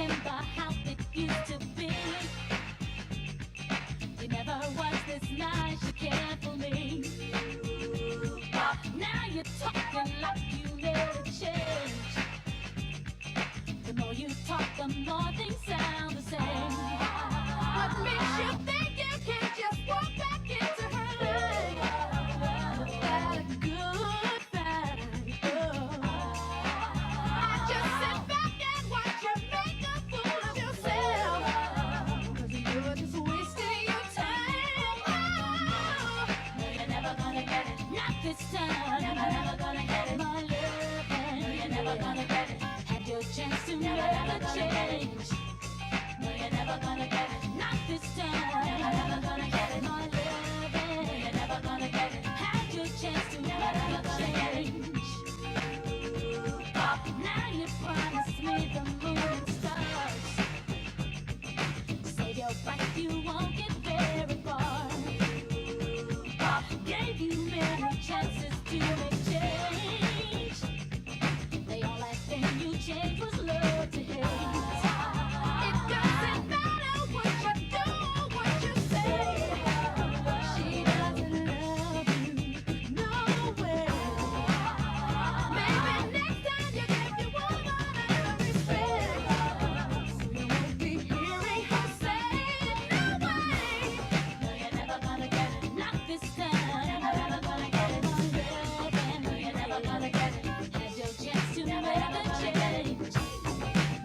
Remember how it used to be. You never was this nice, you cared for me. Now you're talking like you made a change. The more you talk, the more things sound the same. What makes you think you can just walk back into her life without a good fight? Oh. I just sit back and watch you make a fool of yourself. 'Cause you're just wasting your time. Oh. No, you're never gonna get it. Not this time. Never, never gonna get it. My love, no, you're never gonna get it. Had your chance to never, make a change. No, you're never gonna get it. Not this time. Never, never gonna get it. My love, no, you're never gonna get it. Had your chance to never, make a change. Now you promise me the moon and stars. Save your breath, you won't get very far. Gave you many chances to make change. The only thing you changed was love to hate. It doesn't matter what you do or what you say. She doesn't love you, no way. Maybe next time you give your woman a little respect. So you won't be hearing her say, no way. No, you're never gonna get it. Not this time. Never, never gonna get it. My love, no, you're never gonna get it. Had your chance to never, make a change.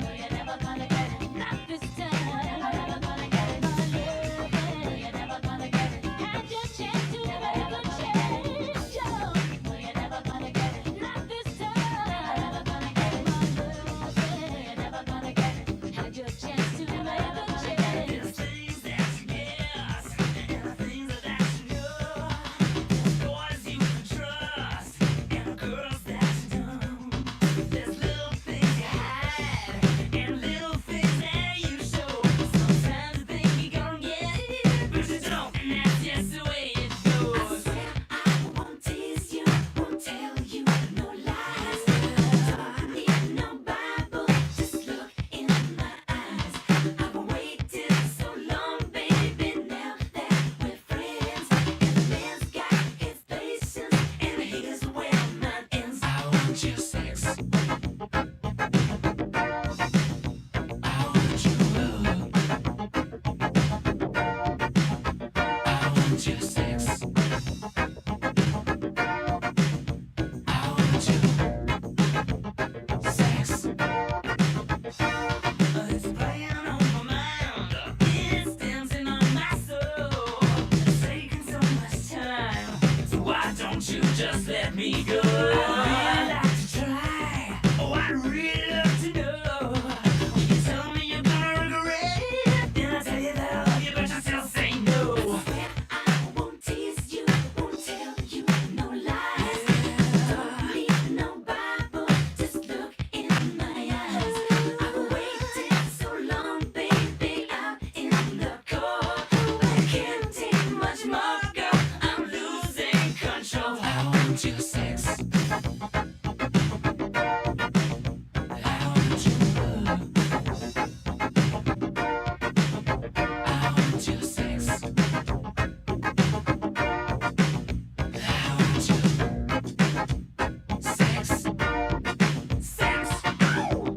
No, you're never gonna get it. Not this time. Never, never gonna get it. My love, no, you're never gonna get it. Had your chance to never, never change. Oh. No, you're never gonna get it. Not this time. Never, never gonna get it. My love, no, you're never gonna get it. Had your chance to never, never change. There's things that you miss, and the things that you know. There's boys you can trust, and girls that you don't. There's little things you hide, and little things that you show. Sometimes you think you're gonna get it, but you don't, and that's just the way it goes. I swear I won't tease you, won't tell you no lies. Don't need no Bible, just look in my eyes. I've waited so long, baby, now that we're friends. And a man's got his patience, and here's where mine ends. I want your sex. I want your love. I want your sex. I want your sex. It's playing on my mind. It's dancing on my soul. It's taking so much time. So why don't you just let me go? I'd really like to try. Oh, I'd really love to know. When you tell me you're gonna regret it, then I tell you that I love you, but you still say no. I swear I won't tease you, won't tell you no lies. Don't need no Bible, just look in my eyes. I've waited so long, baby, out in the cold. But I can't take much more, girl. I'm losing control. I want your sex. I want your love. I want your sex. I want your sex. Sex. Ow!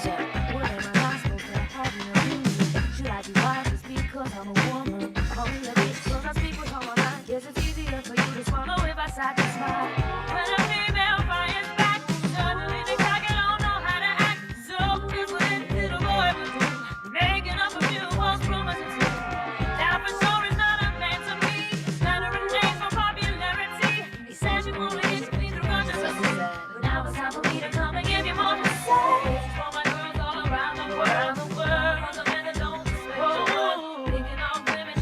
So, what am I not supposed to have an opinion? Should I be wild just because I'm a woman? Call me a bitch 'cause I speak what's on my mind. Guess it's easier for you to swallow if I sat and smile. When a female fires back, suddenly they cock and don't know how to act. So here's what any little boy would do, making up a few false rumors and two. That for sure is not a man to me. Slandering names for popularity. He says you only get me through consciousness. But now it's time for me to come and give you more to say. This is for my girls all around the world, the world. For the men that don't respect your word. Picking off women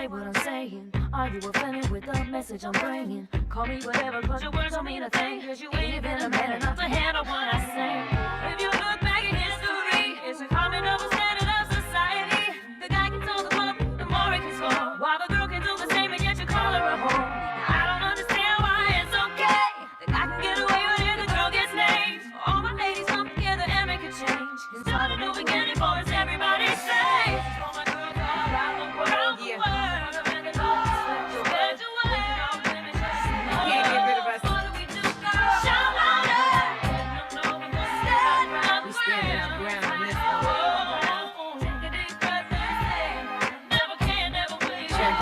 say what I'm saying? Are you offended with the message I'm bringing? Call me whatever, cause your words don't mean a thing. Cause you ain't even a man enough to handle what I say. If you look back in history, it's a common double standard of society. The guy can talk the club, the more he can score. While the girl can do the same, and yet you call her a whore. Now, I don't understand why it's okay. The guy can get away with it, the girl gets named. All my ladies come together and make a change. And start a new beginning for us, everybody say. This is for my girls all around the world. Yeah. The world. You better wear. Can't get rid of us. What do we do, girl? Shout louder. Let 'em know we're gonna stand our We stand our ground on this ground. Take a deep breath and say, never can, never will. Check.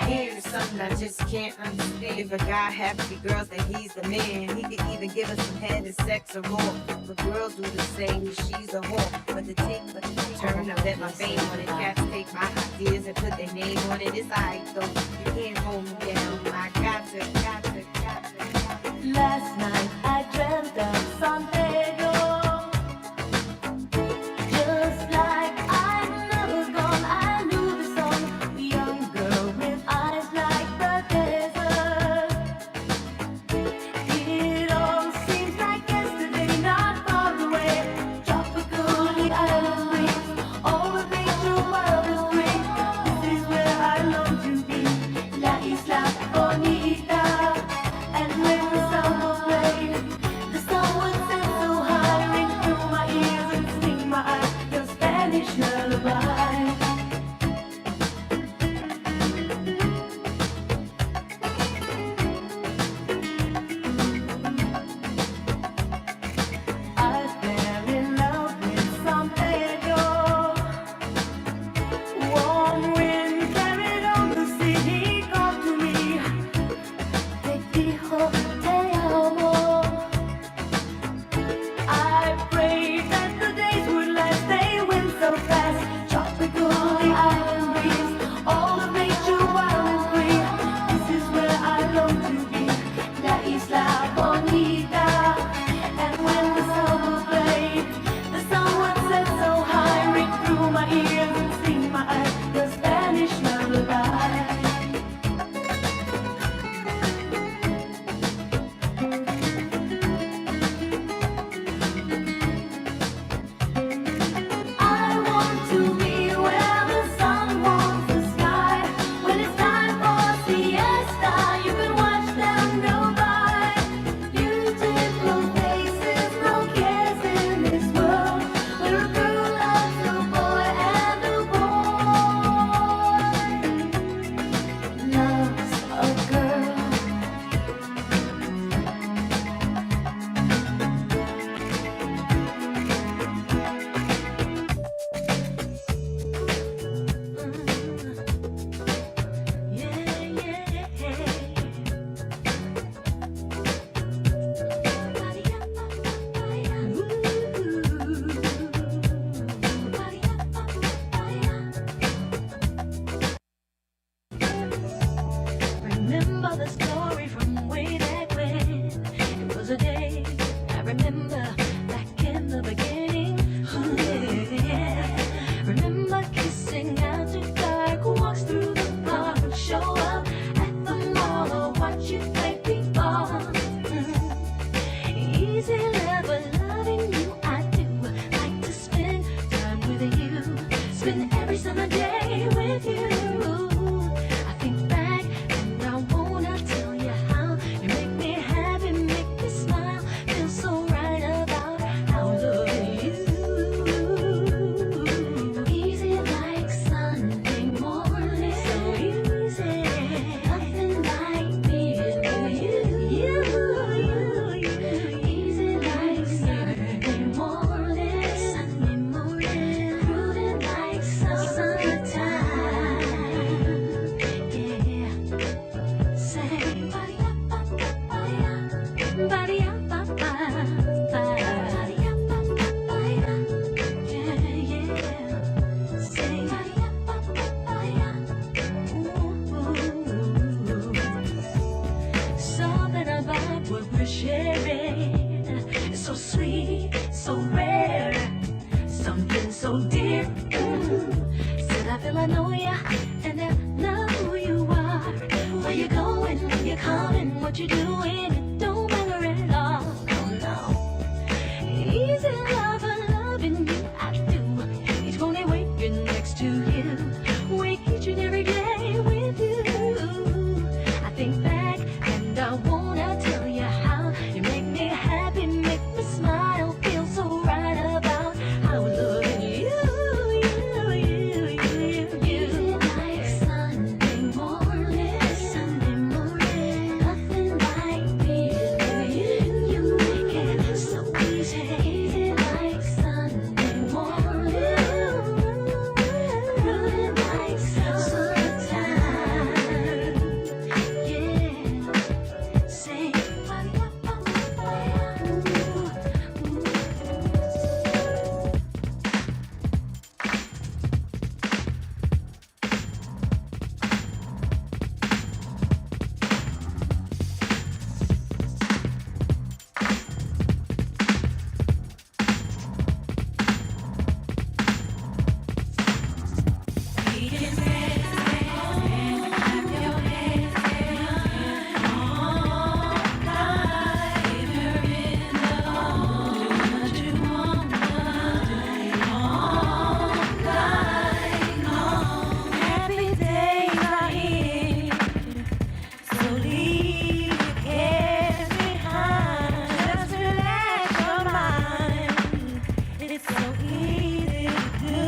Here's something I just can't understand. If a guy have three girls, then he's the man. He could even give us some head and sex or more. But girls do the same, she's a whore. But the take, but the turn up, let my fame on it. Cats take my ideas and put their name on it. It's alright though, you can't hold me down. I got to, got to, got to, got to. Last night I dreamt of San Pedro. Just like I've never gone, I knew the song. The young girl with eyes like the desert. It all seems like yesterday, not far away. Tropical, the island breeze, all of nature wild and free. This is where I long to be. La Isla. Where you coming, what you doing, it don't matter at all. Oh no. Easy lover, loving you, I do. Each morning waking next to you, wake each and every day with you. I think back and I wanna tell you how you make me happy, make me smile, feel so right about how I'm loving you, you, you, you, you. Easy like Sunday morning, Sunday morning, nothing like being with you. You make it so easy, easy like Sunday morning, grooving like summertime, yeah. Say, ooh, ooh. Happy days are here, so leave your cares behind. Just relax your mind. It's so easy to do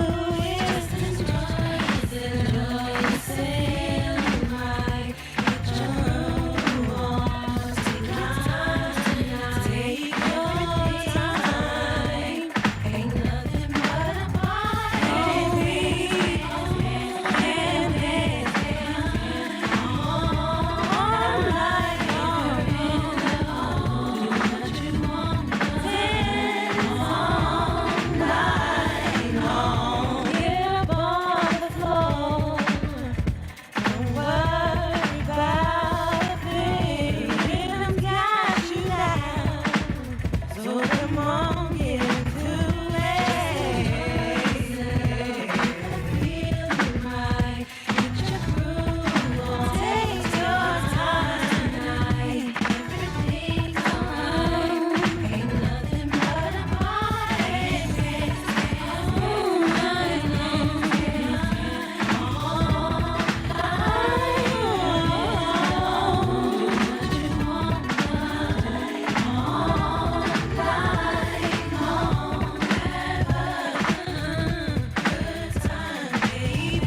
it. Just enjoy, enjoy yourself right. Get your groove on. Take your time tonight. Take your time. Ain't nothing but a party. So come on, get into it. Take your time tonight. Everything's alright. Ain't nothing but a party. All night long. All night long. Do what you want all night long. Have a good time, baby.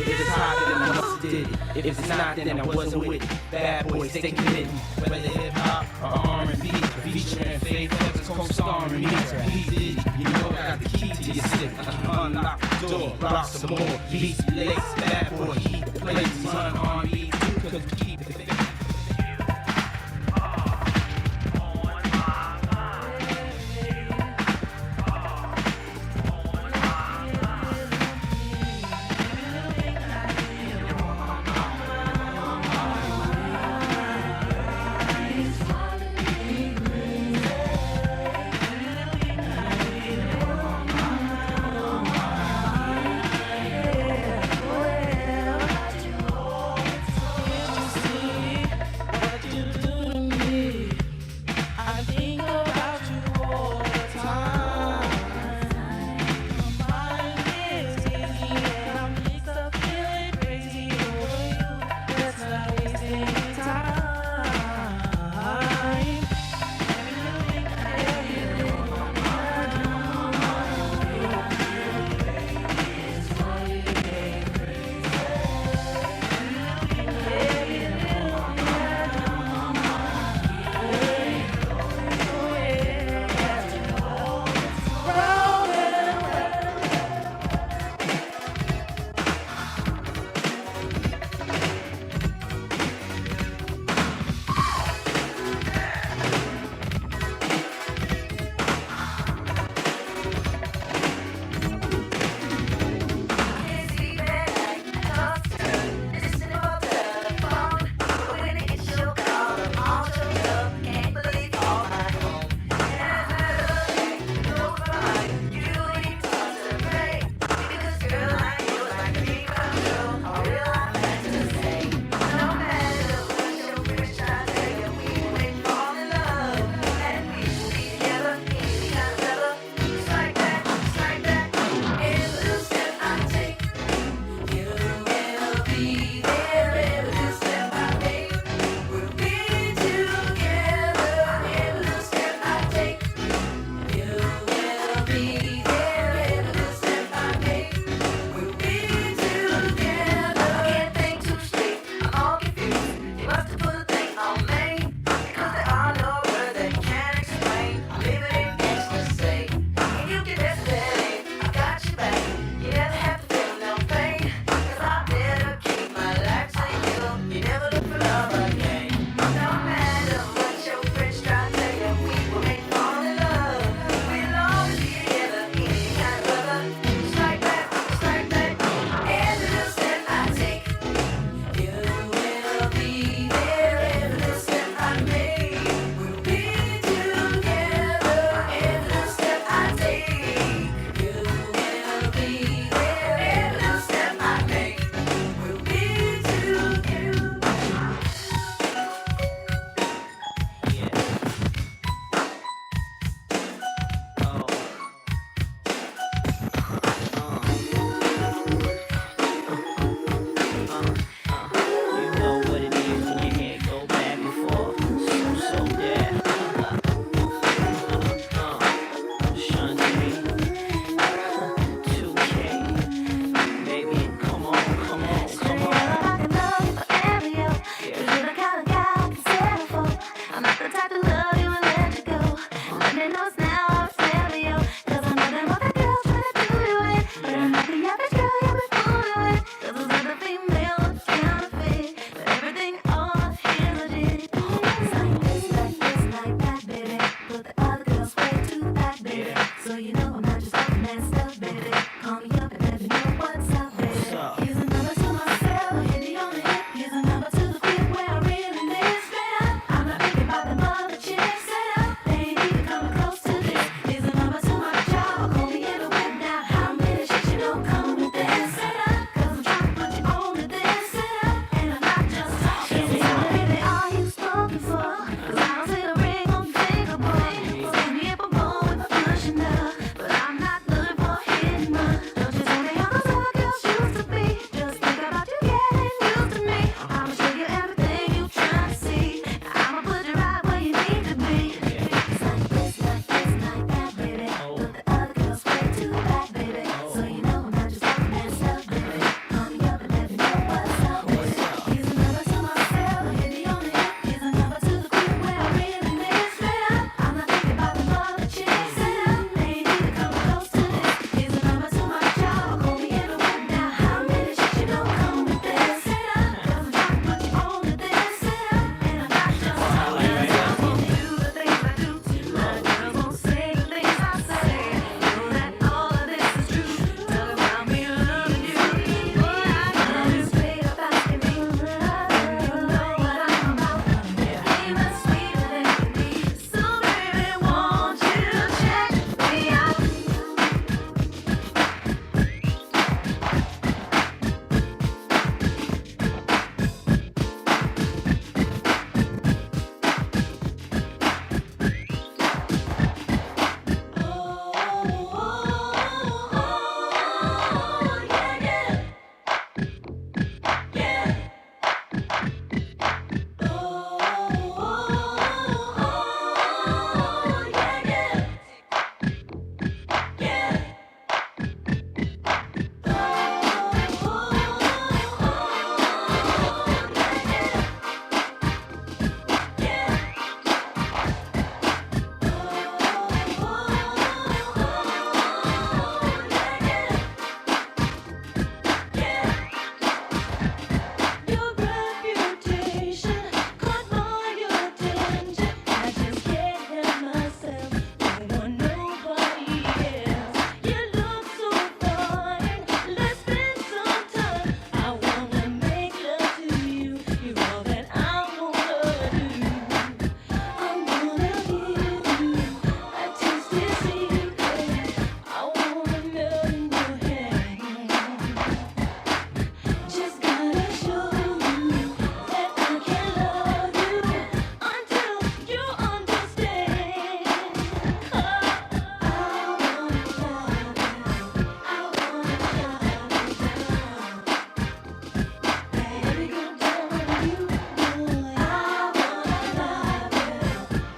If it's hot, then I must did it. If it's not, then I wasn't with it. Bad boys, they committing. Whether hip hop or R&B, featuring Faith Evans co-starring me. P Diddy, you know I got the key to your city. Unlock the door, rock some more. Beats, lace, bad boy, heat the place. Run R&B too, 'cause we keep the faith. Just talking that stuff, baby. Call me up and let me know what's up, baby. Here's a number to my cell, hit me on the hip. Here's a number to the crib where I really live. Straight up, I'm not thinking about them other chicks. Straight up, they ain't even coming close to this. Here's a number to my job, call me in the whip now. How many chicks you know come with this? Straight up, 'cause I'm trying to put you on to this. Straight up, and I'm not just talking. So tell me, baby, are you smoking for? 'Cause I don't see the ring on your finger, boy. Excuse me if I'm going with pushing up, but I'm not looking for hitting up. Don't you tell me how those other girls used to be. Just think about you getting used to me. I'ma show you everything you trying to see. I'ma put you right where you need to be. It's like this, like this, like that, baby. Put the other girls way to the back, baby. So you know I'm not just talking that stuff, baby. Call me up and let me know what's up, baby. Here's a number to my cell, hit me on the hip. Here's a number to the crib where I really live. Straight up, I'm not thinking about them other chicks. Straight up, they ain't even coming close to this. Here's a number to my job, call me in the whip now. How many chicks you know come with this? Straight up, 'cause I'm trying to put you on to this. Straight up, and I'm not just talking. Girls won't do the things I do. My girls won't say the things I say. Know that all of this is true. Talk about me loving you. Boy, I know you straight up asking me. You know what I'm about. Even sweeter than can be. So baby, won't you check me out? Your reputation caught my attention. I just can't help myself. Don't want nobody else. You look so fine. Let's spend some time. I wanna make love to you. You're all that I wanna do. I wanna give you a tasty secret. I wanna melt in your hand. Just gotta show you that I can love you until you understand. I wanna love you. I wanna love you down. Baby, go down on you, boy. I wanna love you.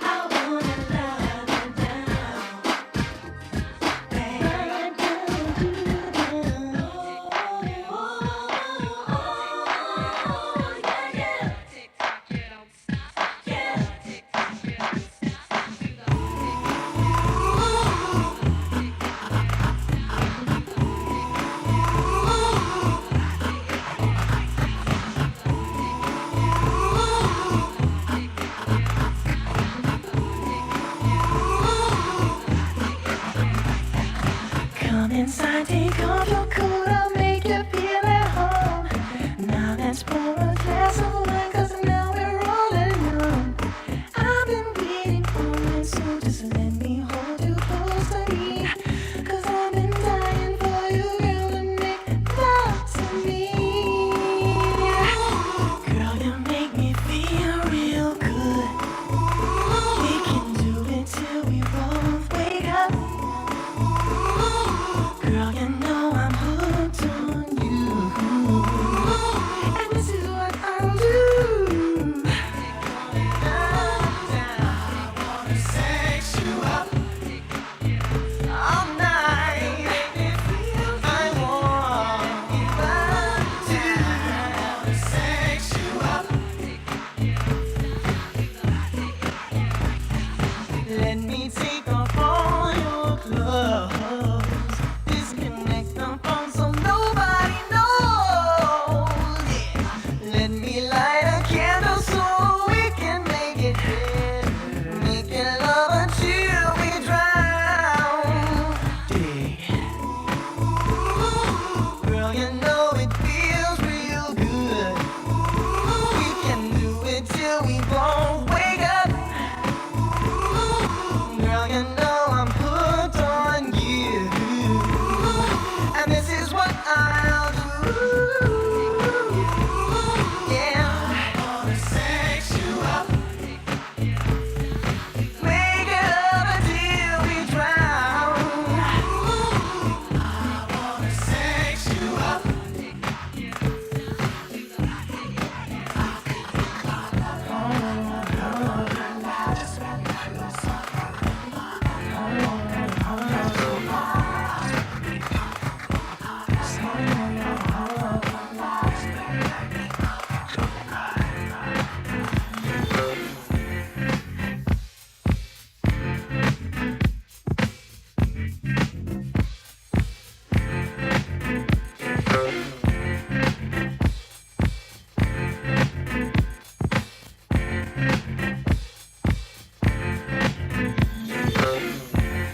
I wanna love you down. Right down to the ground. Oh, yeah, yeah. Come inside, take off your coat, I'll make you feel at home. Now let's pour a glass of wine, 'cause now we're all alone. I've been waiting for it, so just let me hold you close to me. 'Cause I've been dying for you, girl, to make love to me. Girl, you make me feel real good. We can do it till we both wake up. Girl, you know I'm hooked on you know it feels real good. We can do it till we both wake up. Girl, you know I'm hooked on you. And this is what I'll do. Yeah. I wanna sex you up. Make it up until we drown. I wanna sex you up.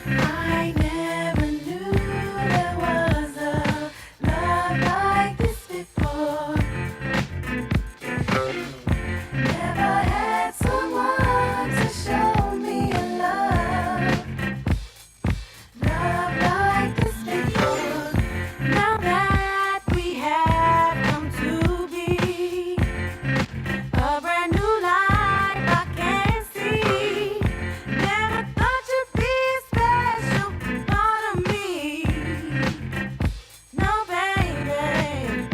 I never knew there was a love like this before. Never had someone to show me a love, love like this before. Now that we have come to be, a brand new life I can see. Never thought you'd be a special part of me. No, baby.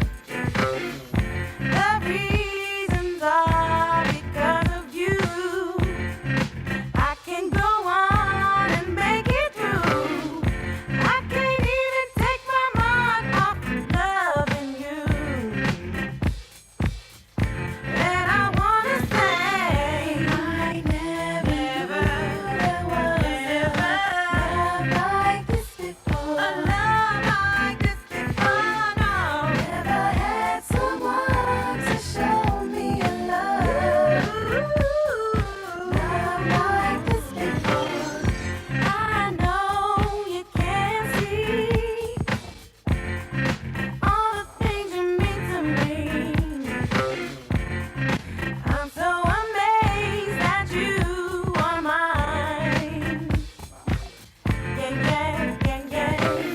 The reasons are because of you. I can go on and make it through. I can't even take my mind off loving you. And I wanna say I never knew there was a love like this before. A love like this before, no. Never had someone to show me a love, love like this before. I know you can see all the things you mean to me. I'm so amazed that you are mine. Yeah, yeah, yeah, yeah.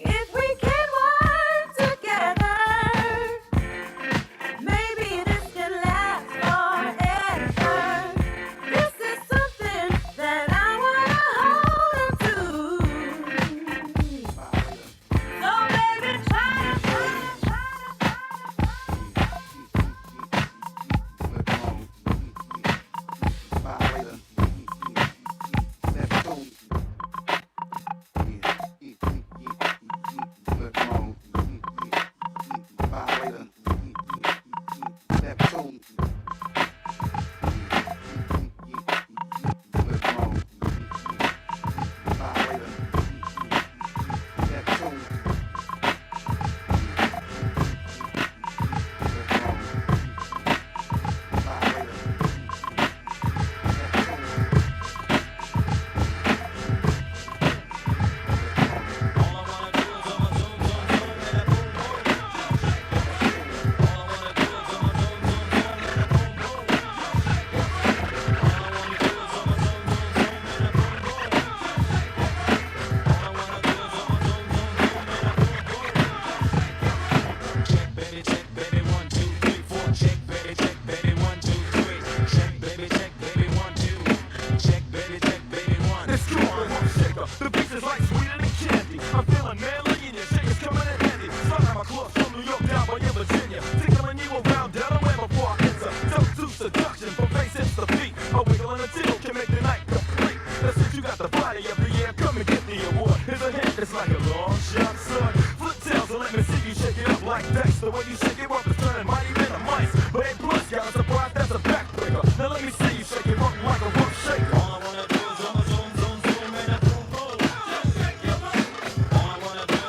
If we can work together, maybe this can last forever. This is something that I wanna hold on to. So baby, try to, try to, try to, try to. Check, baby, check, baby, 1, 2, 3, 4. Check, baby, check, baby, 1, 2, 3. Check, baby, check, baby, 1, 2. Check, baby, check, baby, 1. It's cool, the rump shaker. The beat is like sweeter than candy. I'm feeling manly and your shaker's coming in handy. Slide my claws from New York down by Virginia. Tickling you around Delaware before I enter. Toast to seduction from face hips to feet. A wiggle and a tickle can make the night complete. That's it, you got the body of the year. Come and get the award. Here's a hint, it's like a long sharp sword. Flip tails and let me see you shake it up like dice. The way you shake it up is turning mighty men to mice. But A plus got a surprise, that's a backbreaker. Now let me see you shake it up like a rump shaker. All I wanna do is zoom, zoom, zoom, zoom, and a boom, boom. Just shake your body. All I wanna do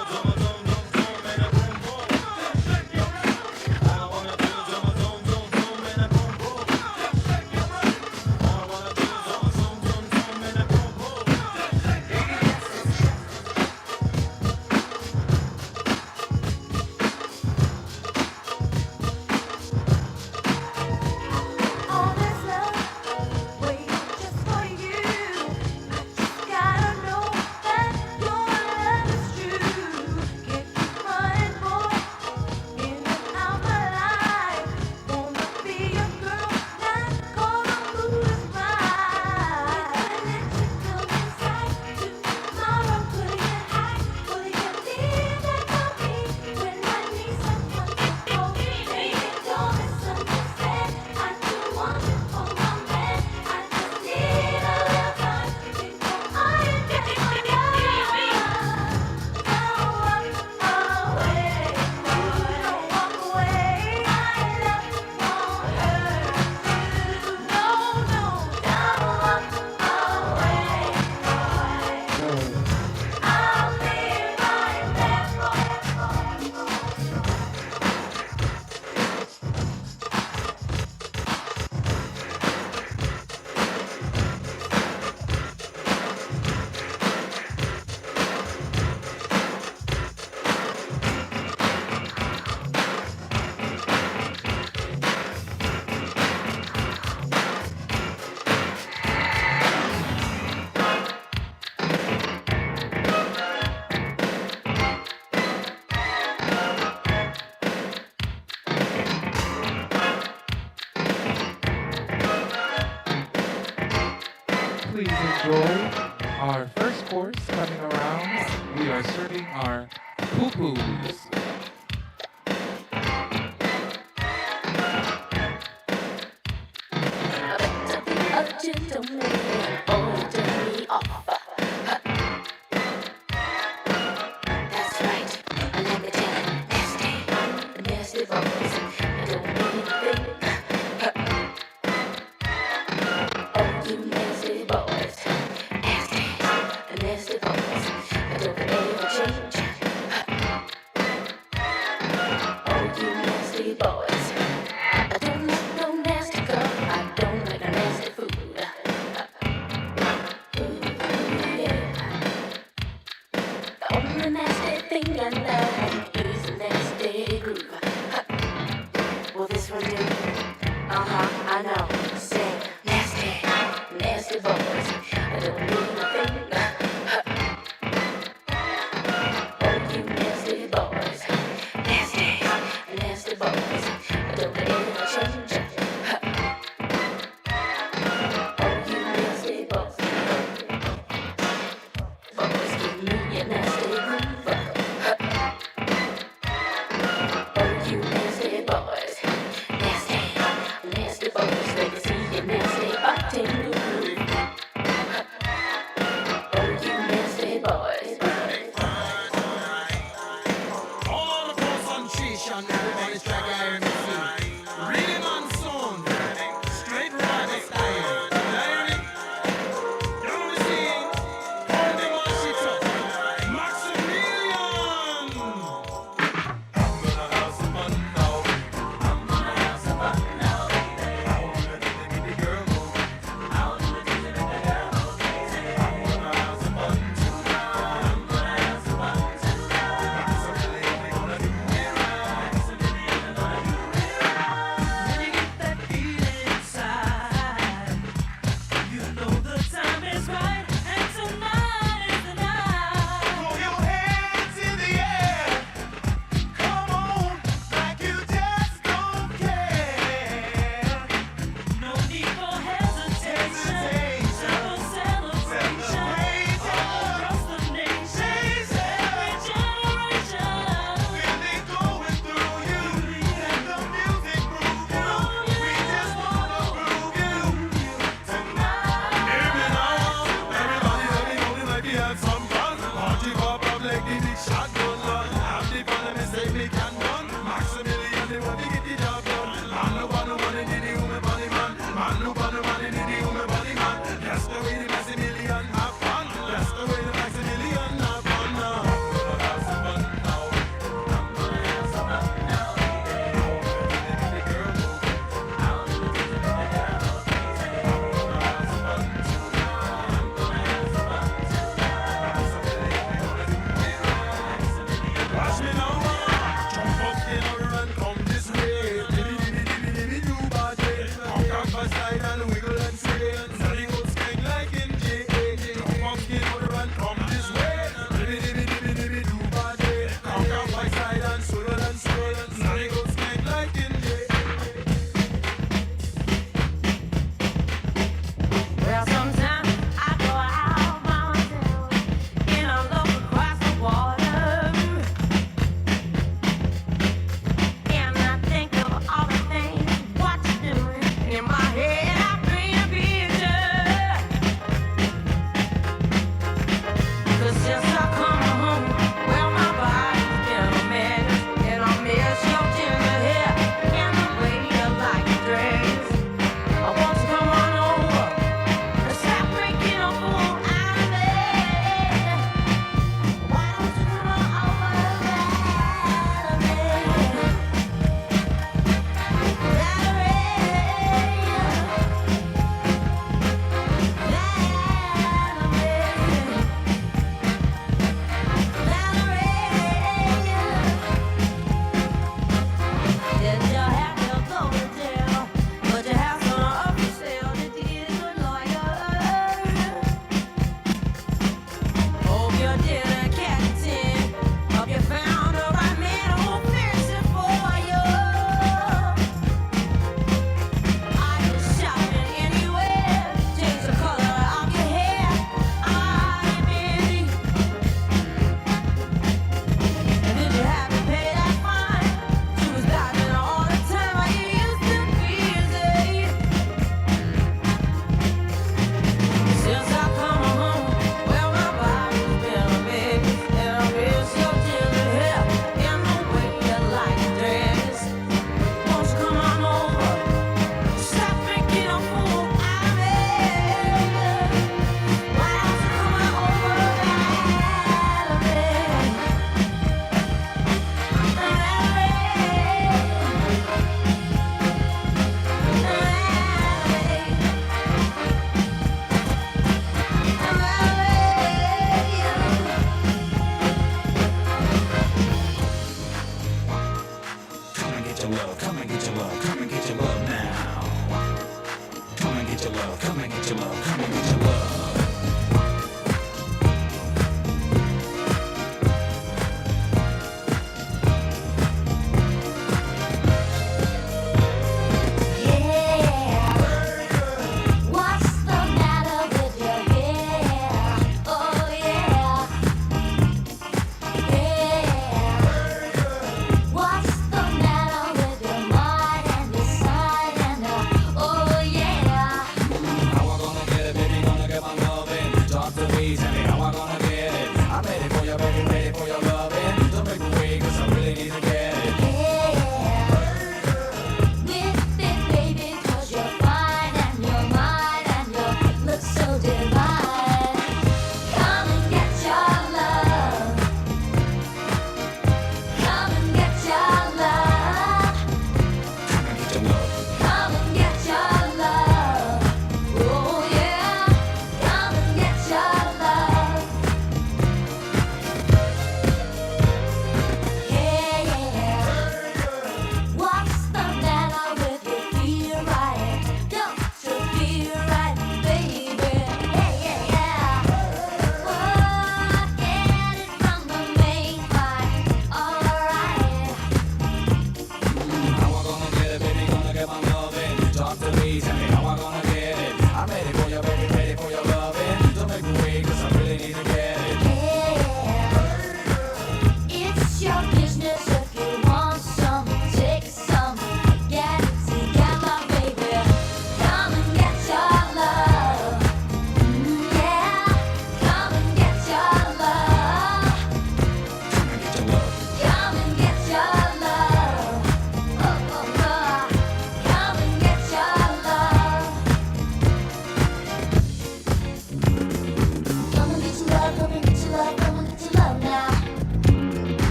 are serving our pupus. To be a gentleman or turn me off. That's right, I like the telling nasty, nasty voice. I don't mean a thing. Oh, you nasty boys, nasty, nasty boys. I don't ever change. Oh, you nasty boys. I don't like no nasty girl. I don't like no nasty food. Ooh, yeah. The only nasty thing I like is a nasty groove. Will this one do? Uh huh, I know. Say nasty, nasty boys. I don't mean a thing. Oh, you nasty boys. Nasty, nasty boys. I don't ever change. Oh, you nasty boys. Boys, give me a nasty groove. Oh, you nasty boys. Nasty, nasty boys. Let me see your nasty body move. Oh, you nasty boys. All the concentration, everybody's track I hear me see. Really man sound, straight rider style. You hear me? You know the scene? How they mash it up? Maximilian! I'm gonna have some fun now, baby. I'm gonna have some fun now, baby. I wanna do the make the girl go crazy. I wanna do the make the girl go crazy. I'm gonna have some fun tonight. I'm gonna have some fun tonight. Maximilian, we gonna do it right. Maximilian, we gonna do it right. When you get that feeling inside, you know the time is right, and tonight is the night. Throw your hands in the air. Come on, like you just don't care. No need for hesitation. Time for celebration. All across the nation, every generation. Feel it going through you. Let the music move you. We just wanna prove you tonight. Hear me now. Everybody, let me go like we had some fun. Party pop up like the big shotgun. Have the fun and me say me can done. Maximilian, the one to get the job done. Man who want the money, need the woman body man. Man who want the money, need the woman body man. That's the way the Maximilian have fun. That's the way the Maximilian have fun now. I'm gonna have some fun now. I'm gonna have some fun now, baby. I wanna do the make the girl go crazy. I wanna do the make the girl go crazy. I'm gonna have some fun tonight. I'm gonna have some fun tonight. Maximilian, we gonna do it right.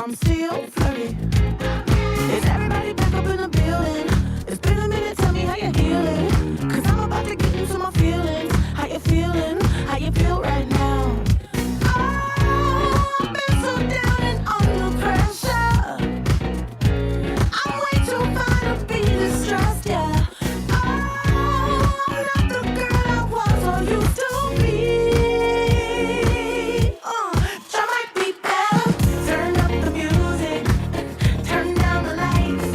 I'm still flirty. Is everybody back up in the building? It's been a minute, tell me how you're healing. Cause I'm about to get into my feelings. How you feeling? How you feel right now? Oh, I've been so down and under pressure. I'm way too fine to be distressed, yeah. Oh, I'm not the girl I was or used to be. I might be better. Turn up the music, turn down the lights.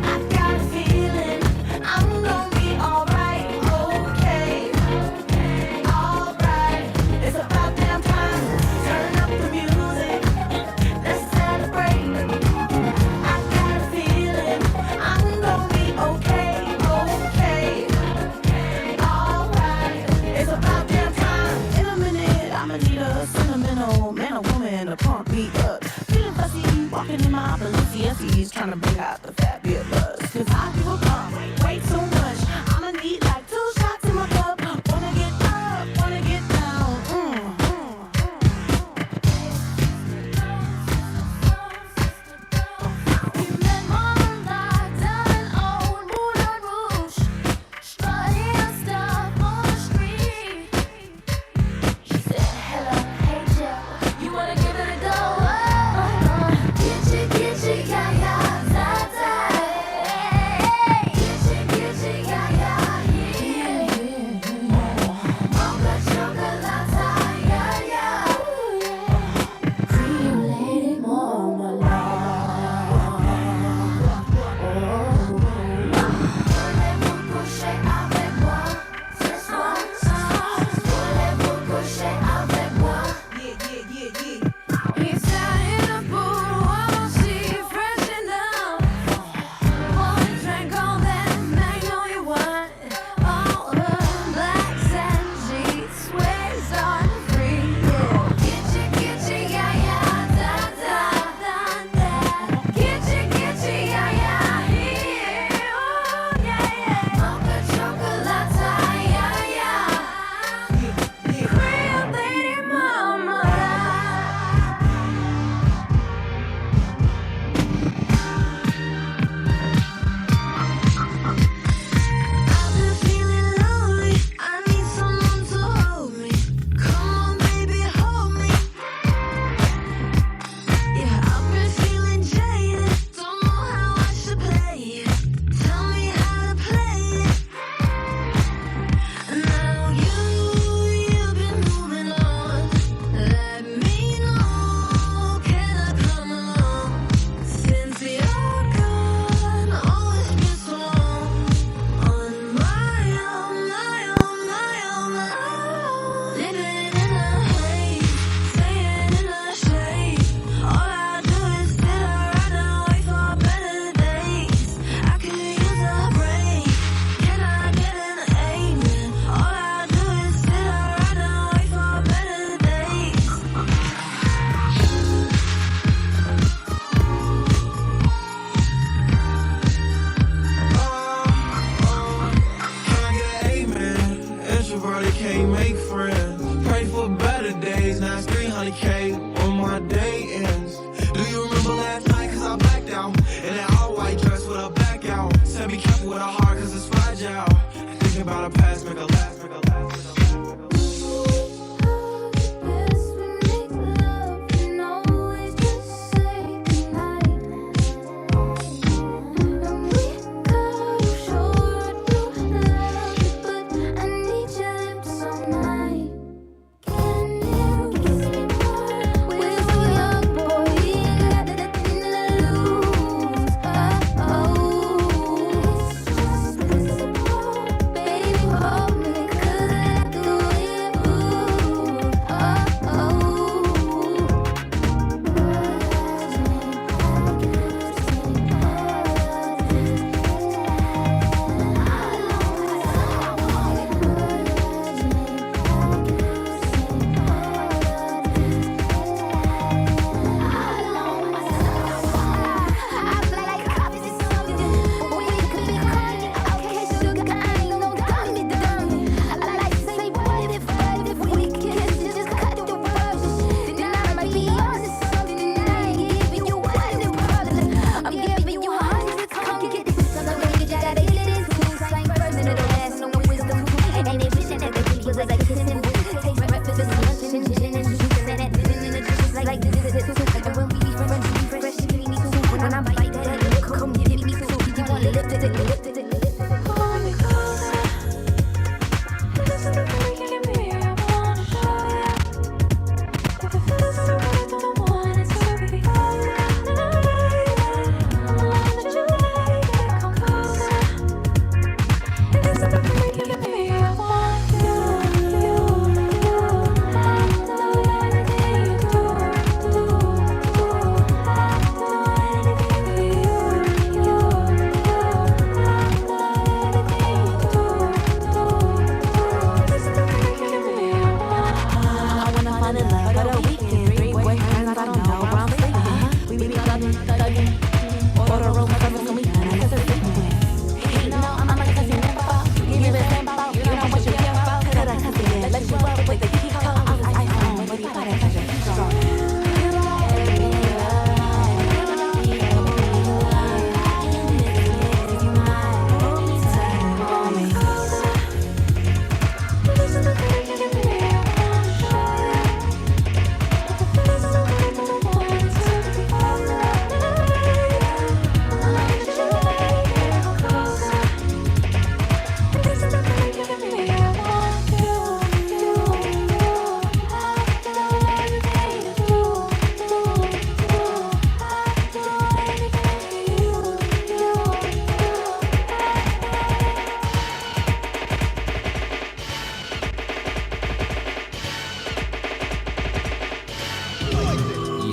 I got a feeling I'm gonna be alright, okay, alright. It's about damn time. Turn up the music, let's celebrate. I got a feeling I'm gonna be okay, okay, alright. It's about damn time. In a minute, I'ma need a sentimental man or woman to pump me up. Feeling fussy, walking in my Balenciennes, trying to bring out the fabulous. Cause I give a pump way too much. I'ma need like 2 shots in my cup. Wanna get up, wanna get down. We met Marla down in old Moulin Rouge, strutting stuff on the street. She said, "Hello, hey Joe, you wanna give it a go? Oh, get you, yeah, yeah, da da.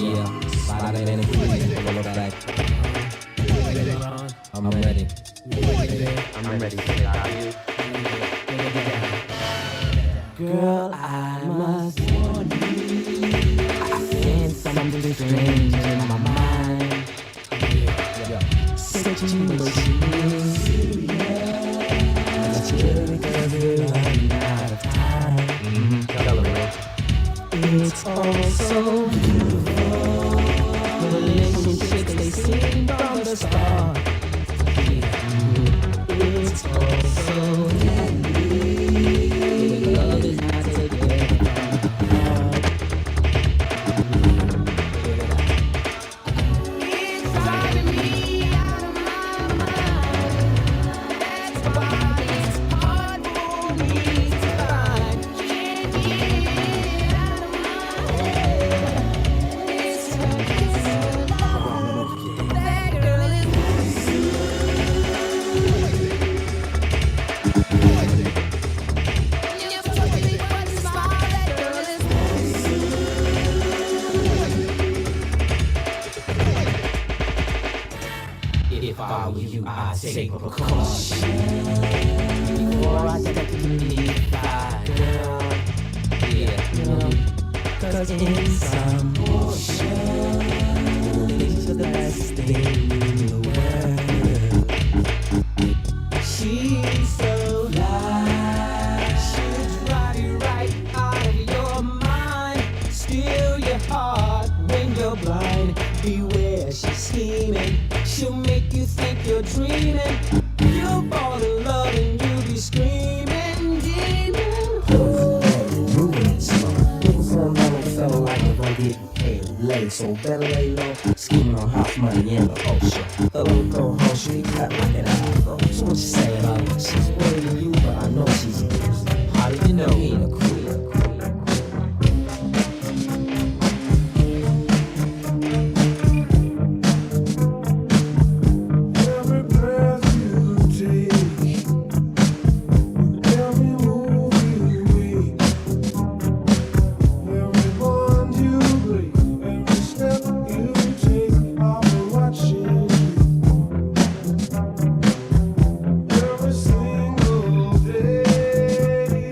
Yeah, Spider-Man and Queen full effect. I'm ready. I'm ready. Girl, I must warn you. I sense something strange in my mind. Searching but she is serious. Chill because we're running out of time. It's all so beautiful. Relationships they seem from the start. It's all so deadly. When love is not taken from the heart. It's driving me out of my mind. That's why it's hard for me to find. Can't get out of my head. It's her, it's her love. That girl is. You touch me, but smile. That girl is. If I were you, I'd take precaution before I step to meet my girl. Yeah, you know, 'cause in some motion, it's the best thing in the world. She's so light, she'll drive you right out of your mind, steal your heart when you're blind. Beware, she's scheming. She'll make you think you're dreaming. You'll fall in love and you'll be screaming, demon. Moving it slow. Looking for a mellow fellow like the one getting paid lay. So better lay low. Scheming on house money in the ocean. The loco hoe, she cut like an afro. So what you say about her? She's way than you, but I know she's a loser. How do you know he ain't a queen? Every breath you take, every move you make, every bond you break, every step you take, I'll be watching you. Every single day,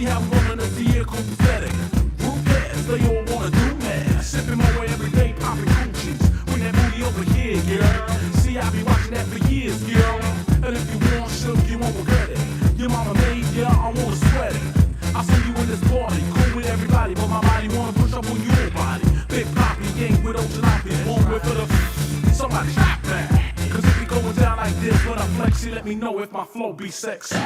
how I'm rolling the vehicle pathetic. Group heads, they all wanna do me. Sipping my way every day, popping Gucci's. Bring that booty over here, girl. See, I be watching that for years, girl. And if you want shook, you won't regret it. Your mama made ya, I wanna sweat it. I see you in this party, cool with everybody, but my body wanna push up on your body. Big poppy gang with old jalopy, one way for the somebody stop that. Cause if we going down like this, when I flex, you let me know if my flow be sexy.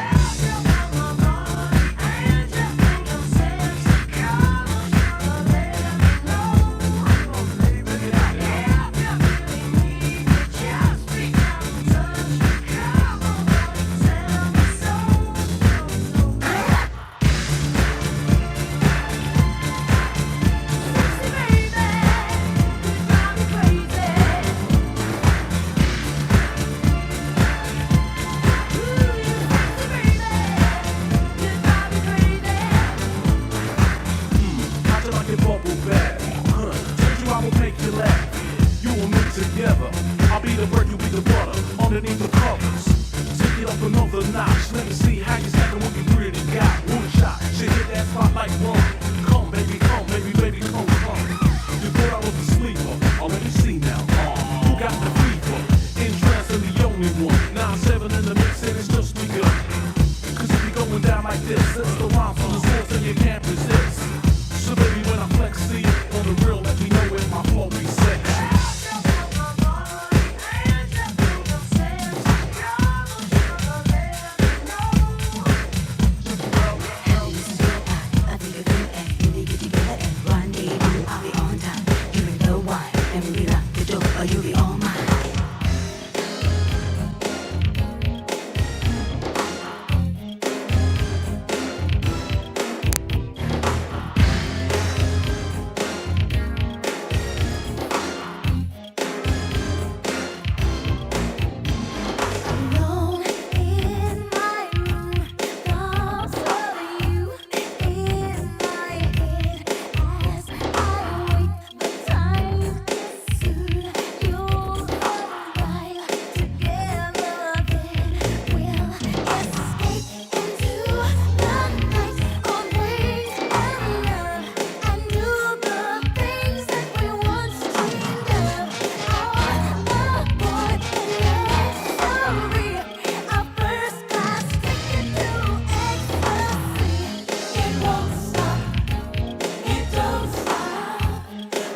How'd you like your bubble bath? Huh. Told you I would make you laugh. You and me together. I'll be the bread, you be the butter. Underneath the covers. Take it up another notch. Let me see how you stacking what you really got. One shot, she hit that spot like one. Come, baby, come, baby, baby, come, come. You thought I was a sleeper. Oh, let me see now. Who got the fever? Entrance and the only one. 9-7 in the mix, and it's just begun. Cause if you going down like this, it's the rhyme from the source and you can't resist. So baby, when I flex, see it on the real, let me know if my flow be sexy. I think of you and when we get together and rendezvous, I'll be on time. You bring the wine and when we lock the door, oh, you'll be all mine. Alone in my room, thoughts of you in my head as I wait. The time is soon. You'll arrive together again. We'll escape into the night on wings of love and do the things that we once dreamed of. All aboard the luxury, a first class ticket to ecstasy. It won't stop. It don't stop.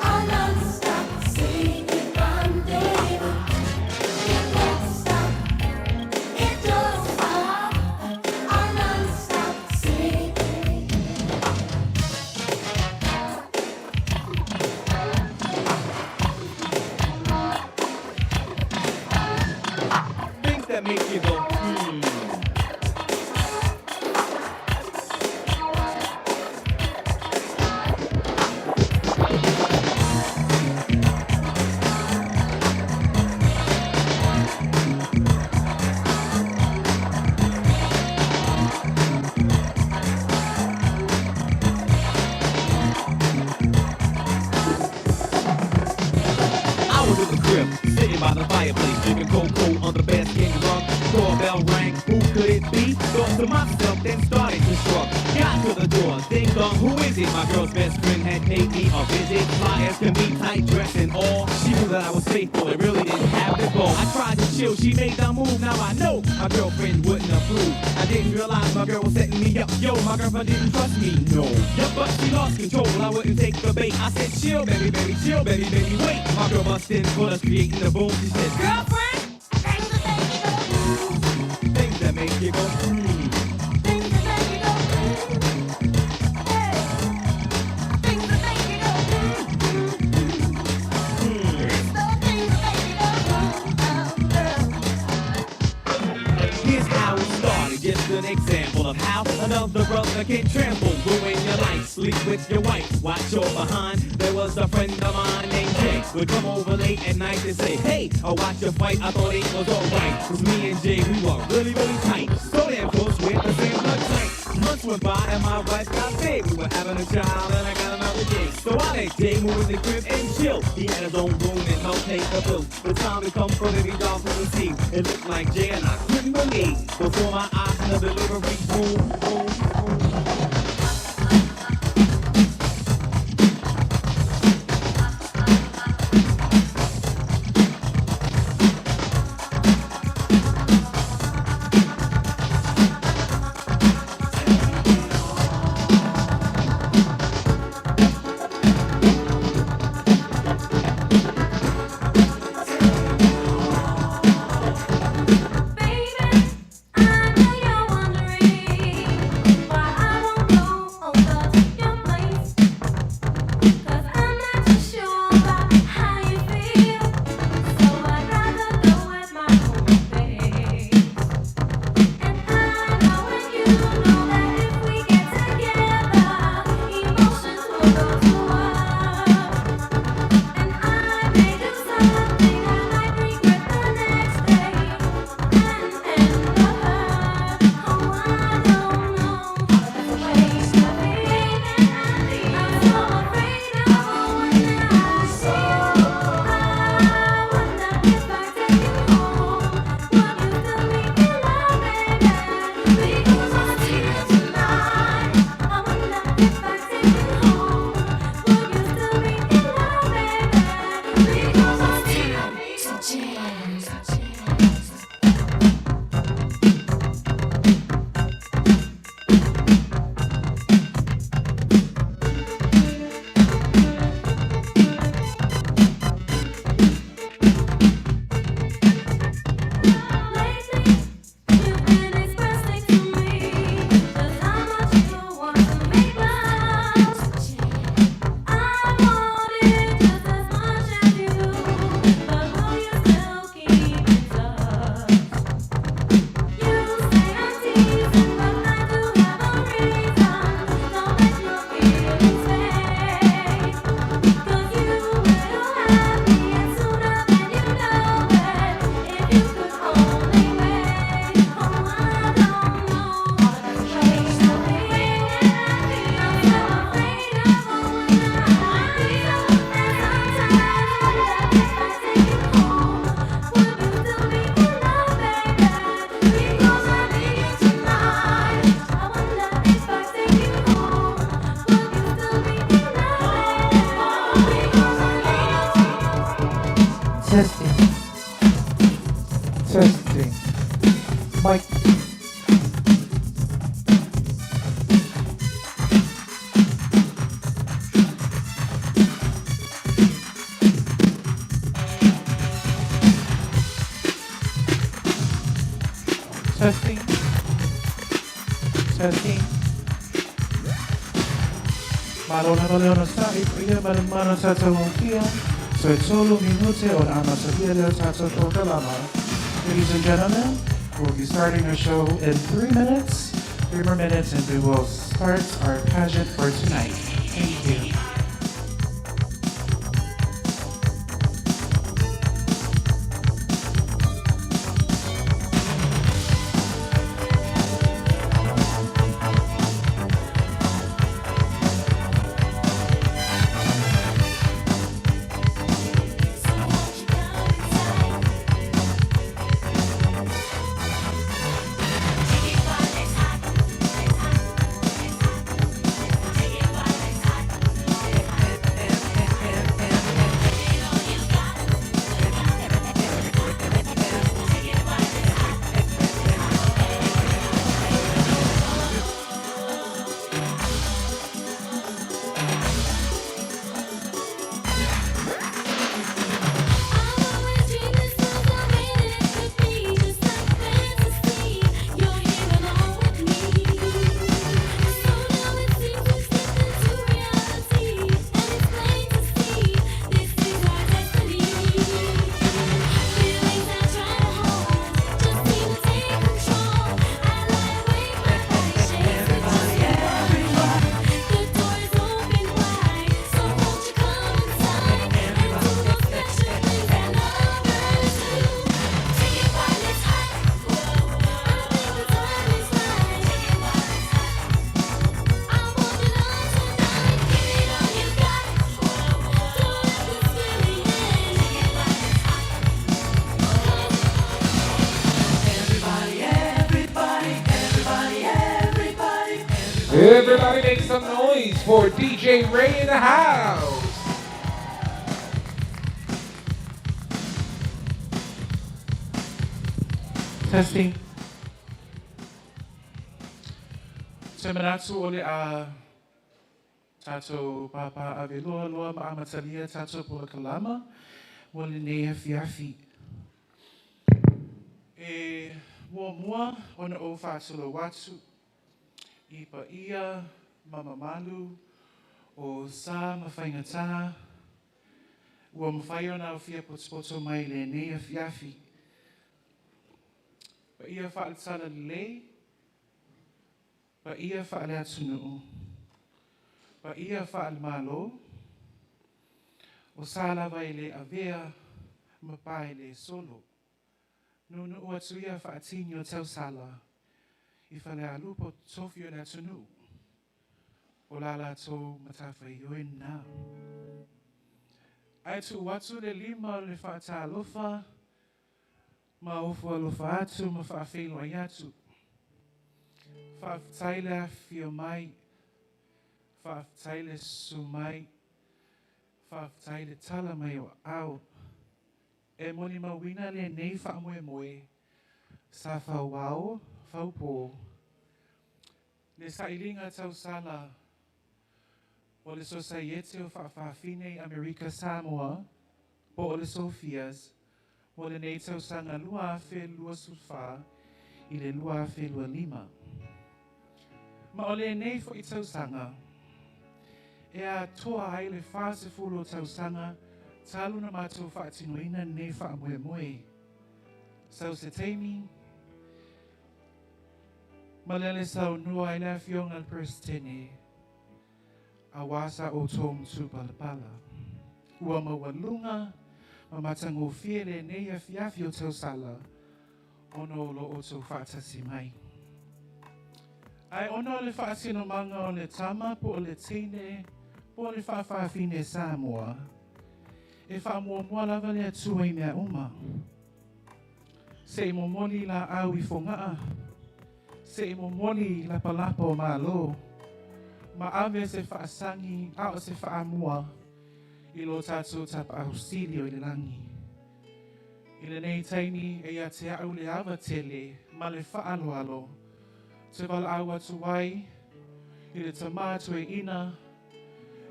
A non-stop secret rendezvous. It won't stop. It don't stop. A non-stop secret. Things that make you go, hmm. I was in the crib, sitting by the fireplace, drinking cocoa on the bed, getting drunk. Doorbell rang, who could it be? Thought to myself, then started to shrug. Got to the door, ding dong, who is it? My girl's best friend had paid me a visit. Fly as can be, tight dress and all. She knew that I was faithful, it really didn't have to go. I tried to chill, she made the move. Now I know my girlfriend wouldn't approve. I didn't realize my girl was setting me up. Yo, my girlfriend didn't trust me, no. Yeah, but she lost control, I wouldn't take the bait. I said, chill, baby, baby, chill, baby, baby, wait. My girl bust in, put us creating the boom. She said, girlfriend, things that make you go, hmm. Here's how it started, just an example of how another brother can trample, ruin your life, sleep with your wife, watch your behind. There was a friend of mine named Jay, would come over late at night and say, hey, I watched your fight, I thought it was alright. 'Cause me and Jay, we were really, really tight, so damn close with the same blood type. Months went by and my wife got big. We were having a child and I got another gig. So I let Jay move in the crib and chill. He had his own room and helped pay the bills. The time had come for baby doll to conceive. It looked like Jay and I couldn't believe. Before my eyes in the delivery room, room, room. Testing. Malo lava le onosa'i paia ma le mana tātou ofia. So tolu minute o na amatalia lea tātou polokalama. Ladies and gentlemen, we'll be starting our show in 3 minutes, 3 more minutes, and we will start our pageant for tonight. Thank you. Everybody make some noise for DJ Ray in the house. Testing. Te manatu o le a tātou papa ave loa loa ma amatalia tātou polokalama mo lenei afiafi. E muamua ona ou faatulou atu i paia ma mamalu o sa ma faigatā ua mafai ona aofia potopoto mai lenei afiafi. Paia faale talalelei, paia faale atunuu, paia faale-Malo, o sa lava e le avea ma pae le solo. Nuunuu atu ia faatini o tausala, i Falealupo tofi o le atunuu, o la latou matafaioi lena. Ae tuu atu le lima o le faatalofa, ma ofo alofa atu ma faafeiloai atu. Faafetai le afifio mai, faafetai le susu mai, faafetai le tala mai o aao. E molimauina lenei faamoemoe, sa fauao, faupō. Le sailiga tausala o le Sosaiete o Faafafine Amerika Samoa, po o le Sophias, mo lenei tausaga 2024 i le 2025. Ma o lenei fo'i tausaga, e atoa ai le 40 o tausaga talu na matou faatinoina lenei faamoemoe. Sau se taimi, malele saunoa ai le afioga le Peresetene, auā sa outou matupalapala. Ua maualuga ma matagofie lenei afiafi o tausala, ona o lo outou faatasi mai. Ae ona o le faasinomaga o le tama po o le teine po o le faafafine Samoa, e faamuamua lava le Atua i mea uma. Se'i momoli laau i Fogaa, se'i momoli lapalapa o Malo, ma ave se faasagi a o se faamua i lo tatou Tapaau Sili o i le lagi. I lenei taimi e ia te au le ava tele ma le faaloalo, te valaau atu ai i le tamā toeaina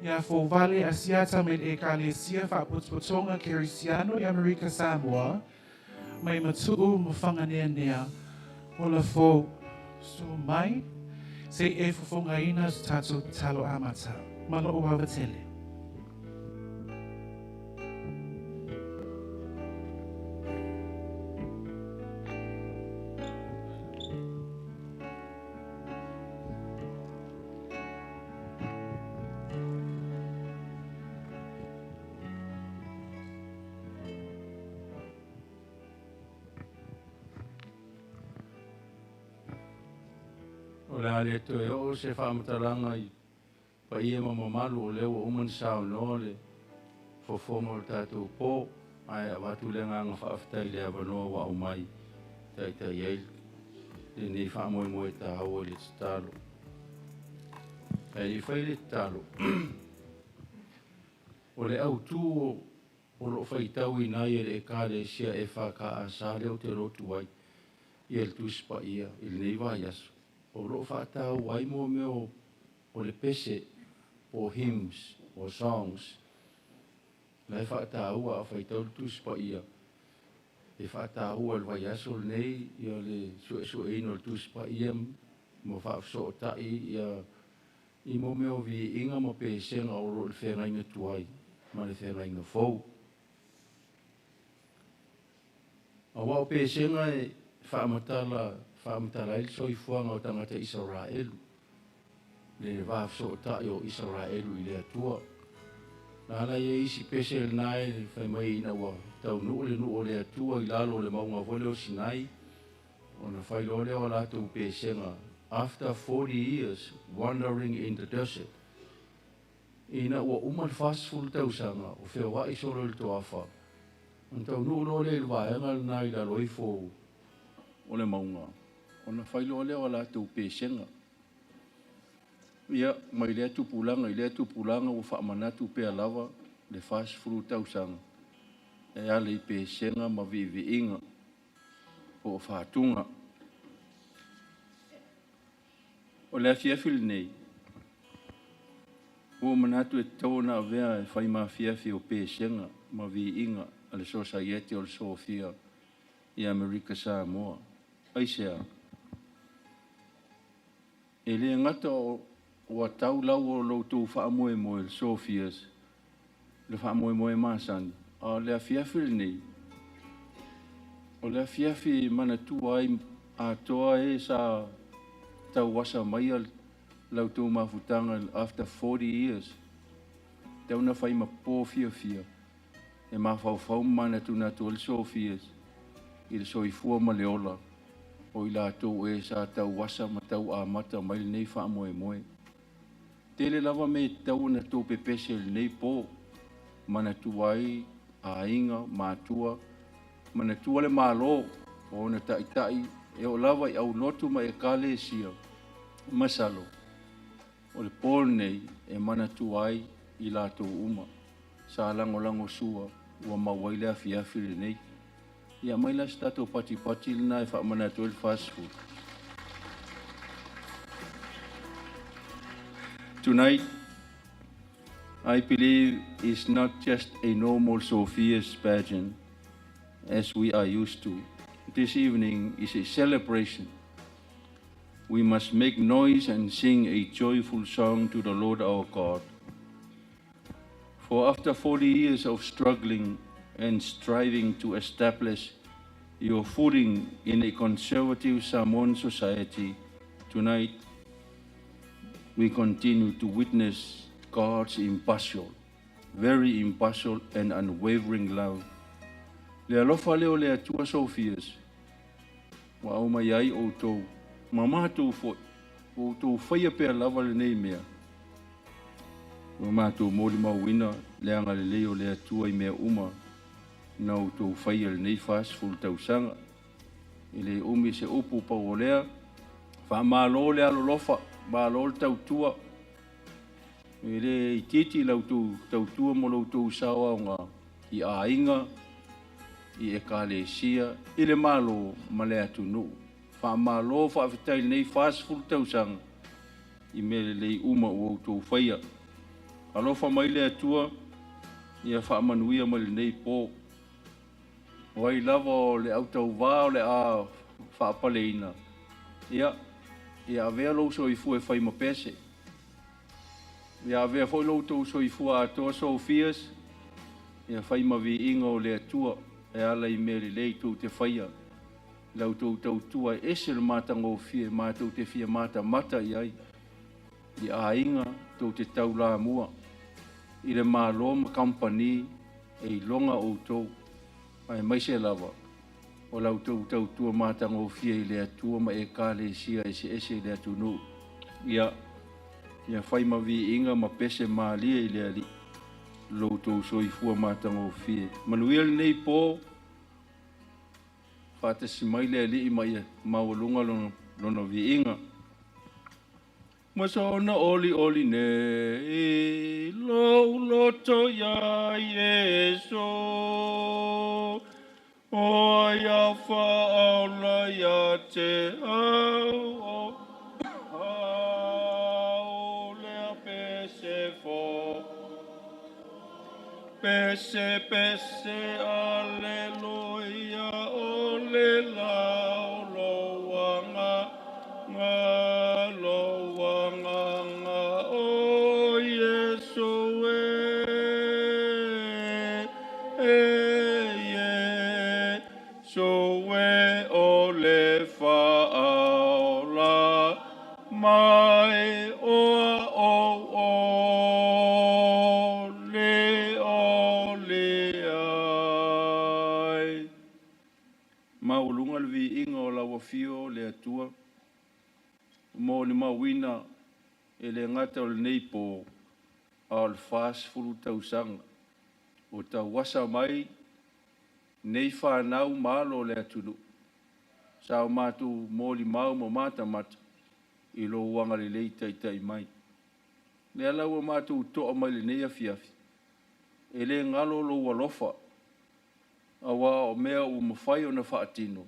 ia Fouvale Asiata mai le Ekalesia Faapotopotoga Kerisiano i Amerika Samoa, mai Matuu ma Faganeanea, ola fou, susu mai, Se i e fofogaina se tatou tatalo amata. Ma lou ava tele. O le a le toe oo se faamatalaga i paia ma mamalu o lea ua uma ona saunoa le fofoga o le tatou po, ae avatu le agaga faafetai i le avanoa ua aumai e taitai ai lenei faamoemoe taua i le tatalo. Ae le i faia le tatalo, o le autu o lo o faitauina ai e le Ekalesia EFKS lea ou te lotu ai ia le Tusi Paia i lenei vaiaso, o lo o faataua ai mo mea o le pese po o hymns o songs. La e faataua a faitau le Tusi Paia, e faataua i le vaiaso lenei ia le suesueina o le Tusi Paia ma faafesootai ia i mo mea o viiga ma pesega o lo o i le feagaiga tuai ma le feagaiga fou. Aua o pesega e faamatala faamatala ai le soifuaga o tagata Isaraelu, le va fesootai o Isaraelu i le Atua. Na ala i ai isi pese lena e fai mai ina ua taunuu le nuu o le Atua i lalo o le mauga foi lea o Sinai, ona fai loa lea o latou pesega, after 40 years wandering in the desert. Ina ua uma le 40 tausaga o feoai solo i le toafa, ona taunuu loa lea i le vaega lena i lalo ifo o le mauga, ona fai loa lea o latou pesega. Ia, mai lea tupulaga i lea tupulaga ua faamanatu pea lava le 40 tausaga e ala i pesega ma viiviiga po o fatuga. O le afiafi lenei, ua ou manatu e tatau ona avea e fai ma afiafi o pesega ma viiga a le Sosaiete o le Sofia i Amerika Samoa. Aisea? E le gata ua tau lau o lo outou faamoemoe le Sofias, le faamoemoe masani, a o le afiafi lenei, o le afiafi e manatua ai atoa e sa tauasa mai la outou mafutaga after 40 years. Tau na fai ma po fiafia e mafaufau ma manatunatu ai le Sofias i le soifua ma le ola o i latou e sa tauasa ma tauamata mai lenei faamoemoe. Tele lava mea e tatau ona tou pepese i lenei po, manatua ai aiga, matua, manatua le Malo o ona taitai e oo lava i aulotu ma ekalesia. Masalo o le po lenei e manatua ai i latou uma sa lagolago sua ua maua ai le afiafi lenei. Ia aumai la se tatou patipati lena e faamanatu ai le 40. Tonight, I believe is not just a normal Sophia's pageant as we are used to. This evening is a celebration. We must make noise and sing a joyful song to the Lord our God. For after 40 years of struggling and striving to establish your footing in a conservative Samoan society, tonight we continue to witness God's impartial, very impartial and unwavering love. Le alofa lea o le Atua Sofias, ua aumai ai outou, ma matou foi, ua outou faia pea lava lenei mea. Ua matou molimauina le agalelei o le Atua i mea uma na outou faia i lenei 40 tausaga. E le umi se upu pau o lea, faamalo le alolofa, malo le tautua. E le itiiti la outou tautua ma lo outou sao aoga i aiga, i ekalesia, i le Malo ma le atunuu. Faamalo faafetai i lenei 40 tausaga i mea lelei uma ua outou faia. Alofa mai le Atua ia faamanuia mai lenei po. O ai lava o le autauvā o le a faapaleina, ia Ia avea lou soifua e fai ma pese. Ia avea foi lo outou soifua atoa Sophias, ia fai ma viiga o le Atua e ala i mea lelei tou te faia. La outou tautua e ese le matagofie matou te fia matamata i ai. I aiga tou te taulamua i le Malo ma kamupani e iloga outou, aemaise lava o la outou tautua matagofie i le Atua ma Ekalesia eseese i le atunuu. Ia fai ma viiga ma pese malie i le Alii lo outou soifua matagofie. Manuia lenei po, faatasi mai le Alii ma ia maualuga lona viiga. Ma soona oli oli nei lou loto ia Iesu, o ia faaola ia te au, au lea pese fo. Pese, pese, aleluia, o le lau loanga, nga loanga, nga o Iesu e, e, Iesu e, o le faaola mai o o o le o le ai. Maualuga le viiga o lau afio le Atua, mo le mauina e le gata o lenei po, a o le 40 tausaga o tauasa mai nei whanau malo le atunuu. Sa o mātou molimau ma matamata i lo uaga lelei taitai mai. Lea la ua mātou toa mai lenei afiafi, e le galo lou alofa, auā o mea ua mafai ona faatino,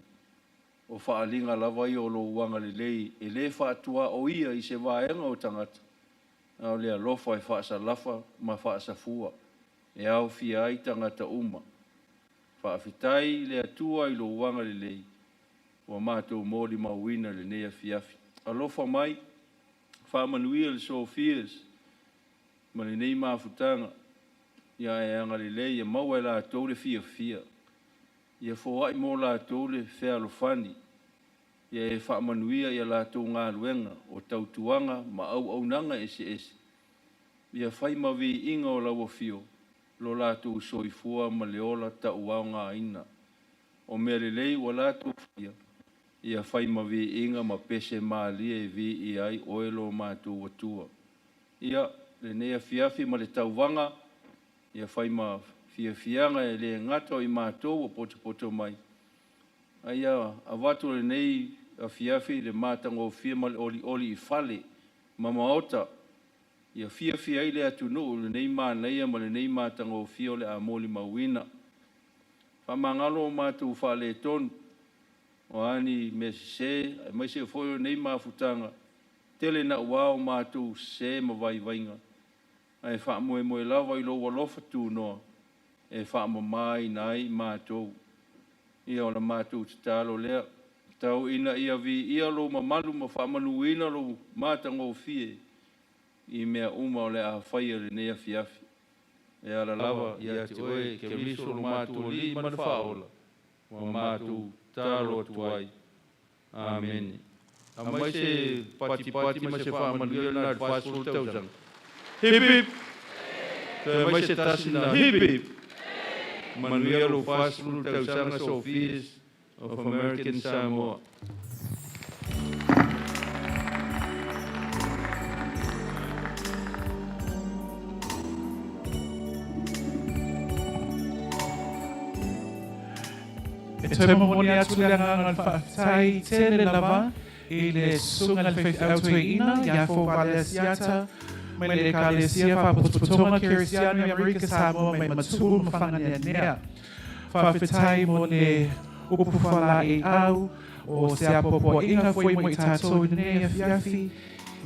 o faaaliga lava ia o lou agalelei e le faatuaoia i se vaega o tagata, a o le alofa e faasalafa ma faasafua e aofia ai tagata uma. Faafetai i le Atua i lou agalelei ua matou molimauina i lenei afiafi. Alofa mai, faamanuia le Sophias ma lenei mafutaga, ia e agalelei ia maua e latou le fiafia, ia foai mo latou le fealofani, ia e faamanuia i a latou galuega o tautuaga ma auaunaga eseese, ia fai ma viiga o lau afio lo latou soifua ma le ola tauaogaina. O mea lelei ua latou faia, ia fai ma viiga ma pese malie e viia ai oe lo matou Atua. Ia, lenei afiafi ma le tauvaga, ia fai ma fiafiaga e le gata o i matou ua potopoto mai, a ia avatu lenei afiafi i le matagofie ma le olioli i fale ma maota, ia fiafia ai le atunuu i lenei manaia ma lenei matagofie o le a molimauina. Faamagalo o matou faaletonu, o a ni mea sesē, aemaise foi o lenei mafutaga, tele naua o matou sesē ma vaivaiga, ae faamoemoe lava i lou alofa tunoa e faamamaina ai matou. Ia o la matou tatalo lea, tau ina ia viia lou mamalu ma faamanuina lou matagofie i mea uma o le a faia i lenei afiafi. E ala lava ia te oe Keriso lo matou Alii ma le Faaola, ua matou tatalo atu ai. Amene. Aumai se patipati ma se faamanuia lena i le 40 tausaga. Hip hip! Toe aumai se tasi lena. Hip hip! Manuia lou 40 tausaga Sophias of American Samoa. E toe momoli atu le agaga o le faafetai tele lava i le Susuga i le Faifeau Toeaina ia Fouvale Asiata mai le Ekalesia Faapotopotoga Kerisiano i Amerika Samoa mai Matuu ma Faganeanea. Faafetai mo le upu faalaeiau o se apoapoaiga foi mo i tatou i lenei afiafi,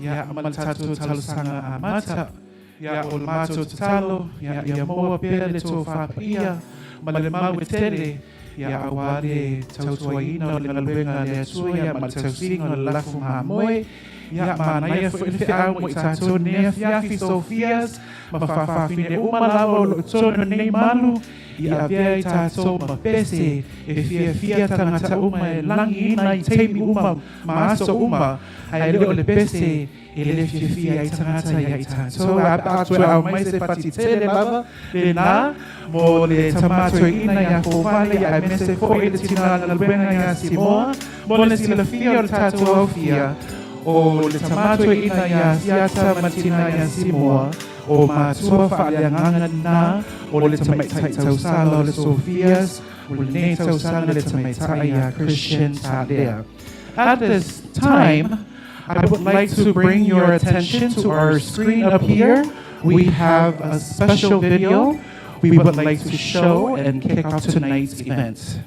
ia ma le tatou talosaga amata. Ia o le matou tatalo, ia maua pea le tofa paia ma le mau e tele. Ia auā le tautuaina o le galuega a le Atua ia ma le tausiga o le lafu mamoe. Ia manaia foi le feau mo i tatou i lenei afiafi Sophias ma faafafine uma lava o lo o i totonu o lenei malu ia avea i tatou ma pese e fiafia tagata uma e lagiina i taimi uma ma aso uma ae le o le pese E le fiafia ai tagata ia i tatou, a pe a toe aumai se fati tele lava lena mo le tama toeaina ia Foufale ia aemaise foi le tina galuega ia Simoa mo le silafia o le tatou aufia o le tama toeaina ia Siata ma le tina ia Simoa o matua faaleagaga lena o le tamaitai tausala o le Sophias o lenei tausaga le tamaitai ia Christian Talea. At this time, I would like to bring your attention to our screen up here. We have a special video we would like to show and kick off tonight's event.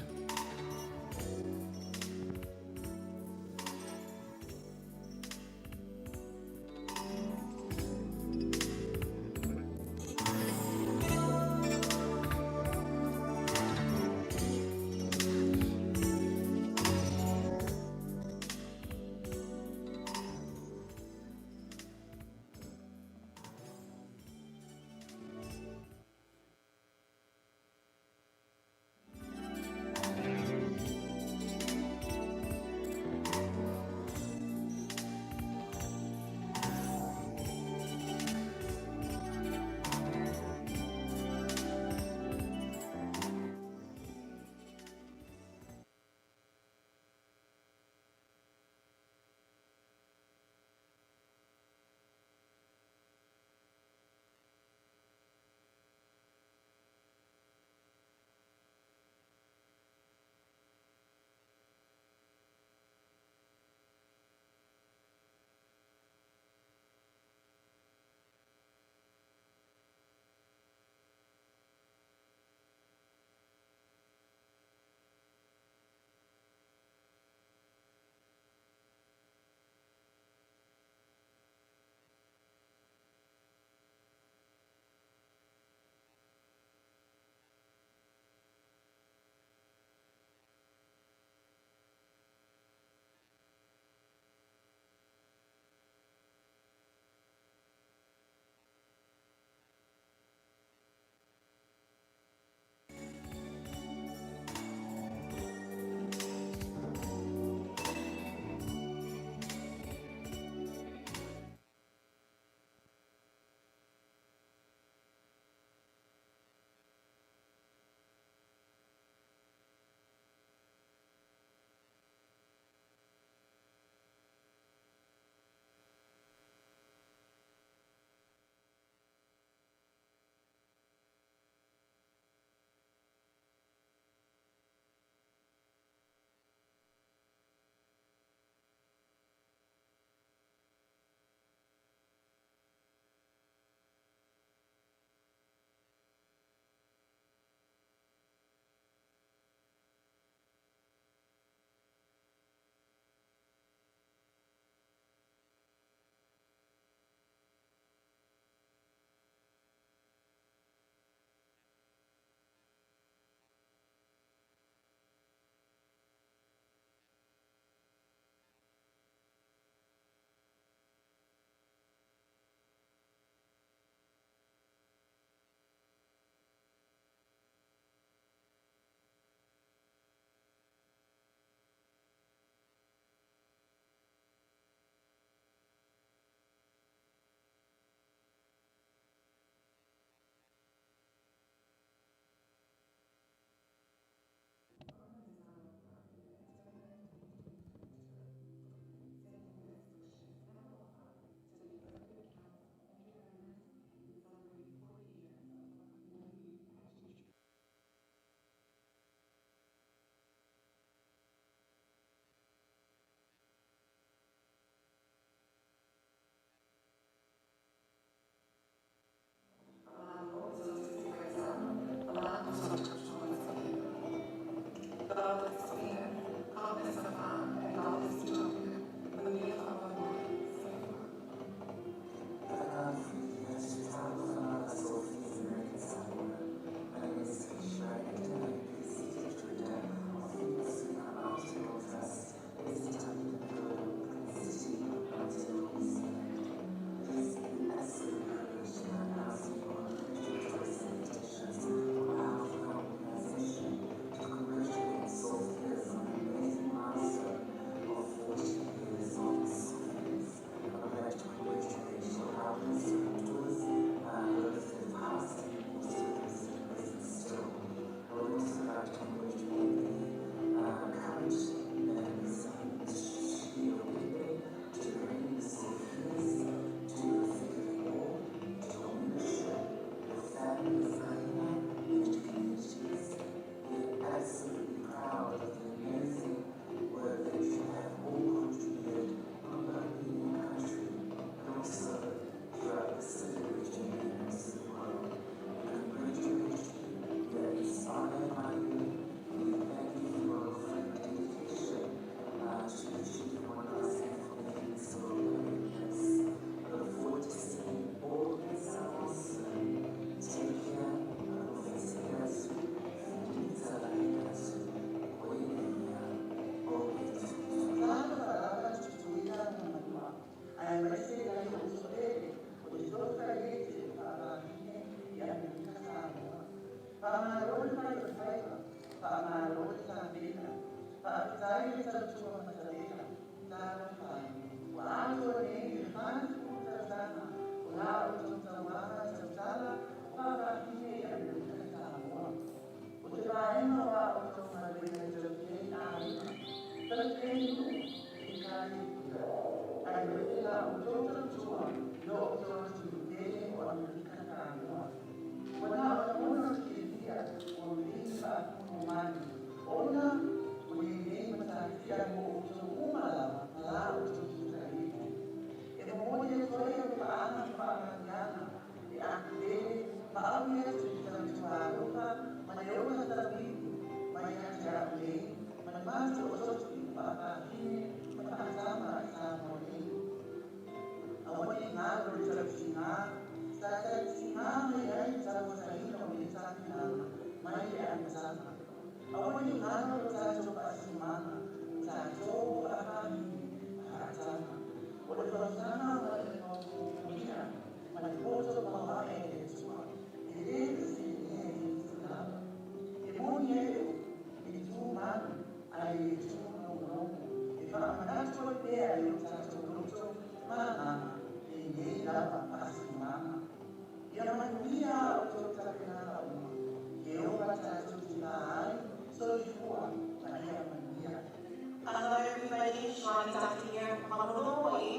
Hello, everybody. Shawnee Doctor here from Honolulu, Hawaii.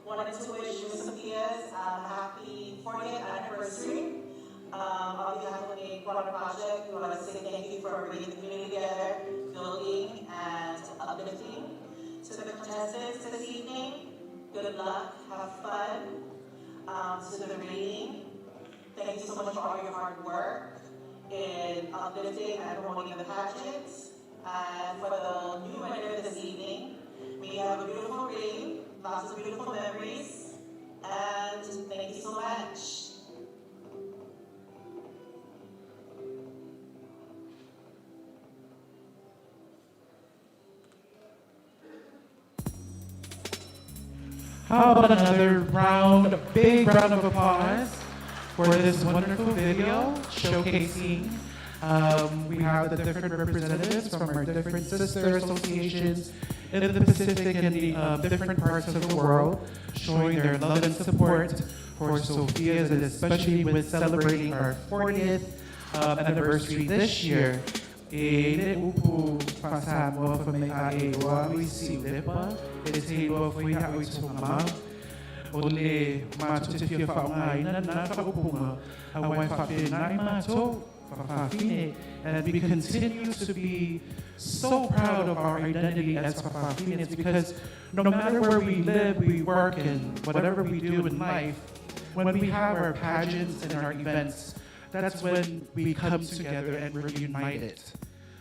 Wanted to wish Miss Sophia's happy 40th anniversary. On behalf of the Guana Project, we want to say thank you for bringing the community together, building and uplifting. To the contestants this evening, good luck, have fun. To the reading, thank you so much for all your hard work in uplifting and promoting the pageant. And for the new winner this evening, we have a beautiful reading, lots of beautiful memories, and thank you so much. How about another round, a big round of applause for this wonderful video showcasing. We have the different representatives from our different sister associations in the Pacific and the different parts of the world, showing their love and support for Sophia's, and especially with celebrating our 40th anniversary this year. E le upu whasamoa wha me a e oa ui si ulepa, e te iloa foi ha ui tonga mā. O le mātou te whia whaonga ina nā whaupunga, a wai whape nai mātou, whawhawhine, and we continue to be so proud of our identity as Fa'afafines, because no matter where we live, we work, and whatever we do in life, when we have our pageants and our events, that's when we come together and we're united.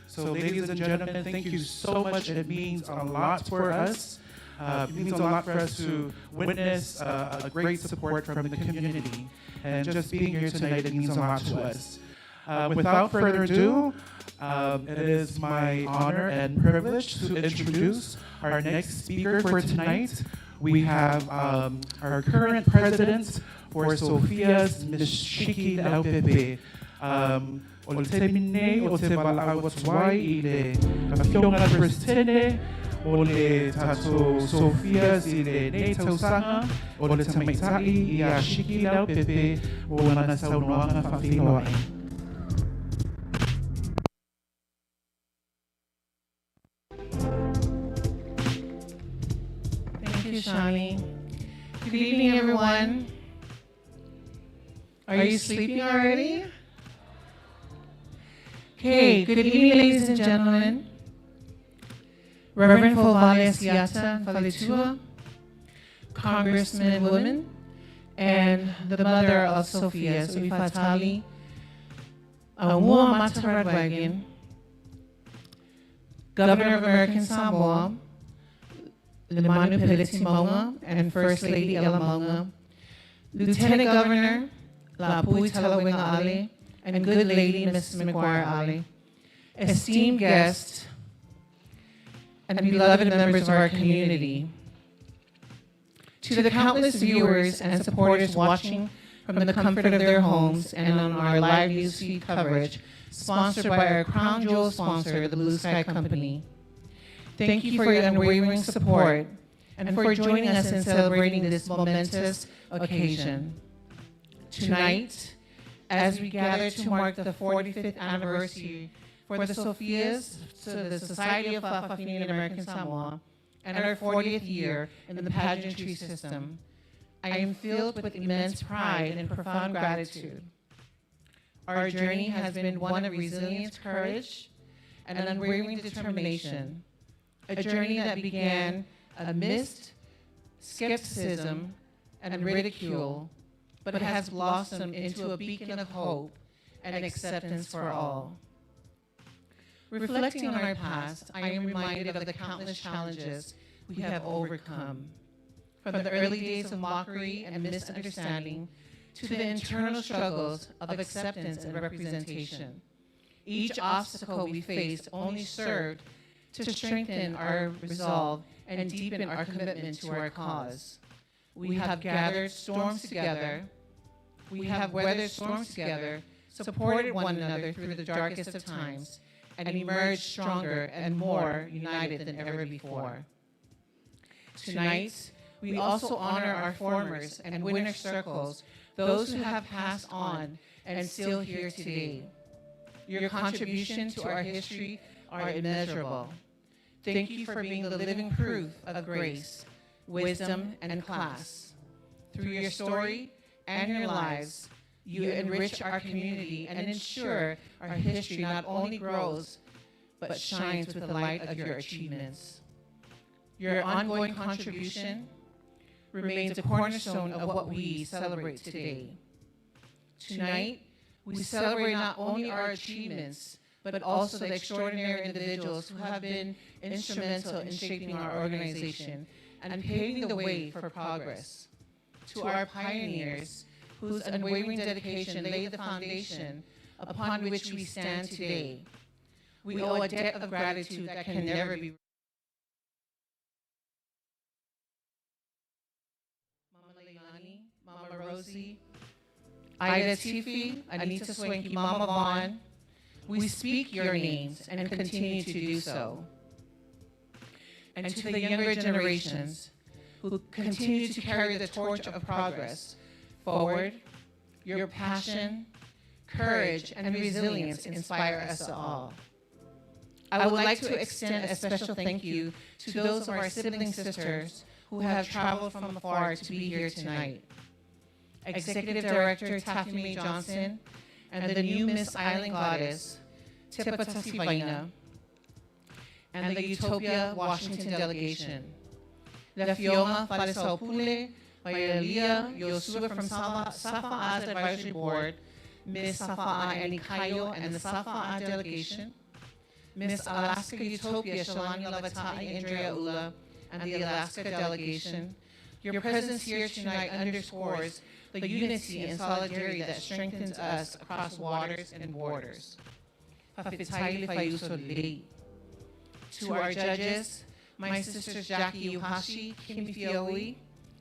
So ladies and gentlemen, thank you so much. It means a lot for us. It means a lot for us to witness a great support from the community. And just being here tonight, it means a lot to us. Without further ado, it is my honor and privilege to introduce our next speaker for tonight. We have our current president for Sophia's, Ms. Shiki Leaupepe. O le taimi nei o te valaau atu ai i le afioga Peresetene o le tatou Sophia's i lenei tausaga o le tamaitai ia Shiki Leaupepe mo lana saunoaga faafeiloai. Thank you, Shani. Good evening, everyone. Are you sleeping already? Okay, good evening, ladies and gentlemen. Reverend Fouvale Asiata Faletua, Congressmen and women, and the mother of Sophia Suifatali, Aumua Amata Redwagon, Governor of American Samoa, Lemanu Peleti Mauga, and First Lady Ella Mauga, Lieutenant Governor Lapui Talauega Ale, and good lady Mrs. McGuire Ale, esteemed guests, and beloved members of our community. To the countless viewers and supporters watching from the comfort of their homes and on our live news feed coverage, sponsored by our crown jewel sponsor, the BluSky Company. Thank you for your unwavering support and for joining us in celebrating this momentous occasion. Tonight, as we gather to mark the 45th anniversary for the Sophias, so the Society of Fa'afafine in American Samoa, and our 40th year in the pageantry system, I am filled with immense pride and profound gratitude. Our journey has been one of resilience, courage, and unwavering determination, a journey that began amidst skepticism and ridicule, but has blossomed into a beacon of hope and acceptance for all. Reflecting on our past, I am reminded of the countless challenges we have overcome. From the early days of mockery and misunderstanding to the internal struggles of acceptance and representation. Each obstacle we faced only served to strengthen our resolve and deepen our commitment to our cause. We have gathered storms together. We have weathered storms together, supported one another through the darkest of times, and emerged stronger and more united than ever before. Tonight, we also honor our formers and winner circles, those who have passed on and still here today. Your contribution to our history are immeasurable. Thank you for being the living proof of grace, wisdom, and class. Through your story and your lives, you enrich our community and ensure our history not only grows, but shines with the light of your achievements. Your ongoing contribution remains a cornerstone of what we celebrate today. Tonight, we celebrate not only our achievements, but also the extraordinary individuals who have been instrumental in shaping our organization and paving the way for progress. To our pioneers, whose unwavering dedication laid the foundation upon which we stand today, we owe a debt of gratitude that can never be Mama Leilani, Mama Rosie, Ida Tifi, Anita Swanky, Mama Vaughn, we speak your names and continue to do so. And to the younger generations who continue to carry the torch of progress forward, your passion, courage, and resilience inspire us all. I would like to extend a special thank you to those of our sibling sisters who have traveled from afar to be here tonight. Executive Director Taffy Johnson and the new Miss Island Goddess, Tipa Tasivaina, and the Utopia Washington delegation. Lefioma Falesaupule, Vayalia Yosua from Safa'a's Advisory Board, Ms. Safa'a Anikayo and the Safa'a delegation, Miss Alaska Utopia Shalani Lavatai Andrea Ula and the Alaska delegation. Your presence here tonight underscores the unity and solidarity that strengthens us across waters and borders. To our judges, my sisters Jackie Uhashi, Kim Fioi,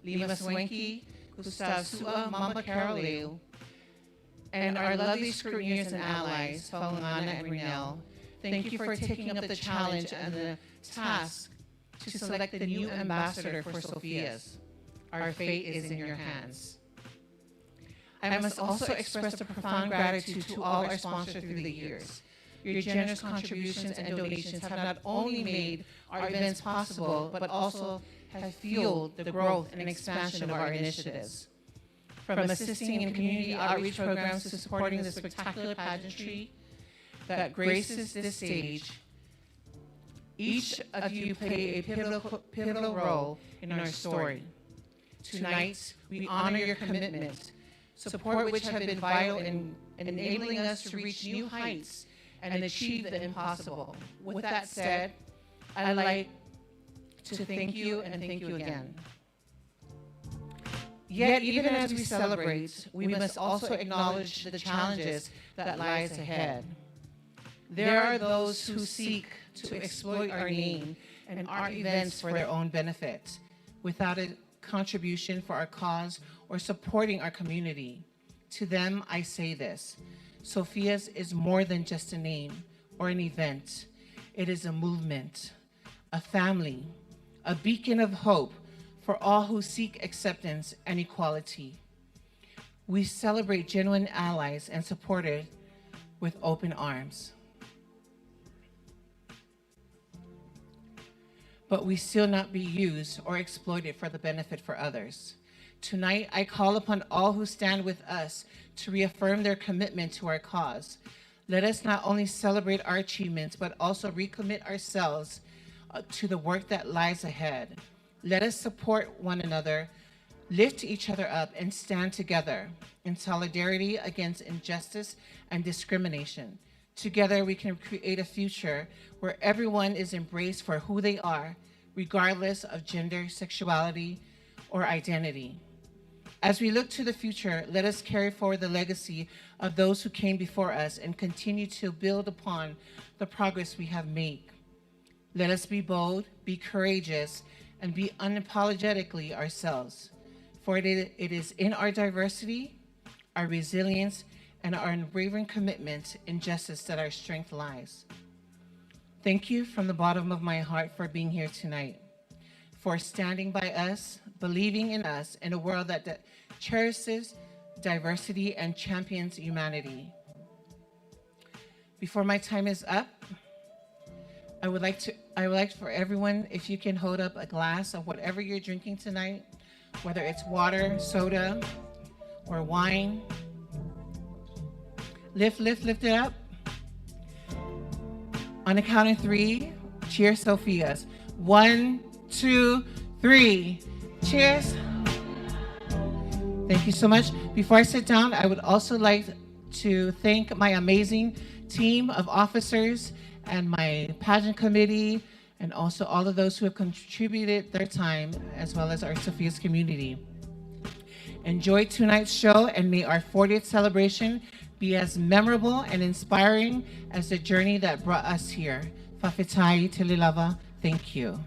Lima Swanky, Gustav Sua, Mama Carol Leu, and our lovely scrutineers and allies, Falangana and Renelle, thank you for taking up the challenge and the task to select the new ambassador for Sophia's. Our fate is in your hands. I must also express a profound gratitude to all our sponsors through the years. Your generous contributions and donations have not only made our events possible, but also have fueled the growth and expansion of our initiatives. From assisting in community outreach programs to supporting the spectacular pageantry that graces this stage, each of you play a pivotal role in our story. Tonight, we honor your commitment, support which have been vital in enabling us to reach new heights and achieve the impossible. With that said, I'd like to thank you and thank you again. Yet, even as we celebrate, we must also acknowledge the challenges that lies ahead. There are those who seek to exploit our name and our events for their own benefit, without a contribution for our cause or supporting our community. To them, I say this Sophia's is more than just a name or an event, it is a movement, a family, a beacon of hope for all who seek acceptance and equality. We celebrate genuine allies and supporters with open arms. But we still not be used or exploited for the benefit for others. Tonight, I call upon all who stand with us to reaffirm their commitment to our cause. Let us not only celebrate our achievements, but also recommit ourselves to the work that lies ahead. Let us support one another, lift each other up, and stand together in solidarity against injustice and discrimination. Together, we can create a future where everyone is embraced for who they are, regardless of gender, sexuality, or identity. As we look to the future, let us carry forward the legacy of those who came before us and continue to build upon the progress we have made. Let us be bold, be courageous, and be unapologetically ourselves. For it is in our diversity, our resilience, and our unwavering commitment in justice that our strength lies. Thank you from the bottom of my heart for being here tonight, for standing by us, believing in us in a world that cherishes diversity and champions humanity. Before my time is up, I would like for everyone, if you can hold up a glass of whatever you're drinking tonight, whether it's water, soda, or wine. Lift, lift, lift it up. On the count of 3, cheers, Sophia's. 1, 2, 3. Cheers. Thank you so much. Before I sit down, I would also like to thank my amazing team of officers and my pageant committee, and also all of those who have contributed their time, as well as our Sophia's community. Enjoy tonight's show, and may our 40th celebration be as memorable and inspiring as the journey that brought us here. Fa'afetai tele lava, thank you.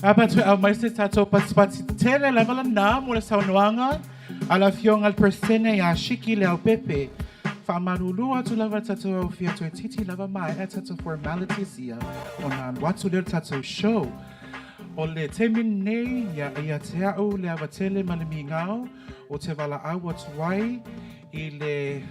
Apa tu au mai se tatou patipati tele lava la na mo le saunoaga a le afioga i le Peresetene ia Shiki Leaupepe. Faamalulu atu lava tatou aufia toeitiiti lava maea tatou formalities ia ona alu atu lea o le tatou show. O le taimi lenei ia ia te a'u le ava tele ma le migao o te valaau atu ai i le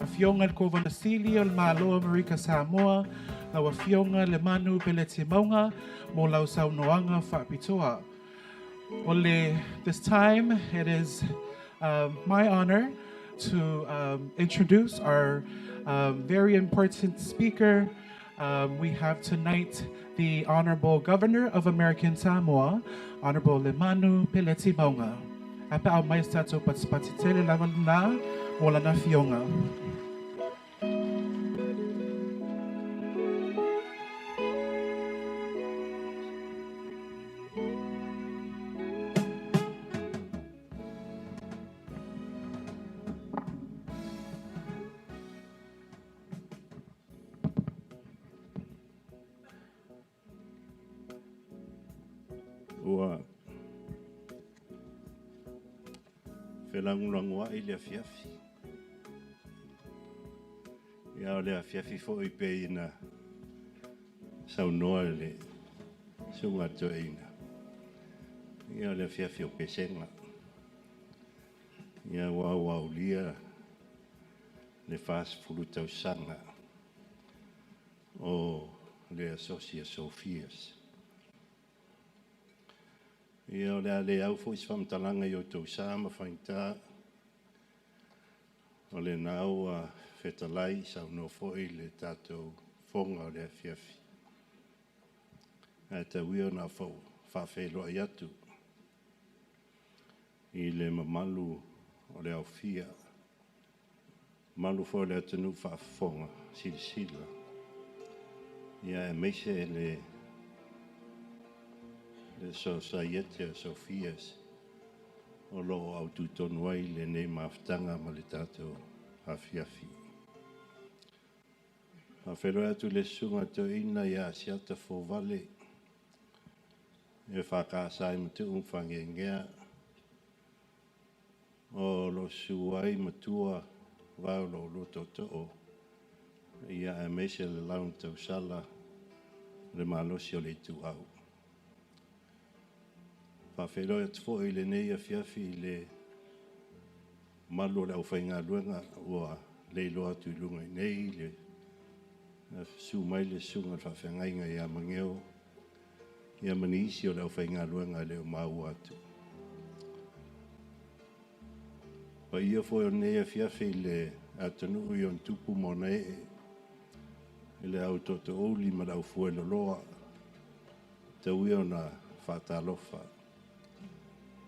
Afioga i le Kovana Sili o le Malo o Amerika Samoa, lau Afioga Lemanu Peleti Mauga mo lau saunoaga faapitoa. O le this time it is my honor to introduce our very important speaker. We have tonight the Honorable Governor of American Samoa, Honorable Lemanu Peleti Mauga. A pe a mai se tatou patipati tele lava lena mo lana afioga. Ua felagolagoaʻi le afiafi. Ia o le afiafi foi pei ona saunoa le susuga i le toeaina. Ia o le afiafi o Pesega. Ia ua auaulia le 40 tausaga o le Asosi a Sophia's. Ia o le a le au foi se faamatalaga i outou sa ma faigata, o lena ua fetalai saunoa foi le tatou fofoga o le afiafi. Ae tau ia ona faafeiloai atu i le mamalu o le aofia, mamalu foi o le atunuu faafofoga silasila, ia aemaise le Sosaiete a Sophia's. o lo o aututonu ai lenei mafutaga ma le tatou afiafi. Faafeiloai atu i le Susuga Toeaina ia Asiata Fouvale e EFKS i Matuu ma Fageagea o lo o susu ai matua vae o lo oulua tootoo ia aemaise le lau na tausala le malosi o le ituau. Faafeiloai atu foi i lenei afiafi i le malu o le aufaigaluega ua leiloa atu i luga i nei le susu mai le susuga i le faafeagaiga ia Mageo ia ma nisi o le aufaigaluega e le o maua atu. Paia foi o lenei afiafi i le atunuu i ona tupu ma ona ee, i le au tootoouli ma le au fueloloa, tau ia ona faatalofa.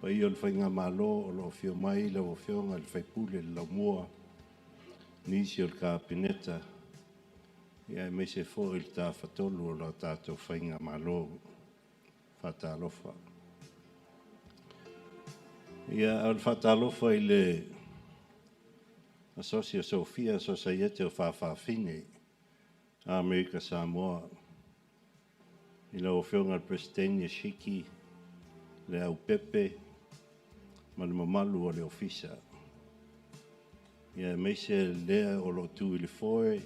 Paia o le Faigamalo o lo o afio mai lau Afioga i le sui usufono le Laumua, nisi o le Kapeneta, ia aemaise foi le Tafatolu o la tatou Faigamalo. Faatalofa. Ia, o le faatalofa i le Asosi o Sofia, Sosaiete o Faafafine, Amerika Samoa, i lau Afioga i le Peresetene Shiki, Leaupepe ma le mamalu o le Ofisa. Ia aemaise lea o lo o tu i le foe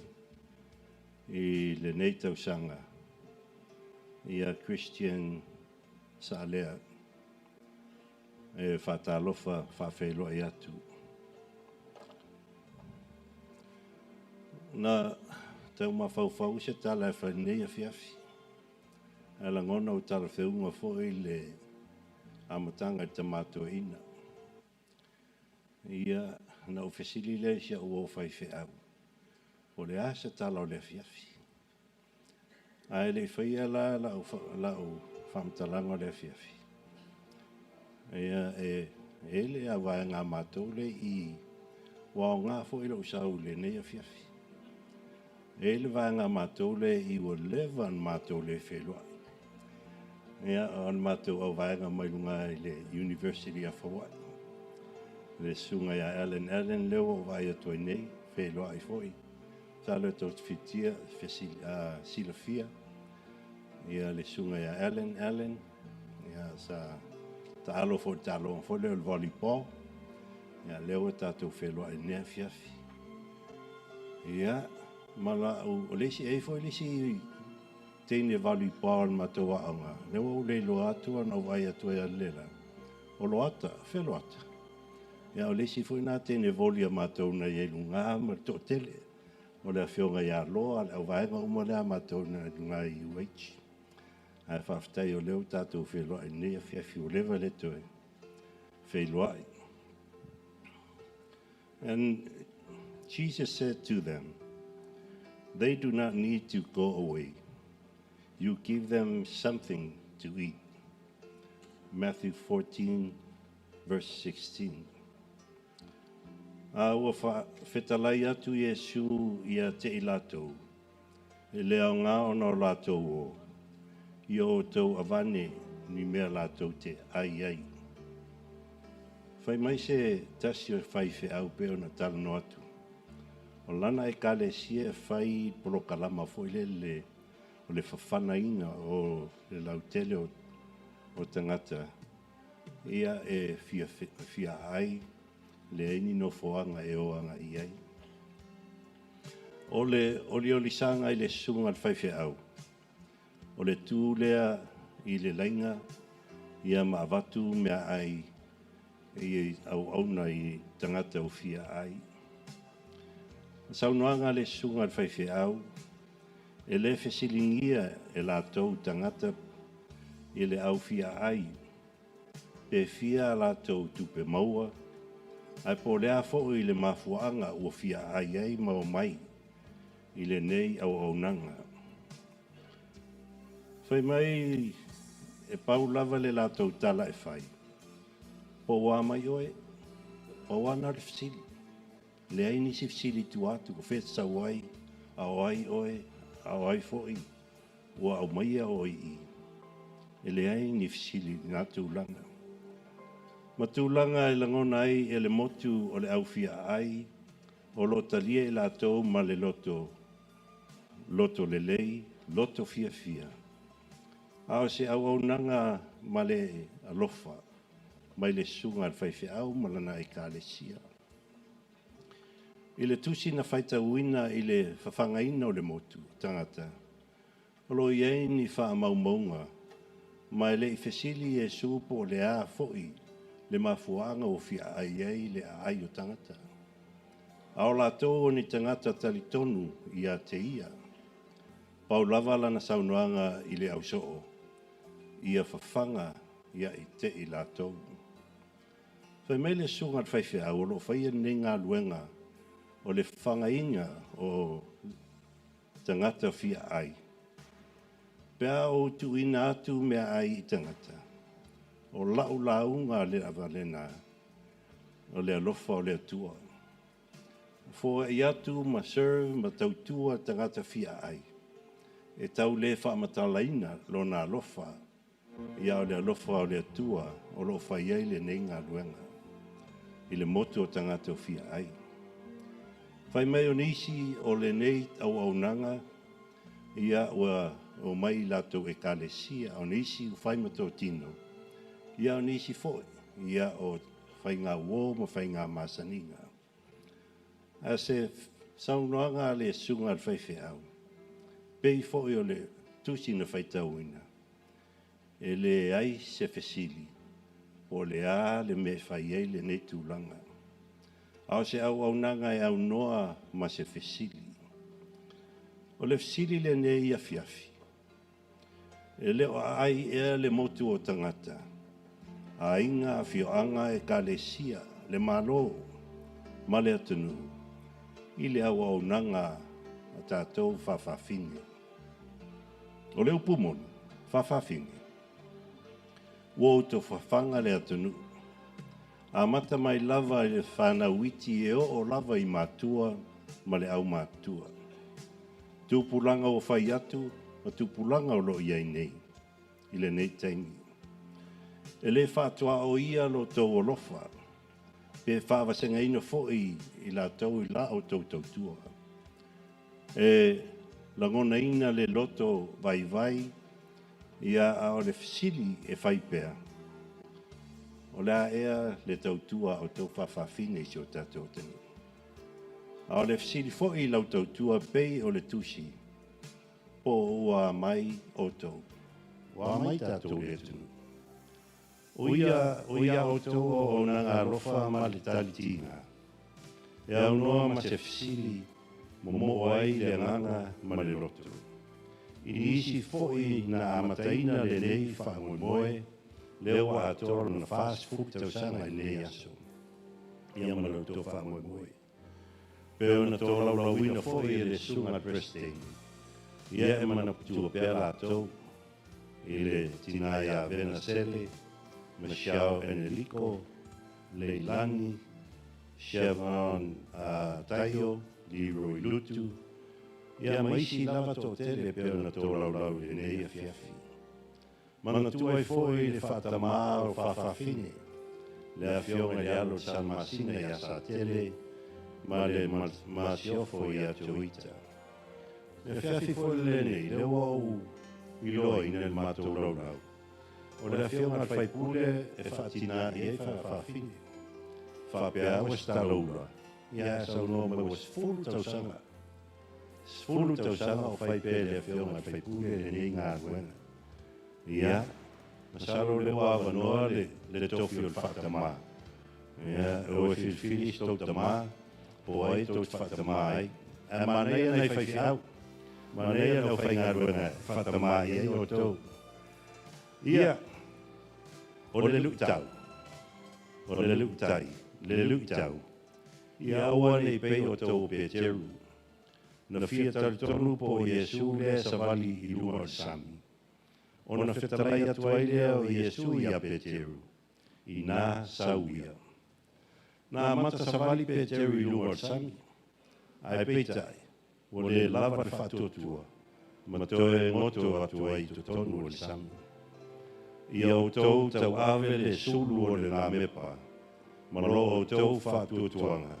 i lenei tausaga, ia Christian Saalea. E faatalofa faafeiloai atu. Na tau mafaufau se tala e fai i lenei afiafi. Ae lagona ua talafeuga foi le amataga i le Tama Toeaina. Ia, na ou fesili lea i si au uo faifeau, po o le a se tala o le afiafi. Ae le i faia la lau faamatalaga o le afiafi, ia e i ai le vaega a matou lea e i i, ua aoga foi lou sau i lenei afiafi. E i ai le vaega a matou lea e i i ua leva ona matou le feiloai. Ia, o le matou auvaega mai luga i le University of Hawaii. Le susuga ia Alan Allen lea ua ou vaai atu ai nei, feiloai foi. Masalo e tou te silafia ia le susuga ia Alan Allen, ia sa taalo foi i le taaloga foi lea o le volleyball. Ia lea ua tatou feiloai i lenei afiafi. Ia, ma lau, o le isi, e i ai foi le isi teine volleyball o le matou aoga, lea ua ou le iloa atu ona ou vaai atu ai analeila, o Loata, fea Loata? Ia o le isi foi lena teine voli a matou na i ai i luga ma le toatele. O le afioga ia Loa, le auvaega uma lea a matou na i luga i UH. Ae faafetai o lea ua tatou feiloai i lenei afiafi, ua leva le toe feiloai. And Jesus said to them, "They do not need to go away. You give them something to eat." Matthew 14, verse 16. A ua fetalai atu Iesu ia te i latou, e le aoga ona o latou o, ia outou avane ni mea latou te ai ai. Fai mai se tasi o faifeau pei ona talanoa atu, o lana ekalesia e fai polokalama foi lele o le fafanaina o le lautele o tagata ia e fia, fia ai, leai ni nofoaga e o agai i ai. O le oliolisaga i le susuga i le faifeau, o le tu lea i le laina ia ma avatu meaai i auauna i tagata ua fia ai. O saunoaga a le susuga i le faifeau, e le fesiligia e latou tagata i le au fia ai, pe fia a latou tupe maua, ae po o le a foi le mafuaaga ua fia ai ai ma omai i lenei auaunaga. Fai mai e pau lava le latou tala e fai, po ua mai oe, pau lava lena o le fesili. Leai nisi fesili i tua atu, o fea e te sau ai, a o ai oe, a o ai foi ua aumaia oe i i. E leai ni fesili i lena tulaga. Ma tulaga e lagona ai e le motu o le au fiaai, o lo o talia i latou ma le loto, loto lelei, loto fiafia. A o se auaunaga ma le alofa mai le susuga a le faifeau ma lana ekalesia. I le tusi na faitauina i le fafagaina o le motu tagata, o lo o i ai ni faamaumauga ma e le i fesili Iesu po o le a foi le mafuaaga ua fia aai ai le aai o tagata. A o latou o ni tagata talitonu ia te ia. Pau lava lana saunoaga i le ausoo, ia fafaga ia i te i latou. Fai mai le susuga a le faifeau o lo o faia lenei galuega o le fafagaina o tagata fiaai, pe a ou tuuina atu meaai i tagata, o lau lauga le avalena o le alofa o le Atua. Foai atu ma serve ma tautua tagata fiaai, e tau le faamatalaina lona alofa, ia o le alofa o le Atua o lo o fai ai lenei galuega i le motu o tagata o fiaai. Fai mai o nisi o lenei auaunaga, ia ua o mai i latou ekalesia, o nisi ua fai ma totino, ia o nisi foi, ia o faiga uo ma faiga masaniga. A se saunoaga a le susuga a le faifeau, pei foi o le tusi na faitauina, e leai se fesili po o le a le mea e fai ai lenei tulaga. A o se auaunaga e aunoa ma se fesili. O le fesili lenei afiafi, e le o aai ea le motu o tagata, aiga, afioaga, ekalesia, le Malo ma le atunuu i le auaunaga a tatou faafafine. O le upu moni, faafafine, ua outou fafaga le atunuu. Amata mai lava i le fanau iti e oo lava i matua ma le aumatua. Tupulaga ua fai atu ma tupulaga o lo o i ai nei i lenei taimi. E le faatuaoia lo outou alofa, pe faavasegaina foi i latou i la outou tautua. E lagonaina le loto vaivai, ia a o le fesili e fai pea, o le a ea le tautua a outou faafafine i si o tatou atunuu. A o le fesili foi i lau tautua pei o le tusi, po o ua mai outou, ua mai tatou i le atunuu. O ia, o ia outou auaunaga alofa ma le talitiga. E aunoa ma se fesili, momoo ai le agaga ma le loto. I nisi foi na amataina lenei faamoemoe, lea ua atoa lona 40 tausaga i lenei aso. Ia ma le outou faamoemoe. Pe ona tolaulauina foi e le susuga a le Peresetene, ia e manatua pea latou i le tina ia Vena Sele, Michelle Eneliko, Leilani, Chevron Taio, Leroy Lutu, ia ma isi lava toatele pe ona tolaulau i lenei afiafi. Manatua ai foi le faatamā o faafafine, le afioga i le alo o Salamasina ia Satele ma le masiofo ia Tuita. Le afiafi foi lenei, lea ua ou iloaina i le matou laulau, o le afioga a le faipule e faatinā i ai faafafine. Faapea ua se talaula, ia ae saunoa mai ua 10 tausaga. 10 tausaga o fai pea e le afioga a le faipule lenei galuega. Ia, masalo lea ua avanoa le, le tofi o le faatamā. Ia, e o e filifili si tou tamā, po o ai tou te faatamā ai. Ae manaia nai faifeau, manaia le aufaigaluega e faatamā i ai outou. Ia, o le luitau, o le luitai, le luitau, ia aua ne i pei outou o Peteru, na fia talitonu po o Iesu lea e savali i luga o le sami. Ona fetalai atu ai lea o Iesu iā Peteru, inā sau ia. Na amata savali Peteru i luga o le sami, ae peitai, ua le lava le faatuatua, ma toe goto atu ai i totonu o le sami. Ia outou tauave le sulu o le lamepa, ma lo outou faatuatuaga,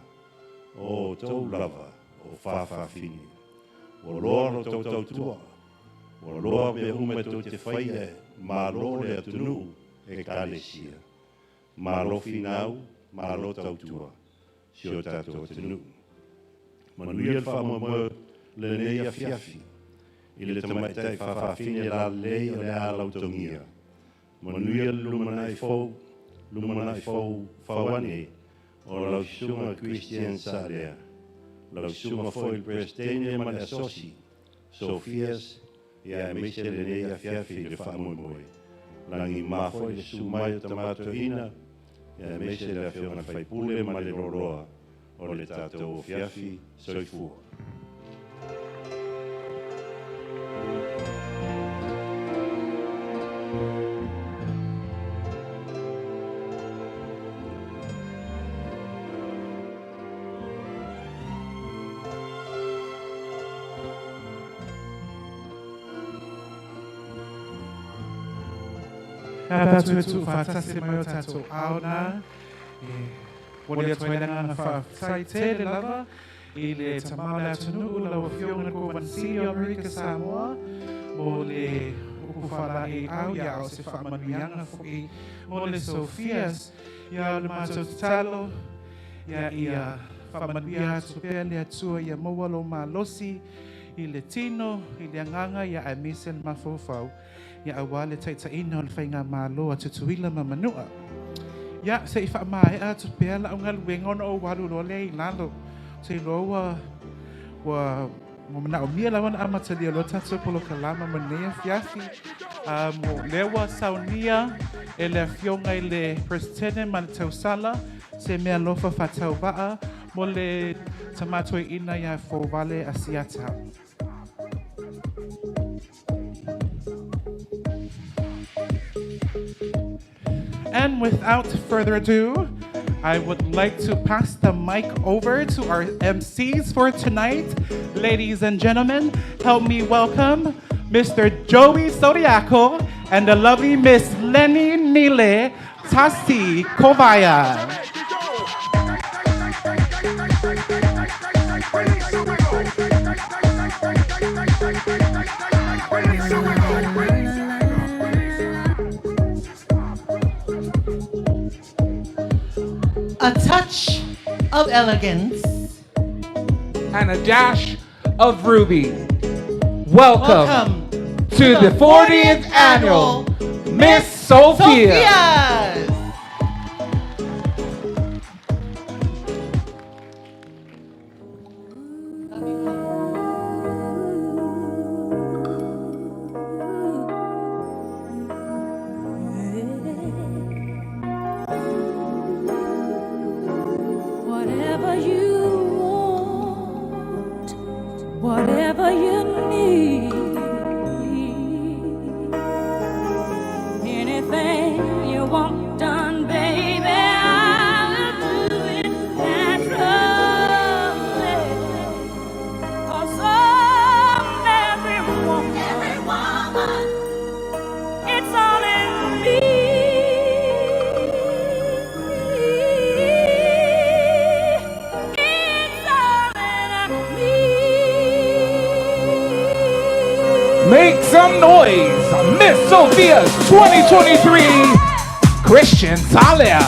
o outou lava o fa'afafine. Ua loa lo tou tautua, ua loa mea uma e tou te faia e mālō le atunuu ekalesia. Malo finau, malo tautua, si o tatou atunuu. Manuia le faamoemoe lenei afiafi, i le tamaitai faafafine lalelei o le a lautogia. Manuia le lumanai fou, lumanai fou fauane o lau susuga Christian Saalea. Lau susuga foi le Peresetene ma le Asosi, Sophias, ia aemaise lenei afiafi i le faamoemoe. Lagima foi le susu mai o Tama Toeaina, ia aemaise le afioga i le Faipule ma le loaloa o le tatou afiafi. Soifua. Ia tatou e tuufaatasi mai o tatou aao na e momoli atu ai le agaga faafetai tele lava i le Tama o le atunuu lau Afioga i le Kovana Sili o Amerika Samoa mo le upu faalaeiau ia a o se faamanuiaga foi mo le Sophias. Ia o le matou tatalo ia ia faamanuia atu pea le Atua ia maua lou malosi i le tino i le agaga ia aemaise le mafaufau ia aua le taitaiina o le faigamalo a Tutuila ma Manua. Ia, se i faamaea atu pea lau galuega ona ou alu loa lea i lalo. Ou te iloa ua, ua, ua manaomia lava ona amatalia loa tatou polokalama mo lenei afiafi. Um, lea ua saunia e le Afioga i le Peresetene ma le Tausala se meaalofa faatauvaa mo le Tama Toeaina ia Fouvale Asiata. And without further ado, I would like to pass the mic over to our MCs for tonight. Ladies and gentlemen, help me welcome Mr. Joey Soriaco and the lovely Miss Lenny Nile Tasi Kovaya. A touch of elegance. And a dash of ruby. Welcome, Welcome to the 40th annual Miss Sophia. Sophias. Whatever you want, whatever you need, anything you want done, baby, I'll do it naturally. 'Cause I'm every woman, every woman. It's all in me. It's all in me. Make some noise, Miss Sophia's 2023 Christian Talia.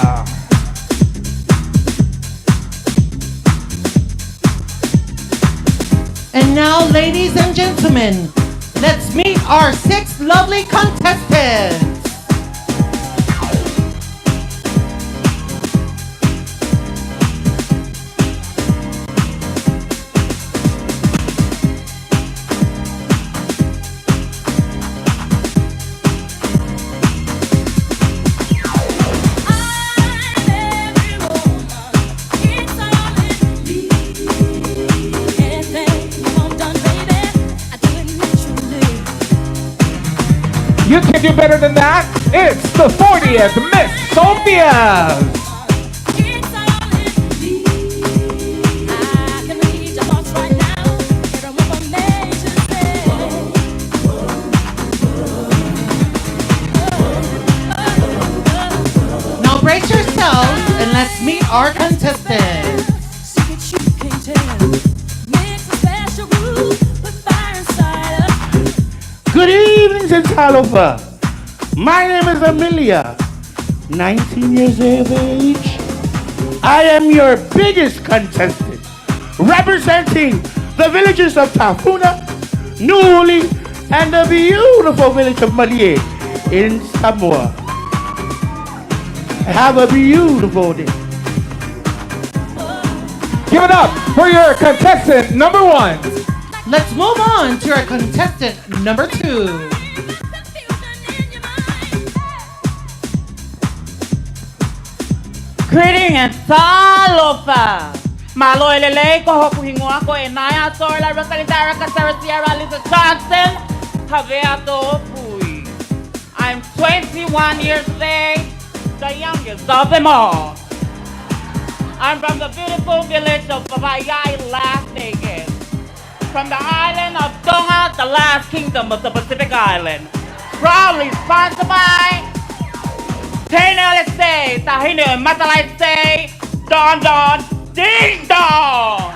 And now, ladies and gentlemen, let's meet our 6 lovely contestants. You can do better than that. It's the 40th Miss Sophia's. Greetings and talofa. My name is Amelia, 19 years of age. I am your biggest contestant, representing the villages of Tafuna, Nuli, and the beautiful village of Malie in Samoa. Have a beautiful day. Give it up for your contestant number one. Let's move on to our contestant number two. Greeting and talofa. Malo elele ko hoku hingoa ko e Naya Sorla Rosalinda Erica Sarah Sierra Lisa Johnson Havea Pui. I'm 21 years of age, the youngest of them all. I'm from the beautiful village of Papayai, Las Vegas. From the island of Tonga, the last kingdom of the Pacific Island. Proudly sponsored by Tane Say, Tahine Matalai Say, Don Don, Ding Dong!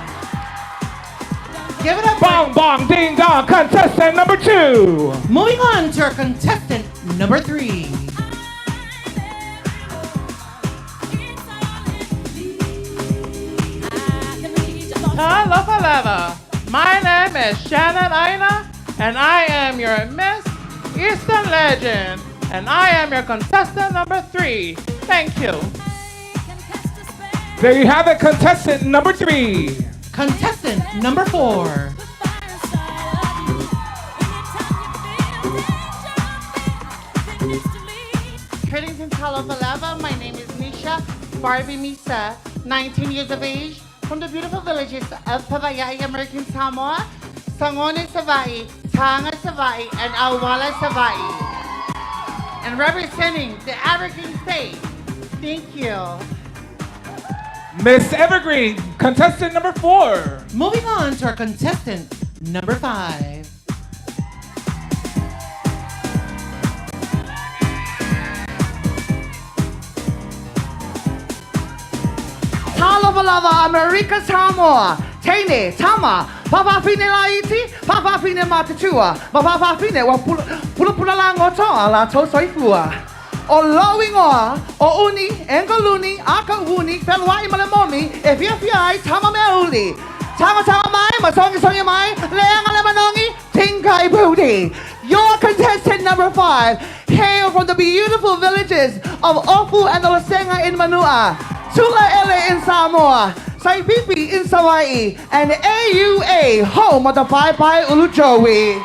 Give it up. Bong bong ding dong. Contestant number two. Moving on to our contestant number three. Hello, Falava. My name is Shannon Aina, and I am your Miss Eastern Legend, and I am your contestant number three. Thank you. There you have it, contestant number three. Contestant number four. Greetings and Talofa My name is Nisha Barbie Misa, 19 years of age, from the beautiful villages of Pavayai, American Samoa, Sangone Savai, Tanga Savai, and Awala Savai. And representing the Evergreen State. Thank you. Miss Evergreen, contestant number four. Moving on to our contestant number five. Talofa Amerika Samoa, Teine, Tama, Papa Fine Laiti, Papa Fine Matatua, Papa Fine wa pula pula pula la ngoto la to soifua. O loingoa, o uni, engaluni, aka uni, felwai malamomi, e fia fia ai, tama me uli. Tama tama mai, masongi songi mai, leanga le manongi, tinkai booty. Your contestant number five, hail from the beautiful villages of Ofu and Olasenga in Manua, Tula Ele in Samoa, Saipipi in Hawaii, and AUA, home of the Pai Pai Ulu Joey.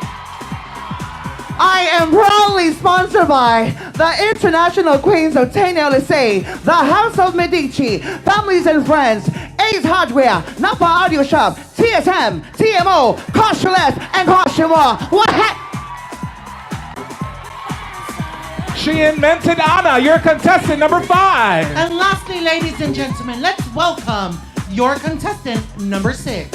I am proudly sponsored by the International Queens of Teine the House of Medici, Families and Friends, Ace Hardware, Napa Audio Shop, TSM, TMO, Caution Less, and Caution More. What heck? She invented Anna, your contestant number five. And lastly, ladies and gentlemen, let's welcome your contestant number six.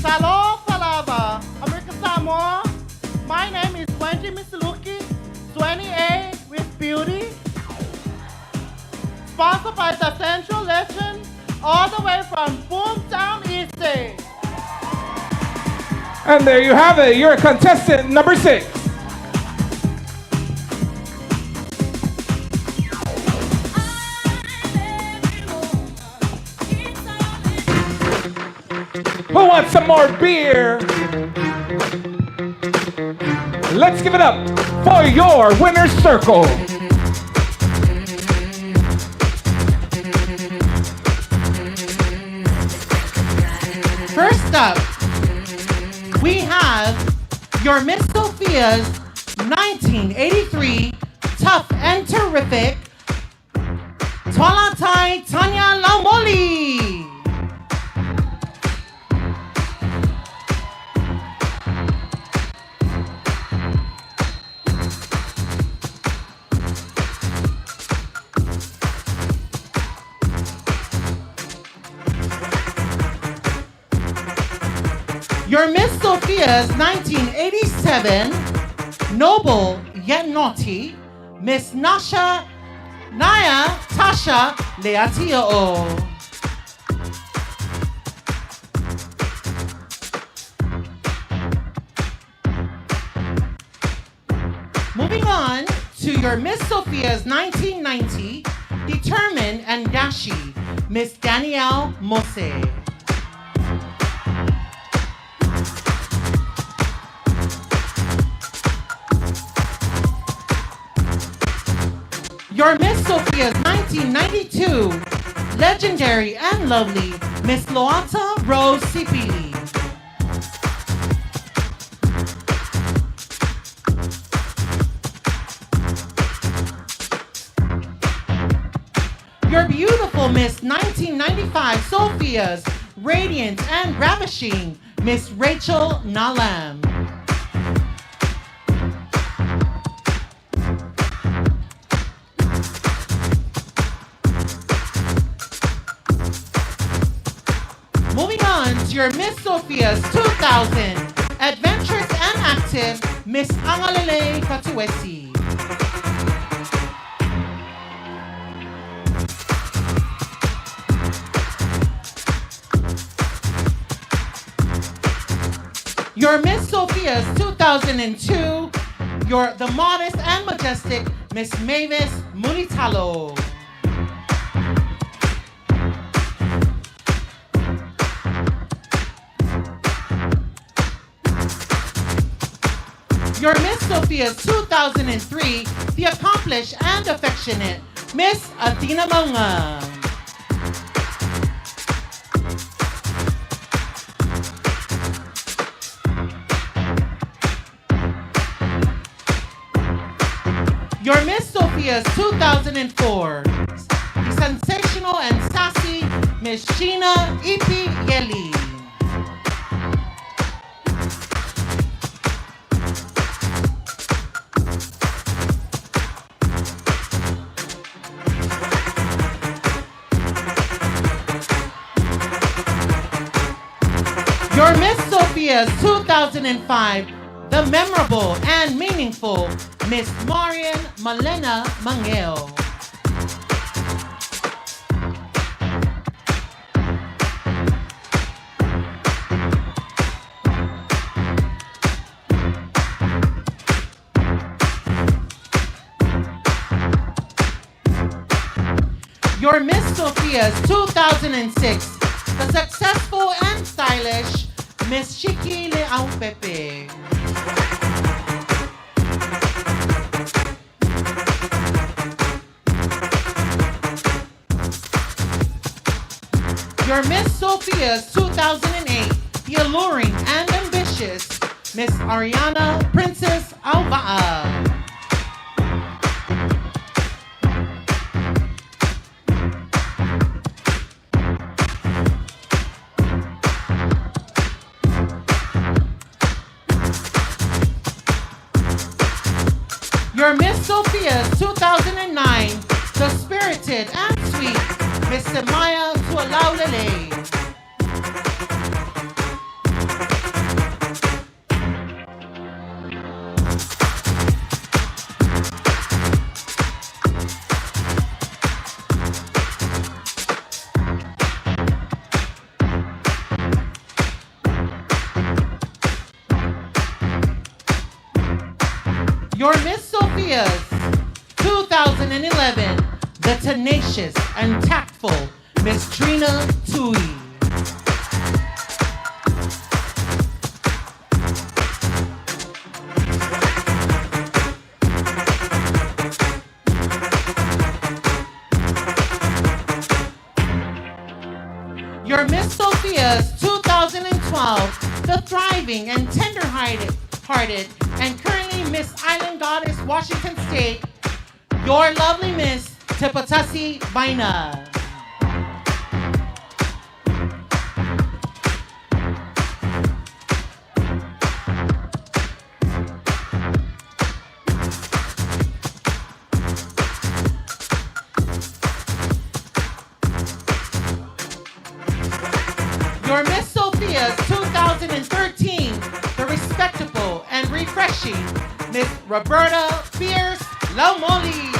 Salo Falava, America Samoa. My name is Wendy Misaluki, 28 with beauty. Sponsored by the Central Legend, all the way from Boomtown East. And there you have it, your contestant number six. Who wants some more beer? Let's give it up for your winner's circle. First up, we have your Miss Sophia's 1983 Tough and Terrific Twalatai Tanya Laumoli. Your Miss Sophia's 1987 Noble Yet Naughty, Miss Nasha Naya Tasha Leatio. on to your Miss Sophia's 1990, determined and dashy, Miss Danielle Mose. Your Miss Sophia's 1992, legendary and lovely, Miss Loata Rose Sipili. Your beautiful Miss 1995 Sophia's radiant and ravishing Miss Rachel Nalam. Moving on to your Miss Sophia's 2000, adventurous and active Miss Angalele Fatuesi. Your Miss Sophia's 2002, your the modest and majestic Miss Mavis Mulitalo. Your Miss Sophia's 2003, the accomplished and affectionate Miss Athena Maunga. Your Miss Sophia's 2004, the sensational and sassy Miss Sheena Ipi Yeli. Your Miss Sophia's 2005, the memorable and meaningful Miss Marian Malena Mangel. Your Miss Sophia's 2006, the successful and stylish Miss Shiki Leaupepe. Your Miss Sophia's 2008, the alluring and ambitious Miss Ariana Princess Alva'a. Your Miss Sophia's 2009, the spirited and sweet Miss Samaya Tualaulele. Your Miss Sophia's 2011, the tenacious and tactful Miss Trina Tui. Your Miss Sophia's 2012, the thriving and tender-hearted hearted, and currently Miss Island Goddess Washington State, your lovely Miss Tipatasi Vaina. Your Miss Sophia's 2013, the respectable and refreshing Miss Roberta Fierce Laumoli.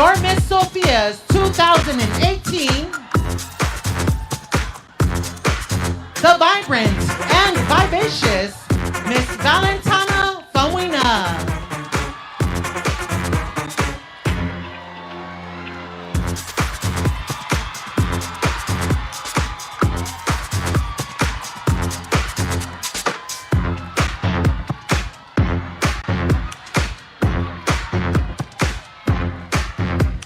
Your Miss Sophia's 2018, the vibrant and vivacious Miss Valentana Faumuina.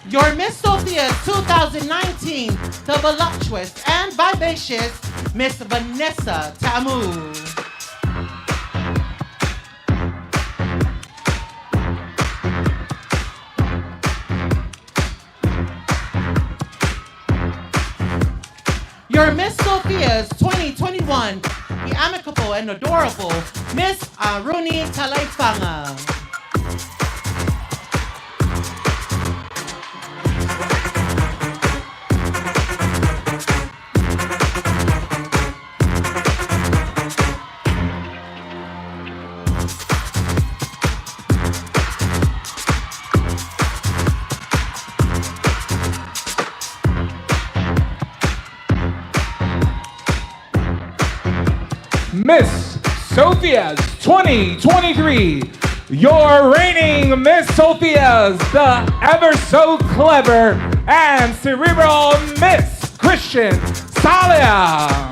Your Miss Sophia 2019, the voluptuous and vivacious Miss Vanessa Tamu. Your Miss Sophia's 2021, the amicable and adorable Miss Aruni Talaifanga. Miss Sophia's 2023. Your reigning Miss Sophia's, the ever so clever and cerebral Miss Christian Salia.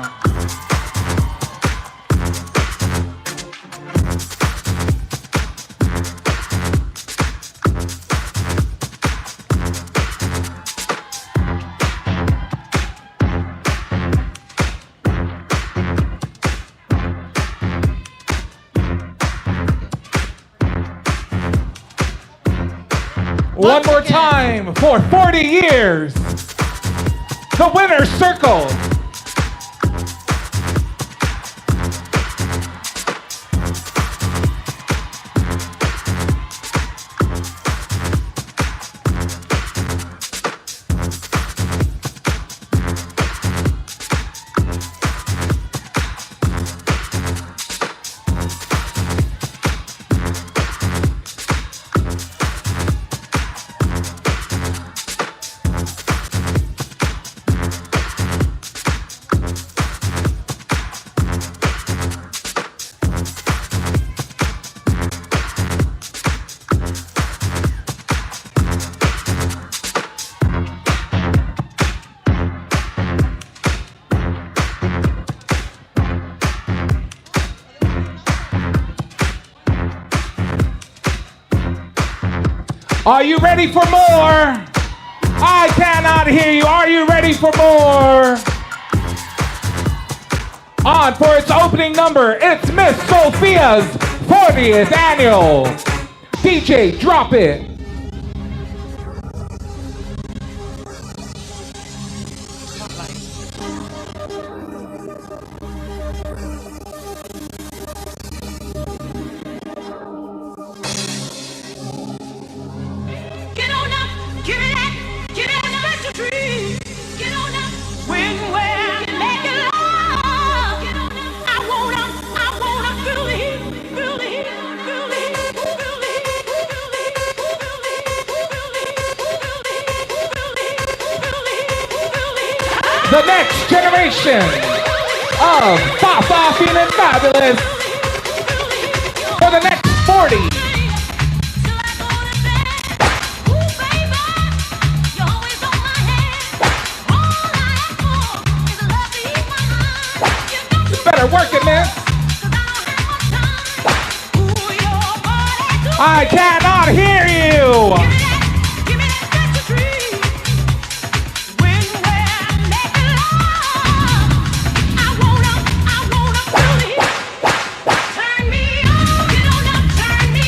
One more time for 40 years. The winner's circle. Are you ready for more? I cannot hear you. Are you ready for more? On for its opening number, it's Miss Sophia's 40th annual. DJ, drop it. Get on up, give it up, give it up, special treat. Get on up, when we're making love. Get on up, I wanna feel the heat, feel the heat, feel the heat, feel the heat, feel the heat, feel the heat, feel the heat, feel the heat, feel the heat, feel the heat, feel the heat. The next generation of Fafa Feeling Fabulous for the next 40. Better work it, man. I cannot hear you. Turn me on, get on up, turn me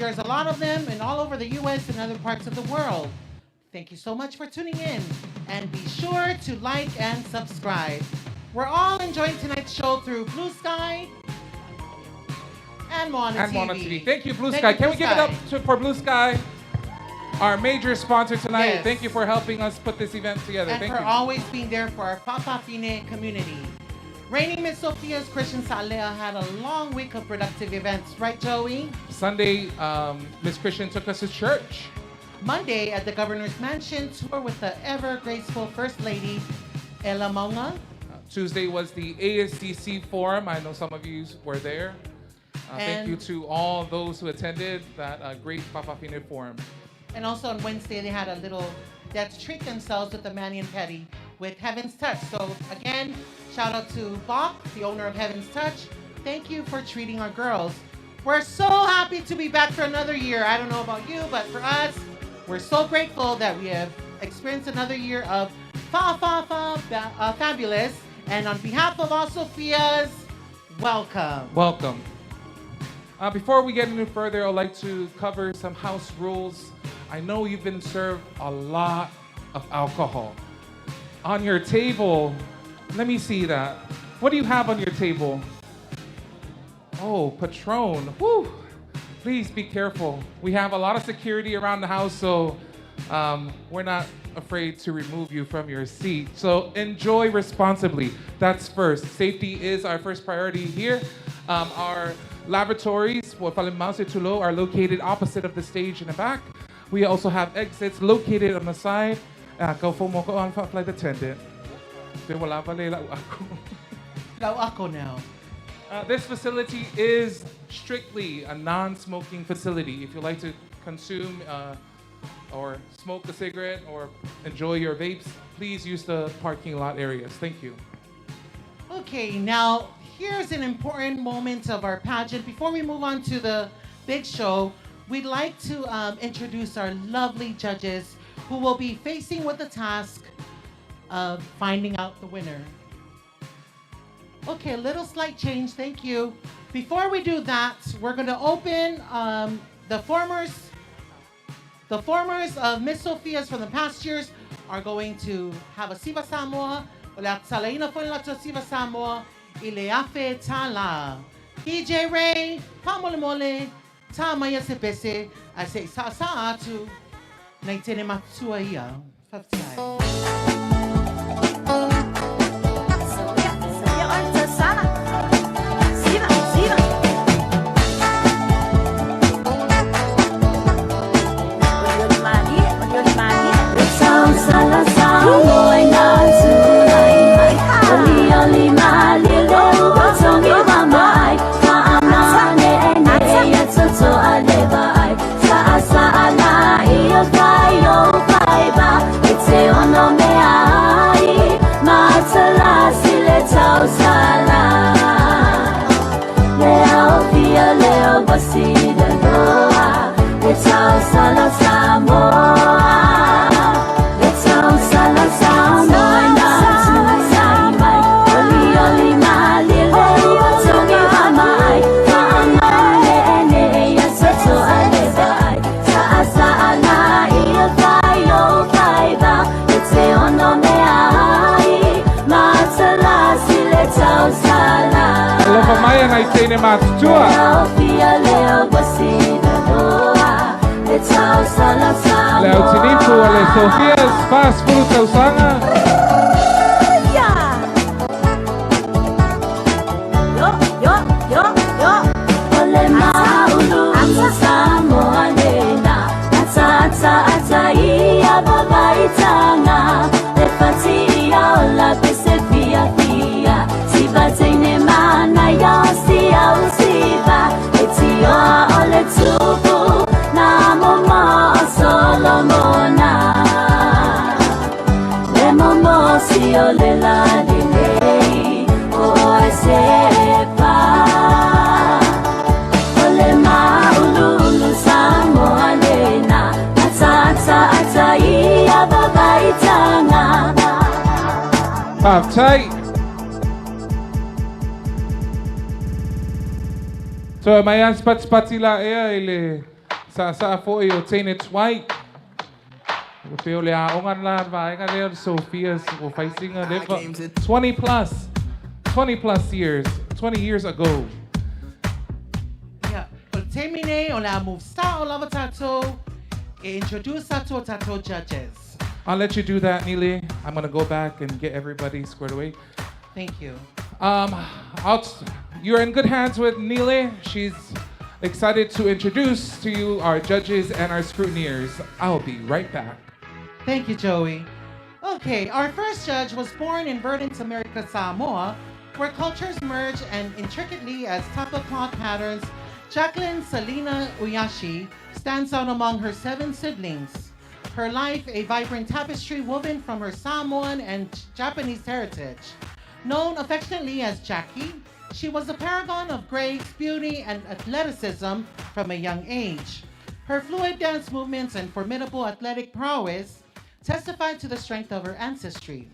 There's a lot of them and all over the U.S. and other parts of the world. Thank you so much for tuning in, and be sure to like and subscribe. We're all enjoying tonight's show through Blue Sky and Moana And TV. Moana TV. Thank you, Blue Thank Sky. you, Can Blue we give it up Sky. for Blue Sky, our major sponsor tonight? Yes. Thank you for helping us put this event together. And Thank for you. always being there for our Fa'afafine community. Reigning Miss Sophia's Christian Salea had a long week of productive events, right, Joey? Sunday, Miss Christian took us to church. Monday at the Governor's Mansion, tour with the ever graceful First Lady, Ella Maunga. Tuesday was the ASCC Forum. I know some of you were there. Thank you And- to all those who attended that great Fa'afafine Forum. And also on Wednesday, they had a little, they had to treat themselves with the Manny and Petty with Heaven's Touch. So again, shout out to Bach, the owner of Heaven's Touch. Thank you for treating our girls. We're so happy to be back for another year. I don't know about you, but for us, we're so grateful that we have experienced another year of fa fa fa fabulous. And on behalf of all Sophias, welcome. Welcome. Before we get any further, I'd like to cover some house rules. I know you've been served a lot of alcohol. On your table, let me see that. What do you have on your table? Oh, Patron. Whew. Please be careful. We have a lot of security around the house, so we're not afraid to remove you from your seat. So enjoy responsibly. That's first. Safety is our first priority here. Our laboratories, Wafalimause Tulo, are located opposite of the stage in the back. We also have exits located on the side. Go for mo ko ang flight attendant. Pe wala pa lela ako. Lau ako now. This facility is strictly a non-smoking facility. If you like to consume or smoke a cigarette or enjoy your vapes, please use the parking lot areas. Thank you. Okay, now here's an important moment of our pageant. Before we move on to the big show, we'd like to introduce our lovely judges who will be facing with the task of finding out the winner. Okay, a little slight change, thank you. Before we do that, we're going to open the formers. The formers of Miss Sophia's from the past years are going to have a Siva Samoa, o le atsalaina foi la Siva Samoa, i le afe tala. DJ Ray, pa mole mole, ta maya se pese, a se sa sa atu, nei tene matua ia. Whaftai. Alofa mai nai tene matutua. Le au tinipu o le Sophia's Fast Food Tausanga. Tight. So mai an spati spati la ea i le Sa'asa'a fo'i o teine tuai. Ua pei o le aoga le la a le vaega lea o le Sophia's ua fai sina leva. 20 plus, 20 plus years, 20 years ago. Ia, o le taimi nei o le a move sa'o lava tatou e introduce atu o tatou judges. I'll let you do that, Nili. I'm gonna go back and get everybody squared away. Thank you. Um, I'll you're in good hands with Nili. She's excited to introduce to you our judges and our scrutineers. I'll be right back. Thank you, Joey. Okay, our first judge was born in Verdant, America, Samoa, where cultures merge and intricately as tapa cloth patterns. Jacqueline Salina Uyashi stands out among her 7 siblings. Her life, a vibrant tapestry woven from her Samoan and Japanese heritage. Known affectionately as Jackie, she was a paragon of grace, beauty, and athleticism from a young age. Her fluid dance movements and formidable athletic prowess testified to the strength of her ancestry.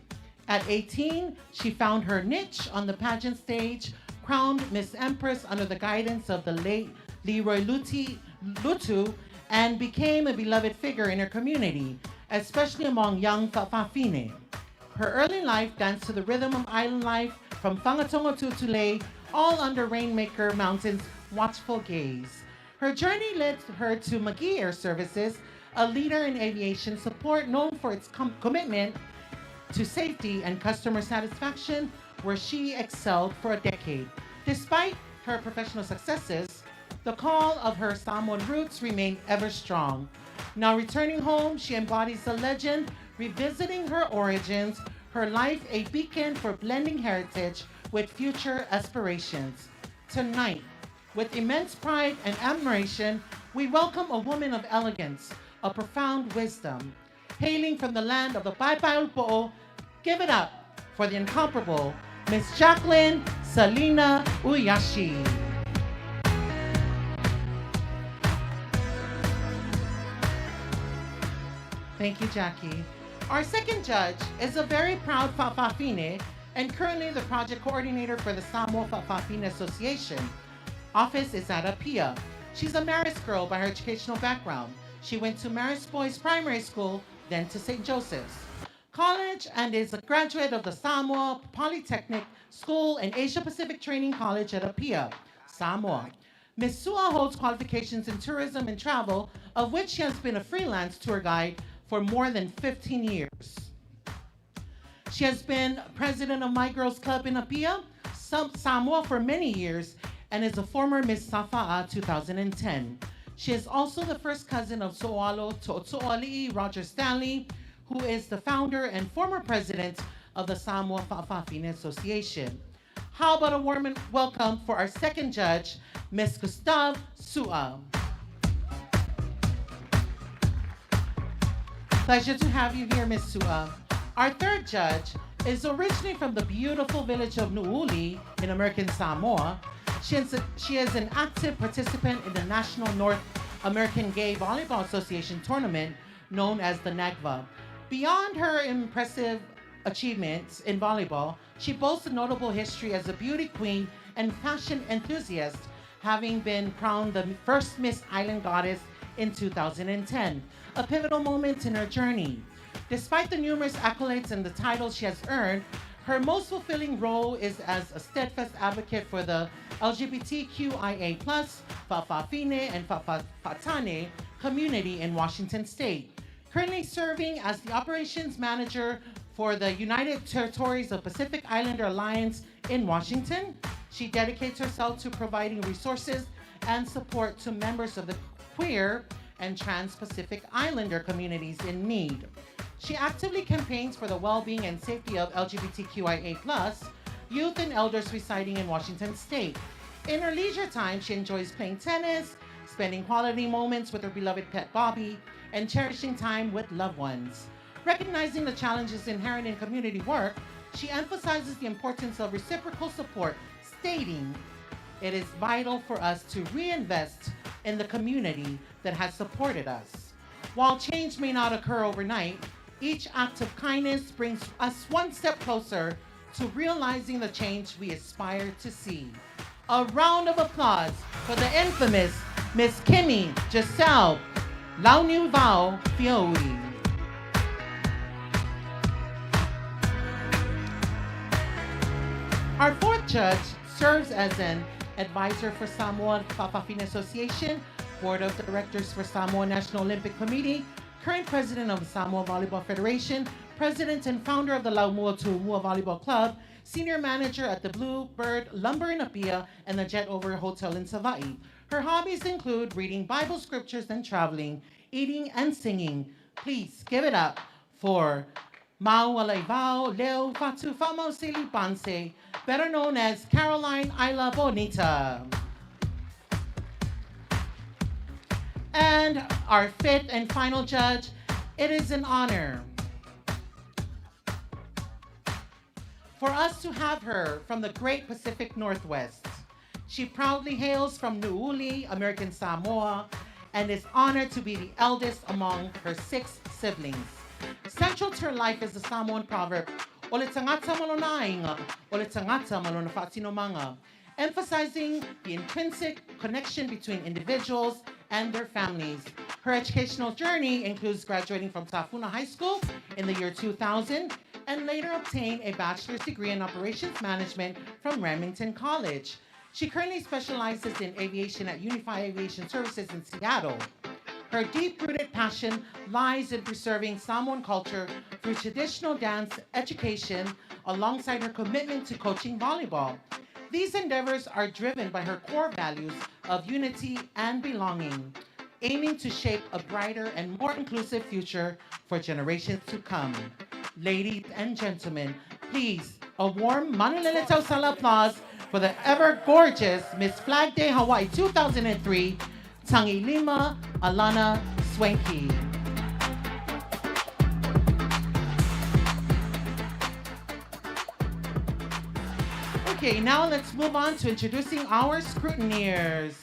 At 18, she found her niche on the pageant stage, crowned Miss Empress under the guidance of the late Leroy Lutu, and became a beloved figure in her community, especially among young Fa'afafine. Her early life danced to the rhythm of island life from Fagatogo to Utulei, all under Rainmaker Mountain's watchful gaze. Her journey led her to McGee Air Services, a leader in aviation support known for its commitment to safety and customer satisfaction, where she excelled for a decade. Despite her professional successes, the call of her Samoan roots remained ever strong. Now returning home, she embodies the legend, revisiting her origins, her life a beacon for blending heritage with future aspirations. Tonight, with immense pride and admiration, we welcome a woman of elegance, a profound wisdom. Hailing from the land of the Paepaeo'o, give it up for the incomparable Miss Jacqueline Salina Uyashi. Thank you, Jackie. Our second judge is a very proud Fa'afafine and currently the project coordinator for the Samoa Fa'afafine Association. Office is at Apia. She's a Marist girl by her educational background. She went to Marist Boys Primary School, then to St. Joseph's College, and is a graduate of the Samoa Polytechnic School and Asia Pacific Training College at Apia, Samoa. Ms. Sua holds qualifications in tourism and travel, of which she has been a freelance tour guide for more than 15 years. She has been president of My Girls Club in Apia, Samoa for many years, and is a former Miss Safa'a 2010. She is also the first cousin of So'oalo To'oto'ali'i Roger Stanley, who is the founder and former president of the Samoa Fa'afafine Association. How about a warm welcome for our second judge, Miss Gustav Sua. Pleasure to have you here, Miss Sua. Our third judge is originally from the beautiful village of Nu'uli in American Samoa. She is an active participant in the National North American Gay Volleyball Association tournament known as the NAGVA. Beyond her impressive achievements in volleyball, she boasts a notable history as a beauty queen and fashion enthusiast, having been crowned the first Miss Island Goddess in 2010, a pivotal moment in her journey. Despite the numerous accolades and the titles she has earned, her most fulfilling role is as a steadfast advocate for the LGBTQIA+, Fa'afafine, and Fa'afatane community in Washington State. Currently serving as the operations manager for the United Territories of Pacific Islander Alliance in Washington, she dedicates herself to providing resources and support to members of the queer and trans-Pacific Islander communities in need. She actively campaigns for the well-being and safety of LGBTQIA+, youth and elders residing in Washington State. In her leisure time, she enjoys playing tennis, spending quality moments with her beloved pet Bobby, and cherishing time with loved ones. Recognizing the challenges inherent in community work, she emphasizes the importance of reciprocal support, stating, It is vital for us to reinvest in the community that has supported us. While change may not occur overnight, each act of kindness brings us one step closer to realizing the change we aspire to see. A round of applause for the infamous Miss Kimmy Giselle Launiuvao Fiaui. Our fourth judge serves as an advisor for Samoa Fa'afafine Association, Board of Directors for Samoa National Olympic Committee, current president of the Samoa Volleyball Federation, president and founder of the Laumua Tumua Volleyball Club, senior manager at the Blue Bird Lumber in Apia and the Jet Over Hotel in Savai'i. Her hobbies include reading Bible scriptures and traveling, eating and singing. Please give it up for Maualaivao Leo Fatu Famausili Panse, better known as Caroline Isla Bonita. And our fifth and final judge, it is an honor for us to have her from the great Pacific Northwest. She proudly hails from Nu'uli, American Samoa, and is honored to be the eldest among her 6 siblings. Central to her life is the Samoan proverb, Ole tangata malona ainga, ole tangata malona fa'atinomanga, emphasizing the intrinsic connection between individuals and their families. Her educational journey includes graduating from Tafuna High School in the year 2000 and later obtained a bachelor's degree in operations management from Remington College. She currently specializes in aviation at Unify Aviation Services in Seattle. Her deep-rooted passion lies in preserving Samoan culture through traditional dance education alongside her commitment to coaching volleyball. These endeavors are driven by her core values of unity and belonging, aiming to shape a brighter and more inclusive future for generations to come. Ladies and gentlemen, please, a warm Manulele Tausala applause for the ever gorgeous Miss Flag Day Hawaii 2003, Tagiilima Alana Swankie. Okay, now let's move on to introducing our scrutineers.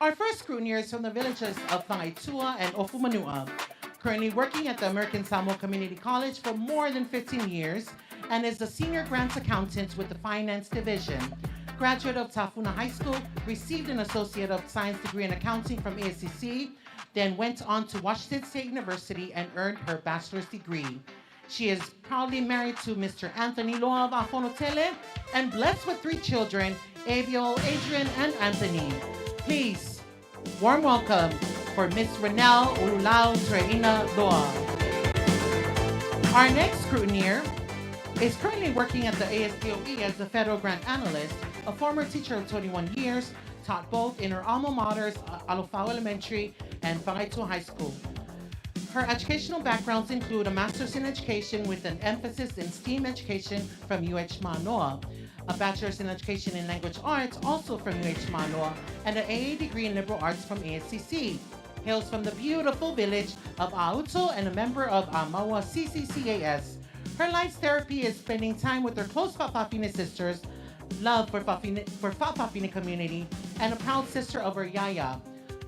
Our first scrutineer is from the villages of Fagaitua and Ofumanua, currently working at the American Samoa Community College for more than 15 years and is a senior grants accountant with the Finance Division. Graduate of Tafuna High School, received an Associate of Science degree in Accounting from ASCC, then went on to Washington State University and earned her bachelor's degree. She is proudly married to Mr. Anthony Loa Fonotele and blessed with 3 children, Abiel, Adrian, and Anthony. Please, warm welcome for Miss Renelle Ululau Treina Loa. Our next scrutineer is currently working at the ASDOE as a federal grant analyst, a former teacher of 21 years, taught both in her alma maters, Alofau Elementary and Fagaitua High School. Her educational backgrounds include a master's in education with an emphasis in STEAM education from UH Manoa, a bachelor's in education in language arts also from UH Manoa, and an AA degree in liberal arts from ASCC. Hails from the beautiful village of Auto and a member of Amaua CCCAS. Her life's therapy is spending time with her close Fa'afafine sisters, love for Fa'afafine community, and a proud sister of her yaya,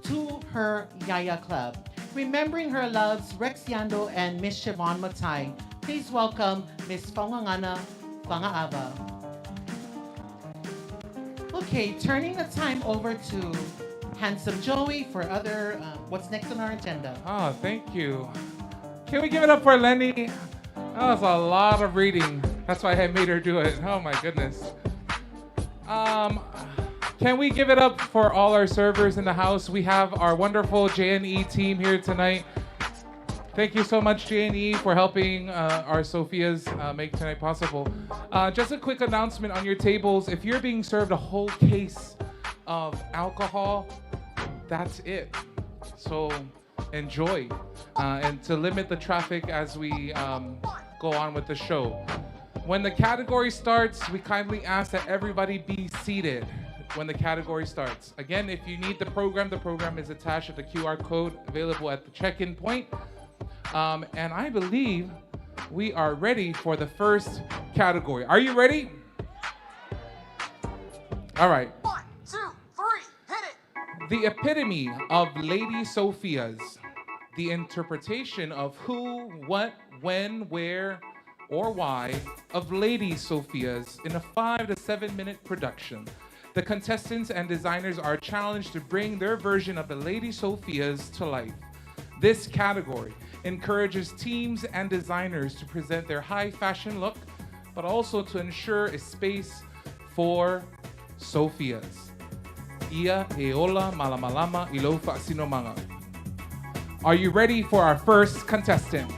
to her yaya club. Remembering her loves, Rex Yando and Miss Siobhan Matai. Please welcome Miss Fongangana Fanga'ava. Okay, turning the time over to Handsome Joey for other, what's next on our agenda. Oh, thank you. Can we give it up for Lenny? That was a lot of reading. That's why I made her do it. Oh my goodness. Can we give it up for all our servers in the house? We have our wonderful J&E team here tonight. Thank you so much, J&E, for helping our Sophias make tonight possible. Just a quick announcement on your tables. If you're being served a whole case of alcohol, that's it. So enjoy. And to limit the traffic as we go on with the show. When the category starts, we kindly ask that everybody be seated when the category starts. Again, if you need the program is attached at the QR code available at the check-in point. And I believe we are ready for the first category. Are you ready? All right. 1, 2, 3, hit it! The epitome of Lady Sophia's, the interpretation of who, what, when, where, or why of Lady Sophia's in a 5 to 7 minute production. The contestants and designers are challenged to bring their version of the Lady Sophias to life. This category encourages teams and designers to present their high fashion look, but also to ensure a space for Sophias. Ia eola malamalama ilo fa'asinomanga. Are you ready for our first contestant?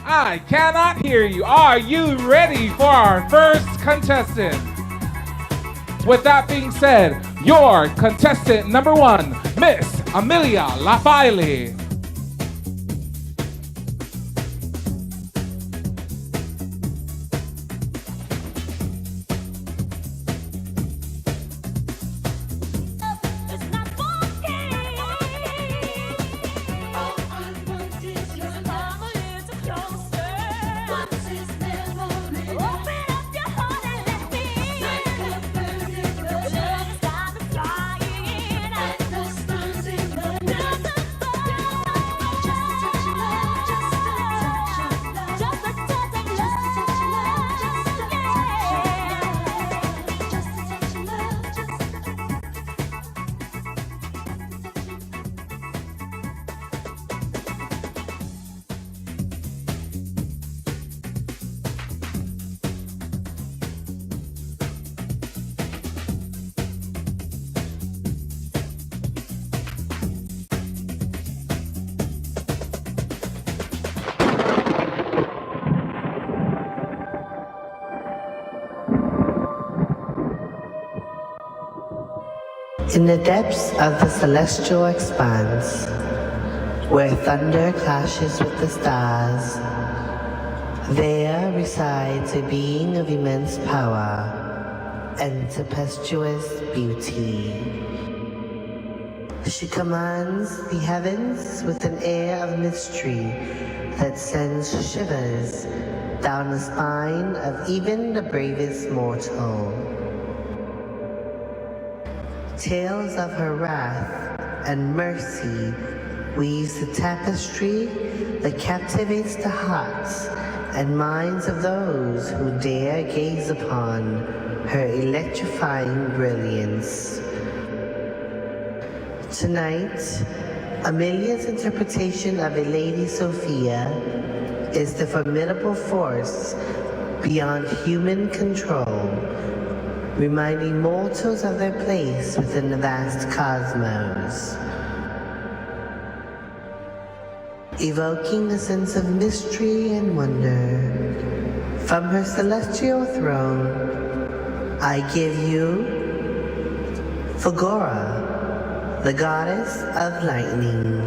I cannot hear you. Are you ready for our first contestant? With that being said, your contestant number 1, Miss Amelia Lafaele. In the depths of the celestial expanse, where thunder clashes with the stars, there resides a being of immense power and tempestuous beauty. She commands the heavens with an air of mystery that sends shivers down the spine of even the bravest mortal. Tales of her wrath and mercy weaves a tapestry that captivates the hearts and minds of those who dare gaze upon her electrifying brilliance. Tonight, Amelia's interpretation of a Lady Sophia is the formidable force beyond human control, reminding mortals of their place within the vast cosmos. Evoking a sense of mystery and wonder, from her celestial throne, I give you Fagora, the goddess of lightning.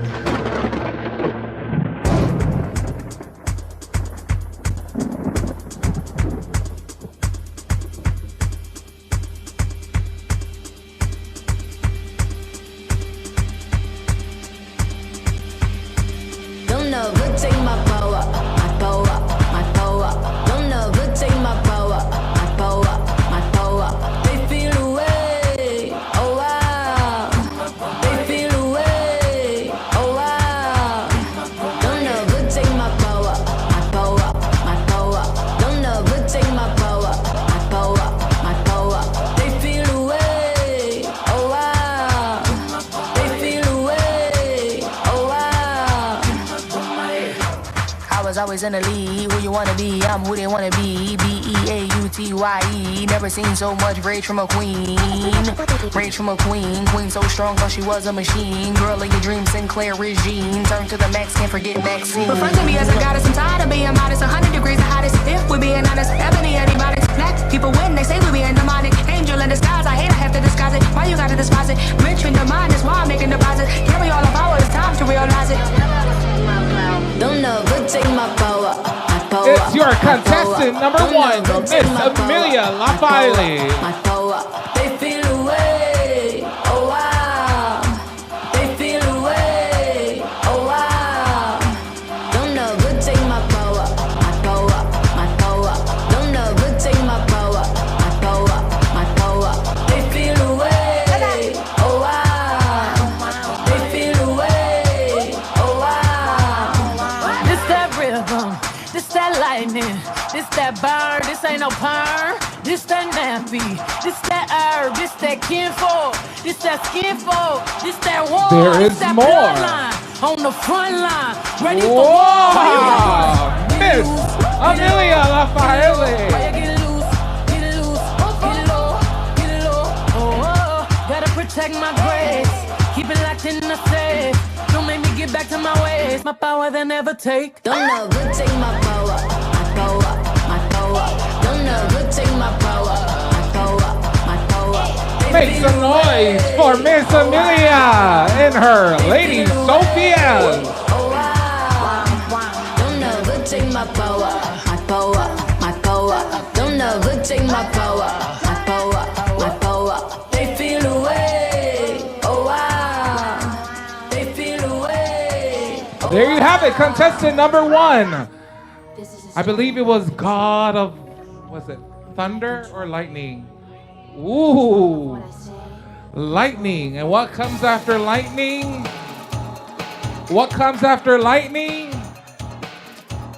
Don't never take my power, my power, my power. Don't never take my power, my power, my power. They feel away, oh wow. They feel away, oh wow. Don't never take my power, my power, my power. Don't never take my power, my power, my power. They feel away, oh wow. They feel away, oh wow. I was always in the lead. Who you wanna be? I'm who they wanna be. B-E-A-U-T-Y-E. Never seen so much rage from a queen. Rage from a queen. Queen so strong, thought she was a machine. Girl of your dreams, Sinclair regime. Turn to the max, can't forget Maxine. Refer to me as a goddess. I'm tired of being modest. 100 degrees the hottest. If we being honest, ebony antibiotics. Black people win. They say we being demonic. Angel in disguise. I hate I have to disguise it. Why you gotta despise it? Mention the mind is why I'm making deposits. Carry all the power. It's time to realize it. Don't never take my power, my power. It's your my contestant power. number Don't 1, never take Miss my power, Amelia my power, Lafaele. My power. They feel away, oh wow. They feel away, oh wow. Don't never take my power, my power, my power. Don't never take my power, my power, my power. They feel away, oh wow. They feel away, oh wow. This that rhythm, this that lightning, this that burn, this ain't no perm, this that nappy, this that herb. This that kinfolk. This that skin folk. This that war. There This is that more. bloodline. On the front line. Ready for war. Wow! Miss Amelia Lafaele. Get loose, get loose, get low, get low. Oh, oh, gotta protect my grace. Keep it locked in the safe. Don't make me get back to my ways. My power they never take. Don't ever take my power, my power, my power. Don't ever take my power, my power, my power. They Make feel some noise for Miss Amelia and her Lady Sophias. Don't ever take my power, my power, my power. Don't ever take my power, my power, my power. They feel away, oh wow. They feel away. There you have it, contestant number one. I believe it was God of, was it thunder or lightning? Ooh, lightning. And what comes after lightning? What comes after lightning?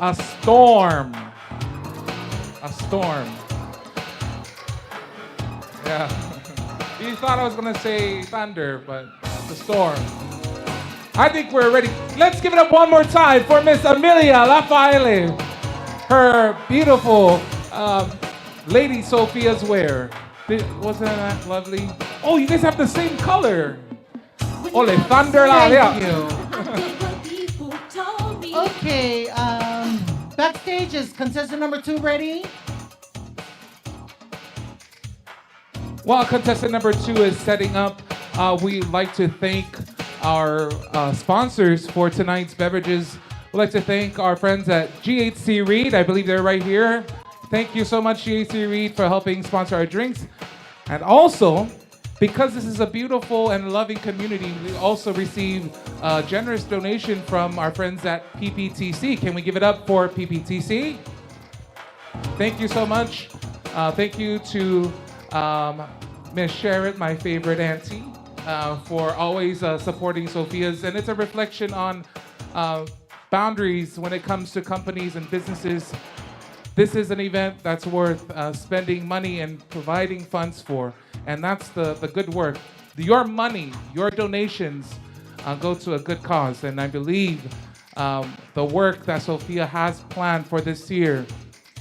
A storm. A storm. Yeah. You thought I was going to say thunder, but it's a storm. I think we're ready. Let's give it up one more time for Miss Amelia Lafaele. Her beautiful Lady Sophia's wear. Wasn't that lovely? Oh, you guys have the same color. Ole, thunder la Thank lea. you. Okay, backstage is contestant number 2 ready? While contestant number 2 is setting up, we'd like to thank our sponsors for tonight's beverages. We'd like to thank our friends at GHC Reed. I believe they're right here. Thank you so much, GHC Reed, for helping sponsor our drinks. And also, because this is a beautiful and loving community, we also received a generous donation from our friends at PPTC. Can we give it up for PPTC? Thank you so much. Thank you to Miss Sherritt, my favorite auntie, for always supporting Sophia's. And it's a reflection on boundaries when it comes to companies and businesses. This is an event that's worth spending money and providing funds for. And that's the good work. Your money, your donations go to a good cause. And I believe the work that Sophia has planned for this year,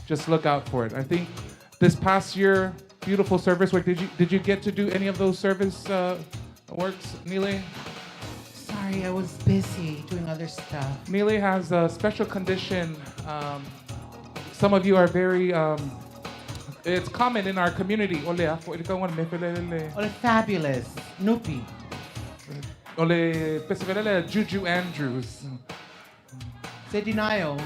just look out for it. I think this past year, beautiful service work. Did you get to do any of those service works, Nile? Sorry, I was busy doing other stuff. Nile has a special condition. Some of you are very, it's common in our community. Ole, afo, ikaw nga, me felele. Ole, fabulous. Nupi. Ole, pesevelele, Juju Andrews. Say denial.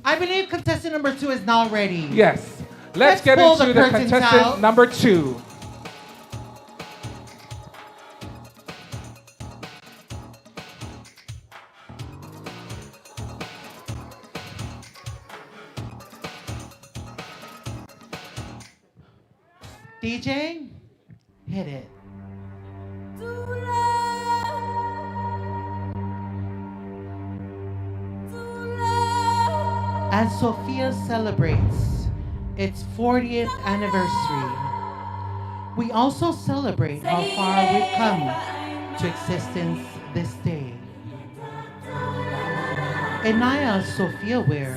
I believe contestant number 2 is now ready. Yes. Let's get pull into the the curtains contestant out. number 2. DJ, hit it. As Sophia celebrates its 40th anniversary, we also celebrate how far we've come to existence this day. Enaya Sophia Ware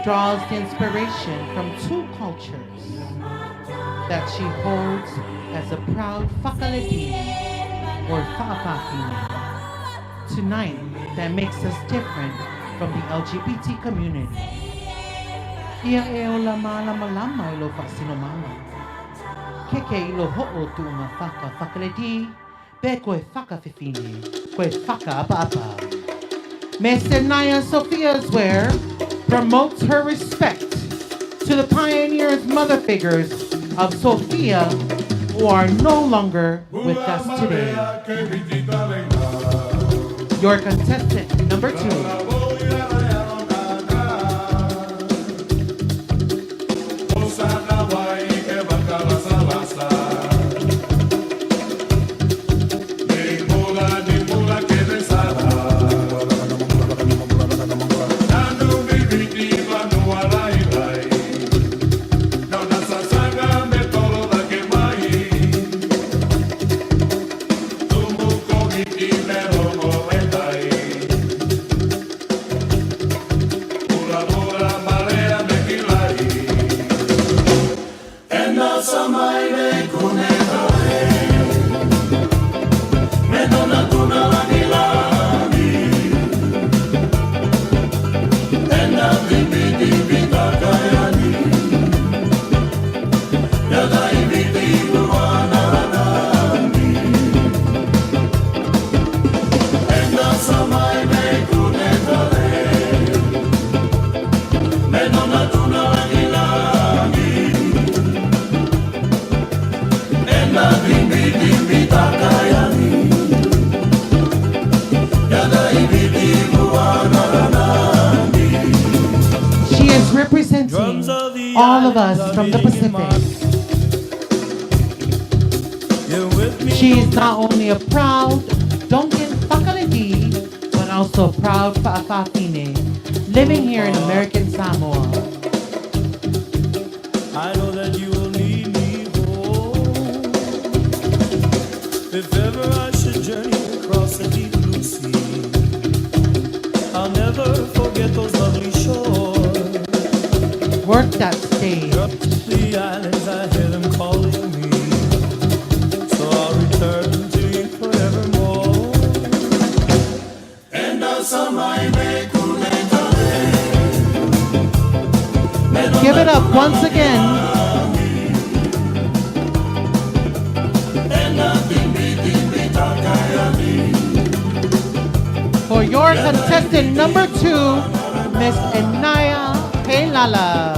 draws the inspiration from two cultures that she holds as a proud fakaledi or fa'afafine. Tonight, that makes us different from the LGBT community. Ia e o la malama lama i lo whasinomanga. Keke i lo ho'o tu'unga whaka whakaledi, be koe whakawhiwhine, koe whaka apa apa. Miss Enaya Sophia's Wear promotes her respect to the pioneers mother figures of Sophia who are no longer with us today. Your contestant number 2. all of us from the Pacific. She is not only a proud Duncan Fakalidi, but also a proud Fa'afafine, living here in American Samoa. I know that you will need me home. If ever I should journey across the deep blue sea, I'll never forget those lovely shores. Work that stage. The islands, I hear them calling me. So I'll return to you forevermore. And Give it up once again for your contestant number 2, Miss Enaya Heilala.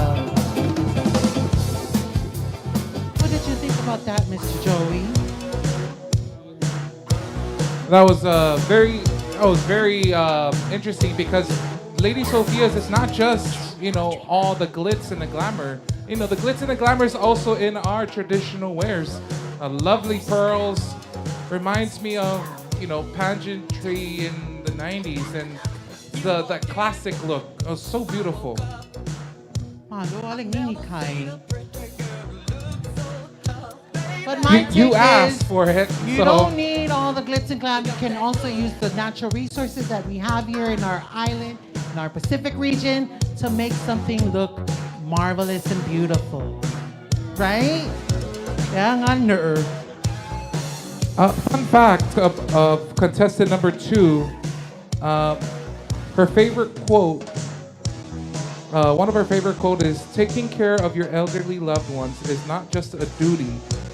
What did you think about that, Mr. Joey? That was very interesting because Lady Sophia's is not just, you know, all the glitz and the glamour. You know, the glitz and the glamour is also in our traditional wares. Lovely pearls reminds me of, you know, pageantry in the 90s and the classic look. It was so beautiful. Malo aling nini kai. But my You take asked is, for it, You so. don't need all the glitz and glam. You can also use the natural resources that we have here in our island, in our Pacific region, to make something look marvelous and beautiful. Right? Yeah, nga nerve. Fun fact of contestant number 2, her favorite quote, one of her favorite quote is, taking care of your elderly loved ones is not just a duty,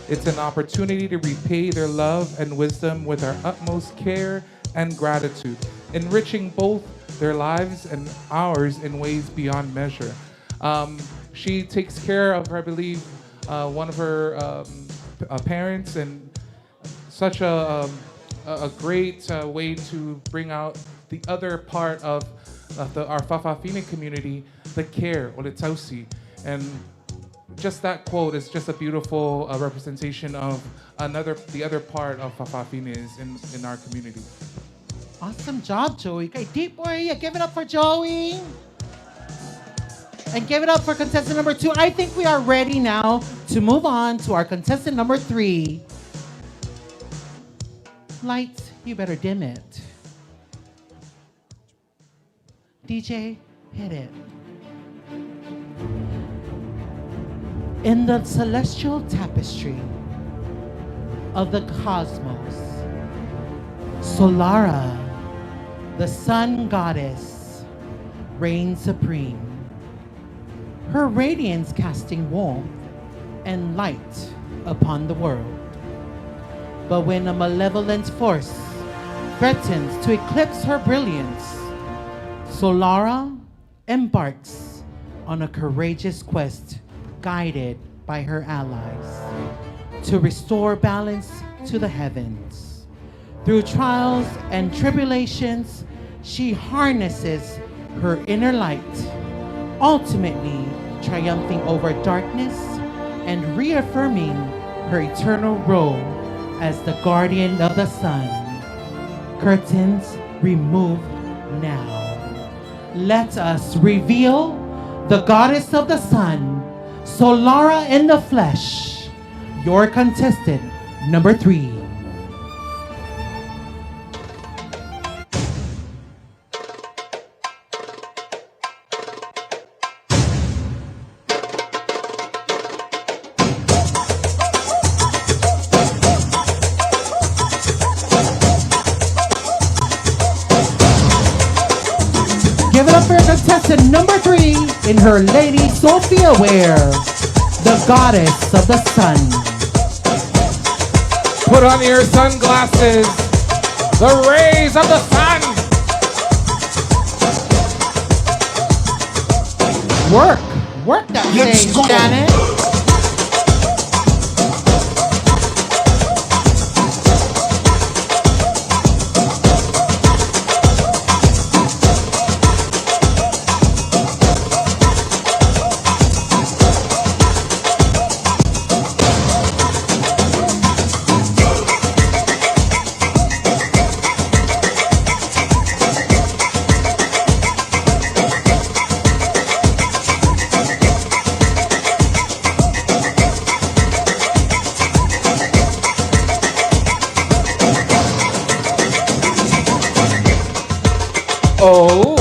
it's an opportunity to repay their love and wisdom with our utmost care and gratitude, enriching both their lives and ours in ways beyond measure. She takes care of, I believe, one of her parents, and such a great way to bring out the other part of our Fa'afafine community, the care, or the tausi. And just that quote is just a beautiful representation of the other part of Fa'afafines in our community. Awesome job, Joey. Okay, deep warrior, give it up for Joey. And give it up for contestant number 2. I think we are ready now to move on to our contestant number 3. Lights, you better dim it. DJ, hit it. In the celestial tapestry of the cosmos, Solara, the sun goddess, reigns supreme. Her radiance casting warmth and light upon the world. But when a malevolent force threatens to eclipse her brilliance, Solara embarks on a courageous quest guided by her allies to restore balance to the heavens. Through trials and tribulations, she harnesses her inner light, ultimately triumphing over darkness and reaffirming her eternal role as the guardian of the sun. Curtains removed now. Let us reveal the goddess of the sun, Solara in the flesh, your contestant number 3. Give it up for contestant number 3 in her Lady Sophia wear, the goddess of the sun. Put on your sunglasses, the rays of the sun. Work that Let's thing, go. Janet. Oh,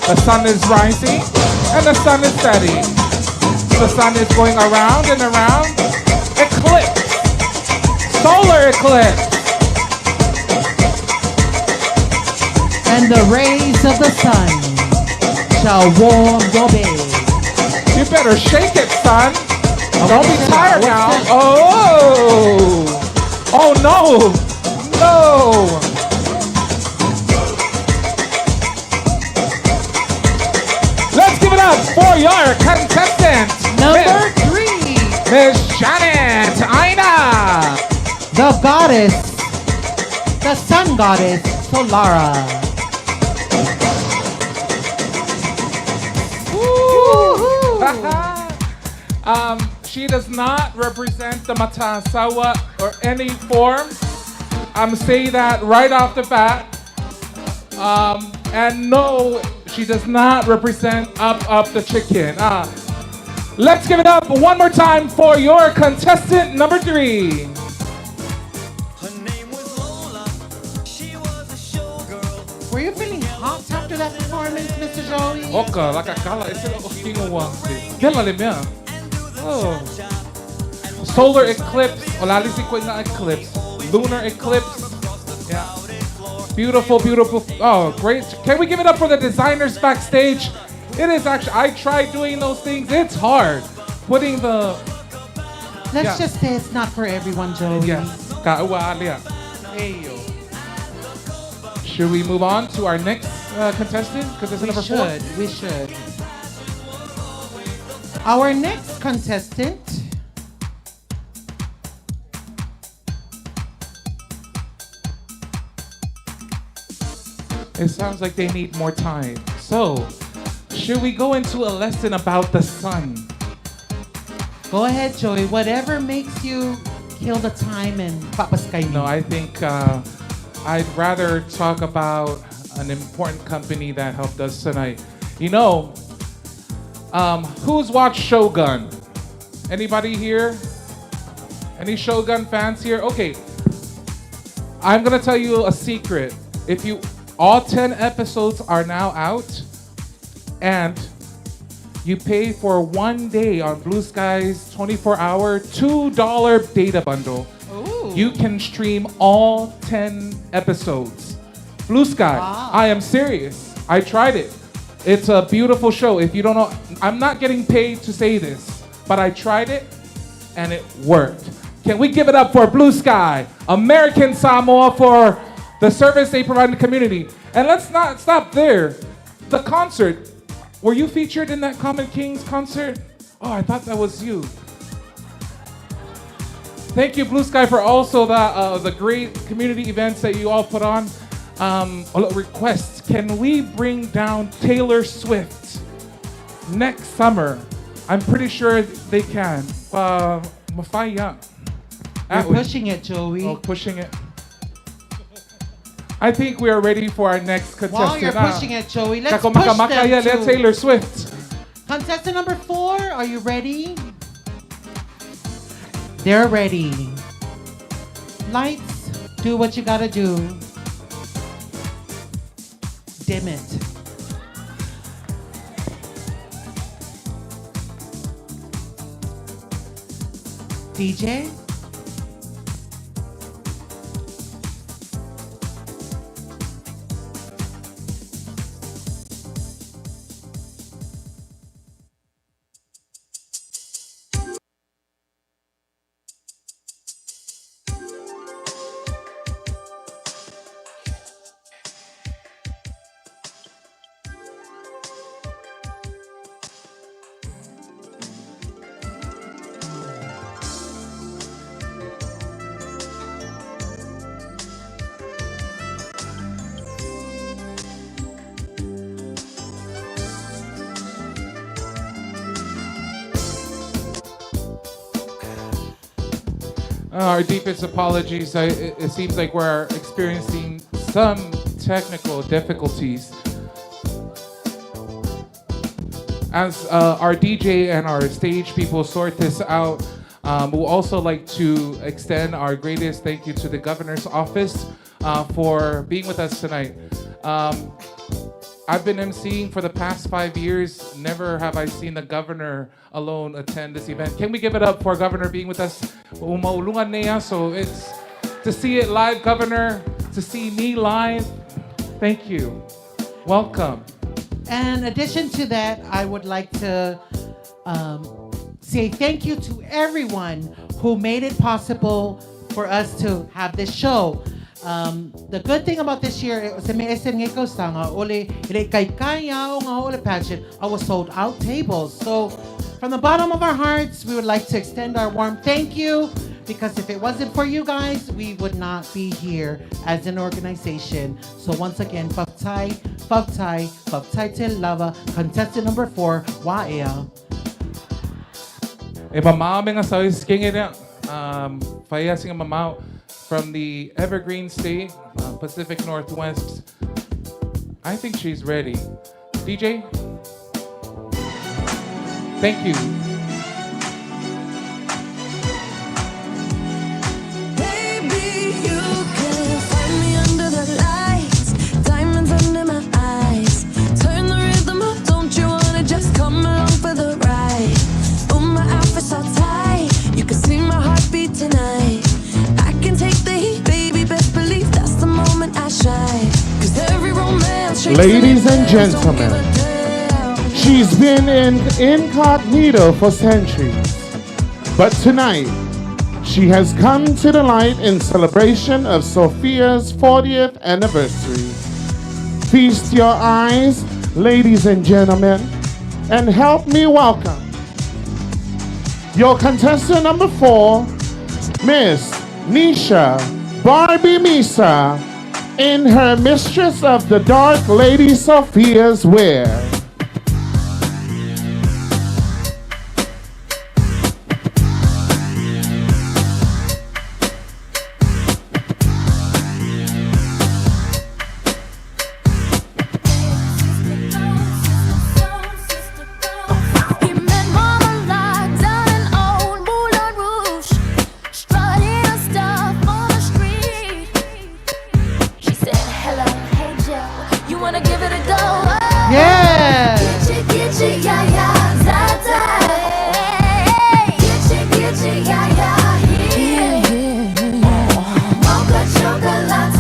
the sun is rising and the sun is setting. The sun is going around and around. Eclipse. Solar eclipse. And the rays of the sun shall warm your bed. You better shake it, son. Don't be tired now. Oh. Oh no. No. Let's give it up for your contestant. Number 3. Miss Janet Aina. The goddess, the sun goddess, Solara. She does not represent the Matasawa or any form. I'm saying that right off the bat. And no, she does not represent Up Up the Chicken. Let's give it up one more time for your contestant number 3. Were you feeling hot after that performance, Mr. Joey? Oka, laka kala, ese lo kingo wa. Kela le mea. Oh. Solar eclipse, olalisi ko nga eclipse. Lunar eclipse. Yeah. Beautiful, beautiful. Oh, great. Can we give it up for the designers backstage? It is actually, I tried doing those things. It's hard. Putting the... Let's Yeah. just say it's not for everyone, Joey. Yes. Ka-ua alia. Ayo. Should we move on to our next contestant? Because it's We number 4. should. We should. Our next contestant It sounds like they need more time. So, should we go into a lesson about the sun? Go ahead, Joey. Whatever makes you kill the time and papaskay. No, I think I'd rather talk about an important company that helped us tonight. You know, who's watched Shogun? Anybody here? Any Shogun fans here? Okay. I'm going to tell you a secret. All 10 episodes are now out, and you pay for 1 day on Blue Sky's 24-hour, $2 data bundle. Ooh. You can stream all 10 episodes. Blue Sky, Wow. I am serious. I tried it. It's a beautiful show. If you don't know, I'm not getting paid to say this, but I tried it and it worked. Can we give it up for Blue Sky, American Samoa, for the service they provide in the community? And let's not stop there. The concert, were you featured in that Common Kings concert? Oh, I thought that was you. Thank you, Blue Sky, for also the great community events that you all put on. Requests, can we bring down Taylor Swift next summer? I'm pretty sure they can. Mafaya. You're pushing it, Joey. Oh, pushing it. I think we are ready for our next contestant. While you're pushing it, Joey, let's Kako push maka them ya to Taylor Swift. Contestant number 4, are you ready? They're ready. Lights, do what you got to do. Dim it. DJ? Our deepest apologies. It seems like we're experiencing some technical difficulties. As our DJ and our stage people sort this out, we'll also like to extend our greatest thank you to the governor's office for being with us tonight. I've been emceeing for the past 5 years. Never have I seen the governor alone attend this event. Can we give it up for Governor being with us? Ua maualuga nei aso. It's to see it live, Governor, to see me live. Thank you. Welcome. And in addition to that, I would like to say thank you to everyone who made it possible for us to have this show. The good thing about this year, se me ese nge kausanga, ole le kai kai o ngā ole pageant, I was sold out tables. So from the bottom of our hearts, we would like to extend our warm thank you, because if it wasn't for you guys, we would not be here as an organization. So once again, Faftai, Faftai, Faftai Te Lava, contestant number 4, Waea. E mamao me ngā sau i skenge nea, whaia singa mamao from the Evergreen State, Pacific Northwest. I think she's ready. DJ? Thank you. Baby, you can find me under the lights, diamonds under my eyes. Turn the rhythm up, don't you want to just come along for the ride? Oh, my outfit's all tight, you can see my heartbeat tonight. I can take the heat, baby, best believe that's the moment I shine. Because every romance shakes Ladies and and bends, don't give a gentlemen, damn. she's been in incognito for centuries, but tonight she has come to the light in celebration of Sophia's 40th anniversary. Feast your eyes, ladies and gentlemen, and help me welcome your contestant number 4, Miss Nisha Barbie Misa, in her Mistress of the Dark Lady Sophia's wear. He met Mama Lot down in old Moulin Rouge, strutting her stuff on the street. She said, Hello, hey Joe, you want to give it a go? Oh, Yeah. Get you, get you, yeah, yeah, da, da. Hey, get you, get you, yeah, yeah, yeah. Mocha chocolate,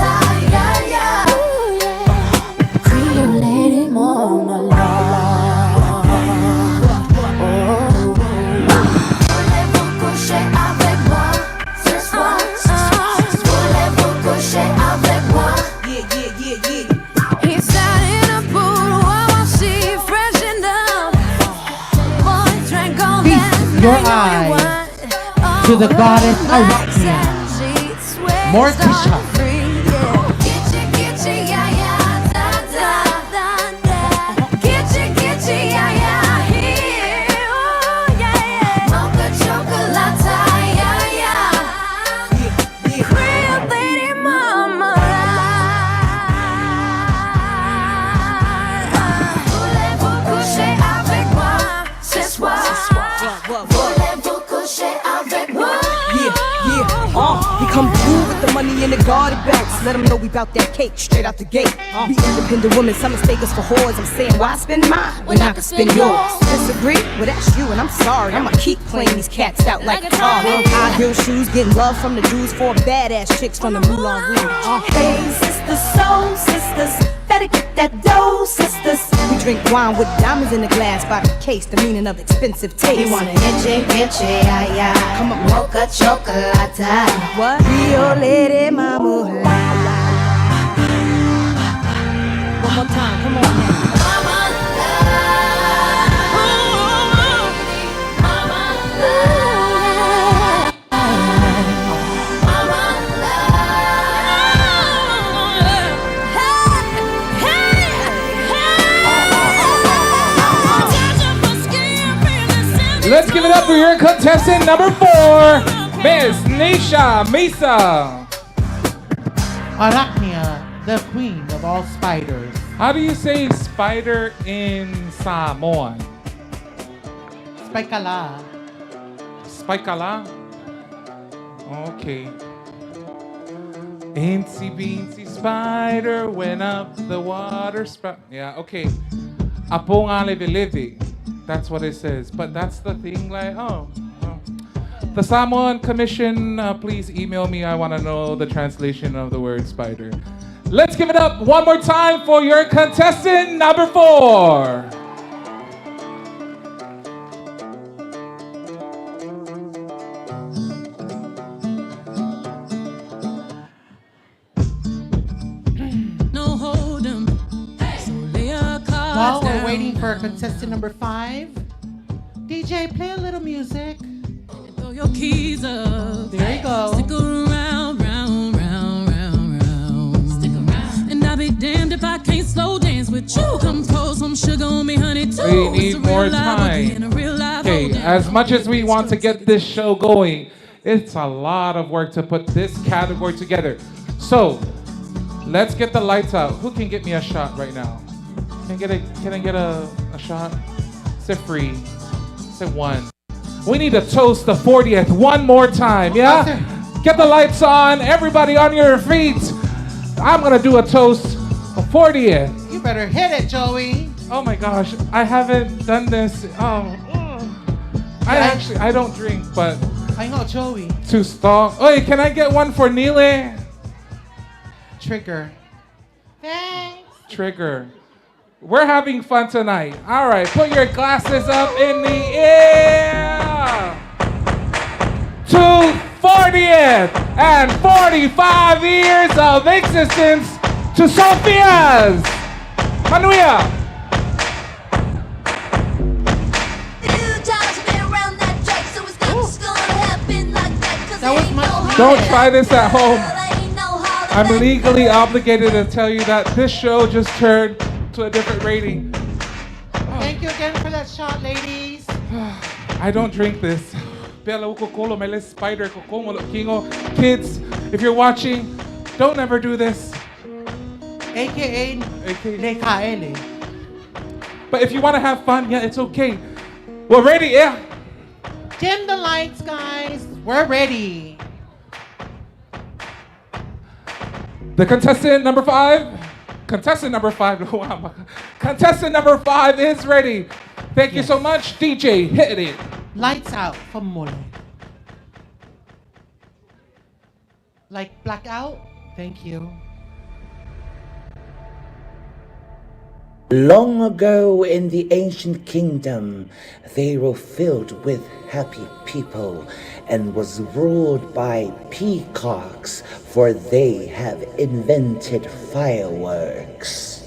yeah, yeah. Ooh, yeah. Creole lady, mama la. Voulez-vous coucher avec moi ce soir? Voulez-vous coucher avec moi? Yeah, yeah, yeah, yeah. He sat in a pool while she freshened up. Boy drank all Feast that your magnolia eyes wine. to the Oh, goddess black Arachnia. satin sheets, sweat Morticia. started free, yeah. Get you, get you, yeah, yeah, da, da, da, da. Get you, get you, yeah, yeah, here. Oh, yeah, yeah. Mocha chocolate, yeah, yeah. Creole lady, mama. Voulez-vous coucher avec moi ce soir? Voulez-vous coucher avec moi? Yeah, yeah, he come through with the money in the garden belts. Let him know we bout that cake straight out the gate. We independent women, some mistake us for whores. I'm saying, why spend mine when I can spend yours? Disagree? Well, that's you, and I'm sorry. I'ma keep playing these cats out like a car. High heel shoes, getting love from the dudes, 4 badass chicks from the Moulin Rouge. Hey, sisters, soul sisters, better get that dough, sisters. We drink wine with diamonds in the glass by the case, the meaning of expensive taste. You want to itchy, itchy, yeah, yeah. Come on. Mocha chocolate. What? Rio Lady Mama. One more time, come on now. Let's give it up for your contestant number 4, Miss Nisha Misa. Arachnia, the queen of all spiders. How do you say spider in Samoan? Spikala. Spikala? Okay. Incy beansy Spider went up the water spout. Yeah, okay. Aponga leve leve. That's what it says. But that's the thing, like, oh. Oh. The Samoan Commission, please email me. I want to know the translation of the word spider. Let's give it up one more time for your contestant number 4. No hold 'em. So lay your cards While we're down. waiting for contestant number 5, DJ, play a little music. Throw your keys up. There you go. Stick around, round, round, round, round. Stick around. And I'll be damned if I can't slow dance with you. Come pour some sugar on me, honey, too. We It's need a more real live boogie time. and a real live Okay, hold down. as much as we want to get this show going, it's a lot of work to put this category together. So let's get the lights out. Who can get me a shot right now? Can I get a shot? It's a free. It's a one. We need to toast the 40th one more time, yeah? Get the lights on, everybody on your feet. I'm going to do a toast, a 40th. You better hit it, Joey. Oh my gosh, I haven't done this. Oh, I don't drink, but I know, Joey. too strong. Oi, can I get one for Nile? Trigger. Thanks. Trigger. We're having fun tonight. All right, put your glasses up in the air. To 40th and 45 years of existence to Sophia's. Manuia. Don't try this at home. I'm legally obligated to tell you that this show just turned to a different rating. Thank you again for that shot, ladies. I don't drink this. Bella ukokolo mele spider kokomo kingo. Kids, if you're watching, don't ever do this. AKA Lekaele. But if you want to have fun, yeah, it's okay. We're ready, yeah. Dim the lights, guys. We're ready. The contestant number 5, contestant number 5, wow. Contestant number 5 is ready. Thank you so much, DJ. Hit it. Lights out for Mole. Like blackout? Thank you. Long ago in the ancient kingdom, they were filled with happy people and was ruled by peacocks, for they have invented fireworks.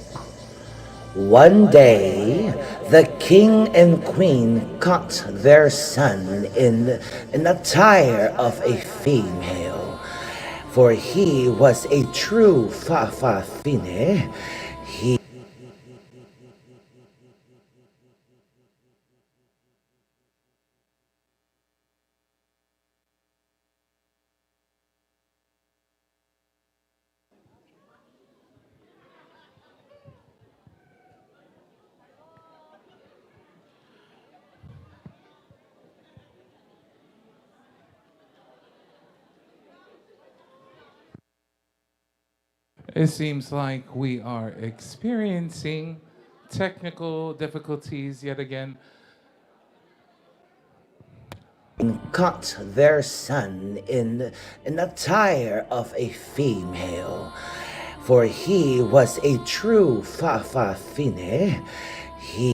One day, the king and queen caught their son in an attire of a female, for he was a true Fa'afafine. He It seems like we are experiencing technical difficulties yet again. caught their son in an attire of a female, for he was a true Fa'afafine. He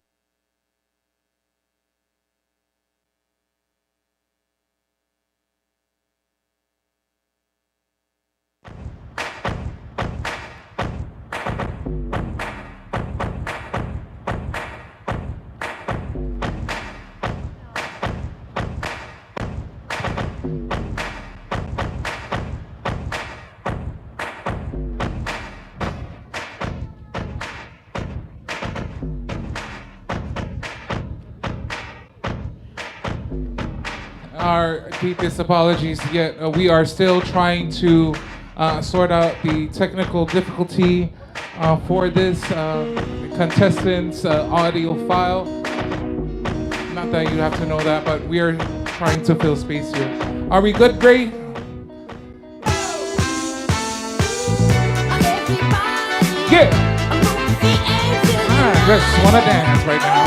Our deepest apologies, yet we are still trying to sort out the technical difficulty for this contestant's audio file. Not that you have to know that, but we are trying to fill space here. Are we good, Gray? Yeah. I just wanna dance right now.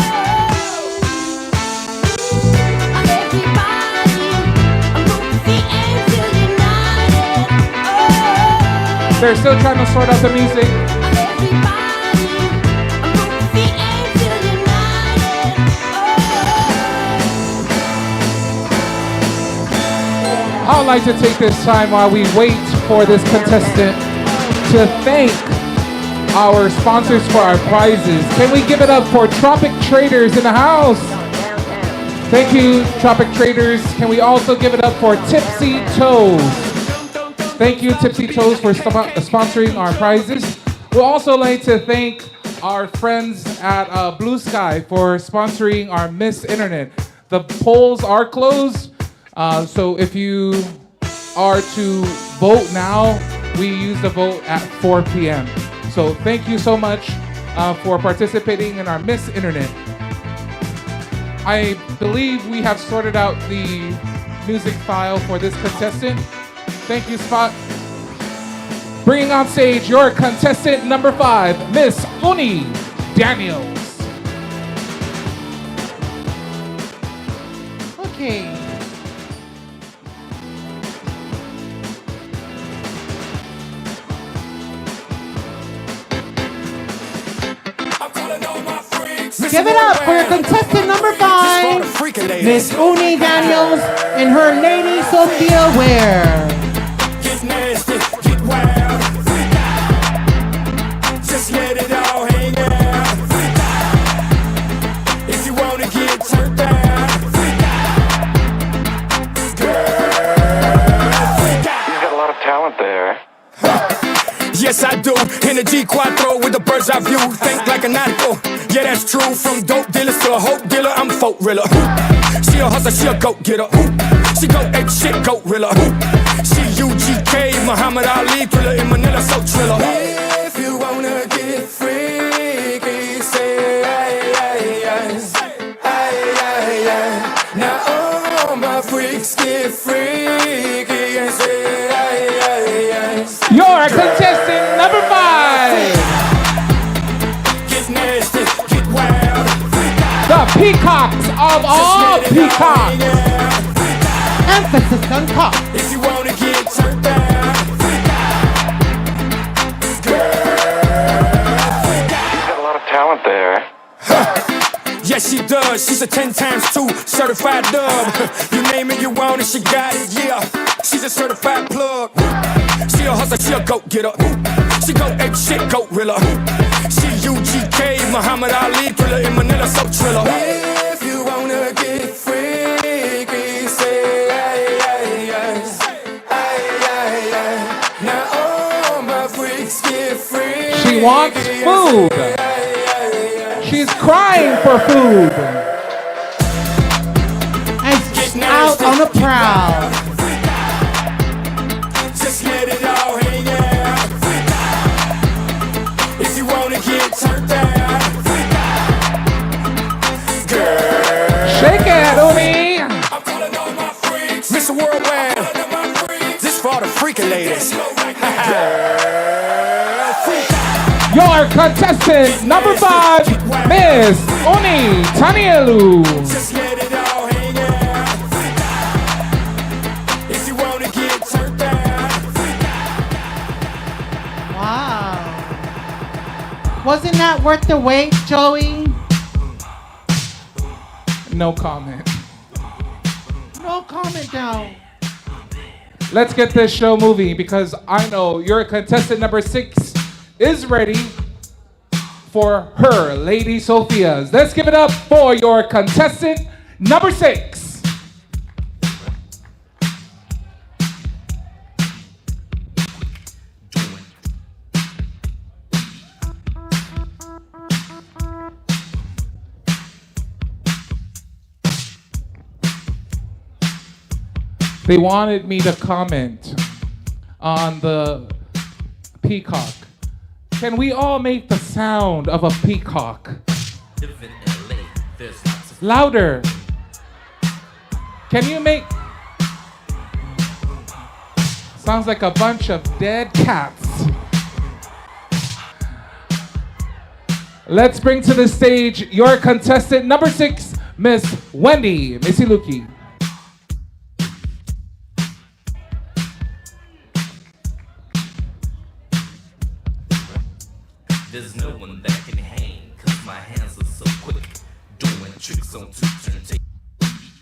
They're still trying to sort out the music. I'd like to take this time while we wait for this contestant to thank our sponsors for our prizes. Can we give it up for Tropic Traders in the house? Thank you, Tropic Traders. Can we also give it up for Tipsy Toes? Thank you, Tipsy Toes, for sponsoring our prizes. We'll also like to thank our friends at Blue Sky for sponsoring our Miss Internet. The polls are closed, so if you are to vote now, we use the vote at 4 p.m. So thank you so much for participating in our Miss Internet. I believe we have sorted out the music file for this contestant. Thank you, Spot. Bringing on stage your contestant number 5, Miss Uni Daniels. Okay. Give it up for your contestant number 5, Miss Uni Daniels and her Lady Sophia Ware. Get nasty, get wild, freak out. Just let it all hang out. Freak out. If you want to get turned down, freak out. Girl, freak out. He's got a lot of talent there. Yes, I do. In the G Quattro with the bird's eye view. Think like a nautical. Yeah, that's true. From dope dealers to a hope dealer, I'm folk realer. She a hustler, she a go getter. She go ape shit, go gorilla. She UGK, Muhammad Ali, thriller in Manila, so thriller. If you want to get freaky, say ay, ay, ay, ay, ay, ay. Now all my freaks get freaky and say ay, ay, ay. Your contestant number 5. Get nasty, get wild. The peacocks of all peacocks. Emphasis on cock. If you want to get turned down, freak out. Girl, freak out. He's got a lot of talent there. Yes, she does. She's a 10 times 2 certified dub. You name it, you want it, she got it, yeah. She's a certified plug. She a hustler, she a go-getter. She go ape shit, gorilla. She UGK, Muhammad Ali, thriller in Manila, so thriller. If you want to get freaky, say ay, ay, ay, ay, ay, ay. Now all my freaks get freaky. She wants food. She's crying for food. And she's out on the prowl. Just let it all hang out. If you want to get turned down, girl. Shake it, Umi. I'm calling all my freaks. Mr. Worldwide. This for all the freaking ladies. Girl, freak. Your contestant number 5, Miss Uni Tanielu. Just let it all hang out. If you want to get turned down. Wow. Wasn't that worth the wait, Joey? No comment. No comment down. Let's get this show moving because I know your contestant number 6 is ready for her Lady Sophia's. Let's give it up for your contestant number 6. They wanted me to comment on the peacock. Can we all make the sound of a peacock? Live in LA, there's lots of Louder. Can you make... Sounds like a bunch of dead cats. Let's bring to the stage your contestant number 6, Miss Wendy Misiluki. There's no one that can hang, cause my hands are so quick. Doing tricks on two turntables.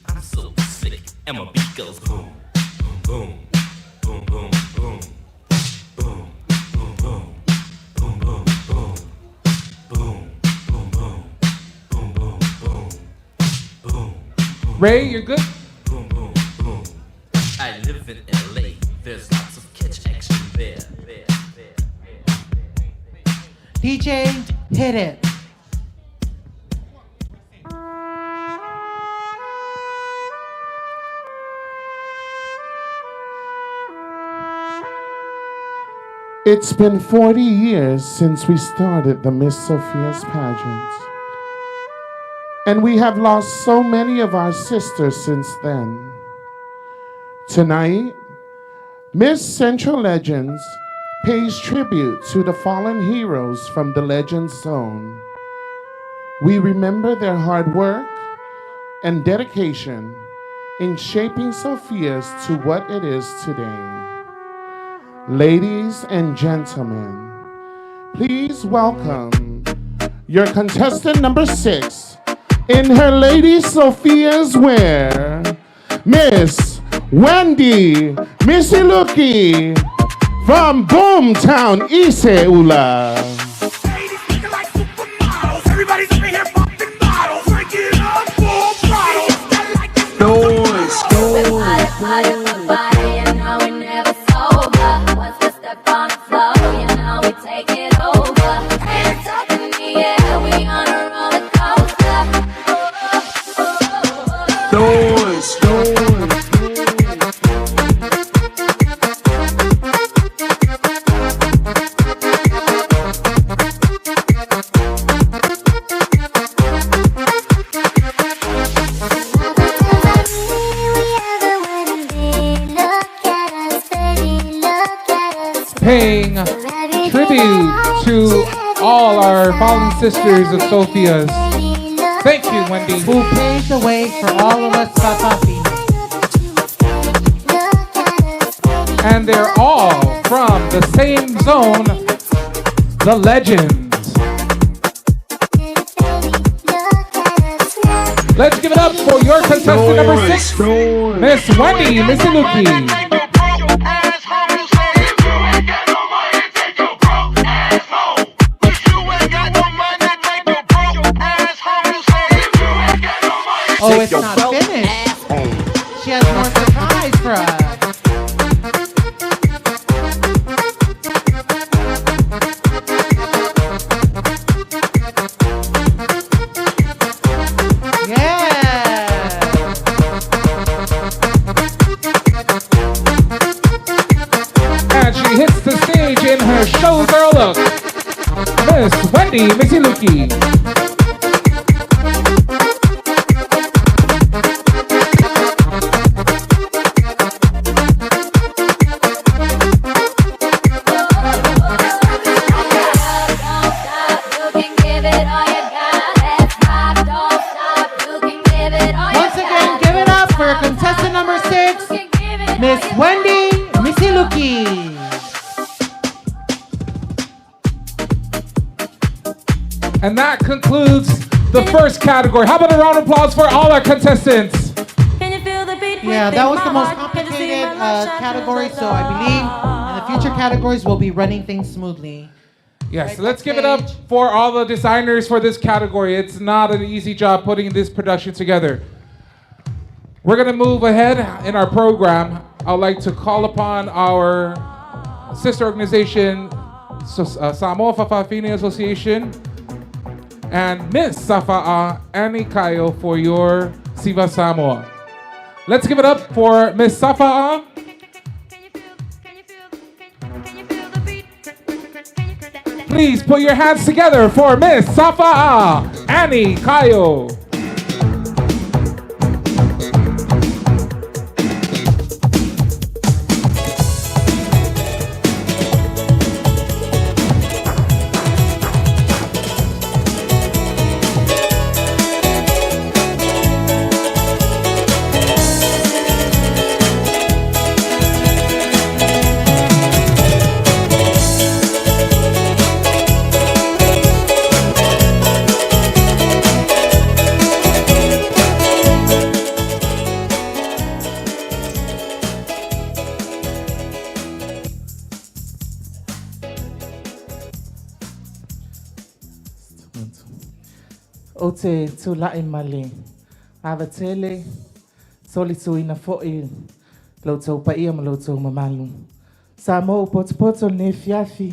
I'm so slick, and my beat goes boom, boom, boom, boom, boom, boom, boom, boom, boom, boom, boom, boom, boom, boom, boom, boom, boom, boom, boom. Ray, you're good? Boom, boom, boom. I live in LA. There's lots of catch action there. There, there, there. DJ, hit it. It's been 40 years since we started the Miss Sophia's pageant. And we have lost so many of our sisters since then. Tonight, Miss Central Legends pays tribute to the fallen heroes from the Legends Zone. We remember their hard work and dedication in shaping Sophia's to what it is today. Ladies and gentlemen, please welcome your contestant number 6 in her Lady Sophia's wear, Miss Wendy Misiluki from Boomtown, Iseula. Everybody's up in here popping bottles. Drink it up, full throttle. Noise, Party, party, party, you know we never sober. Once we step on the floor, you know we take it over. Hands up in the air, we on a roller coaster. Noise, noise. Paying tribute to all our fallen sisters of Sophia's. Thank you, Wendy. Who paved the way for all of us Fa'afafine. And they're all from the same zone, the Legends. Let's give it up for your contestant number 6, Miss Wendy Misiluki. Oh, it's not finished. She has more surprise for us. Yeah. And she hits the stage in her showgirl look, Miss Wendy Misiluki. You can give it all you got. Let's rock, don't stop. You can give it all you Once again, give it up for contestant number 6, Miss Wendy Misiluki. And that concludes the first category. How about a round of applause for all our contestants? Yeah, that was the most complicated category, so I believe in the future categories we'll be running things smoothly. Yes, let's give it up for all the designers for this category. It's not an easy job putting this production together. We're gonna move ahead in our program. I'd like to call upon our sister organization, Samoa Fa'afafine Association, and Miss Safa'a Annie Kayo for your Siva Samoa. Let's give it up for Miss Safa'a. Please put your hands together for Miss Safa'a Annie Kayo. Ou te tulai ma le ava tele, solituina fo'i lo outou paia ma lo outou mamalu. Samoa ua potopoto i lenei afiafi,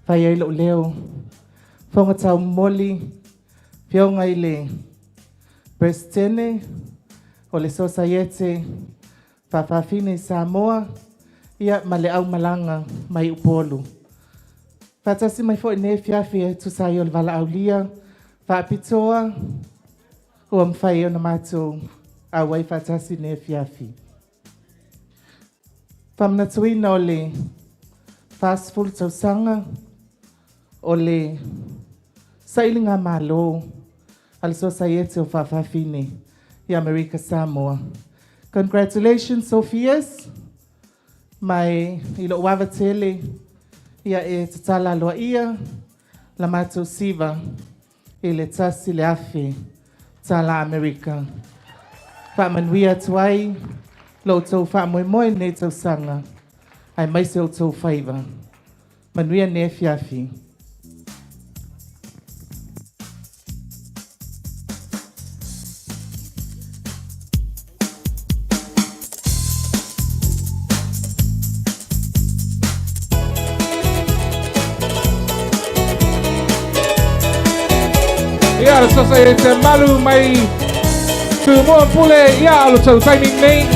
fai ai lou leo, fofoga taumomoli, afioga i le Peresetene o le Sosaiete Faafafine i Samoa, ia ma le aumalaga mai Upolu. Faatasi mai foi i lenei afiafi e tusa ai o le valaaulia faapitoa ua mafai ona matou auai faatasi i lenei afiafi. Faamanatuina o le 40 tausaga o le sailigamalo a le Sosaiete o Faafafine i Amerika Samoa. Congratulations, Sophias! Ma i lou ava tele, ia e tatala aloaia la matou siva i le $1,000 Amerika. Faamanuia atu ai lo outou faamoemoe i lenei tausaga, aemaise outou faiva. Manuia lenei afiafi. Ia, le Sosaiete Malu mai Tumua Pule, ia, lo tou taimi nei.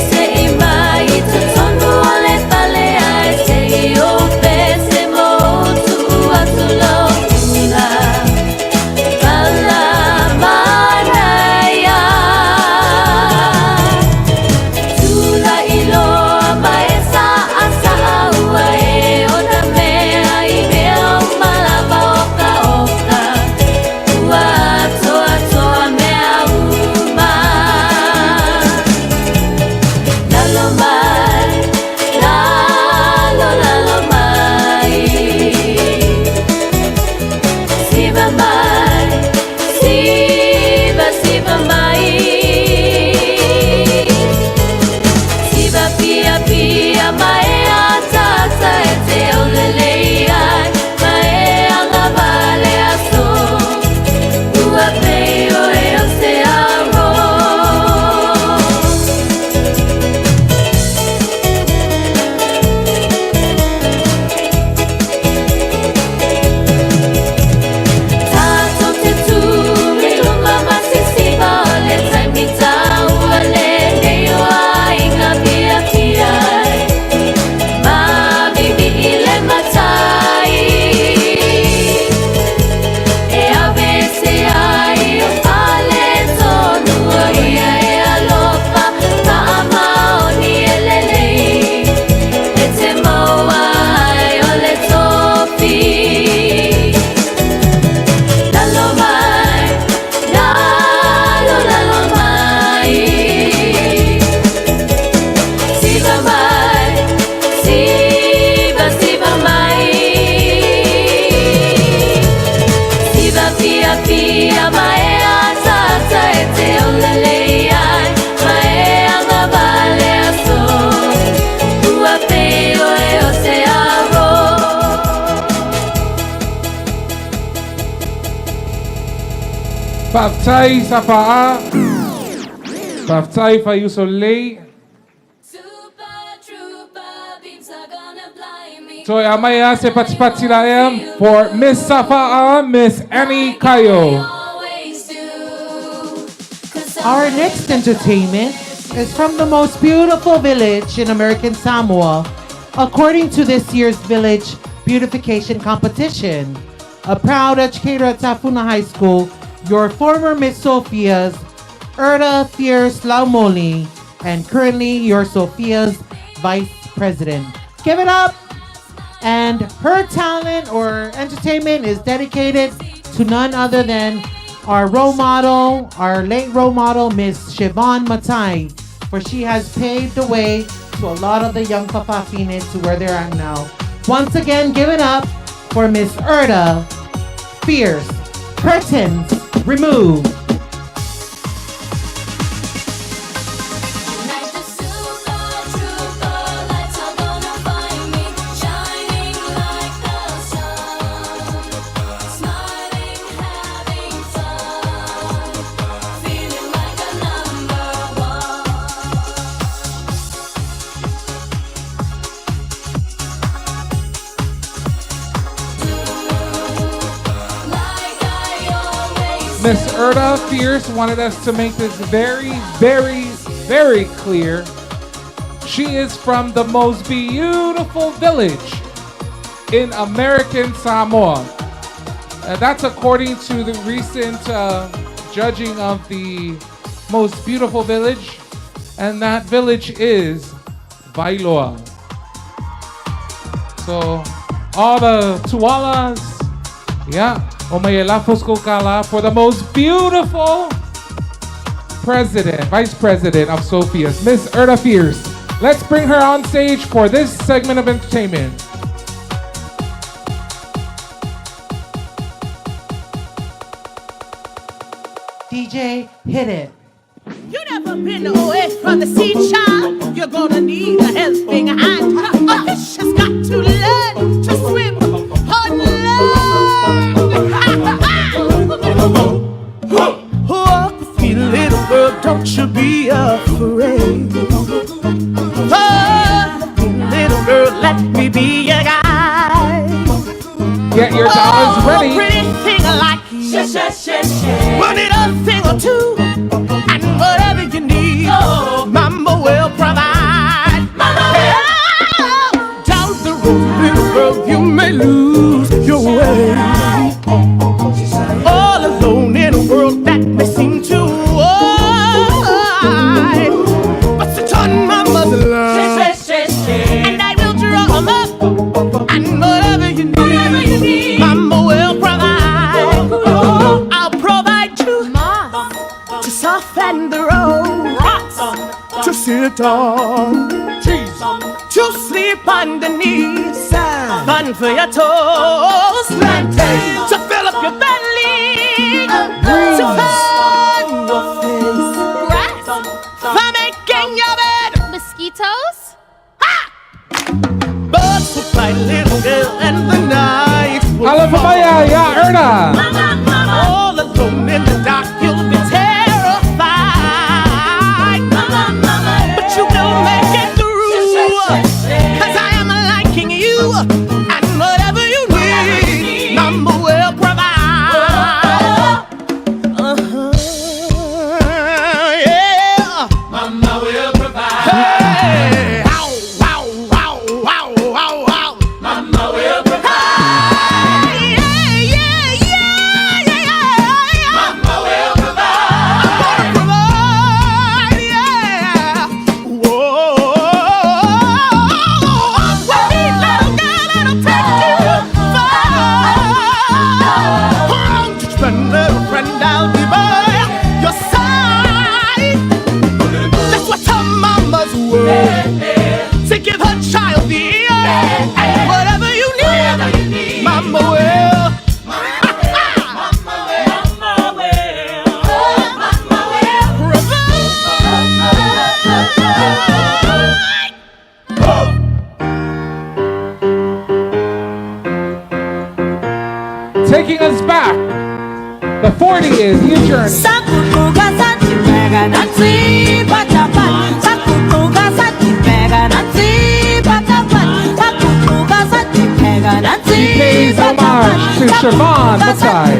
Se'i mai i totonu o le fale ae se i ou pese ma ou tuu atu lou ula pala manaia. Tulai loa ma e sa'asa'a ua e ona mea i mea uma lava okaoka ua atoatoa mea uma. Lalo mai, lalo, lalo mai. Siva mai, siva, siva mai. Siva pia pia mai atata e te olelei ai mai anga vale aso. Ua pei o e o se aro. Tātou te tū i luma ma sisiva o le taimi tāua lenei o aiga piapia ai. Ma vivi i le matai. E ave se ai o fale tonu o ia e alofa Paamaoni e lelei e te maua ai o le tofi. Lalo mai, lalo, lalo mai. Siva mai, siva, siva mai. Siva pia pia mai atata e te olelei ai mai anga vale aso. Ua peo e o se aro. Faafetai Safa'a, faafetai Faiuso Lei. Toe amai a se patipati la ea for Miss Safa'a, Miss Annie Kayo. Our next entertainment is from the most beautiful village in American Samoa, according to this year's village beautification competition. A proud educator at Tafuna High School, your former Miss Sophia's Erda Fierce Laumoli, and currently your Sophia's vice president. Give it up! And her talent or entertainment is dedicated to none other than our role model, our late role model, Miss Siobhan Matai, for she has paved the way to a lot of the young Fafafine to where they're at now. Once again, give it up for Miss Erda Fierce. Curtains removed. Tonight the super trooper lights are gonna find me shining like the sun, smiling, having fun, feeling like a number one. Like I always Miss Erda Fierce wanted us to make this very, very, very clear. She is from the most beautiful village in American Samoa. That's according to the recent judging of the most beautiful village, and that village is Vailoa. So, all the Tualas, yeah, Omayelafos Kokala for the most beautiful president, vice president of Sophia's, Miss Erda Fierce. Let's bring her on stage for this segment of entertainment. DJ, hit it. You never been away from the sea, child. You're gonna need a helping hand. A fish has got to learn to swim on land. Walk with me, little girl, don't you be afraid. Oh, little girl, let me be your guide. Get your dollars Oh, ready. pretty thing like you. We'll need a thing or two, and whatever you need, Mama will provide. Mama will. Down the road, little girl, you may lose your way. All alone in a world that may seem too wide. But sit on mama's lap, And I will draw 'em up, and whatever you need, Mama will provide. I'll provide you to soften the road, to sit on, to sleep underneath, fun for your toes, to fill up your belly, to fan your face, for making your bed. Mosquitoes? Birds will fly, little girl, and the night will Alofa fall. Maya, ya Erda. All alone in the dark, you'll be terrified. But you will make it through. 'Cause I am liking you, and whatever you need, Mama will provide. Uh-huh, yeah. Mama will provide. Hey, ow, wow, wow, wow, wow, wow. Mama will provide. Hey, yeah, yeah, yeah, yeah, yeah. Mama will provide. I'm gonna provide, yeah. Whoa. With me, little girl, it'll take you far. Round each friend, little friend, I'll be by your side. That's what a mama's worth. To give her child the ear, and whatever you need, mama will. Mama will. Mama will provide. Taking us back, the 40th year journey. She pays homage to Siobhan Matai.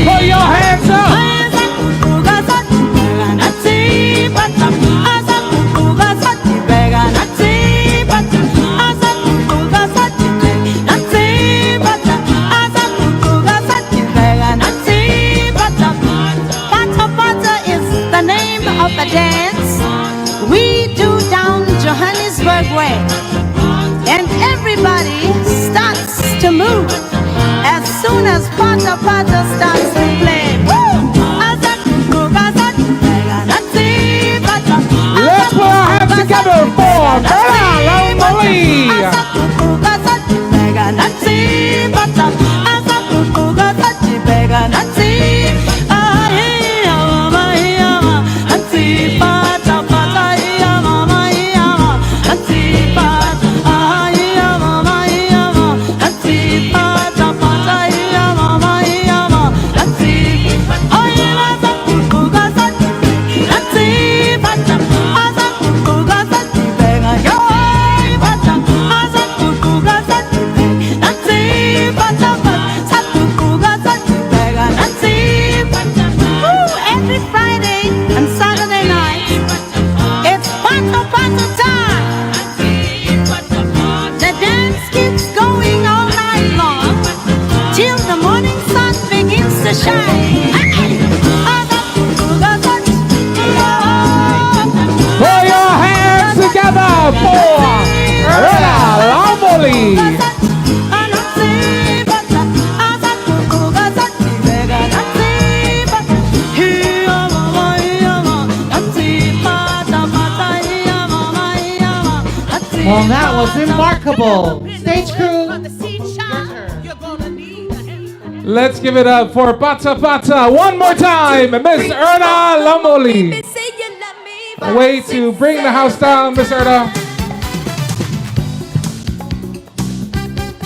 Put your hands up! Pega na Put your hands together for Erna Laumoli. Well, that was remarkable. Stage crew. Let's give it up for Bata Bata one more time, Miss Erna Laumoli. Way to bring the house down, Miss Erna.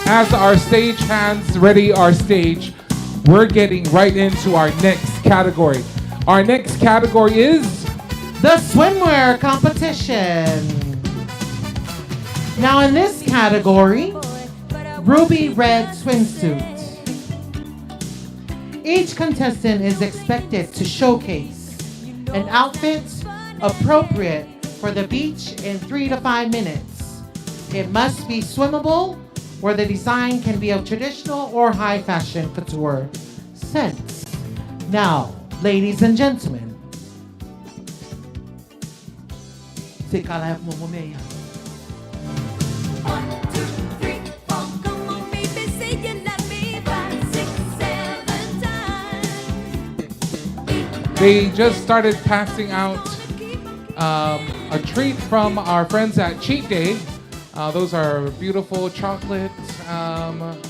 As our stage hands ready our stage, we're getting right into our next category. Our next category is the swimwear competition. Now, in this category, ruby red swimsuit. Each contestant is expected to showcase an outfit appropriate for the beach in 3 to 5 minutes. It must be swimmable, where the design can be of traditional or high fashion couture sense. Now, ladies and gentlemen, Sikala Momomeya. They just started passing out a treat from our friends at Cheat Day. Those are beautiful chocolate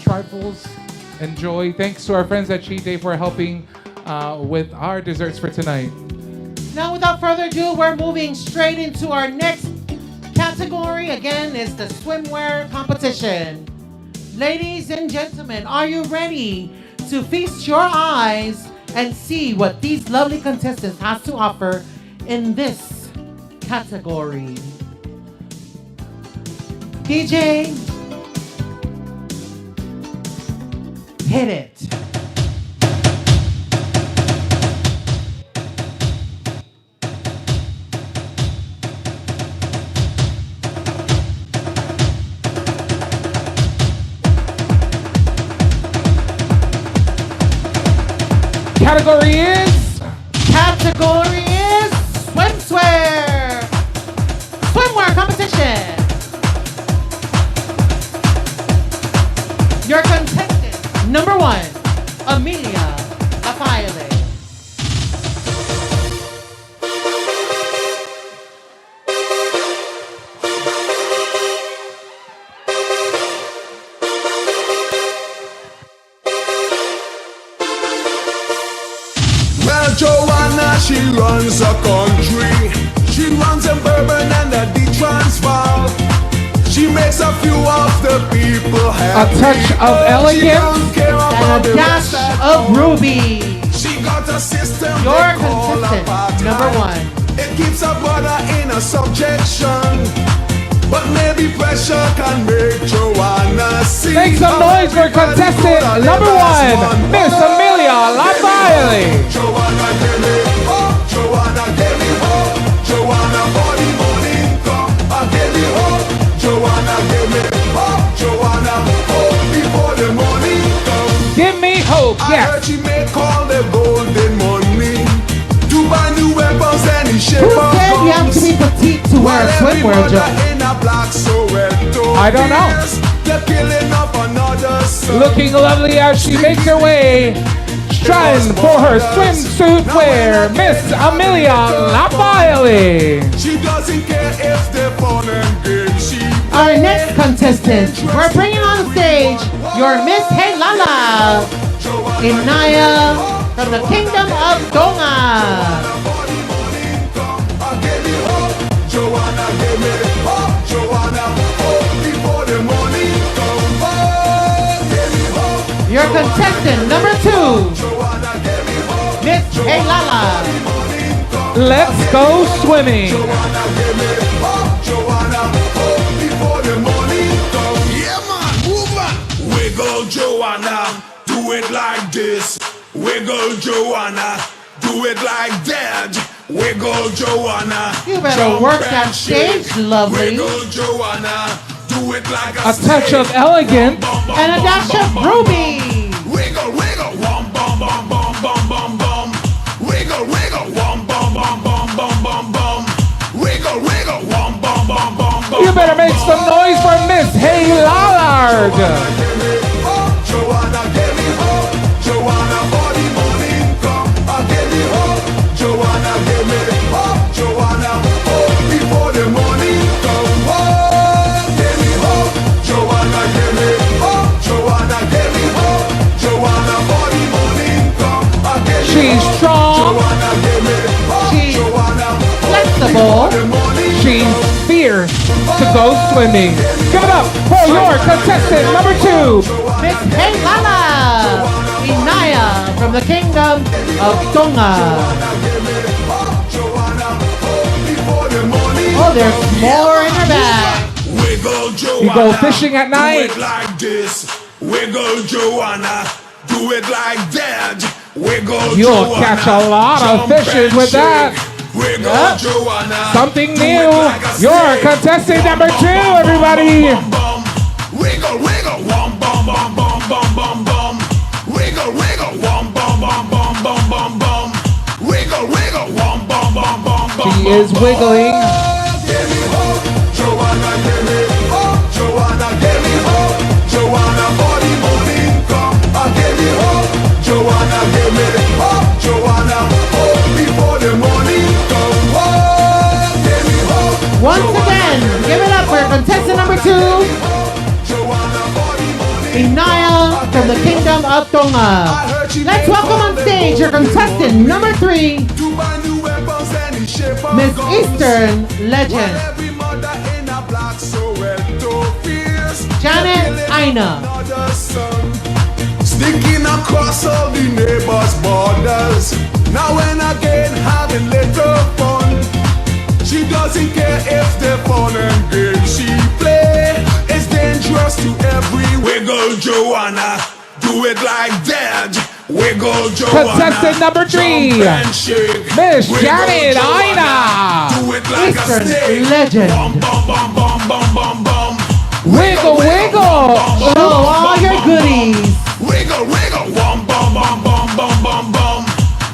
trifles. Enjoy. Thanks to our friends at Cheat Day for helping with our desserts for tonight. Now, without further ado, we're moving straight into our next category. Again, is the swimwear competition. Ladies and gentlemen, are you ready to feast your eyes and see what these lovely contestants has to offer in this category? DJ, hit it. Category is? Category is swimwear. Swimwear competition. Your contestant number one, Amelia Lafaele. Well, Joanna, she runs a country. She runs in Bourbon and the Transvaal. She makes a few of the people happy. A touch of She elegance. don't care about And a the dash rest at of all. ruby. She got a system Your they call contestant apartheid. number one. It keeps her brother in a subjection. But maybe pressure can make Joanna see. Make some how noise for everybody contestant coulda lived number as one, Miss Amelia Lafaele. Joanna, give me hope. Joanna, give me hope. Joanna, for the morning come. I give me hope. Joanna, give me hope. Joanna, hope before the morning come. Give me hope. I Yes. heard she make all the golden money to buy new weapons any shape Who of said you have to be guns. petite to wear While every swimwear, mother Joe? in a black Soweto I don't know. fears The killing of another son. Looking lovely as she makes her way, strutting for her swimsuit wear, Miss Amelia Lafaele. She doesn't care if they phone and game. She Our next contestant, we're bringing on stage your Miss Heilala, Inaya from the Kingdom of Tonga. Joanna, give me hope. Joanna, hope before the morning come. Oh, give me hope. Your contestant number two, Miss Heilala. Let's go swimming. Joanna, give me hope. Joanna, hope before the morning come. Yeah, man, move on. Wiggle, Joanna, do it like this. Wiggle, Joanna, do it like that. Wiggle, Joanna. You better jump work and that shake. stage, lovely. Wiggle, Joanna, do it like a A touch of elegance. And a dash of ruby. Wiggle, wiggle, wom, bom, bom, bom, make some noise for Miss Hey Lallard. Joanna, give me hope. Joanna, for the morning come. Give me hope. Joanna, give me hope. Joanna, hope before the morning come. Oh, give me hope. Joanna, give me hope. Joanna, give me hope. Joanna, for the morning come. Give me She's hope. strong. Joanna, give me hope. She's Joanna, hope flexible. before the morning She's fierce to go swimming. Give it up for your contestant number 2. Miss Heilala Inaya from the Kingdom of Tonga. Oh, there's more in her bag. Wiggle, Joanna. You go fishing at Do night. it like this. Wiggle, Joanna. Do it like that. Wiggle, You'll Joanna. catch a lot of Jump fishes and with that. shake. Wiggle, Yep. Joanna. Something Do it new. like a Your snake. contestant number 2, everybody. Bum, Wiggle, wiggle, wom, bum, bum, bum, bum, bum, bum. Wiggle, wiggle, wom, bum, bum, bum, bum, bum, bum. Wiggle, wiggle, wom, bum, bum, bum, bum. She is wiggling. Give me hope, Joanna, give me hope, Joanna, give me hope, Joanna, for the morning come. Give me hope, Joanna, give me hope, Joanna, hope before the morning come. Oh, give me hope. Once again, give it up for contestant number 2, Inaya from the Kingdom of Tonga. Let's welcome on stage your contestant number 3, Miss Eastern Legend, Every mother in a black Soweto fierce. Janet Aina. Another son. Sneaking across all the neighbors' borders. Now and again having little fun. She doesn't care if the fun and games she play is dangerous to every wiggle, Joanna. Do it like that. Wiggle, Joanna. Contestant number 3, Jump and shake. Miss Wiggle, Janet Joanna. Aina. Do it like a Eastern snake. Legend. Bum, bum, bum, bum, bum, bum, bum. Wiggle, wiggle. Show all your goodies. Wiggle, wiggle, wom, bum, bum, bum, bum, bum, bum.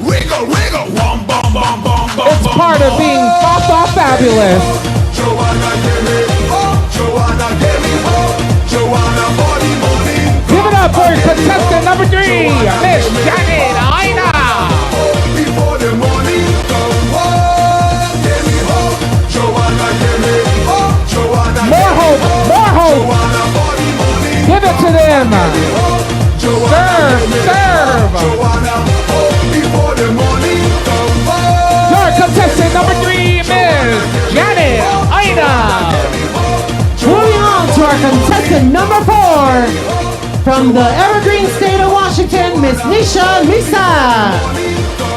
Wiggle, wiggle, wom, bum, bum, bum, bum, It's bum, part of bum. being Fafa fabulous. Joanna, give me hope. Joanna, give me hope. Joanna, for the morning. Give it up for contestant number 3, Miss Janet Aina. Before the morning come. Oh, give me hope. Joanna, give me hope. Joanna, More hope, more hope. Joanna, for the morning. Give it to them. Serve, serve. Joanna, hope before the morning come. Oh, Your contestant number 3, Miss Janet Aina. Moving on to our contestant number 4, from the Evergreen State of Washington, Miss Nisha Misa.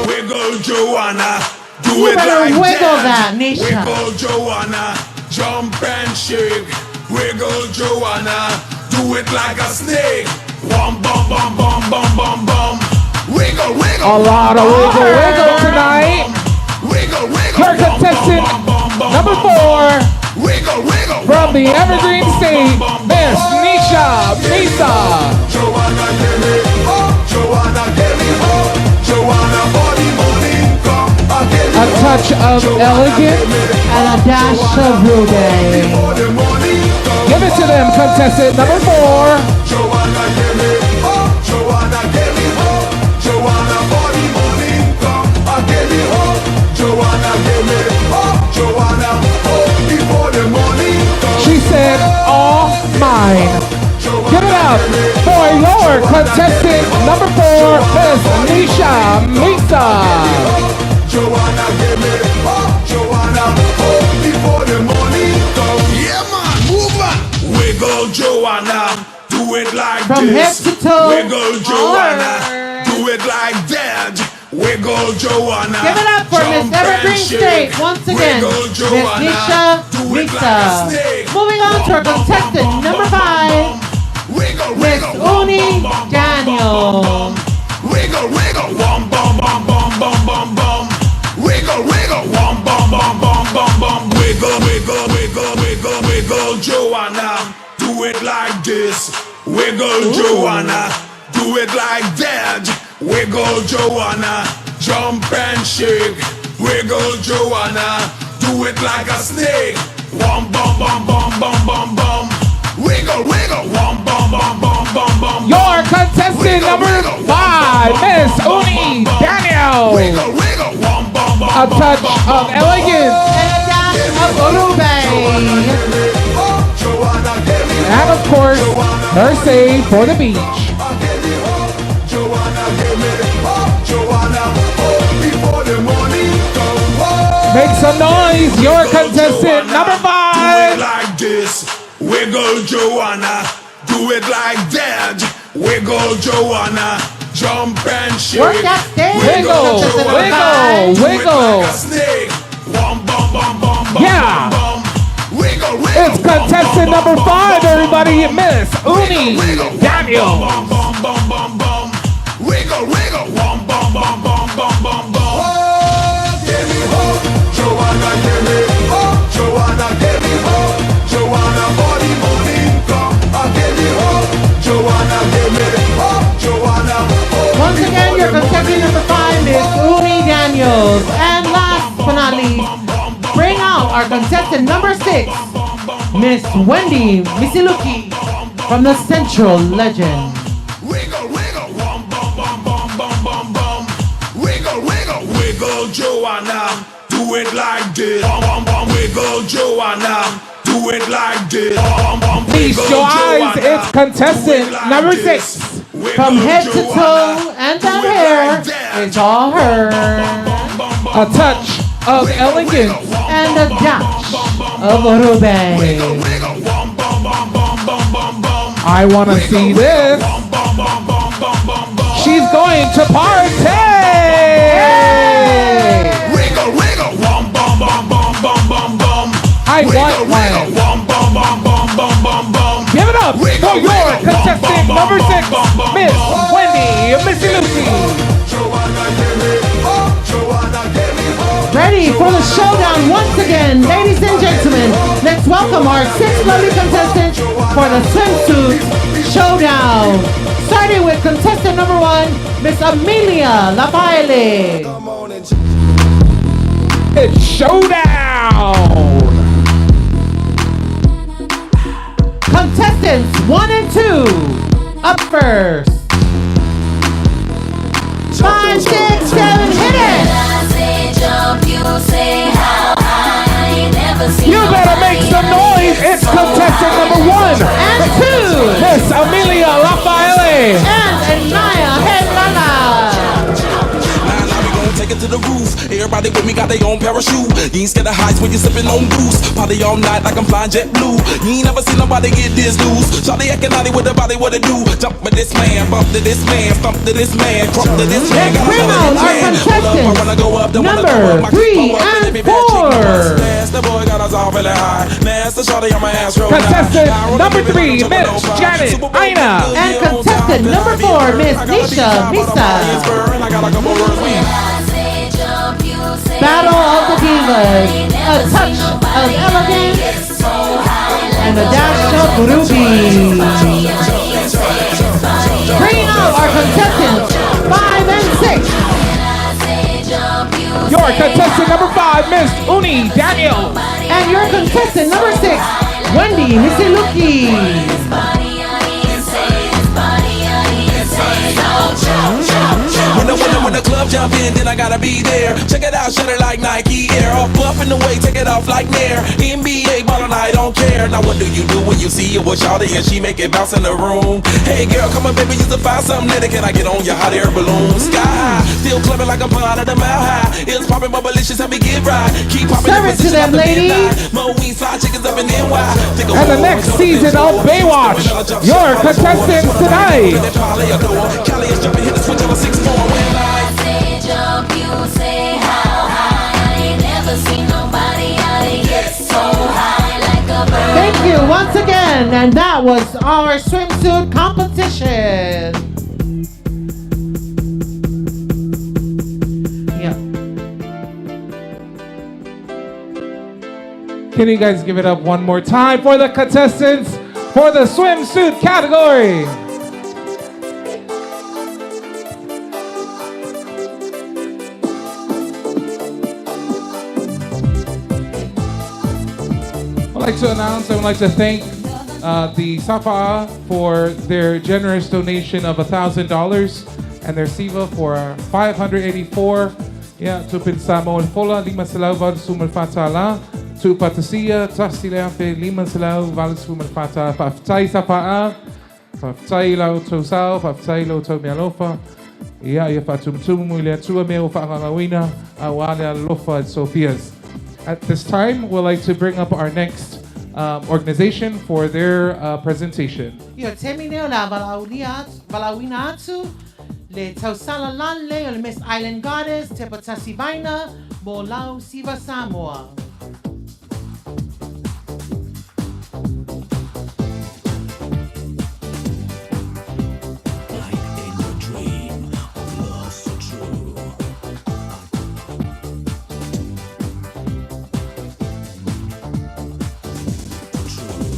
Wiggle, Joanna. Do You it better like wiggle that. that, Nisha. Wiggle, Joanna. Jump and shake. Wiggle, Joanna. Do it like a snake. Wom, bum, bum, bum, bum, bum, bum. Wiggle, wiggle. A lot of wiggle, wiggle tonight. Wiggle, wiggle. Your wom, bum, contestant bum, bum, bum, number bum, 4, Wiggle, wiggle. from the Evergreen State, Miss Nisha Misa. Joanna, give me hope. Joanna, give me hope. Joanna, for the morning come. Give me A touch of elegance. And a dash of Rude. Before the morning come. Give it to them, contestant number 4. Joanna, give me hope. Joanna, give me hope. Joanna, for the morning come. Give me hope. Joanna, give me hope. Joanna, hope before the morning come. She said, all mine. Give it up for your contestant number 4, Miss Nisha Misa. Joanna, give me hope. Joanna, hope before the morning come. Yeah, man, move on. Wiggle, Joanna. Do it like From this. head to toe. Wiggle, Joanna. Do it like that. Wiggle, Joanna. Give it up for Miss Jump and Evergreen shake. State once again, Wiggle, Miss Joanna. Nisha Do it like a Misa. snake. Moving on to our contestant number 5, Wiggle, Miss wiggle, wom, Uni bum, bum, bum, Daniel. Wiggle, wiggle, wom, bum, bum, bum, bum, bum, bum. Wiggle, wiggle, wom, bum, bum, bum, bum, bum. Wiggle, wiggle, wiggle, wiggle, wiggle, Joanna. Do it like this. Wiggle, Joanna. Do it like that. Wiggle, Joanna. Jump and shake. Wiggle, Joanna. Do it like a snake. Wom bum bum bum bum bum bum. Wiggle wiggle. Wom bum bum bum bum bum. Your contestant number 5, Miss Uni Daniels. A touch of elegance. And a dash of Urube. And of course, her save for the beach. Make some noise, your contestant number Do it 5. like this. Wiggle, Joanna. Do it like that. Wiggle, Joanna. Jump and shake. Work that stage. Wiggle, Contestant number wiggle, five. Do it wiggle. like a snake. Wom bum bum bum bum Yeah. bum bum. Wiggle, wiggle. It's contestant number 5, everybody, Miss Uni Daniels. Bum bum bum bum bum. Wiggle, wiggle. Wom bum bum bum bum bum bum. Oh, give me hope. Joanna, give me hope. Joanna, give me hope. Joanna, body morning come. Give me hope. Joanna, give me hope. Joanna, oh, Once again, your contestant number 5, Miss Uni Daniels. And last but not least, bring out our contestant number 6, Miss Wendy Misiluki from the Central Legend. Wiggle, wiggle, wom bum bum bum bum bum bum. Wiggle, wiggle, wiggle, Joanna. Do it like this. Bum bum bum. Wiggle, Joanna. Do it like this. Bum bum. Feast Wiggle, your eyes, Joanna. it's contestant number 6. From head to toe and that hair, it's all her. A touch of elegance. And a dash of Urube. I want to see this. She's going to party. Wiggle, wiggle, wom bum bum bum bum bum bum. I Wiggle, want wiggle, one. wom bum bum bum bum bum bum. Give it up for your contestant number 6, Miss Wendy Misiluki. Ready for the showdown once again, ladies and gentlemen. Let's welcome our 6 lovely contestants for the swimsuit showdown. Starting with contestant number 1, Miss Amelia Lafaele. It's showdown. Contestants 1 and 2, up first. 5, 6, 7, hit it! You better make some noise. It's contestant number 1 And 2. Miss Amelia Lafaele. And Anaya Helala. Take it to the roof. Everybody with me got their own parachute. You ain't scared of heights when you sipping on goose. Party all night like I'm flying jet blue. You ain't never seen nobody get this loose. Shawty acting naughty with the body, what it do? Jump with this man, bump to this man, stomp to this man, crump to this man. Let's Gotta bring follow out this our man. Pull up, I wanna go up, contestants don't wanna go number up. My 3 and 4. That's the boy got us all feeling high. Master Shawty on my ass roll. Contestant number 3, Miss Janet Aina. And contestant number 4, Miss Nisha Misa. Battle of the Divas, a touch of elegance and a dash of ruby. Bringing out our contestants 5 and 6. Your contestant number 5, Miss Uni Daniels. And your contestant number 6, Wendy Misiluki. When the club jump in, then I gotta be there. Check it out, shutter like Nike Air. Off up in the way, take it off like Nair. NBA ballin', I don't care. Now what do you do when you see it with Shawty and she make it bounce in the room? Hey girl, come on, baby, you to find something later. Can I get on your hot air balloon? Sky high, still clubbing like I'm out of the mile high. It's popping, bubblicious, help me get right. Keep popping. Serve it to them, ladies. Mo wings, fly chickens up in NY. Think And the next season of Baywatch, your contestants tonight. Cali is jumping, hit the switch on a 6-4 when I Thank you once again. And that was our swimsuit competition. Yeah. Can you guys give it up one more time for the contestants for the swimsuit category? to announce, I would like to thank the Safa'a for their generous donation of $1,000 and their Siva for 584. Yeah, tupin Samoa fola, lima salau valu sumal fatala, tu patasia, tasi leafe, lima salau valu sumal fata, fa'afetai Safa'a, fa'afetai lau tausau, fa'afetai lau tau mealofa. Ia, ia fa'atumutumu i le Atua mea ua fa'agaugauina, auā le alofa at Sophia's. At this time, we'd like to bring up our next organization for their presentation. Ia taimi lenei o le a valaaulia atu, valaauina atu le tausala lalelei o le Miss Island Goddess Tepatasi Vaina mo lau Siva Samoa.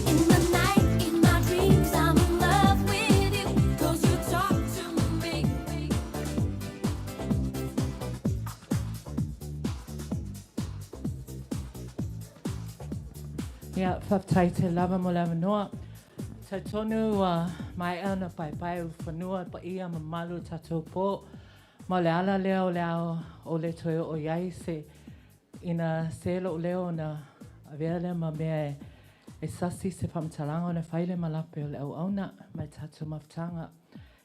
In the night, in my dreams, I'm in love with you. 'Cause you talk to me. Ia, faafetai tele lava mo le avanoa. Talitonu ua maea ona paepae ulufanua le paia ma mamalu o le tatou pō. Ma o le ala lea o le a ou le toe oo i ai se ina se lou leo ona avea lea ma mea e sasi se faamatalaga ona fai lea ma lape o le auauna ma le tatou mafutaga.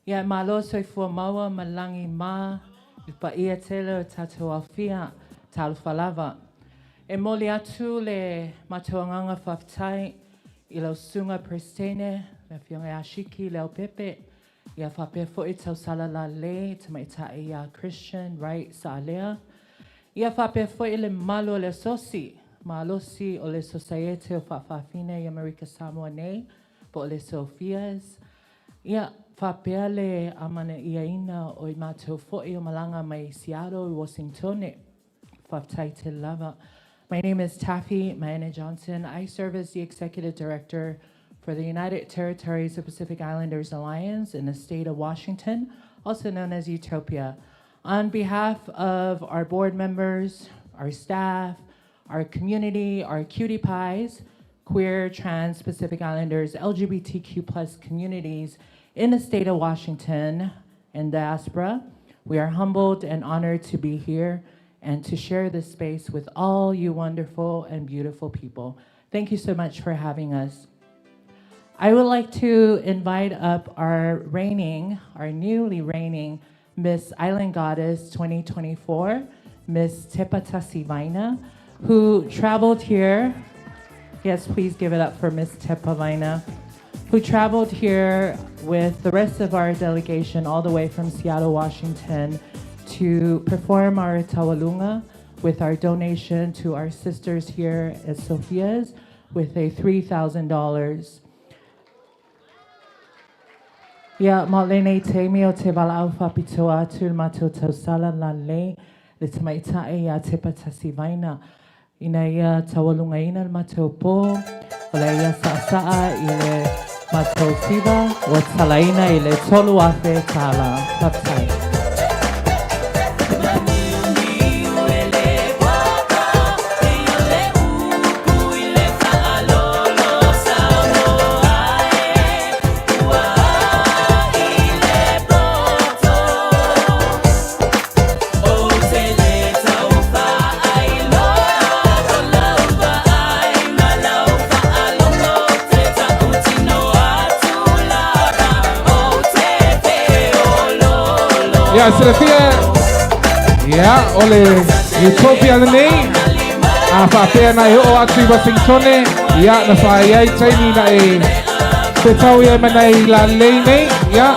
Ia, e malo le soifua maua ma le lagi ma i le paia tele o le tatou aofia. Talofa lava. E momoli atu le matou agaga faafetai i lau Susuga Peresetene, le Afioga ia Shiki Leaupepe, ia faapea foi tausala lalelei tamaitai ia Christian Wright Saalea, ia faapea foi le mamalu o le Asosi Malosi o le Sosaiete o Faafafine i Amerika Samoa nei, po o le Sophia's, ia faapea le amanaiaina o i matou foi o malaga mai Seattle i Washingtone. Faafetai tele lava. My name is Taffy Maene Johnson. I serve as the Executive Director for the United Territories of Pacific Islanders Alliance in the state of Washington, also known as Utopia. On behalf of our board members, our staff, our community, our cutie pies, queer, trans, Pacific Islanders, LGBTQ plus communities in the state of Washington and diaspora, we are humbled and honored to be here and to share this space with all you wonderful and beautiful people. Thank you so much for having us. I would like to invite up our reigning, our newly reigning Miss Island Goddess 2024, Miss Tepatasi Vaina, who traveled here. Yes, please give it up for Miss Tepa Vaina, who traveled here with the rest of our delegation all the way from Seattle, Washington, to perform our Taualuga with our donation to our sisters here at Sophia's with a $3,000. Ia, ma o lenei taimi ou te valaau faapitoa atu i le matou tausala lalelei le tamaitai ia Tepatasi Vaina ina ia taualugaina le matou pō o le a ia saasaa i le matou siva ua talaina i le $3,000. Faafetai. Ia, silafia, ia, o le Utopia lenei, a faapea na e oo atu i Wasingtone, ia, na fai ai taimi na e fetau ai ma nai lalelei nei, ia,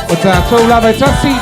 o tatou lava e tasi.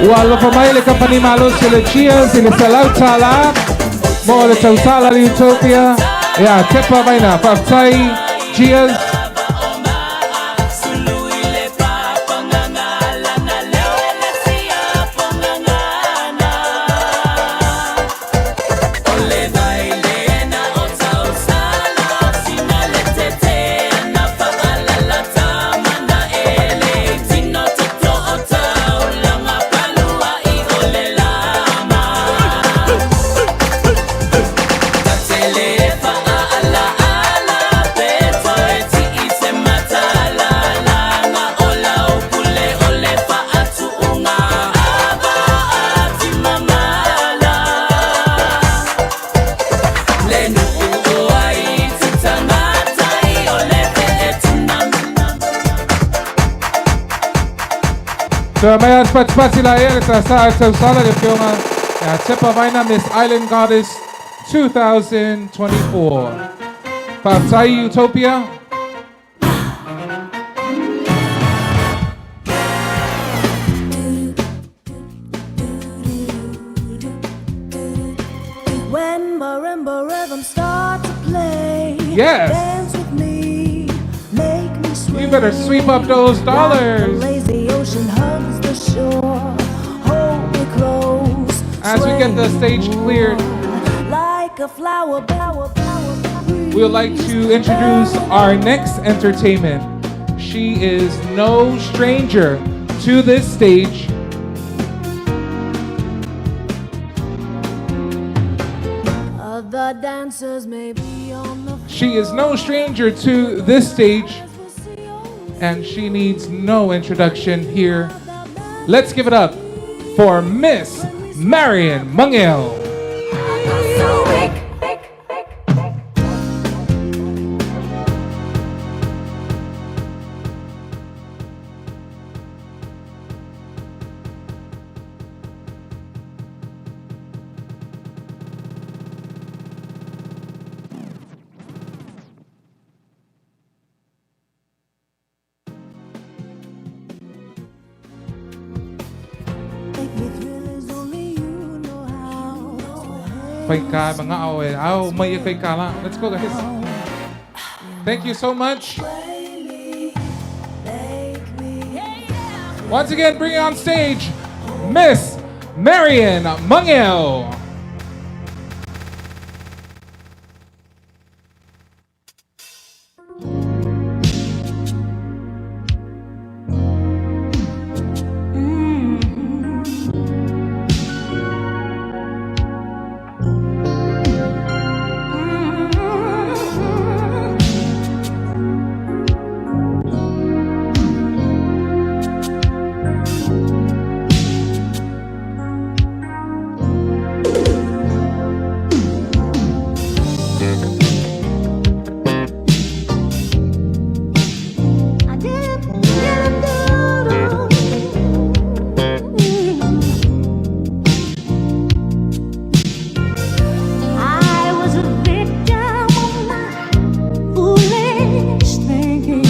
Ua alofa mai le kamupani malosi o le Cheers i le $100 mo le tausala le Utopia. Ia, tepa maina. Faafetai, Cheers. So mai a patipati la ia le sa tausala le afioga ia Tepa Vaina Miss Island Goddess 2024. Faafetai Utopia. When marimba rhythms start to play, Yes. dance with me, make me sway. You better sweep up those dollars. Like the lazy ocean hugs the shore, hold me close. As we get the stage cleared, Like a flower, flower, flower. we would like to introduce our next entertainment. She is no stranger to this stage. Other dancers may be on the She is no stranger to this stage, and she needs no introduction here. Let's give it up for Miss Marion Mungel. So weak. Make me thrill as only you know how. Fai ka mga awe. Au, mai e fai ka la. Let's go, guys. Thank you so much. Once again, bring on stage Miss Marion Mungel. I was a victim of my foolish thinking.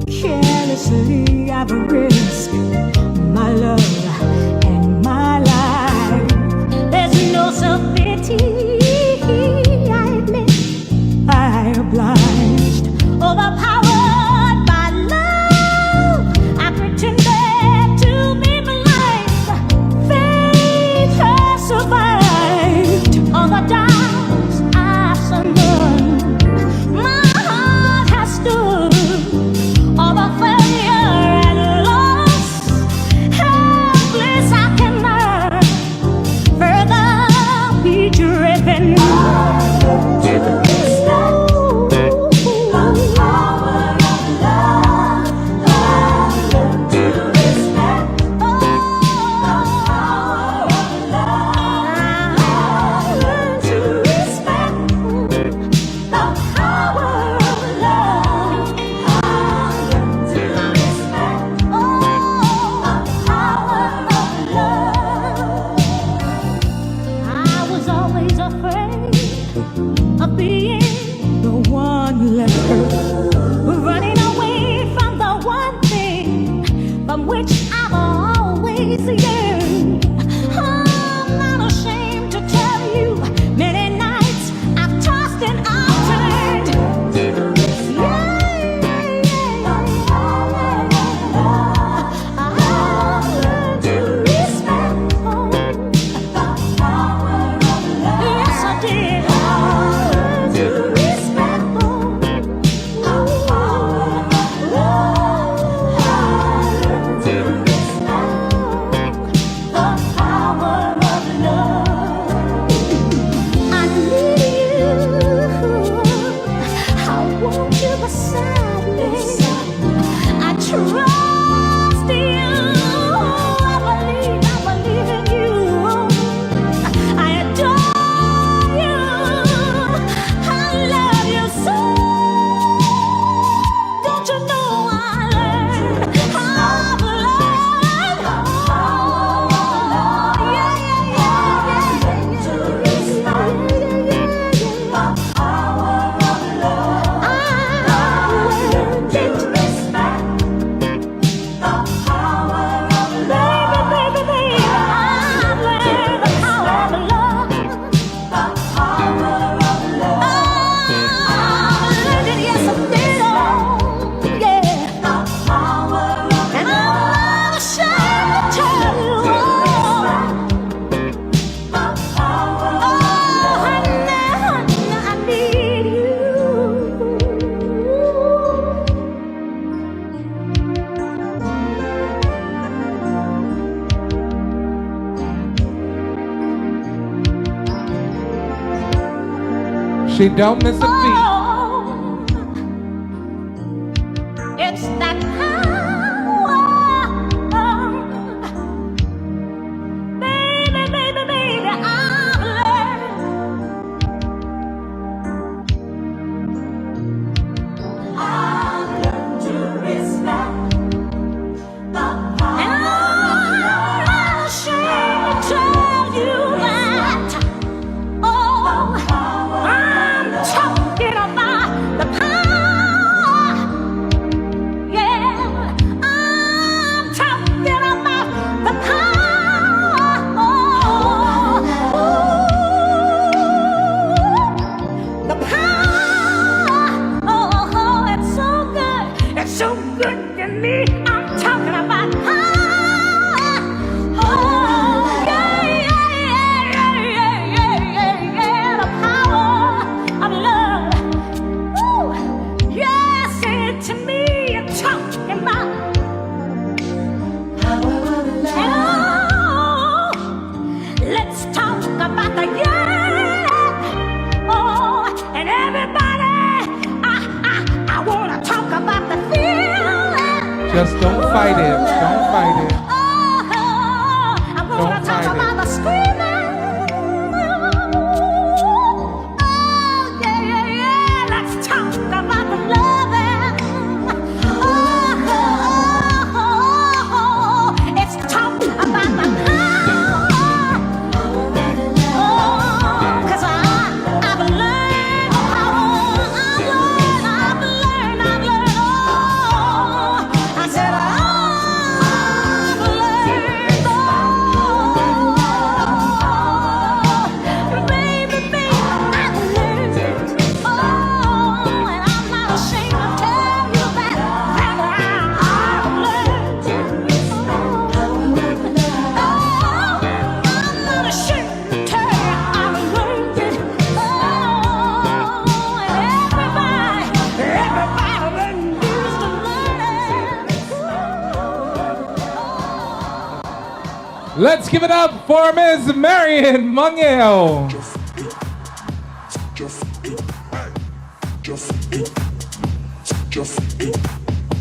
Carelessly, I've risked my love and my life. There's no self-pity, I admit. I obliged, overpowered by love. I pretended to be blind. Faith has survived all the doubts I've summoned. My heart has stood all the failure and loss. Helpless, I cannot further be driven. The power of love. I learned to respect the power of love. I learned to respect the power of love. I learned to respect the power of love. I was always afraid of being the one left hurt, running away from the one thing from which I've always yearned. trust you. I believe in you. I adore you. I love you so. Don't you know I learned? I've learned. Oh, yeah, yeah, yeah, yeah. To respect the power of love. I learned to respect the power of love. Baby, baby, baby, I've learned the power of love. The power of love. I've learned it, yes, I did. Oh, yeah. The power of And I'm not ashamed to tell you. The power of Oh, honey, honey, I need you. She don't miss a beat. Oh, it's that power. Baby, baby, baby, I've learned. I've learned to respect the power. And I'm not ashamed to tell you that. Oh, I'm talking about the power. Yeah, I'm talking about the power. Ooh, the power. Oh, it's so good. It's so good to me. I'm talking about power. Oh, yeah, yeah, yeah, yeah, yeah, yeah, yeah. The power of love. Ooh, yeah, say it to me. You're talking about power of love. And oh, let's talk about the yeah. Oh, and everybody, I wanna talk about the feeling. Just don't fight it. Don't fight it. Oh, I wanna Don't talk fight about it. the screaming. Oh, yeah, yeah, yeah. Let's talk about the loving. Oh, oh, oh, oh. It's talk about the power. Oh, 'cause I've learned the power. I've learned, I've learned, I've learned. Oh, I said I've learned. Oh, baby, baby, I've learned. Oh, and I'm not ashamed to tell you that, that I've learned. Oh, I'm not ashamed to tell you I've learned it. Oh, and everybody, everybody needs to learn it. Let's give it up for Ms. Marion Mungel.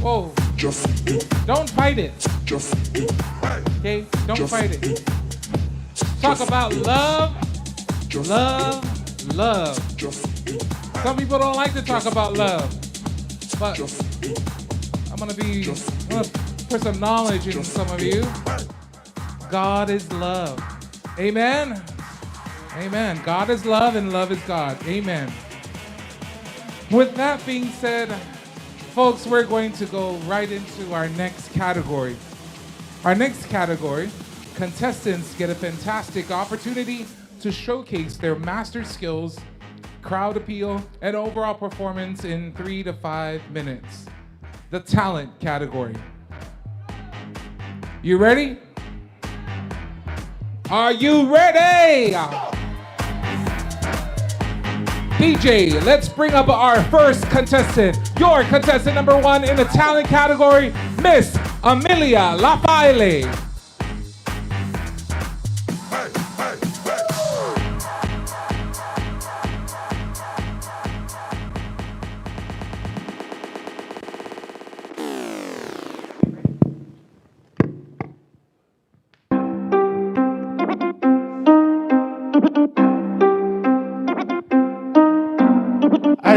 Whoa. Don't fight it. Okay? Don't fight it. Talk about love, love, love. Some people don't like to talk about love, but I'm going to put some knowledge in some of you. God is love. Amen. Amen. God is love and love is God. Amen. With that being said, folks, we're going to go right into our next category. Our next category, contestants get a fantastic opportunity to showcase their master skills, crowd appeal, and overall performance in 3 to 5 minutes. The talent category. You ready? Are you ready? DJ, let's bring up our first contestant. Your contestant number 1 in the talent category, Miss Amelia Lafaele.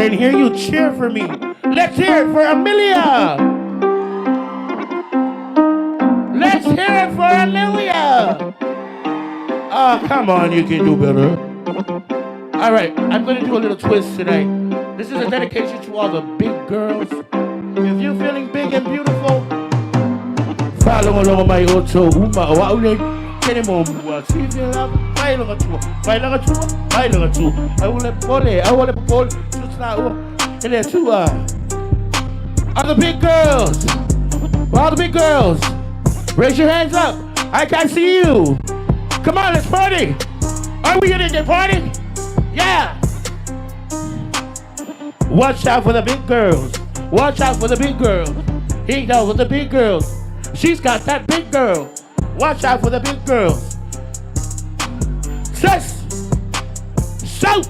and hear you cheer for me. Let's hear it for Amelia. Let's hear it for Amelia. Oh, come on, you can do better. All right, I'm gonna do a little twist tonight. This is a dedication to all the big girls. If you're feeling big and beautiful, follow along my auto uma o aule kene mo mua si la mai longa tua mai longa tua mai longa tua aule pole aule pole tusna ua ele tua. All the big girls, all the big girls, raise your hands up. I can see you. Come on, let's party. Are we gonna get party? Yeah. Watch out for the big girls. Watch out for the big girls. He knows with the big girls. She's got that big girl. Watch out for the big girls. Sus. Shout.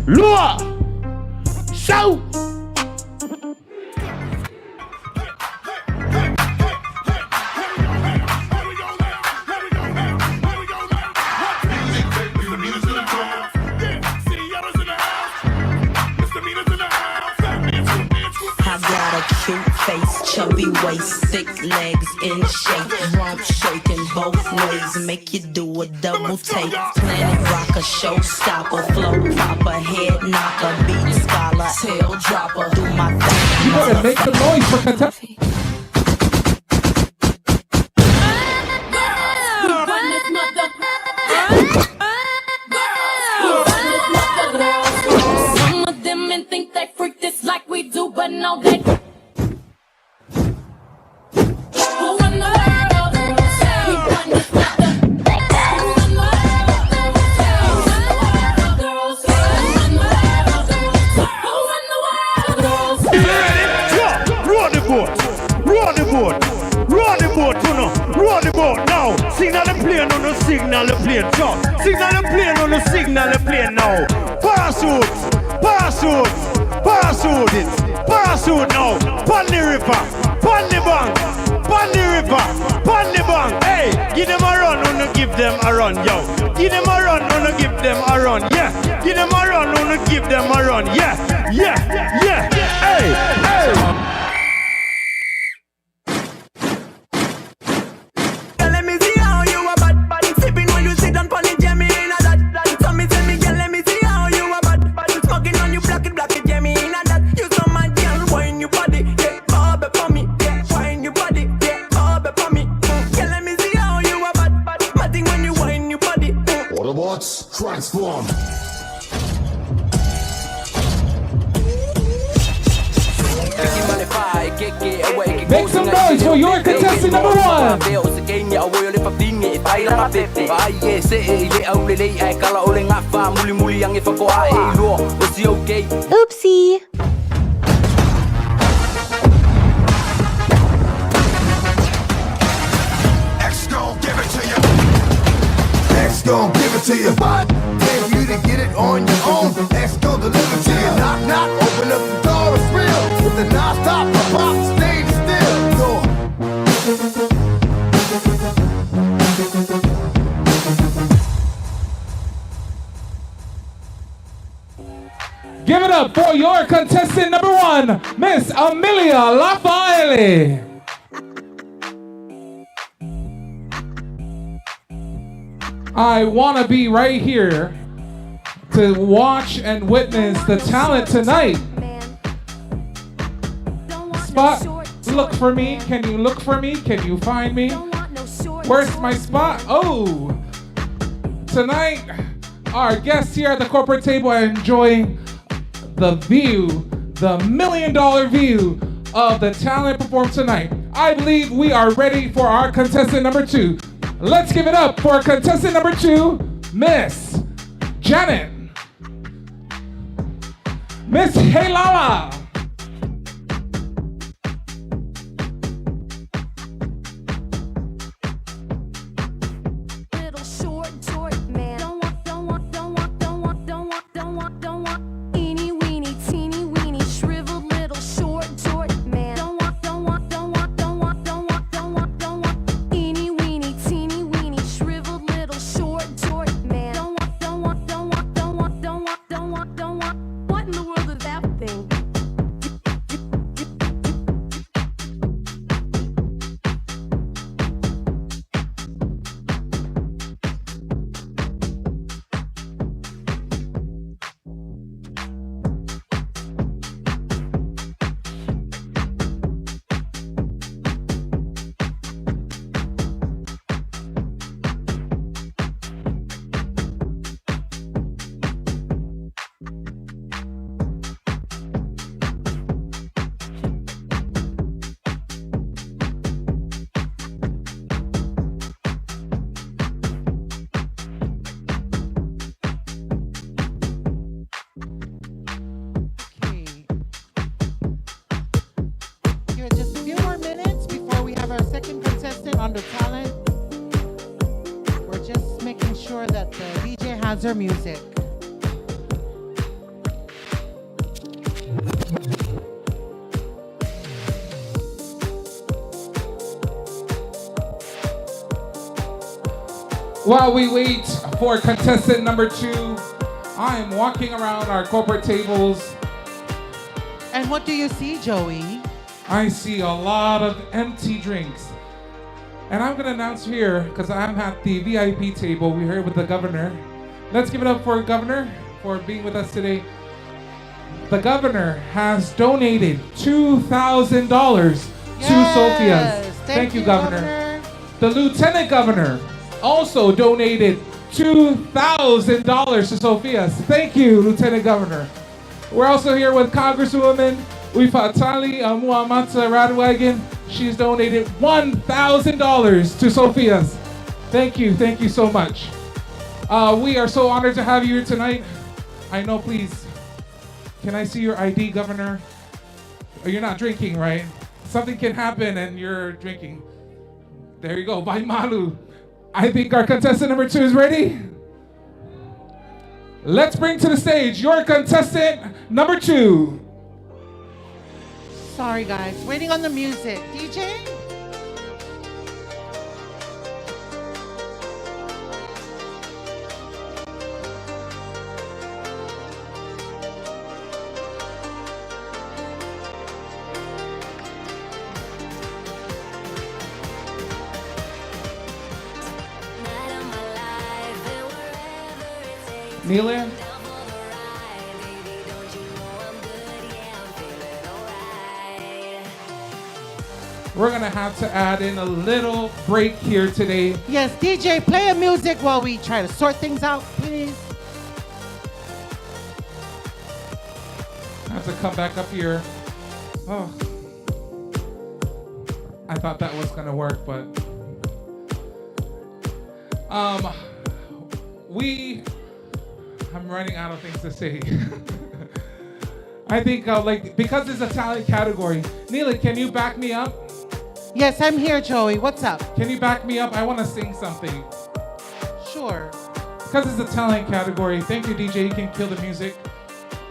Lua. Shout. I got a cute face, chubby waist, thick legs in shape, rump shaking both ways, make you do a double take. Planet rocker, showstopper, flow popper, head knocker, beat scholar, tail dropper, do my thing. You better make some noise for contestant. Some of them men think they freak this like we do, but no, they. Who run the world? We run this mother. Who run the world? Who run the world? Girls. Who run the world? Who run the world? Girls. Roll the boat, roll the boat, roll the boat, you know, roll the boat now. Signal the plane on the signal the plane, jump. Signal the plane on the signal the plane now. Parachute, parachute, parachute it, parachute now. Pon the river, pon the bank, pon the river, pon the bank. Hey, give them a run, on give them a run, yo. Give them a run, on give them a run, yeah. Give them a run, on give them a run, yeah, yeah, yeah. Hey, hey. Girl, let me see how you a bad bad. Sipping when you sit down pon the jammy in a that that. So me tell me, girl, let me see how you a bad bad. Smoking on you, black it, jammy in a that. You so mad, girl, wine your body, yeah, bubble for me, yeah, wine your body, yeah, bubble for me. Girl, let me see how you a bad bad. Mad thing when you wine your body. Autobots, transform. Make some noise for your contestant number one. Oopsie. X gon' give it to you. X gon' give it to you. Dare you to get it on your own. X gon' deliver to you. Knock, knock, open up the door, it's real. With the non-stop, the pop, stay still. Go. Give it up for your contestant number one, Miss Amelia Lafaele. I want to be right here to watch and witness the talent tonight. Spot, look for me. Can you look for me? Can you find me? Where's my spot? Oh, tonight, our guests here at the corporate table are enjoying the view, the $1 million view of the talent performed tonight. I believe we are ready for our contestant number two. Let's give it up for contestant number two, Miss Janet. Miss Heilala. Little short, short man. Don't want, don't want, don't want, don't want, don't want, don't want, don't want. Eeny weeny, teeny weeny, shriveled little short, short man. Don't want, don't want, don't want, don't want, don't want, don't want, don't want. Eeny weeny, teeny weeny, shriveled little short, short man. Don't want, don't Give it just a few more minutes before we have our second contestant on the talent. We're just making sure that the DJ has her music. While we wait for contestant number 2, I am walking around our corporate tables. And what do you see, Joey? I see a lot of empty drinks. And I'm going to announce here, because I'm at the VIP table, we're here with the governor. Let's give it up for governor for being with us today. The governor has donated $2,000 to Sophia's. Thank you, you, governor. Governor. The lieutenant governor also donated $2,000 to Sophia's. Thank you, Lieutenant Governor. We're also here with Congresswoman Uifatali Muamata Radwagon. She's donated $1,000 to Sophia's. Thank you so much. We are so honored to have you here tonight. I know, please, can I see your ID, Governor? Oh, you're not drinking, right? Something can happen and you're drinking. There you go, bye Malu. I think our contestant number 2 is ready. Let's bring to the stage your contestant number 2. Sorry guys, waiting on the music. DJ? Neela? We're going to have to add in a little break here today. Yes, DJ, play a music while we try to sort things out, please. I have to come back up here. Oh. I thought that was going to work, but... I'm running out of things to say. I think, because it's a talent category. Neela, can you back me up? Yes, I'm here, Joey. What's up? Can you back me up? I want to sing something. Sure. Because it's a talent category. Thank you, DJ. You can kill the music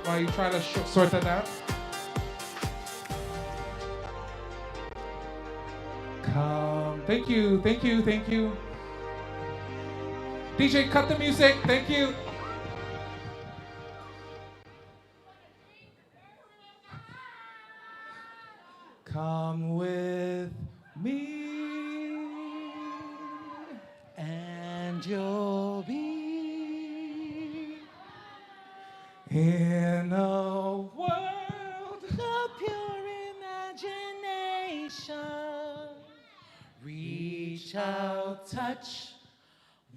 while you try to sort that out. Come. Thank you. Thank you. Thank you. DJ, cut the music. Thank you. Come with me, and you'll be in a world of pure imagination. Reach out, touch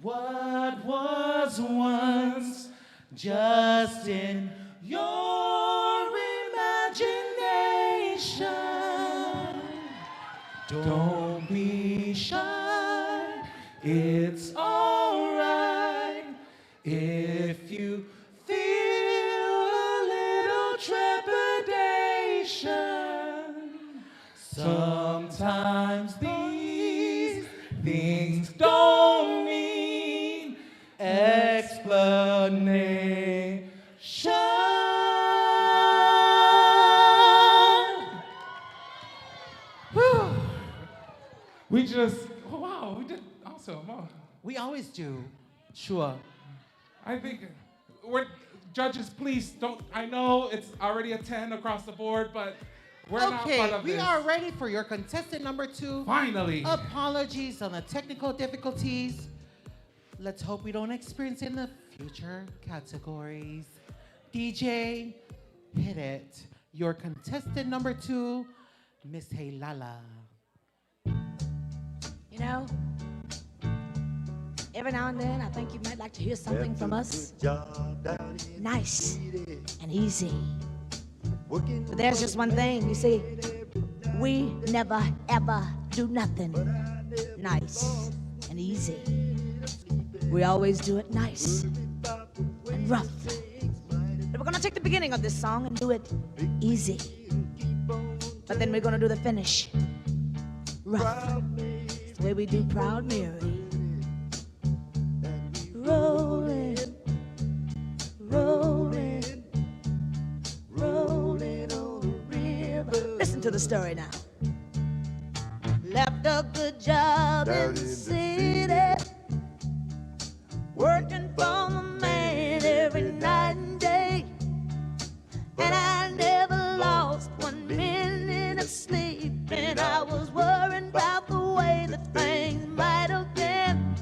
what was once just in your imagination. Don't be shy, it's all right if you feel a little trepidation. Sometimes these things don't need explanation. Whew. We just, oh, wow, we did awesome. Oh. We always do. Sure. I think we're, judges, please don't, I know it's already a 10 across the board, but we're not part Okay, of we this. are ready for your contestant number 2. Finally. Apologies on the technical difficulties. Let's hope we don't experience in the future categories. DJ, hit it. Your contestant number 2, Miss Heilala. You know, every now and then I think you might like to hear something from us. Nice and easy. But there's just one thing, you see, we never ever do nothing nice and easy. We always do it nice and rough. But we're going to take the beginning of this song and do it easy. But then we're gonna do the finish. Rough. It's the way we do Proud Mary. Rolling, rolling, rolling on the river. Listen to the story now. Left a good job in the city, working for the man every night and day. And I never lost 1 minute of sleep. And I was worrying about the way that things might have been.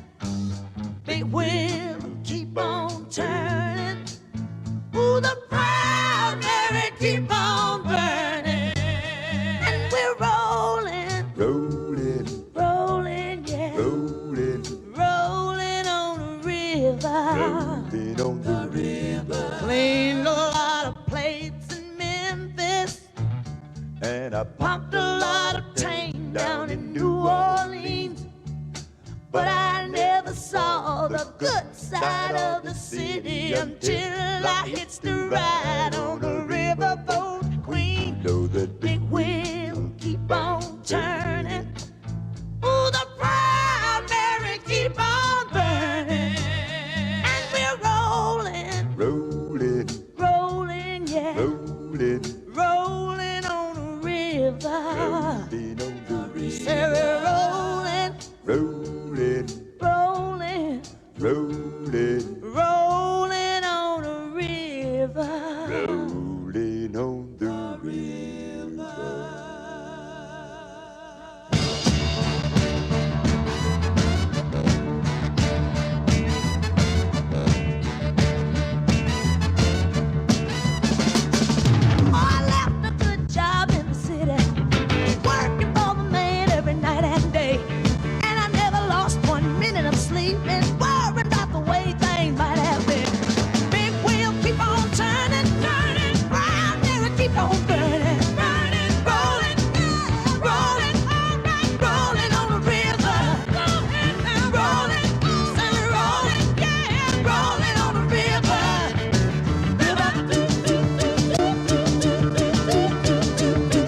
Big wheel keep on turning. Ooh, the proud Mary keep on burning. And we're rolling, Rolling, rolling, yeah. rolling, Rolling on the river. rolling on the river. Cleaned a lot of plates in Memphis. And I Pumped a lot of tang down in New Orleans. But I never saw the good side of the city until I hitched a ride on the riverboat queen. know that Big wheel keep on turning. Ooh, the proud Mary keep on burning. And we're rolling, rolling, rolling, yeah. rolling, Rolling on the river. rolling on the Say we're rolling, rolling, rolling, rolling, rolling on the river. rolling on the river. Oh, I left a good job in the city, working for the man every night and day. And I never lost 1 minute of sleep and worrying about the way things might have been. Big wheel keep on turning, turning, round there keep on burning, burning, rolling, rolling, rolling on the river. Rolling, say we're rolling, yeah, rolling on the river. River, do, do, do, do, do, do, do, do, do, do.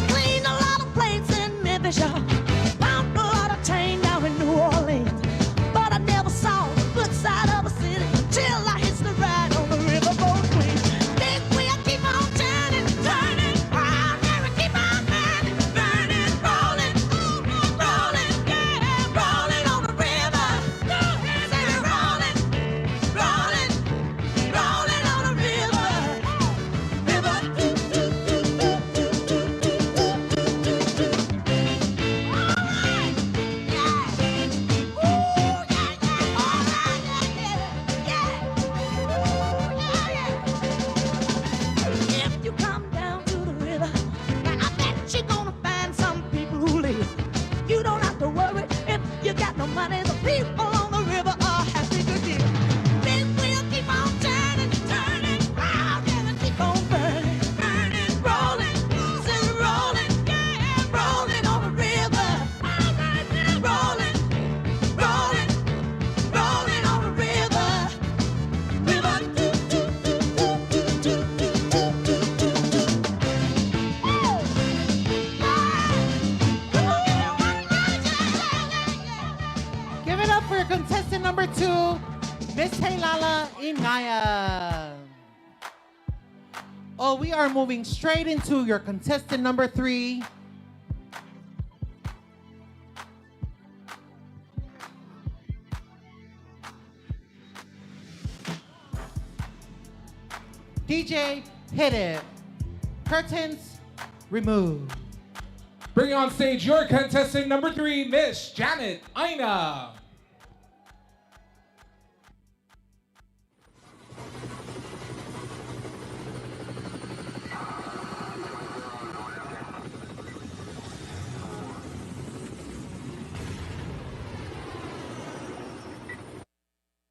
Cleaned a lot of plates in Memphis, y'all. Found a lot of chain down in New Orleans. But I never saw the good side of a city till I hitched the ride on the riverboat queen. Big wheel keep on turning, turning, proud Mary keep on burning, burning, rolling, rolling, yeah, rolling on the river. Say we're rolling, rolling, rolling on the river. River, do, do, do, do, do, do, do, do, do, do, do. If you come down to the river, now I bet you're gonna find some people who live. You don't have to worry if you got no money. The people on the river are happy to give. Big wheel keep on turning, turning, round and keep on burning, burning, rolling, say rolling, yeah, rolling on the river. Rolling, rolling, rolling on the river. River, do, do, do, do, do, do, do, do, do, do. Give it up for your contestant number 2, Miss Heilala Inaya. Oh, we are moving straight into your contestant number 3. DJ, hit it. Curtains removed. Bring on stage your contestant number 3, Miss Janet Aina.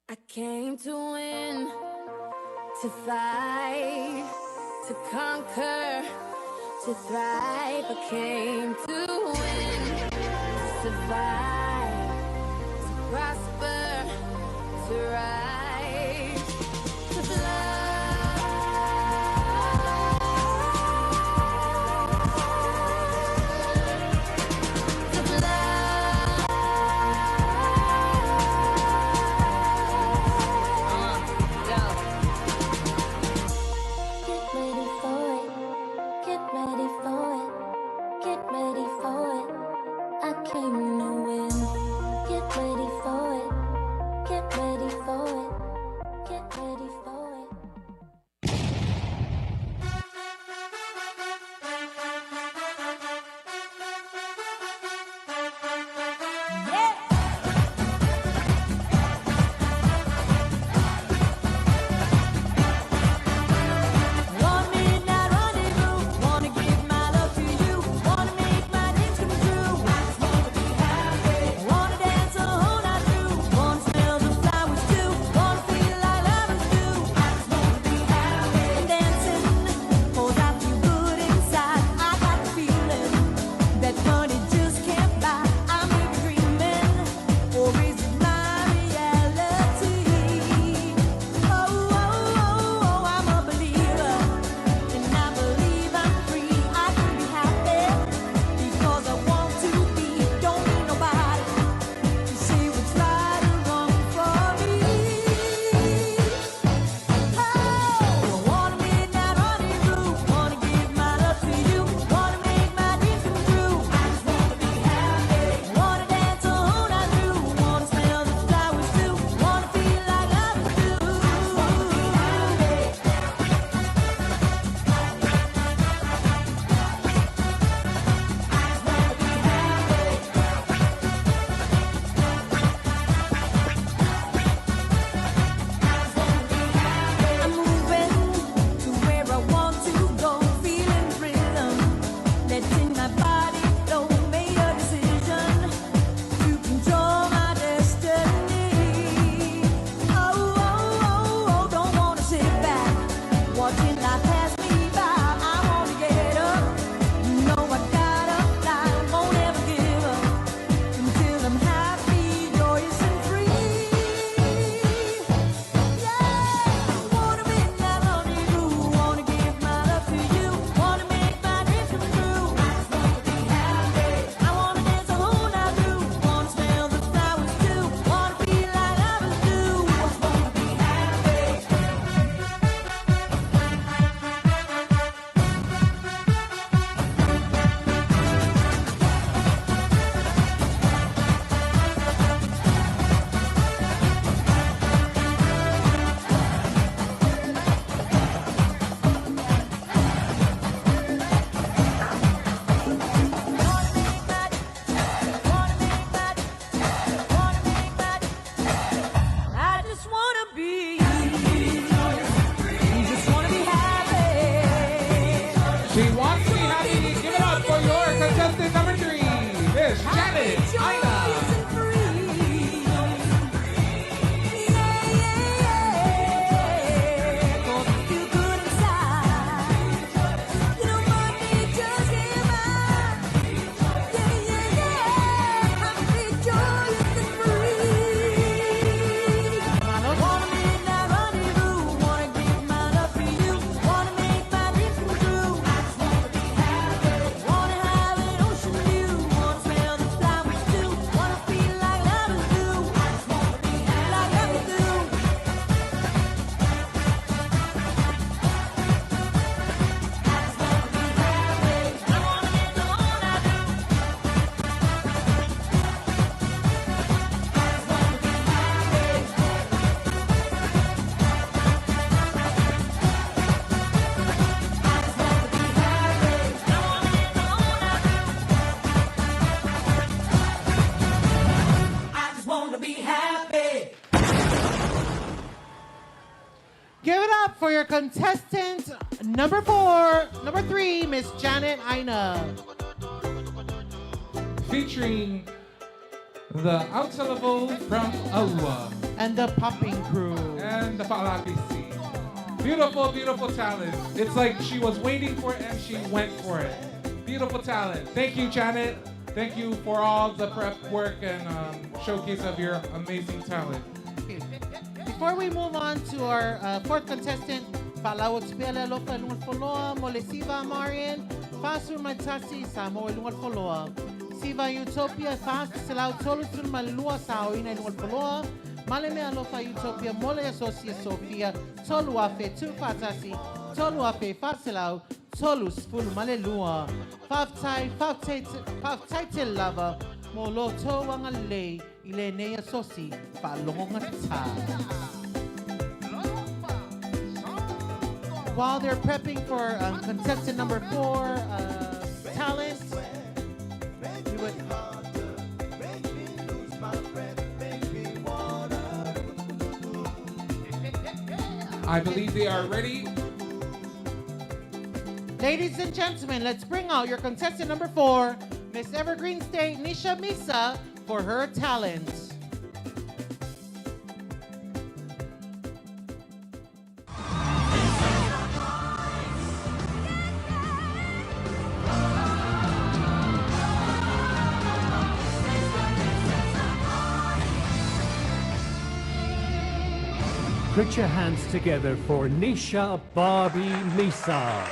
I came to win, to fight, to conquer, to thrive. I came to win, to survive. for your contestant number four, number three, Miss Janet Aina. Featuring the Autalavou from Aua. And the Popping Crew. And the Fa'alapisi. Beautiful, beautiful talent. It's like she was waiting for it and she went for it. Beautiful talent. Thank you, Janet. Thank you for all the prep work and showcase of your amazing talent. Before we move on to our fourth contestant, Fa'alao Tupele Alofa Lungal Foloa, Mole Siva Marian, Fasu Matasi Samoa Lungal Foloa, Siva Utopia, Fast Salau Tolu Malua Saoina Lungal Foloa, Maleme Alofa Utopia, Mole Asosia Sophia, Tolu Afe Tu Fatasi, Tolu Afe Faselau, Tolu Sfulu Malelua, Faftai, Faftai, Faftai Lava, Molo Toanga Lei, Ile Nea Sosi, Fa'alonga Ta. While they're prepping for contestant number four, talent, we would. I believe they are ready. Ladies and gentlemen, let's bring out your contestant number four, Miss Evergreen State, Nisha Misa, for her talent. Put your hands together for Nisha Barbie Misa.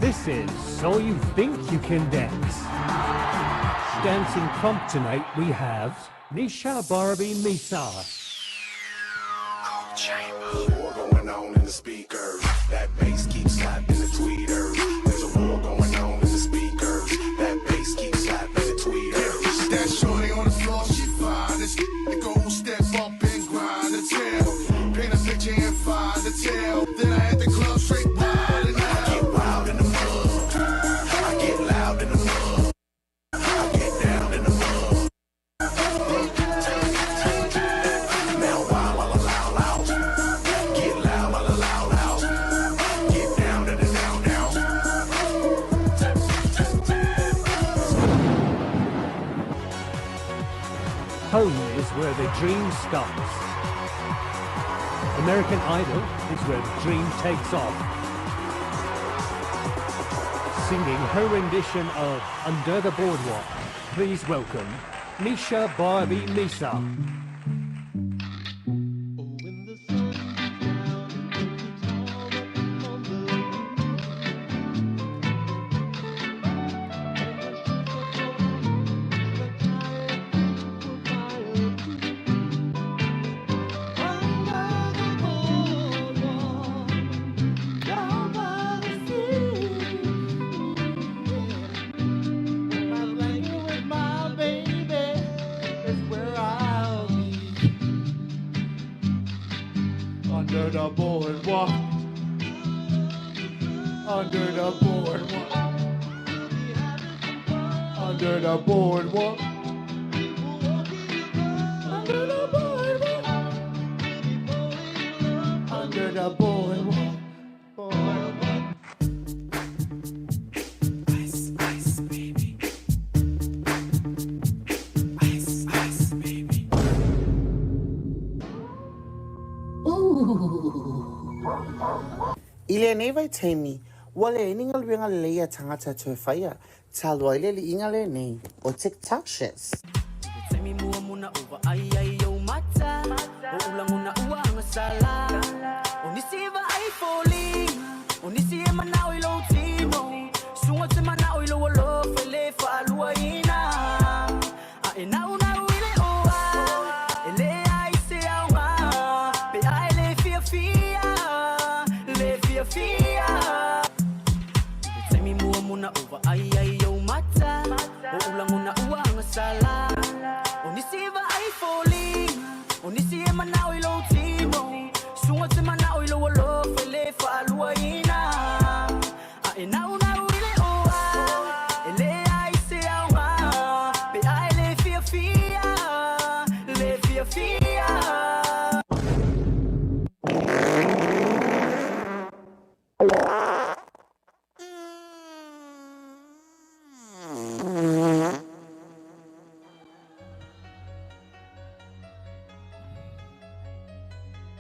This is So You Think You Can Dance. Dancing prompt tonight we have Nisha Barbie Misa. War going on in the speakers. That bass keeps slapping the tweeters. There's a war going on in the speakers. That bass keeps slapping the tweeters. That shorty on the floor, she fine. This go step up and grind the tail. Paint a picture and find the tail. Then I hit the club straight wild and I get wild in the mud. I get loud in the mud. I get down in the mud. Now wild, la la loud, loud. Get loud, la la loud, loud. Get down, down, down, down. Home is where the dream stops. American Idol is where the dream takes off. Singing her rendition of Under the Boardwalk, please welcome Nisha Barbie Misa. My baby is where I'll be. Under the boardwalk. Under the boardwalk. Under the boardwalk. Under the boardwalk. Under the boardwalk. Boardwalk. Ice, ice, baby. Ice, ice, baby. I lenei vaitaimi, ua leai ni galuega lelei a tagata e toe faia, talu ai le aliiga lenei o TikTok-shits. Taimi mua muna uva ai ai o mata O ulanguna ua angasala O nisi va ai folinga O nisi e manao i lou timo Sunga te manao i lou alofa i le faaluaina A e nau nau i le oa E le ai se manao I lou tino. Suga te manao I lou alofa e le faaluaina. A e naunau i le oa, e leai se aoga, pe a e le fiafia, le fiafia.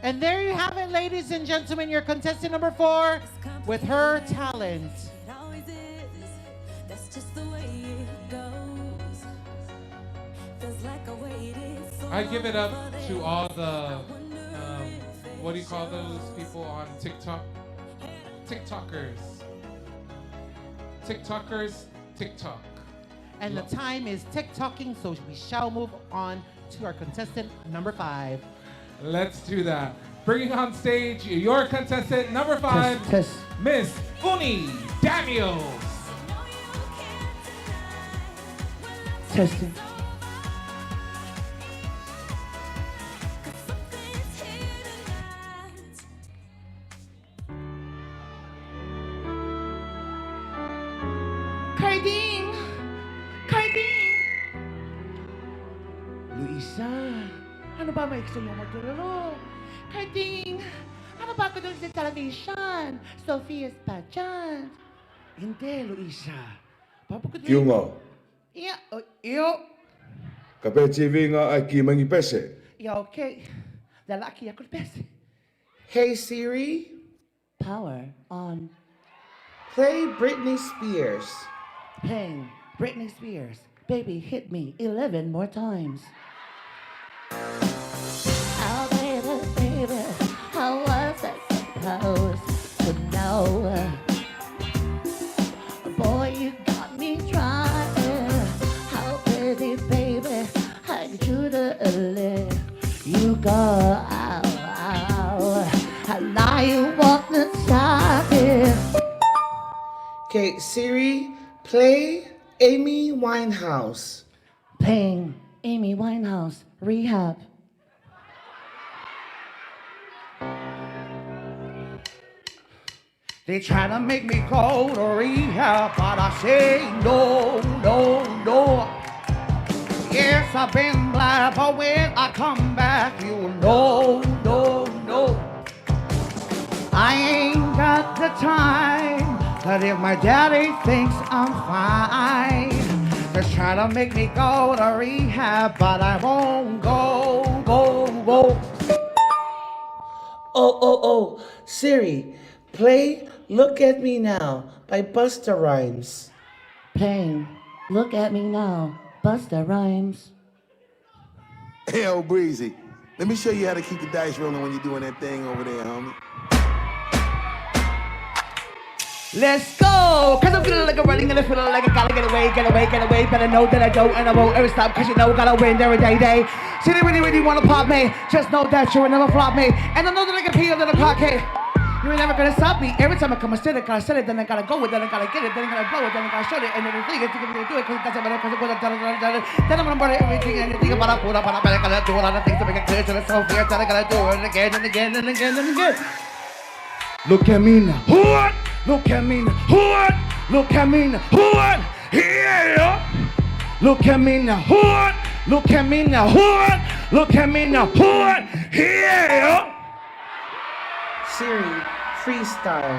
And there you have it, ladies and gentlemen, your contestant number 4 with her talent. It always is. That's just the way it goes. Feels like I waited so I give it up to all the, what do you call those people on TikTok? TikTokers. TikTokers, TikTok. And the time is tick-tocking, so we shall move on to our contestant number 5. Let's do that. Bringing on stage your contestant number 5, Test, test. Miss Funi Daniels. Testing. Cardine! Cardine! Luisa, ano ba may gusto yung magtuluro? Cardine, ano ba ako doon sa television? Sophia's pageant. Hindi, Luisa. Papagod Kiunga, Yeah, oh, iyo. ka pe TV nga ai ki mangi pese. Yeah, okay. Lalaki ako pese. Hey Siri, Power on. play Britney Spears. Playing Britney Spears. Baby, hit me 11 more times. Oh, baby, baby, how was I supposed to know? Boy, you got me trying. How pretty, baby, I could you to let you go. And now you want the stop it. Okay, Siri, play Amy Winehouse. Playing Amy Winehouse, Rehab. They try to make me go to rehab, but I say no, no, no. Yes, I've been black, but when I come back, you know, no, no. I ain't got the time, but if my daddy thinks I'm fine, just try to make me go to rehab, but I won't go, go, go. Oh, oh, oh, Siri, play Look at Me Now by Busta Rhymes. Playing Look at Me Now, Busta Rhymes. Hey, old Breezy, let me show you how to keep the dice rolling when you're doing that thing over there, homie. Let's go! Cause I'm feeling like I'm running and I'm feeling like I gotta get away, get away, get away. Better know that I don't and I won't ever stop. Cause you know gotta win every day, day. See, they really, really wanna pop me. Just know that you will never flop me. And I know that I can pee a little cockhead. You ain't never gonna stop me. Every time I come, I said it, gotta set it, then I gotta go with it, then I gotta get it, then I gotta blow it, then I gotta shut it, and everything is gonna do it, cause it doesn't matter, cause it goes down, down, down. Then I'm gonna burn everything and anything about a put up on a better, gotta do a lot of things to make it clear to the so fear that I gotta do it again and again and again and again. Look at me now. What? Look at me now. What? Look at me now. What? Yeah. Look at me now. What? Look at me now. What? Look at me now. What? Yeah. Siri, freestyle.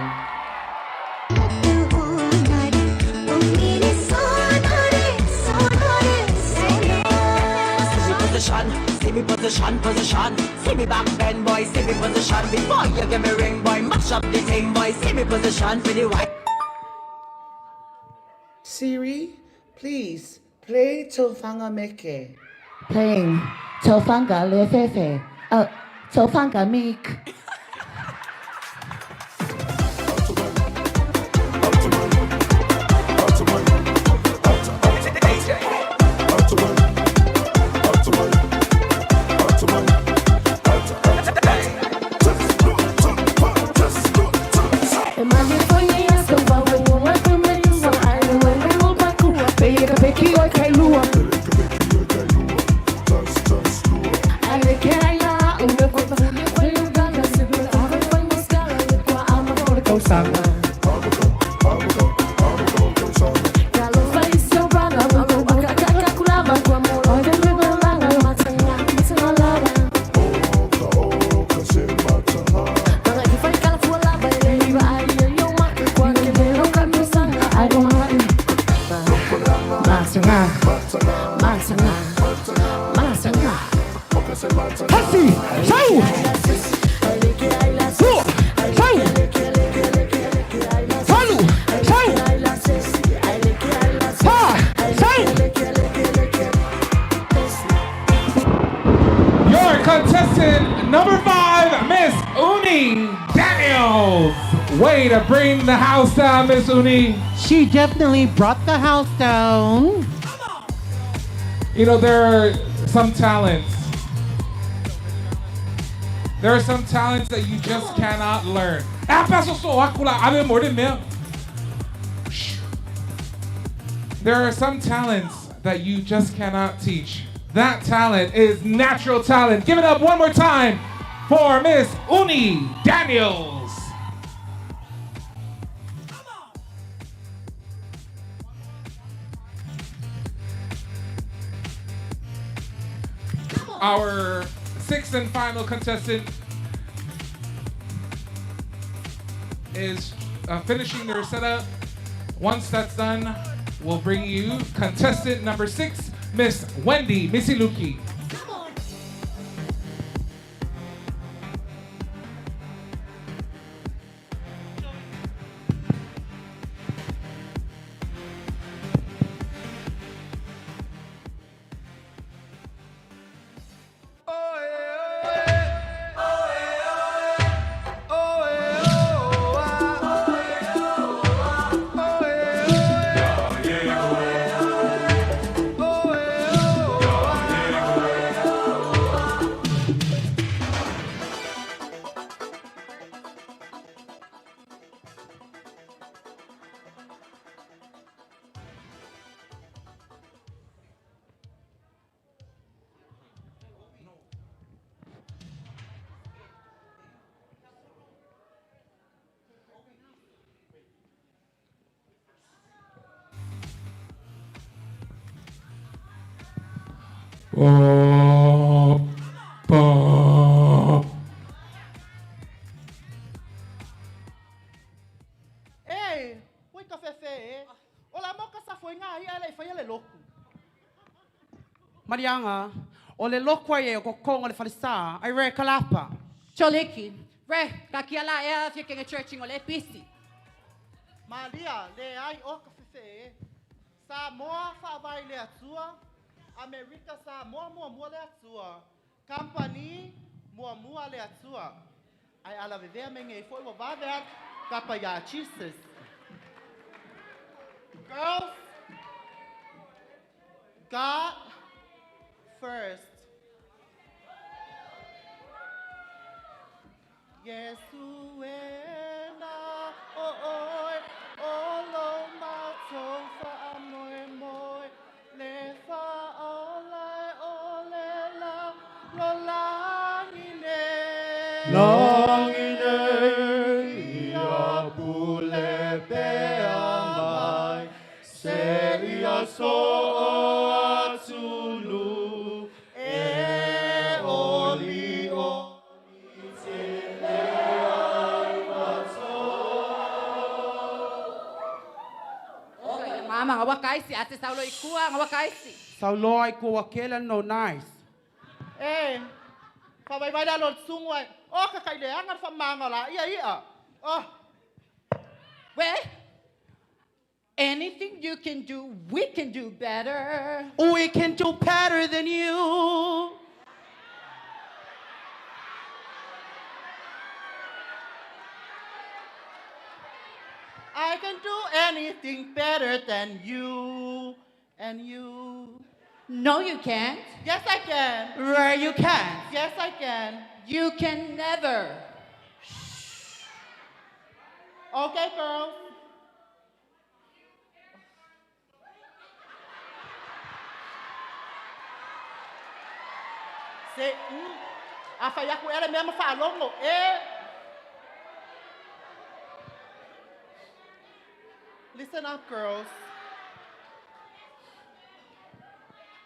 See me position, see me position, position. See me back bend, boy, see me position. Before you give me ring, boy, mash up the thing, boy. See me position for the white. Siri, please play Tofanga Meke. Playing Tofanga Lefefe. Tofanga Meek. Matanga, matanga, matanga. Hasi, sau. Lua, sau. Falu, sau. Pa, sau. Your contestant number 5, Miss Uni Daniels. Way to bring the house down, Miss Uni. She definitely brought the house down. You know, there are some talents. There are some talents that you just cannot learn. There are some talents that you just cannot teach. That talent is natural talent. Give it up one more time for Miss Uni Daniels. Our sixth and final contestant is finishing their setup. Once that's done, we'll bring you contestant number 6, Miss Wendy Misiluki. Ei, oi café fe. Ola mo ka sa foi nga ia le fai le loku. Marianga, o le loku ai e o kokongo le falesa, ai re kalapa. Choliki, re, kakia la ea fia kenga church o le pisi. Maria, le ai o café fe. Samoa fa vai le atua. Amerika Samoa mua mua le atua. Company mua mua le atua. Ai ala vevea me ngei foi wa vavea kapa ya Jesus. Girls, God first. Yesu ena o oi o lo matofa a moe moe le fa o lai o le la lo langine. Langine ia pule pea mai se ia so atulu e oli o Mama, ngawa kaisi, ate saulo ikua, ngawa kaisi. Saulo ai ko wakela no nice. Eh, fa vai vai la lo tsungu ai. O ka kai le anga fa manga la ia ia. Oh. Well, anything you can do, we can do better. We can do better than you. I can do anything better than you and you. No, you can't. Yes, I can. Where you can. Yes, I can. You can never. Okay, girls. Se, a faia com ela mesmo falou, no, eh. Listen up, girls.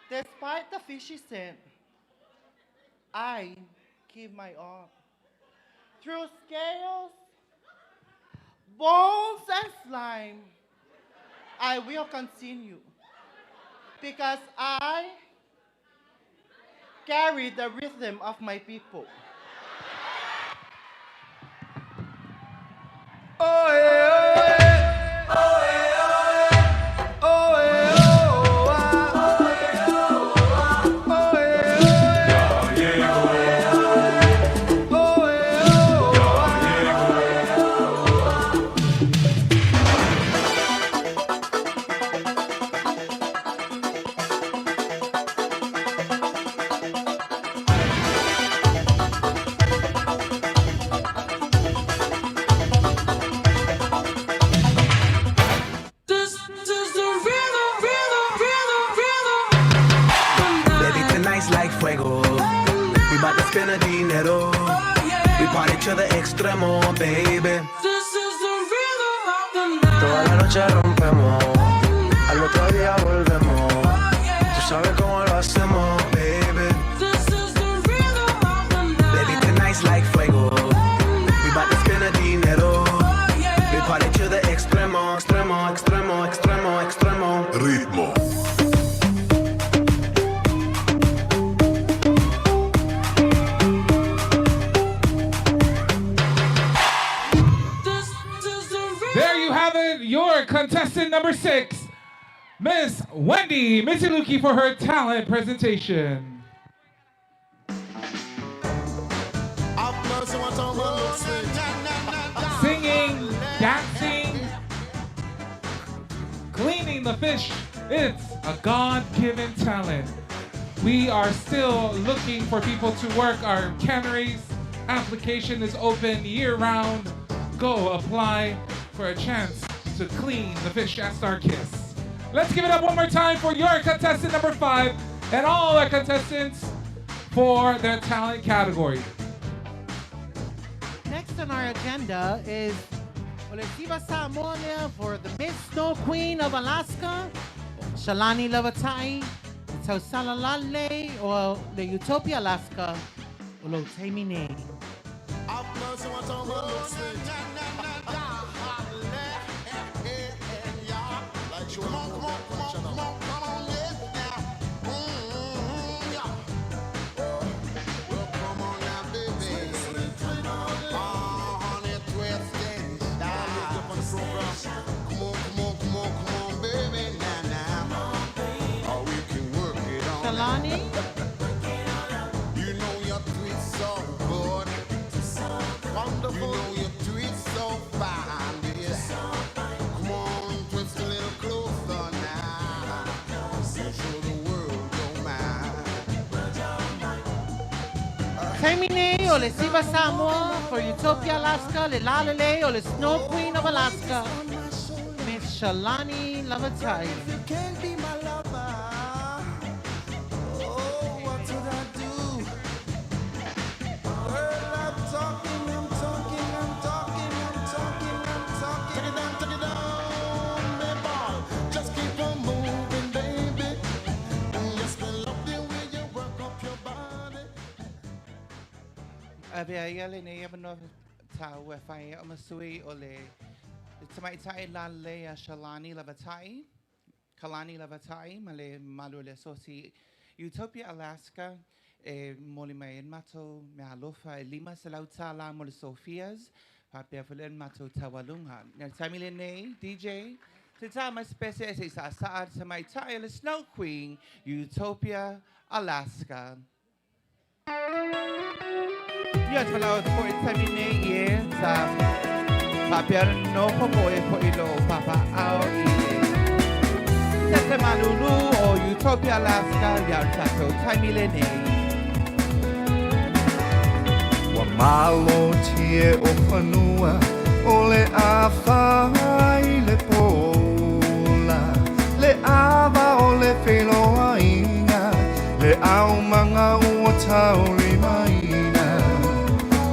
Despite the fishy scent, I give my all. Through scales, bones, and slime, I will continue. Because I carry the rhythm of my people. This is the rhythm, rhythm, rhythm, rhythm. Baby, tonight's like fuego. We bout to spend a dinero. We party to the extremo, baby. This is the rhythm of the night. Toda la noche rompemos, al otro día volvemos. Tú sabes cómo lo hacemos, baby. This is the rhythm of the night. Baby, tonight's like fuego. We bout to spend a dinero. We party to the extremo, extremo, extremo, extremo, extremo. Ritmo. There you have it, your contestant number 6, Miss Wendy Misiluki, for her talent presentation. Singing, dancing, cleaning the fish. It's a God-given talent. We are still looking for people to work our canneries. Application is open year-round. Go apply for a chance to clean the fish at StarKist. Let's give it up one more time for your contestant number 5 and all our contestants for their talent category. Next on our agenda is Olesiva Samoa for the Miss Snow Queen of Alaska, Shalani Lavatai, Tausalalale, or the Utopia Alaska, Olotemine. Shalani? You know your tweet's so good. Wonderful. You know your tweet's so fine, baby. Come on, twist a little closer now. You show the world your mind. Temine Olesiva Samoa for Utopia Alaska, Lelalele, or the Snow Queen of Alaska, Miss Shalani Lavatai. You can't be my lover. Oh, what would I do? Girl, I'm talking, I'm talking, I'm talking, I'm talking, I'm talking. Take it down, take it down, baby boy. Just keep on moving, baby. Yes, me love the way you work up your body. Avea ia lenei avanoa tau e whai o masui o le tamaitai lalele a Shalani Lavatai, Kalani Lavatai, ma le malu le sosi Utopia, Alaska, e moli mai en mato me alofa e lima se lau tālā mo le Sophia's, papea fo le en mato taualunga. Nā taimi lenei, DJ, te tā mai spese e se sa saa tamaitai le Snow Queen, Utopia, Alaska. Ia te walau po i taimi nei e sa papea no popo e po i lo papa au i le te te malulu o Utopia, Alaska, ia o tātou taimi lenei. Ua malo tie o fanua o le awhai le pōla Le ava o le wheloainga Le au manga ua tauri maina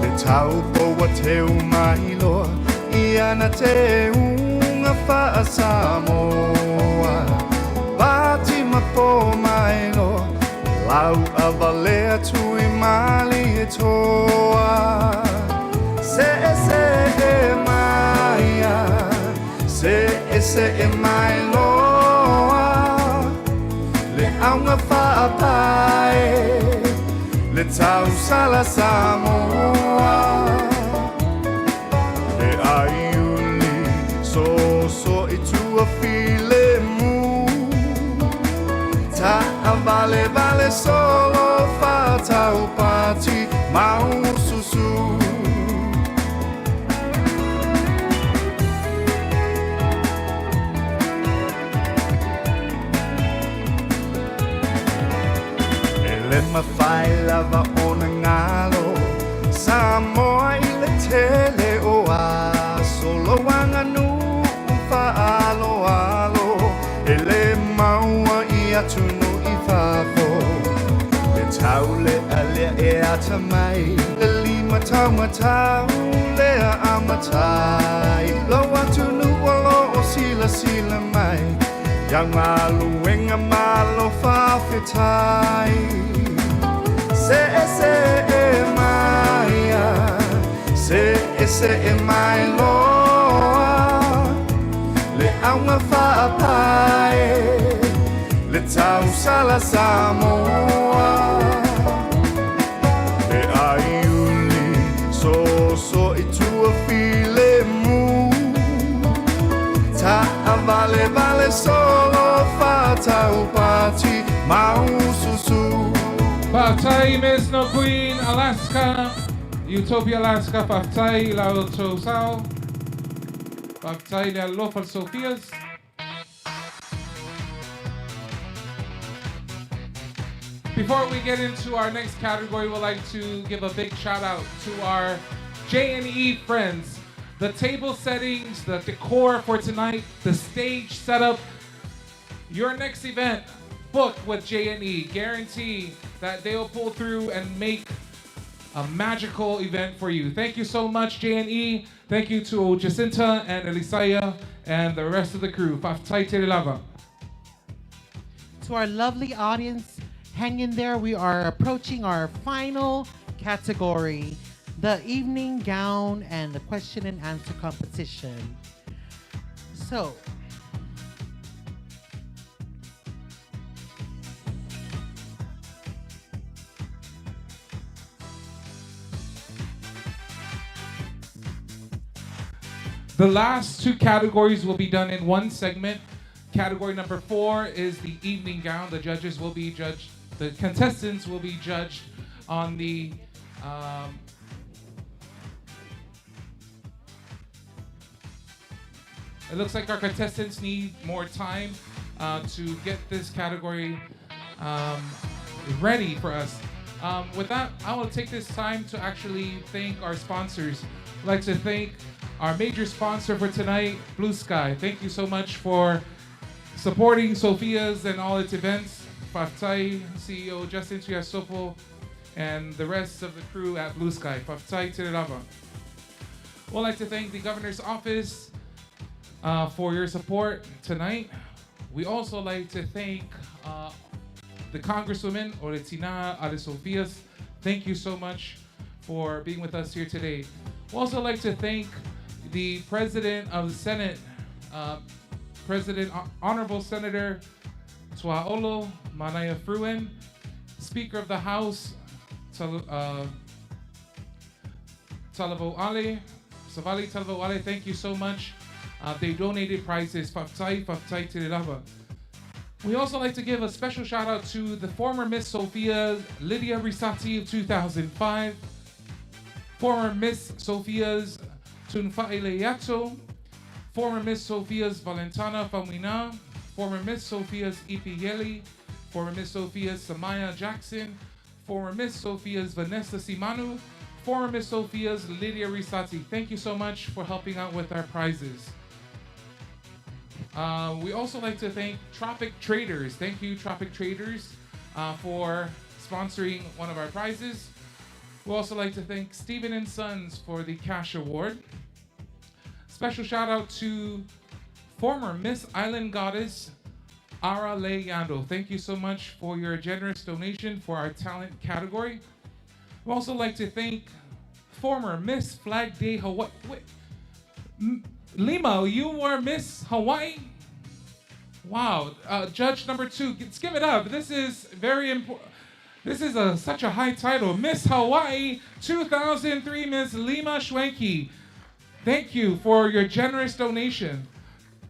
Le taupo wa te umailoa Ia na te unga whaasamoa Pati mapo mailoa Lau a valea tui mali e toa Se e se e maia Se e se e mai loa auga faapae le tausala Samoa. E aiuli soso i tua filemu Taʻavalevale solo fataupati maususu. E le mafai lava ona galo Samoa i le tele o aso Lou aganuu faaaloalo E le maua i atunuu i fafo Le taulealea e atamai Le limataumatau lea a matai Lou atunuu o loo silasila mai Iau galuega malo faafetai Seʻeseʻe mai a Seʻeseʻe mai loa Le auga faapae Le tausala Samoa. E aiuli soso i tua filemu Taʻavalevale solo fataupati maususu. Fa'afetai, Miss No Queen, Alaska, Utopia, Alaska, Fa'afetai, Lao Tosao, Fa'afetai, Le Alofa Sophias. Before we get into our next category, we'd like to give a big shout out to our J&E friends. The table settings, the decor for tonight, the stage setup. Your next event, book with J&E. Guarantee that they'll pull through and make a magical event for you. Thank you so much, J&E. Thank you to Jacinta and Elisaya and the rest of the crew. Fa'afetai tele lava. To our lovely audience, hang in there. We are approaching our final category, the evening gown and the question and answer competition. So, The last two categories will be done in one segment. Category number 4 is the evening gown. The judges will be judged, the contestants will be judged on the it looks like our contestants need more time to get this category ready for us. With that, I want to take this time to actually thank our sponsors. I'd like to thank our major sponsor for tonight, Blue Sky. Thank you so much for supporting Sophia's and all its events. Fa'afetai CEO Justin Tuiasosopo and the rest of the crew at Blue Sky. Fa'afetai tele lava. We'd like to thank the governor's office for your support tonight. We also like to thank the Congresswoman, Oletina Ale Sophias. Thank you so much for being with us here today. We also like to thank the President of the Senate, President Honorable Senator Tuaolo Manaya Fruin, Speaker of the House, Talavo Ale, Savali Talavo Ale, thank you so much. They donated prizes. Fa'afetai, fa'afetai tele lava. We also like to give a special shout out to the former Miss Sophia Lydia Risati of 2005, former Miss Sophia's Tunfaile Yato, former Miss Sophia's Valentana Famina, former Miss Sophia's Ipi Yeli, former Miss Sophia's Samaya Jackson, former Miss Sophia's Vanessa Simanu, former Miss Sophia's Lydia Risati. Thank you so much for helping out with our prizes. We also like to thank Tropic Traders. Thank you, Tropic Traders, for sponsoring one of our prizes. We also like to thank Stephen and Sons for the cash award. Special shout out to former Miss Island Goddess, Ara Lei Yando. Thank you so much for your generous donation for our talent category. We also like to thank former Miss Flag Day Hawaii. Wait, Lima, you were Miss Hawaii? Wow. Judge number two, let's give it up. This is very important. This is such a high title. Miss Hawaii 2003, Miss Lima Schwenke. Thank you for your generous donation.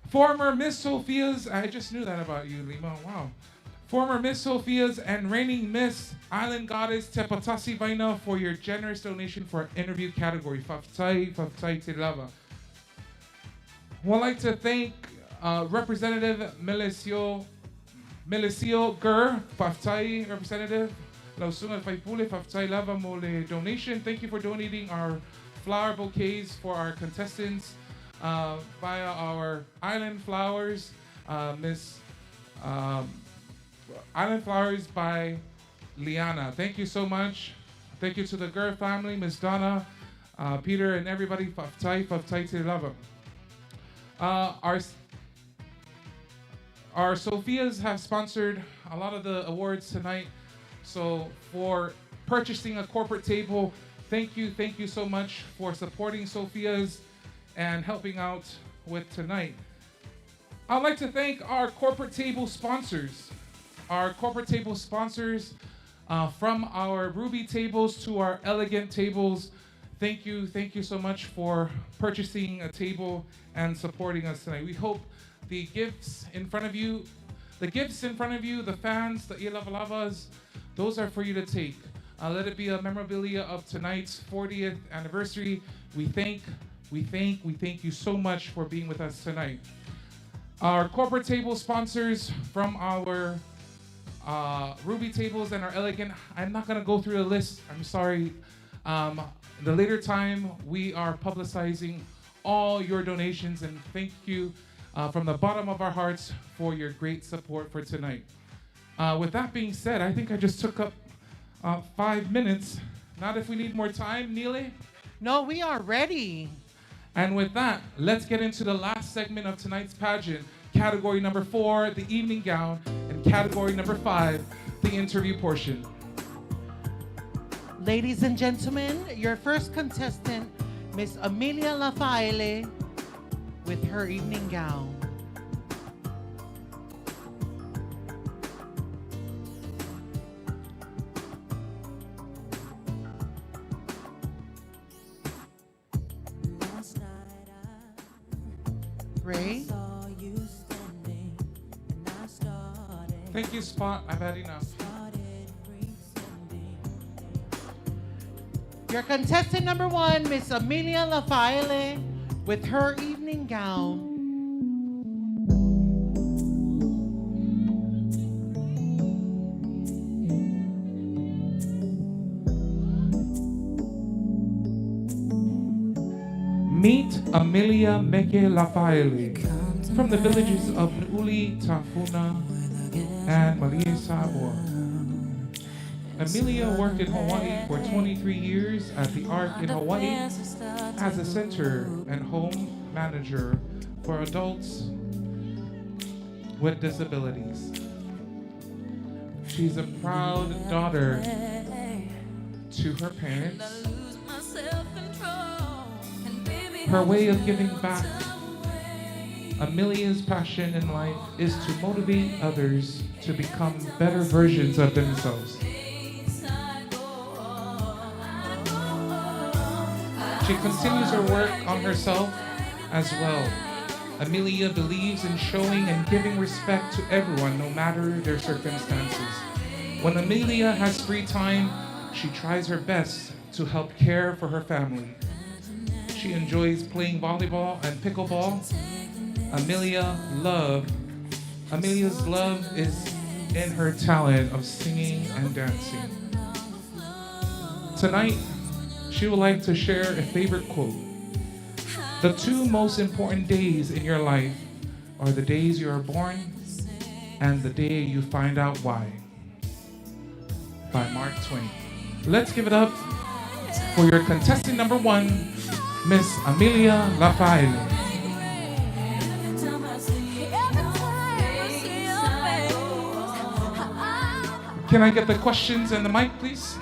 Former Miss Sophia's, I just knew that about you, Lima. Wow. Former Miss Sophia's and reigning Miss Island Goddess Tepatasi Vaina for your generous donation for interview category. Faftai, Faftai Tilava. We'd like to thank Representative Melisio Gur, Faftai Representative, Lausunga Faipule, Faftai Lava Mole donation. Thank you for donating our flower bouquets for our contestants via our Island Flowers, Miss Island Flowers by Liana. Thank you so much. Thank you to the Gur family, Miss Donna, Peter, and everybody. Faftai, Faftai Te Lava. Our Sophias have sponsored a lot of the awards tonight. So for purchasing a corporate table, thank you so much for supporting Sophia's and helping out with tonight. I'd like to thank our corporate table sponsors. Our corporate table sponsors, from our ruby tables to our elegant tables, thank you so much for purchasing a table and supporting us tonight. We hope the gifts in front of you, the fans, the Ilavalavas, those are for you to take. Let it be a memorabilia of tonight's 40th anniversary. We thank you so much for being with us tonight. Our corporate table sponsors from our ruby tables and our elegant, I'm not gonna go through the list, I'm sorry. The later time, we are publicizing all your donations, and thank you from the bottom of our hearts for your great support for tonight. With that being said, I think I just took up 5 minutes. Not if we need more time, Neely. No, we are ready. And with that, let's get into the last segment of tonight's pageant. Category number 4, the evening gown, and category number 5, the interview portion. Ladies and gentlemen, your first contestant, Miss Amelia Lafaele, with her evening gown. Ray? Thank you, Spot. I've had enough. Your contestant number 1, Miss Amelia Lafaele, with her evening gown. Meet Amelia Meke Lafaele from the villages of Nu'uli, Tafuna, and Malie, Samoa. Amelia worked in Hawaii for 23 years at the Ark in Hawaii as a center and home manager for adults with disabilities. She's a proud daughter to her parents. Her way of giving back, Amelia's passion in life is to motivate others to become better versions of themselves. She continues her work on herself as well. Amelia believes in showing and giving respect to everyone, no matter their circumstances. When Amelia has free time, she tries her best to help care for her family. She enjoys playing volleyball and pickleball. Amelia's love is in her talent of singing and dancing. Tonight, she would like to share a favorite quote. The 2 most important days in your life are the days you are born and the day you find out why. By Mark Twain. Let's give it up for your contestant number 1, Miss Amelia Lafaele. Can I get the questions and the mic, please?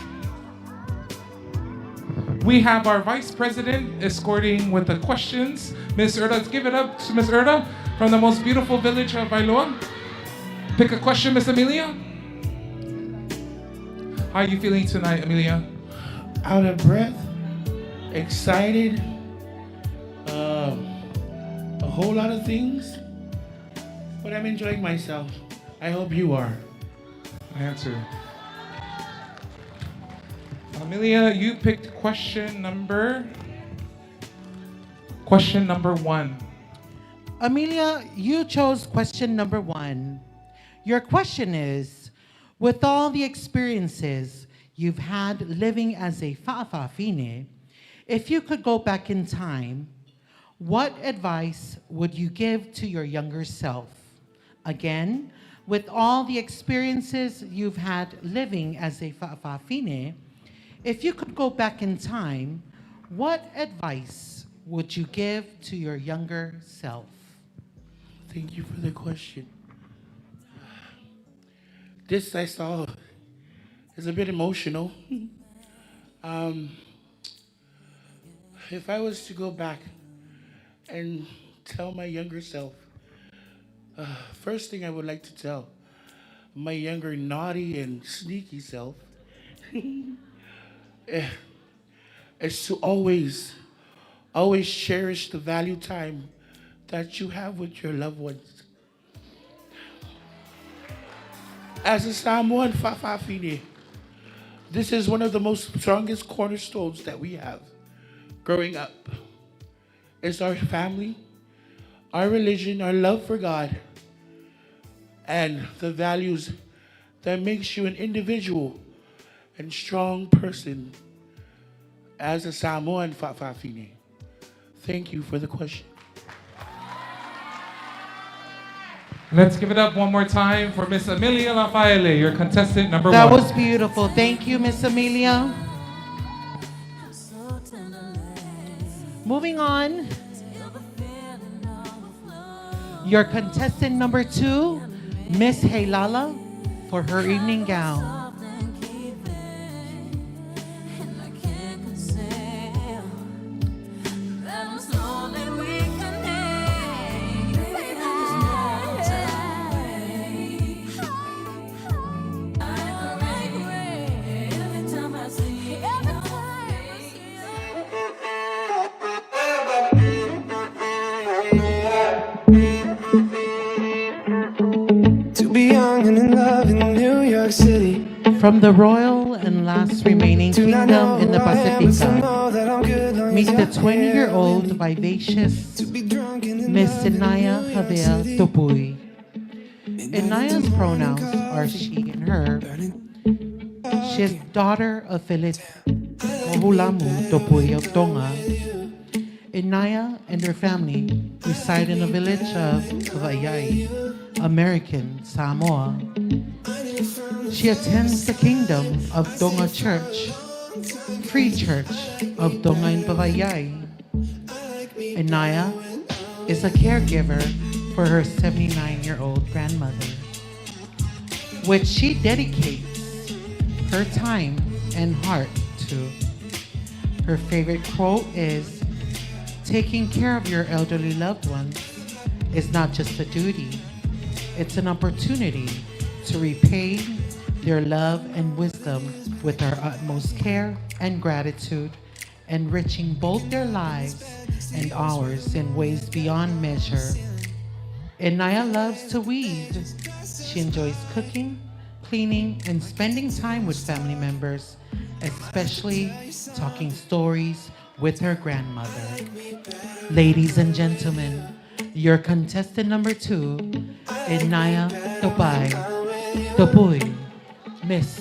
We have our vice president escorting with the questions. Miss Erda, let's give it up to Miss Erda. from the most beautiful village of Vailoa. Pick a question, Miss Amelia. How are you feeling tonight, Amelia? Out of breath, excited, a whole lot of things, but I'm enjoying myself. I hope you are. Answer. Amelia, you picked question number 1. Amelia, you chose question number 1. Your question is, with all the experiences you've had living as a fa'afafine, if you could go back in time, what advice would you give to your younger self? Again, with all the experiences you've had living as a fa'afafine, if you could go back in time, what advice would you give to your younger self? Thank you for the question. This I saw is a bit emotional. If I was to go back and tell my younger self, first thing I would like to tell my younger naughty and sneaky self is to always, always cherish the value time that you have with your loved ones. As a Samoan fa'afafine, this is one of the most strongest cornerstones that we have growing up. It's our family, our religion, our love for God, and the values that makes you an individual and strong person as a Samoan fa'afafine. Thank you for the question. Let's give it up one more time for Miss Amelia Lafaele, your contestant number That 1. was beautiful. Thank you, Miss Amelia. Moving on, your contestant number 2, Miss Heilala, for her evening gown. To be young and in love in New York City. From the royal and last remaining Do not kingdom know in the who I am, but still Pacifica, know that I'm good long meet as the you're 20-year-old vivacious Miss Inaya Havea Topui. Inaya's pronouns are she and her. She is daughter of Philip Mohulamu Topui of Tonga. Inaya and her family reside in the village of Vaiai, American Samoa. She attends the Kingdom of Tonga Church, Free Church of Tonga in Pavaiai. Inaya is a caregiver for her 79-year-old grandmother, which she dedicates her time and heart to. Her favorite quote is, Taking care of your elderly loved ones is not just a duty, it's an opportunity to repay their love and wisdom with our utmost care and gratitude, enriching both their lives and ours in ways beyond measure. Inaya loves to weave. She enjoys cooking, cleaning, and spending time with family members, especially talking stories with her grandmother. Ladies and gentlemen, your contestant number 2, Inaya Topai, Topui, Miss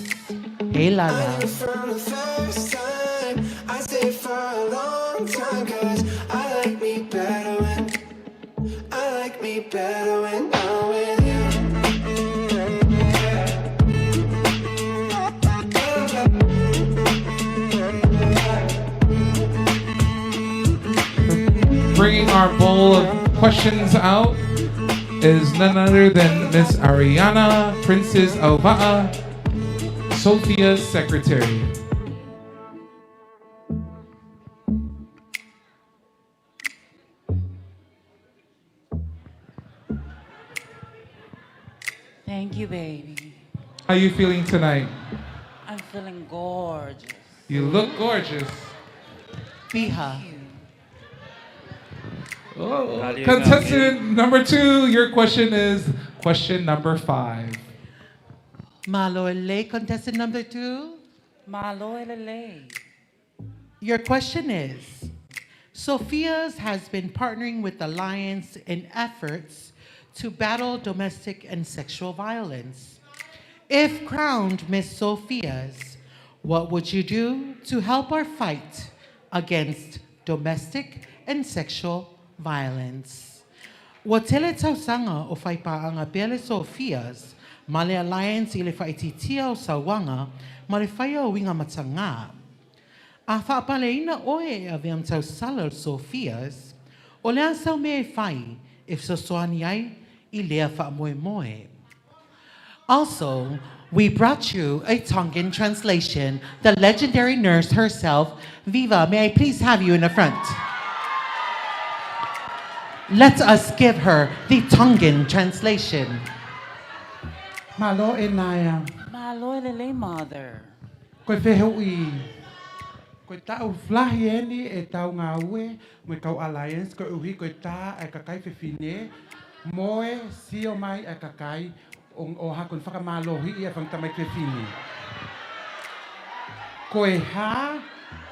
Heilala. From the first time, I stayed for a long time, because I like me better when, I like me better when I'm with you. Bringing our bowl of questions out is none other than Miss Ariana, Princess Auva'a, Sophia's secretary. Thank you, baby. How are you feeling tonight? I'm feeling gorgeous. You look gorgeous. Biha. Oh. Contestant number 2, your question is question number 5. Malo ele, contestant number 2. Malo elele. Your question is, Sophia's has been partnering with Alliance in efforts to battle domestic and sexual violence. If crowned Miss Sophia's, what would you do to help our fight against domestic and sexual violence? Ua tele tausaga o faipaaga pea le Sophia's ma le Alliance i le faaitiitia o sauaga ma le faia o uiga matagā. A faapaleina oe e avea ma tausala o le Sophia's, o le a sau mea e fai e fesoasoani ai i lea faamoemoe. Also, we brought you a Tongan translation, the legendary nurse herself, Viva. May I please have you in the front? Let us give her the Tongan translation. Malo e naya. Malo elele, mother. Koe fehe ui. Koe tau flahi eni e tau ngā ue, mo kau alliance, koe uhi koe tā e kakai fefine, moe sio mai e kakai, o hakon whakamalohi i e whangtamai fefine. Koe hā,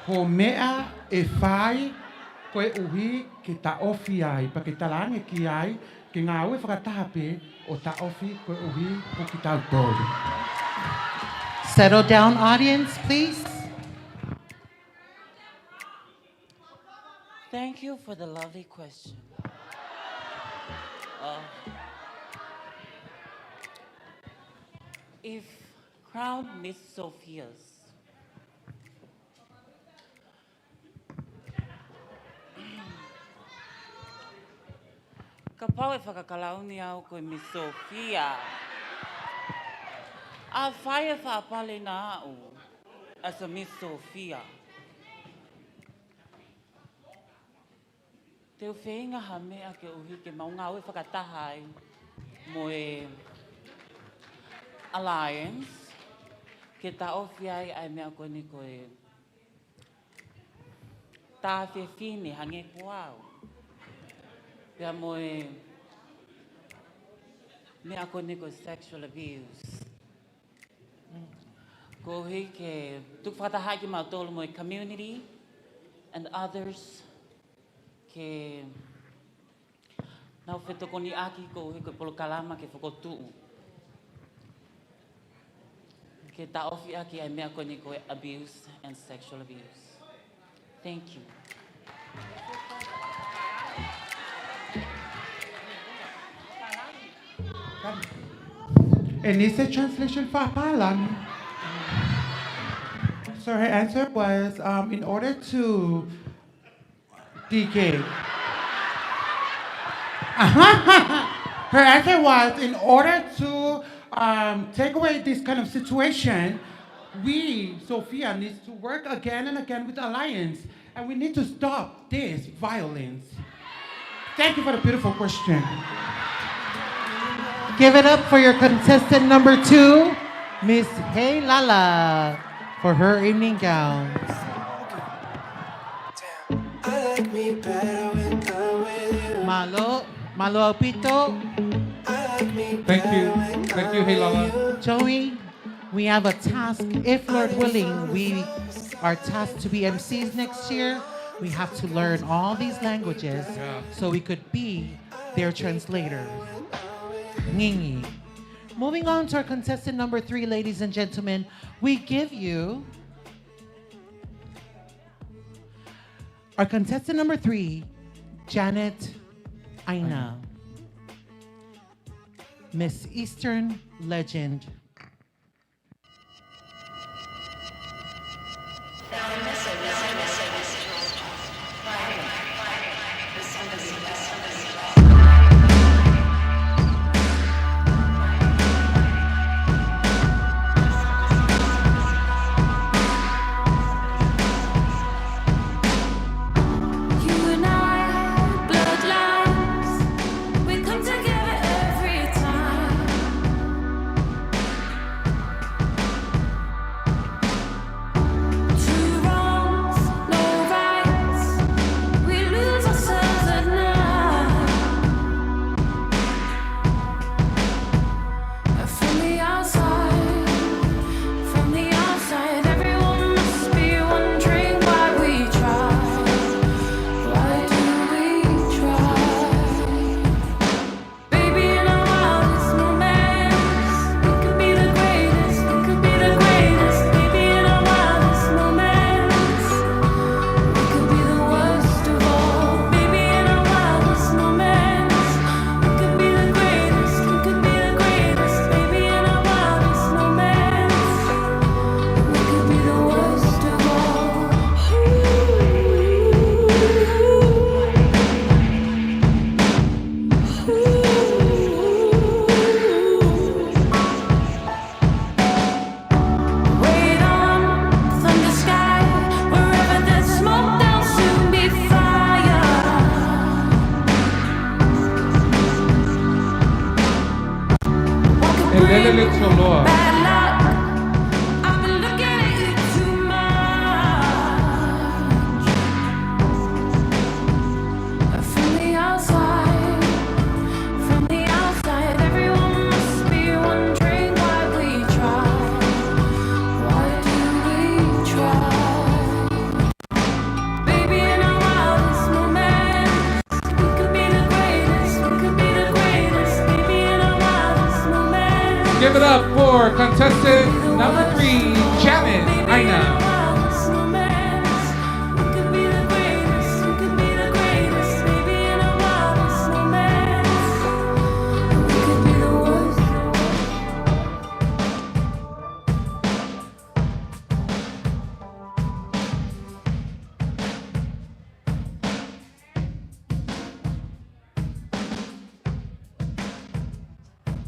ho mea e whai, koe uhi ke ta ofi ai, pa ke talange ki ai, ke ngā ue whakatahape o ta ofi koe uhi po ki tau tolu. Settle down, audience, please. Thank you for the lovely question. If crowned Miss Sophia's ka pau e whakakalauni au koe Miss Sophia. A whai e whaapale nā au as a Miss Sophia. Te uwhenga ha mea ke uhi ke maunga au e whakataha ai mo e Alliance ke ta ofi ai ai mea koe ni koe tā whiwhine hange ko au. Pea mo e mea koe ni koe sexual abuse. Ko uhi ke tuku whakataha ki mātolu mo e community and others ke nau whetokoni aki ko uhi koe polokalama ke whakotu'u. Ke ta ofi aki ai mea koe ni koe abuse and sexual abuse. Thank you. And is the translation for Palan? So her answer was, in order to DK. Her answer was, in order to take away this kind of situation, we, Sophia, needs to work again and again with Alliance, and we need to stop this violence. Thank you for the beautiful question. Give it up for your contestant number 2, Miss Heilala, for her evening gown. I like me better when I'm with you. Malo, malo Aupito. Thank you. Thank you, Heilala. Joey, we have a task. If Lord willing, we are tasked to be MCs next year. We have to learn all these languages so we could be their translators. Ngingi. Moving on to our contestant number 3, ladies and gentlemen, we give you our contestant number 3, Janet Aina, Miss Eastern Legend. You and I, bloodlines, we come together every time. Toloa. Bad luck. I've been looking at you too much. From the outside, from the outside, everyone must be wondering why we try. Why do we try? Baby, in our wildest moments, we could be the greatest. We could be the greatest. Baby, in our wildest moments. Give it up for contestant number 3, Janet Aina. Wildest moments, we could be the greatest. We could be the greatest. Baby, in our wildest moments, we could be the worst.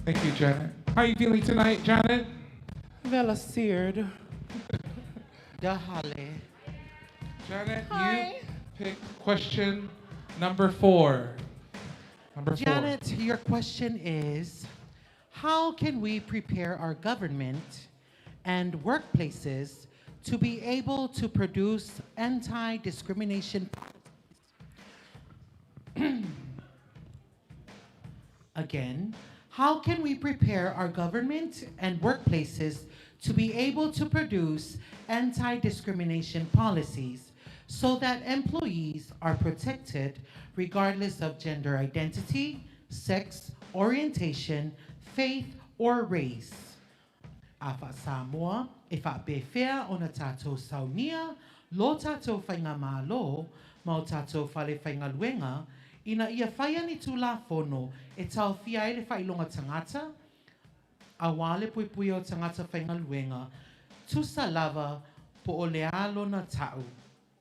Thank you, Janet. How are you feeling tonight, Janet? Vela seared. Dahale. Janet, you picked question number 4. Number 4. Janet, your question is, how can we prepare our government and workplaces to be able to produce anti-discrimination policies? Again, how can we prepare our government and workplaces to be able to produce anti-discrimination policies so that employees are protected regardless of gender identity, sex, orientation, faith, or race? Afa Samoa, e whaapewhea o na tātou saunia, lo tātou whainga mālo, ma o tātou whale whaingaluenga, ina ia whaia ni tūlafono e tau fia ele whailonga tangata, a wale pui pui o tangata whaingaluenga, tusa lava po o le alo na tau,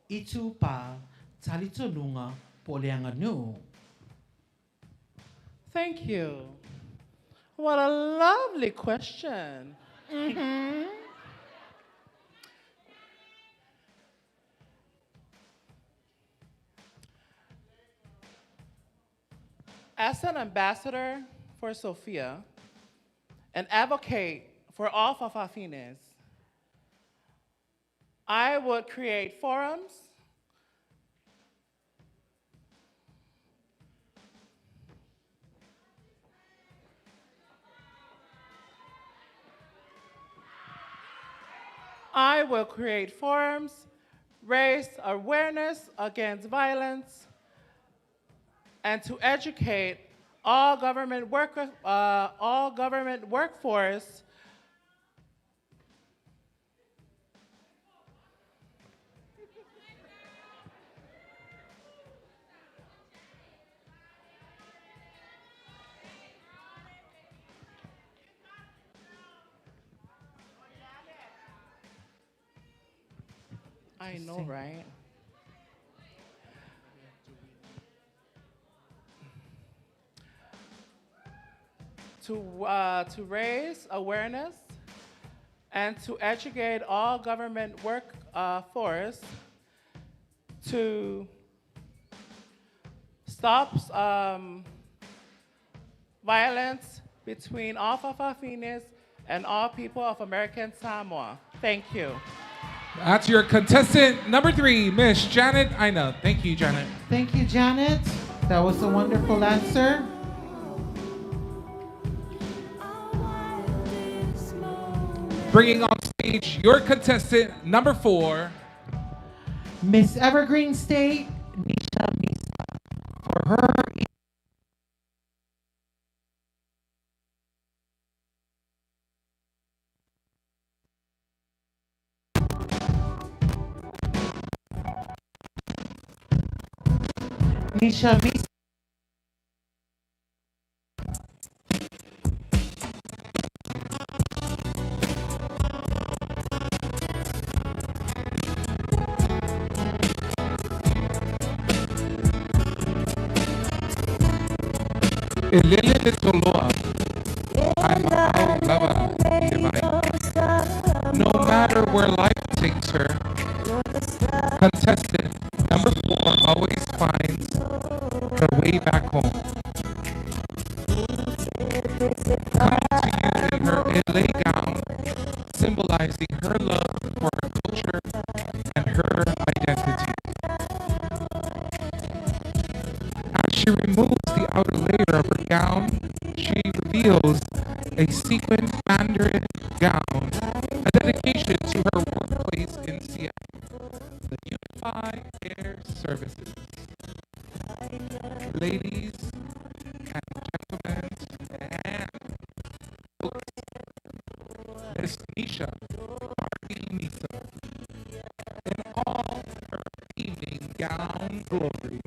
i tūpā, talitonunga po o le anga nuu. Thank you. What a lovely question. Mm-hmm. As an ambassador for Sophia, an advocate for all Fa'afafines, I would create forums I will create forums, raise awareness against violence, and to educate all government worker, all government workforce I know, right? To raise awareness and to educate all government work force to stop violence between all Fa'afafines and all people of American Samoa. Thank you. That's your contestant number 3, Miss Janet Aina. Thank you, Janet. Thank you, Janet. That was a wonderful answer. Bringing on stage your contestant number 4, Miss Evergreen State, Nisha Misa, for her Nisha Misa. Elele le toloa. I'm a lava. No matter where life takes her, contestant number 4 always finds her way back home. Coming to you in her LA gown symbolizing her love for her culture and her identity. As she removes the outer layer of her gown, she reveals a sequined mandarin gown, a dedication to her workplace in Seattle, the Unified Air Services. Ladies and gentlemen, and folks, Miss Nisha Barbie Misa, in all her evening gown glory.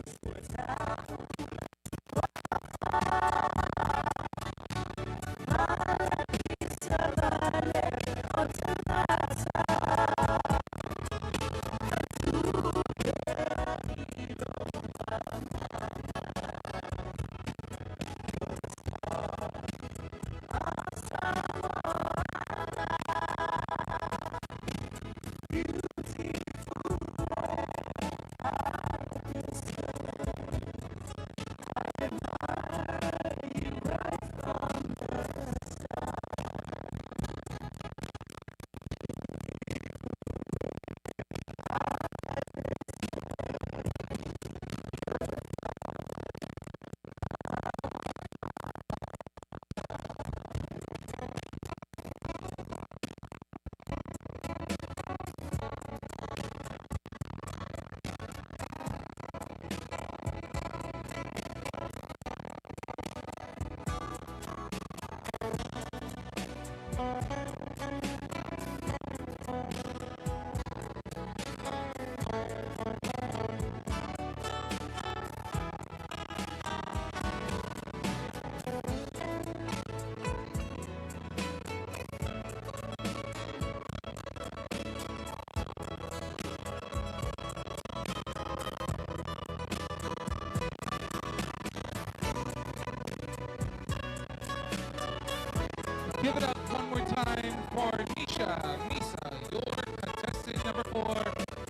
Give it up one more time for Nisha Misa, your contestant number 4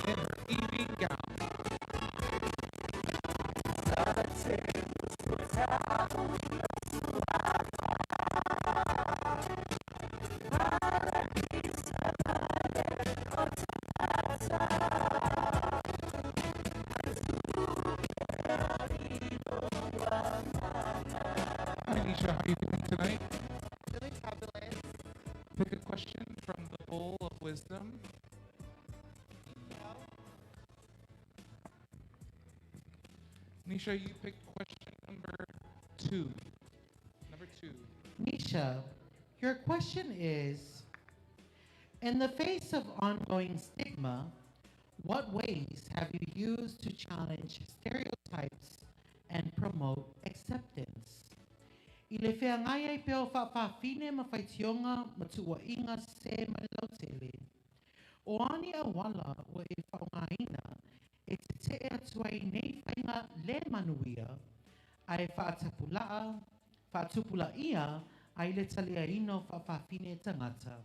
in her evening gown. Hi Nisha, how are you doing tonight? Feeling fabulous. Pick a question from the bowl of wisdom. Nisha, you picked question number 2. Number 2. Nisha, your question is, in the face of ongoing stigma, what ways have you used to challenge stereotypes and promote acceptance? I le whea ngai ai peo whaafine ma whaitionga ma tuainga se mai lautele. O ani a wala o e whaongaina e te te atu ai nei whainga le manuia ai whaatapulaa, whaatupula ia ai le talia ino whaafine tangata.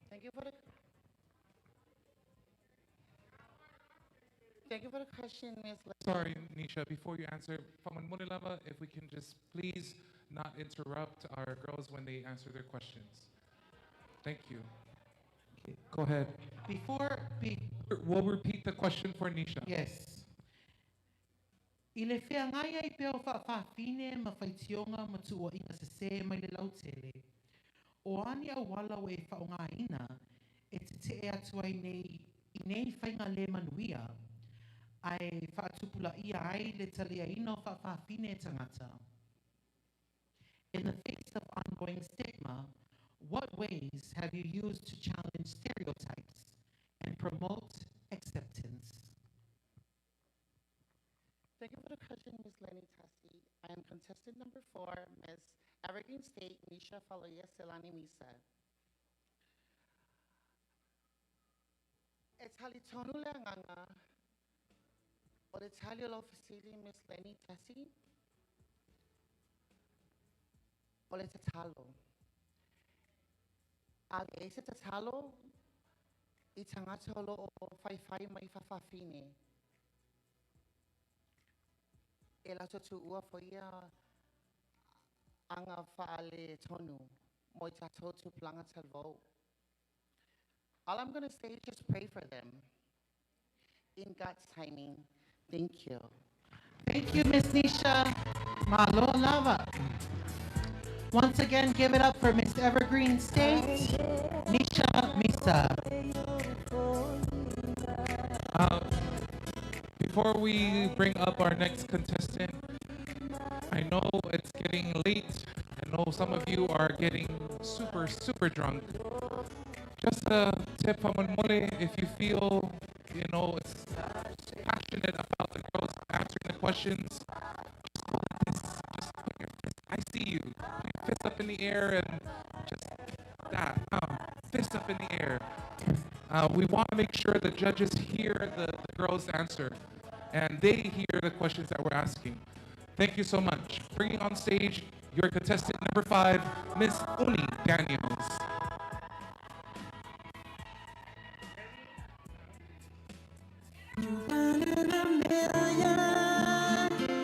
Thank you for the Thank you for the question, Ms. Sorry, Nisha, before you answer, Famanmunilava, if we can just please not interrupt our girls when they answer their questions. Thank you. Okay, go ahead. Before we'll repeat the question for Nisha. Yes. I le whea ngai ai peo whaafine ma whaitionga ma tuainga se se mai le lautele. O ani a wala o e whaongaina e te te atu ai nei, i nei whainga le manuia ai whaatupula ia ai le talia ino whaafine tangata. In the face of ongoing stigma, what ways have you used to challenge stereotypes and promote acceptance? Thank you for the question, Ms. Lenny Tassi. I am contestant number 4, Ms. Evergreen State, Nisha Faloia Selani Misa. E tali tonu le anganga o le tali o lau fesili, Ms. Lenny Tassi, o le tatalo. A le ese tatalo i tangata o lo o whaiwhai mai whawhawhine. E latou tuua foi ia aga faaletonu mo i tatou tupulaga talavou. All I'm going to say is just pray for them. In God's timing. Thank you. Thank you, Miss Nisha. Malo lava. Once again, give it up for Miss Evergreen State, Nisha Misa. Before we bring up our next contestant, I know it's getting late. I know some of you are getting super, super drunk. Just a tip from Mole, if you feel, it's passionate about the girls answering the questions, just go like this. Just put your fist. I see you. Put your fist up in the air and just that. Fist up in the air. We want to make sure the judges hear the girls answer and they hear the questions that we're asking. Thank you so much. Bringing on stage your contestant number 5, Miss Uni Daniels. One in a million.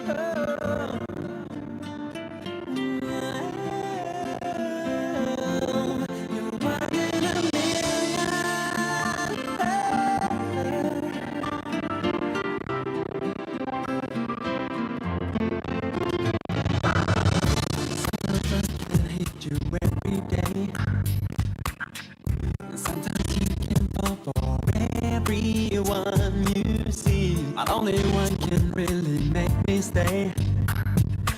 Oh. You're one in a million. Some of us can hate you every day. And sometimes you can fall for everyone you see. But only one can really make me stay.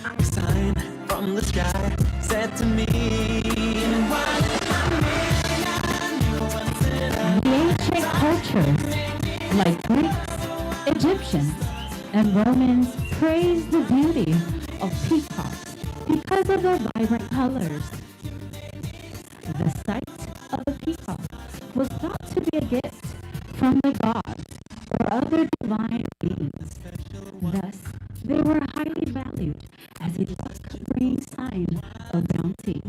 A sign from the sky said to me, One in a million, you're once in a The ancient cultures, like Greeks, Egyptians, and Romans, praised the beauty of peacocks because of their vibrant colors. The sight of a peacock was thought to be a gift from the gods or other divine beings. Thus, they were highly valued as a luck-bringing sign of bounty.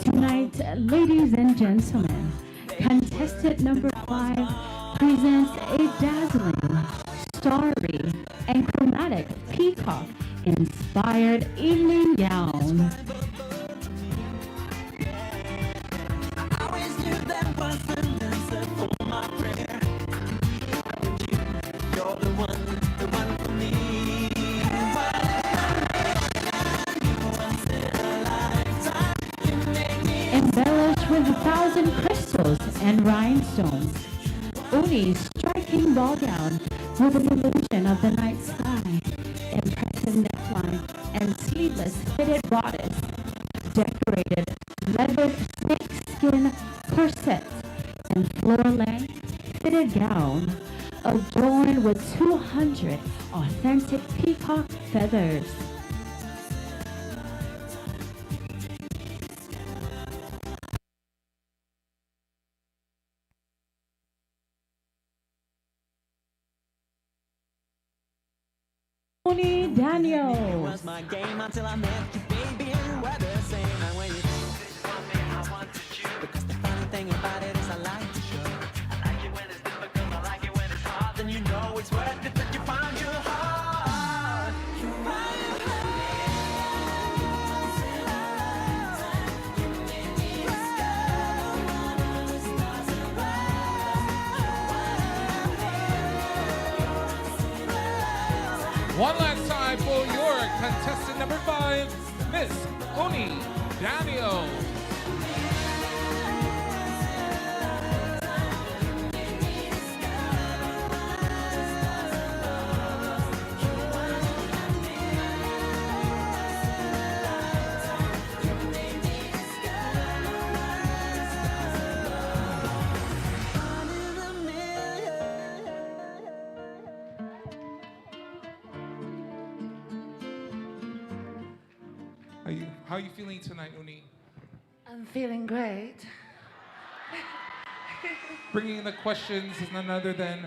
Tonight, ladies and gentlemen, contestant number 5 presents a dazzling, starry, and chromatic peacock-inspired evening gown. I always knew there was an answer for my prayer. You're the one for me. Embellished with 1,000 crystals and rhinestones, Uni's striking ball gown with an illusion of the night sky, impressive neckline, and sleeveless fitted bodice, decorated leathered snakeskin corset, and floor-length fitted gown, adorned with 200 authentic peacock feathers. Uni Daniels. It was my game until I met you, baby, and you were the same. And when you want me, I wanted you. Because the funny thing about it is I like to show. I like it when it's difficult, I like it when it's hard. Then you know it's worth it that you find your heart. You find your One last time for your contestant number 5, Miss Uni Daniels. How are you feeling tonight, Uni? I'm feeling great. Bringing the questions is none other than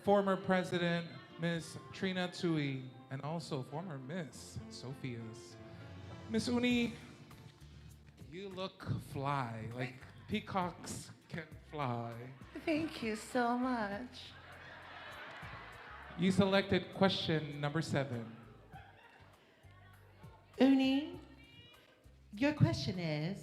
former President Miss Trina Tui and also former Miss Sophia's. Miss Uni, you look fly, like peacocks can fly. Thank you so much. You selected question number 7. Uni, your question is,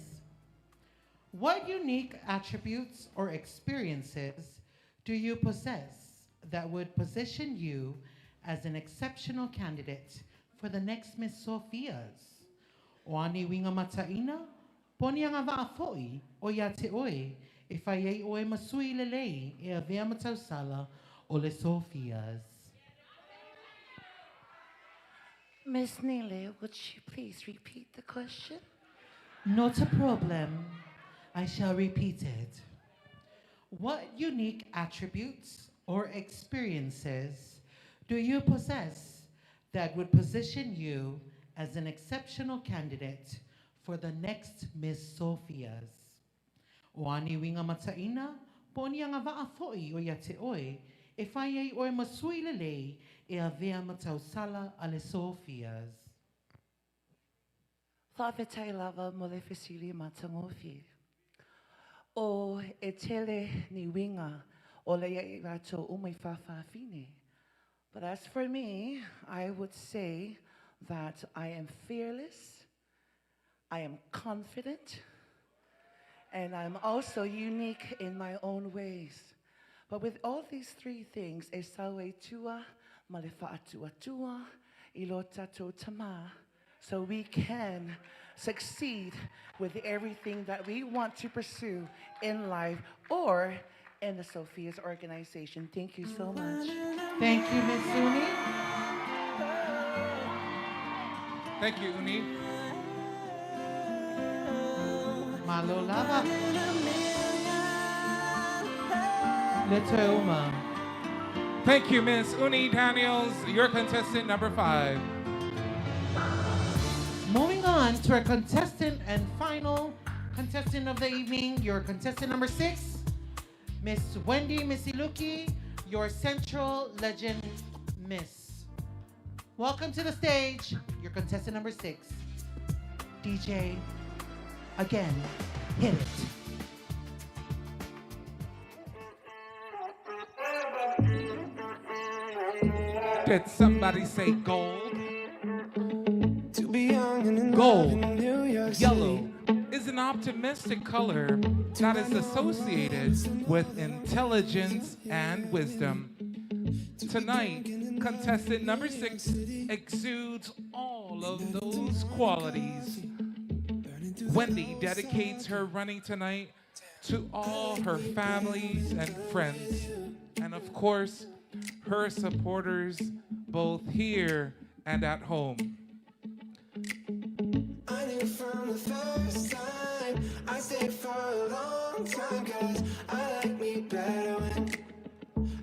what unique attributes or experiences do you possess that would position you as an exceptional candidate for the next Miss Sophia's? O ani winga mataina, poni anga vaafoi o ia te oe, e whai ei oe masui lelei e avea matausala o le Sophia's. Miss Neely, would you please repeat the question? Not a problem. I shall repeat it. What unique attributes or experiences do you possess that would position you as an exceptional candidate for the next Miss Sophia's? O ani winga mataina, poni anga vaafoi o ia te oe, e whai ei oe masui lelei e avea matausala a le Sophia's. Whawhetai lava mo le fesili matangofi. O e tele ni winga o le ia i rato o mai whawhawhine. But as for me, I would say that I am fearless, I am confident, and I'm also unique in my own ways. But with all these three things, e sawe tua, ma le whaatua tua, i lo tatou tama, so we can succeed with everything that we want to pursue in life or in the Sophia's organization. Thank you so much. Thank you, Miss Uni. Thank you, Uni. Malo lava. Letouma. Thank you, Miss Uni Daniels, your contestant number 5. Moving on to our contestant and final contestant of the evening, your contestant number 6, Miss Wendy Misiluki, your Central Legend Miss. Welcome to the stage, your contestant number 6. DJ, again, hit it. Did somebody say gold? To be young and in Gold, love in New York City. yellow, is an optimistic color that is associated with intelligence and wisdom. Tonight, contestant number 6 exudes all of those qualities. Wendy dedicates her running tonight to all her families and friends, and of course, her supporters both here and at home. I knew from the first time I stayed for a long time, because I like me better when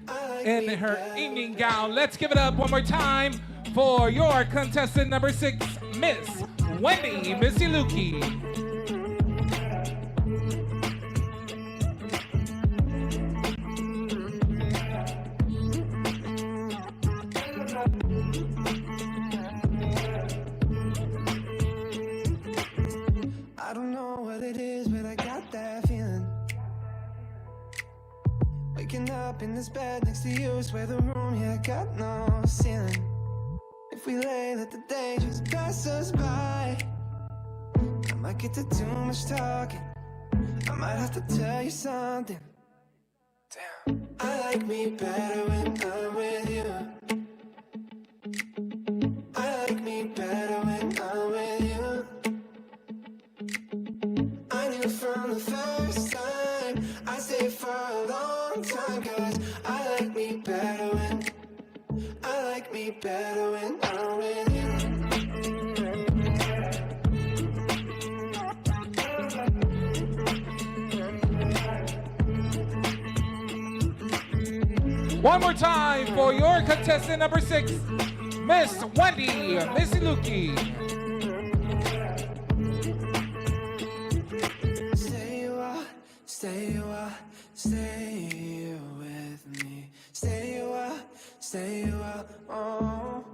I like In me her better evening gown, let's give it up one more time for your contestant number 6, Miss Wendy Misiluki. I don't know what it is, but I got that feeling. Waking up in this bed next to you, swear the room, yeah, got no ceiling. If we lay, let the day just pass us by. I might get to too much talking. I might have to tell you something. Damn. I like me better when I'm with you. I like me better when I'm with you. I knew from the first time I stayed for a long time, because I like me better when I like me better when I'm with you. One more time for your contestant number 6, Miss Wendy Misiluki. Stay a while, stay a while, stay here with me. Stay a while, stay a while, oh.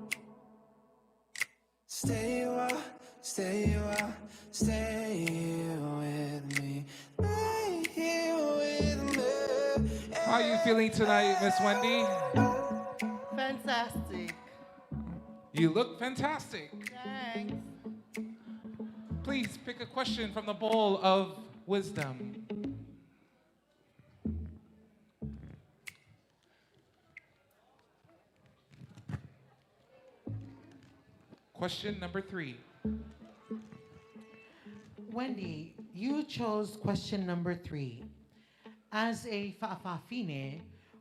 Stay a while, stay a while, stay here with me. Stay here with me. How are you feeling tonight, Miss Wendy? Fantastic. fantastic. You look fantastic. Thanks. Please pick a question from the bowl of wisdom. Question number 3. Wendy, you chose question number 3. As a fa'afafine,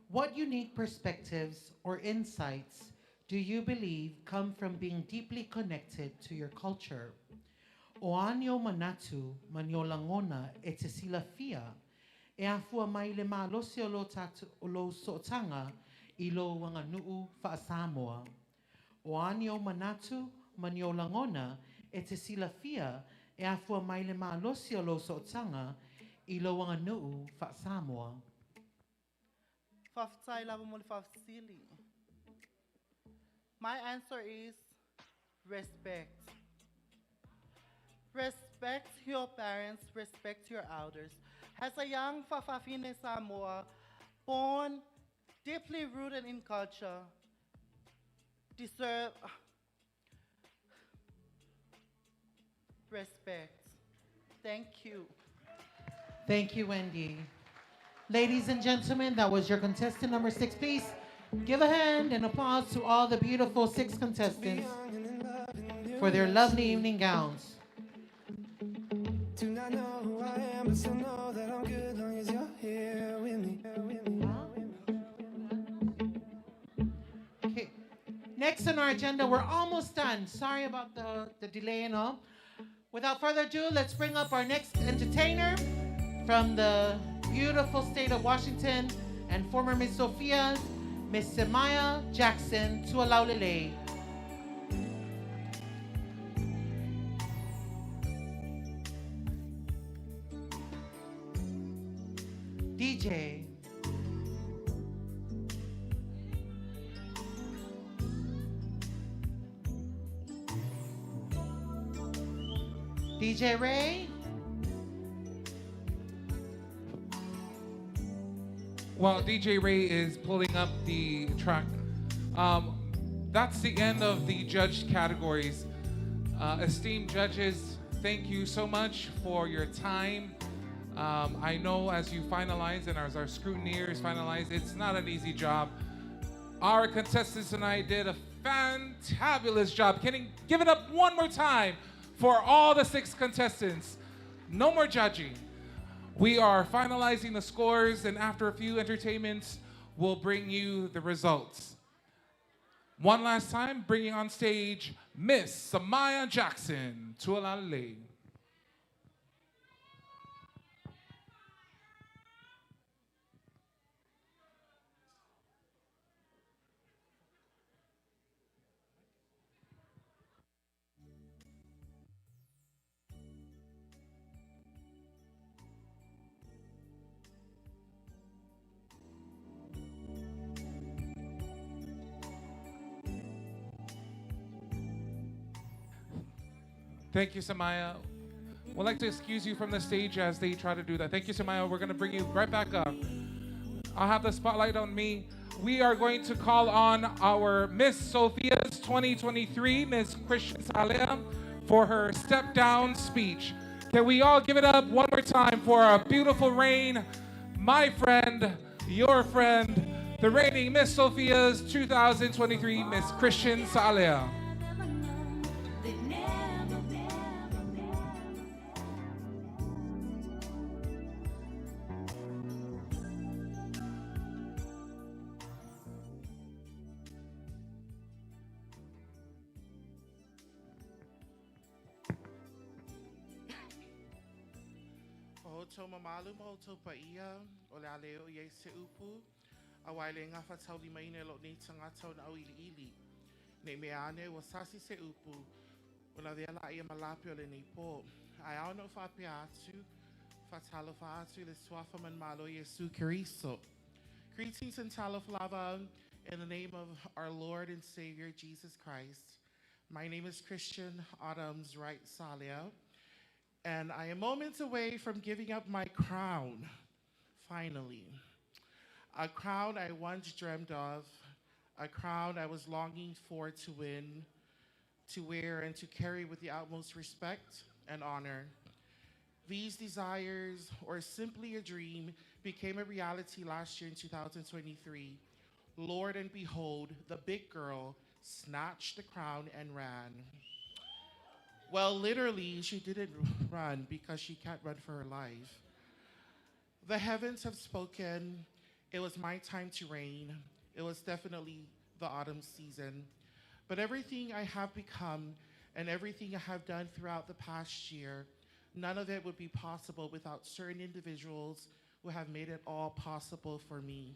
what unique perspectives or insights do you believe come from being deeply connected to your culture? O anio manatu maniolangona e te silafia e afua mai le malosi o lo, tatu, o lo so'otaga i lo uaganu'u fa'asamoa. O anio manatu maniolangona e te silafia e afua mai le malosi o lo so'otaga i lo uaganu'u fa'asamoa. Fa'afetai lava mo le faafesili. My answer is respect. Respect your parents, respect your elders. As a young Fa'afafine Samoa, born deeply rooted in culture, deserve respect. Thank you. Thank you, Wendy. Ladies and gentlemen, that was your contestant number 6. Please give a hand and applause to all the beautiful 6 contestants for their lovely evening gowns. Do not know who I am, but still know that I'm good long as you're here with me. Okay. Next on our agenda, we're almost done. Sorry about the delay and all. Without further ado, let's bring up our next entertainer from the beautiful state of Washington and former Miss Sophia's, Miss Semaya Jackson Tualaulelei. DJ. DJ Ray. While DJ Ray is pulling up the track, that's the end of the judged categories. Esteemed judges, thank you so much for your time. I know as you finalize and as our scrutineers finalize, it's not an easy job. Our contestants tonight did a fantabulous job. Can you give it up one more time for all the 6 contestants? No more judging. We are finalizing the scores, and after a few entertainments, we'll bring you the results. One last time, bringing on stage Miss Samaya Jackson Tualalei. Thank you, Samaya. We'd like to excuse you from the stage as they try to do that. Thank you, Samaya. We're going to bring you right back up. I'll have the spotlight on me. We are going to call on our Miss Sophia's 2023, Miss Christian Salem, for her step down speech. Can we all give it up one more time for our beautiful reign, my friend, your friend, the reigning Miss Sophia's 2023, Miss Christian Saleh. O mamalu mo tau paia, o le ale o iei se upu, a wai le ngawha tau lima ine lo nei tangata o na au ili ili. Nei mea ane ua sasi se upu, o na vea la ia malape o le nei pō. Ai au no whapea atu, whatalo wha atu le suafa man malo Yesu Keriso. Greetings and talofa in the name of our Lord and Savior Jesus Christ. My name is Christian Adams Wright Salia, and I am moments away from giving up my crown, finally. A crown I once dreamed of, a crown I was longing for to win, to wear, and to carry with the utmost respect and honor. These desires, or simply a dream, became a reality last year in 2023. Lord and behold, the big girl snatched the crown and ran. Well, literally, she didn't run because she can't run for her life. The heavens have spoken. It was my time to reign. It was definitely the autumn season. But everything I have become and everything I have done throughout the past year, none of it would be possible without certain individuals who have made it all possible for me.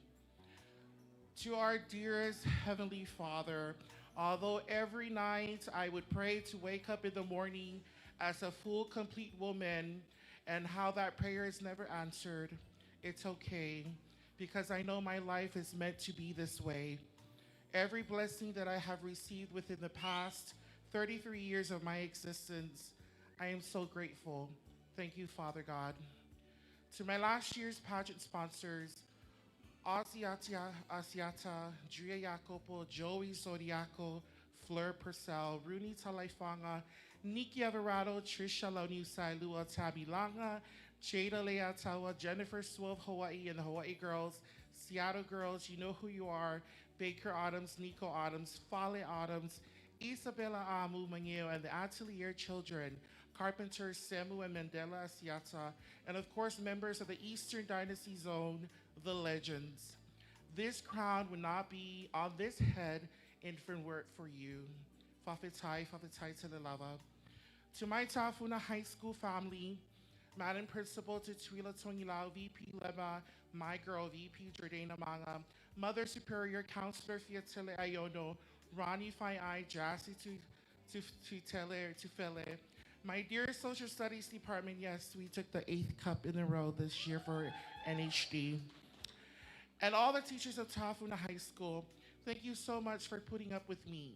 To our dearest Heavenly Father, although every night I would pray to wake up in the morning as a full, complete woman, and how that prayer is never answered, it's okay, because I know my life is meant to be this way. Every blessing that I have received within the past 33 years of my existence, I am so grateful. Thank you, Father God. To my last year's pageant sponsors, Asiatia Asiata, Drea Jacopo, Joey Zodiaco, Fleur Purcell, Rooney Talaifanga, Nikki Averado, Trisha Launiusai Lua Tabi Langa, Jada Leatawa, Jennifer Swove Hawaii and the Hawaii Girls, Seattle Girls, you know who you are, Baker Adams, Nico Adams, Fale Adams, Isabella Amu Mangeo, and the Atelier Children, Carpenter Semu and Mandela Asiata, and of course members of the Eastern Dynasty Zone, the Legends. This crown would not be on this head if it weren't for you. Fafetai, fafetai te le lava. To my Tafuna High School family, Madam Principal Tutuila Tongilau, VP Lema, my girl VP Jordana Manga, Mother Superior Counselor Fiatele Ayono, Ronnie Fai Jassy Tutele Tufele. My dear Social Studies Department, yes, we took the 8th cup in a row this year for NHD. And all the teachers of Tafuna High School, thank you so much for putting up with me.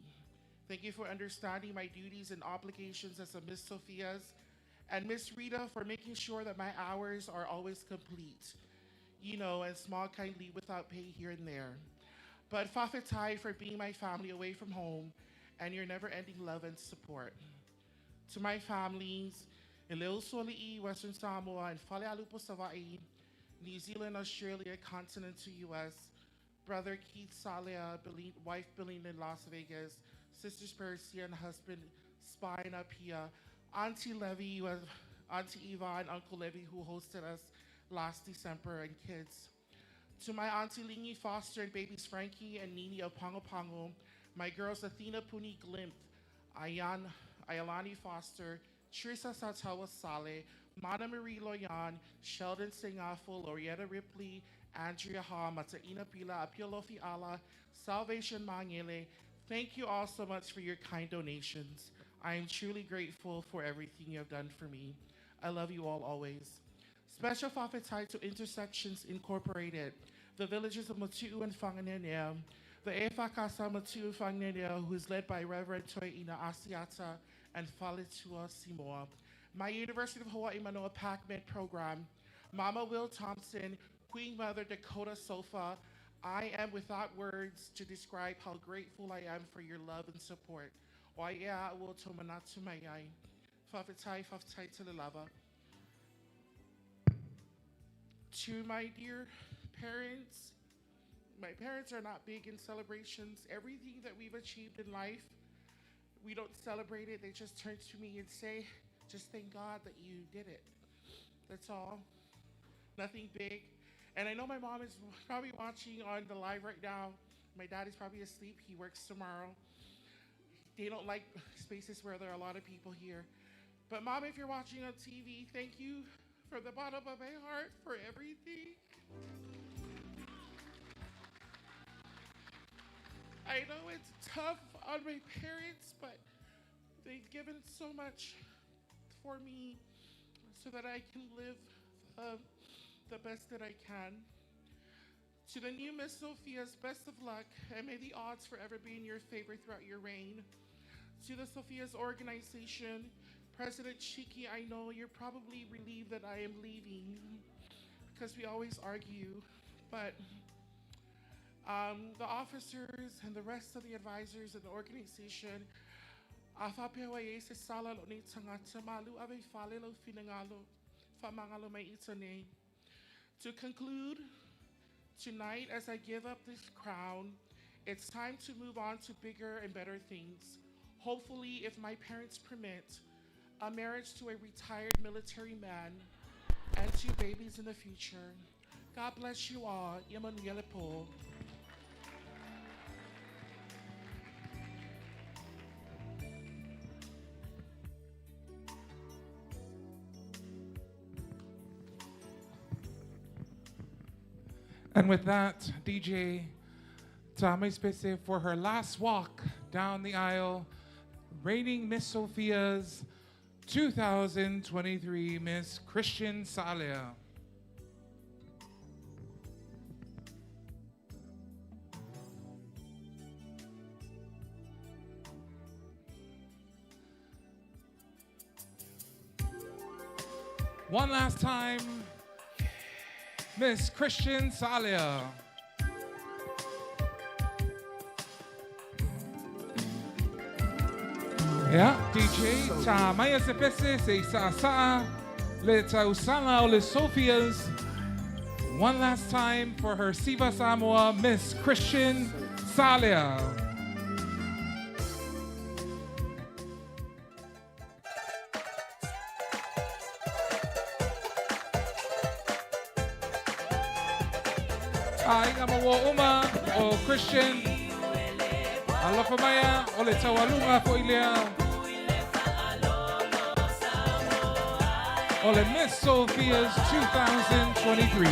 Thank you for understanding my duties and obligations as a Miss Sophia's, and Miss Rita for making sure that my hours are always complete, you know, and small kindly without pay here and there. But Fafetai for being my family away from home and your never-ending love and support. To my families in Leo Soli'i, Western Samoa, and Falealupo, Savaii, New Zealand, Australia, continental US, brother Keith Salia, wife Belinda in Las Vegas, sisters Persia and husband Spina Pia, Auntie Levy, Auntie Eva and Uncle Levy, who hosted us last December, and kids. To my Auntie Lingy Foster and babies Frankie and Nini of Pongo Pongo, my girls Athena Puni Glimpf, Ayalani Foster, Trisa Satawa Sale, Mana Marie Loyan, Sheldon Singafo, Lorietta Ripley, Andrea Ha, Mataina Pila, Apiolofi Ala, Salvation Mangele. Thank you all so much for your kind donations. I am truly grateful for everything you have done for me. I love you all always. Special fafetai to Intersections Incorporated, the villages of Matu'u and Whanganenea, the Efakasa Matu'u Whanganenea, who is led by Reverend Toeina Asiata and Faletua Simoa, my University of Hawaii Manoa PACMED program, Mama Will Thompson, Queen Mother Dakota Sofa. I am without words to describe how grateful I am for your love and support. Waiea ua tōmanatu mai ai. Fafetai, fafetai te le lava. To my dear parents, my parents are not big in celebrations. Everything that we've achieved in life, we don't celebrate it. They just turn to me and say, just thank God that you did it. That's all. Nothing big. And I know my mom is probably watching on the live right now. My dad is probably asleep. He works tomorrow. They don't like spaces where there are a lot of people here. But mom, if you're watching on TV, thank you from the bottom of my heart for everything. I know it's tough on my parents, but they've given so much for me so that I can live the best that I can. To the new Miss Sophia's, best of luck, and may the odds forever be in your favor throughout your reign. To the Sophia's organization, President Shiki, I know you're probably relieved that I am leaving because we always argue, but The officers and the rest of the advisors of the organization, a whapea e se sala lo nei tangata malu ave fale lo finangalo, whamangalo mai ita nei. To conclude, tonight as I give up this crown, it's time to move on to bigger and better things. Hopefully, if my parents permit, a marriage to a retired military man and 2 babies in the future. God bless you all. Emanuele Po. And with that, DJ Tame Spese for her last walk down the aisle, reigning Miss Sophia's 2023 Miss Christian Salia. One last time, Miss Christian Salia. Yeah, DJ Ta Maya Sepese se sa sa le tausala o le Sophia's. One last time for her Siva Samoa, Miss Christian Salia. Ai ngā maua uma o Christian. Alofa maia o le taualunga fo i lea. O le Miss Sophia's 2023.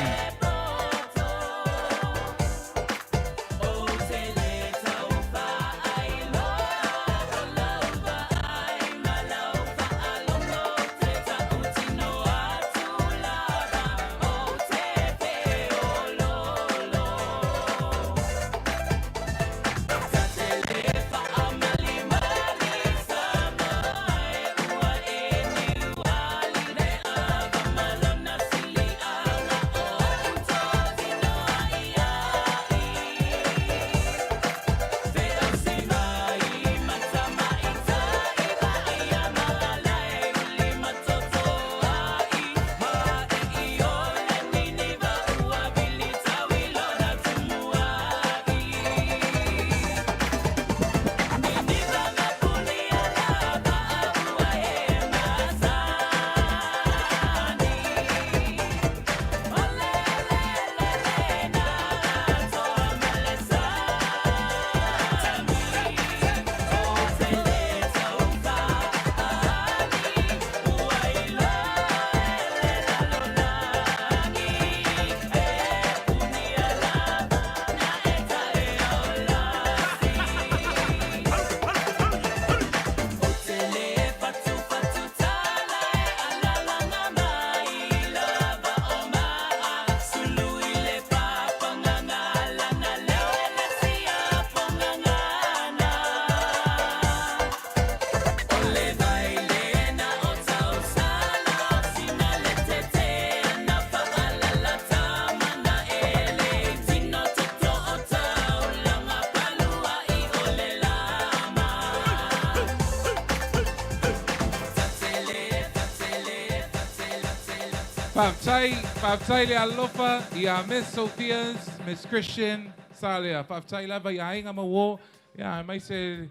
Faftai, Faftai le alofa ia Miss Sophia's, Miss Christian Salia. Faftai lava ia inga mawo, ia mai se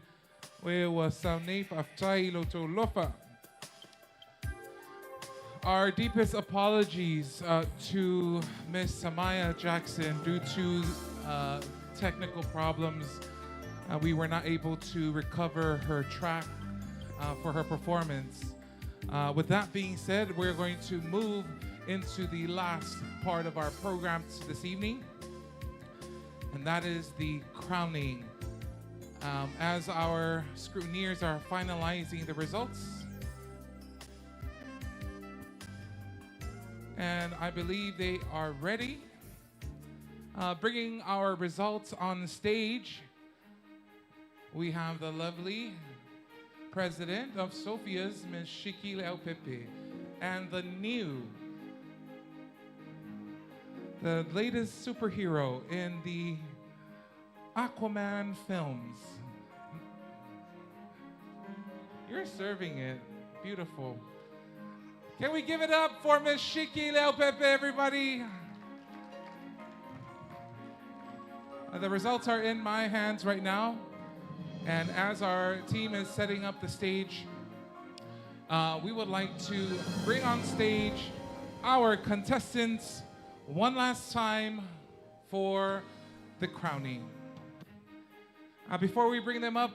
we wa saunei Faftai lo to lofa. Our deepest apologies to Miss Samaya Jackson due to technical problems. We were not able to recover her track for her performance. With that being said, we're going to move into the last part of our program this evening, and that is the crowning. As our scrutineers are finalizing the results, and I believe they are ready. Bringing our results on the stage, we have the lovely president of Sophia's, Miz Shiki Leaupepe, and the latest superhero in the Aquaman films. You're serving it. Beautiful. Can we give it up for Miss Shiki Leaupepe, everybody? The results are in my hands right now. And as our team is setting up the stage, we would like to bring on stage our contestants one last time for the crowning. Before we bring them up,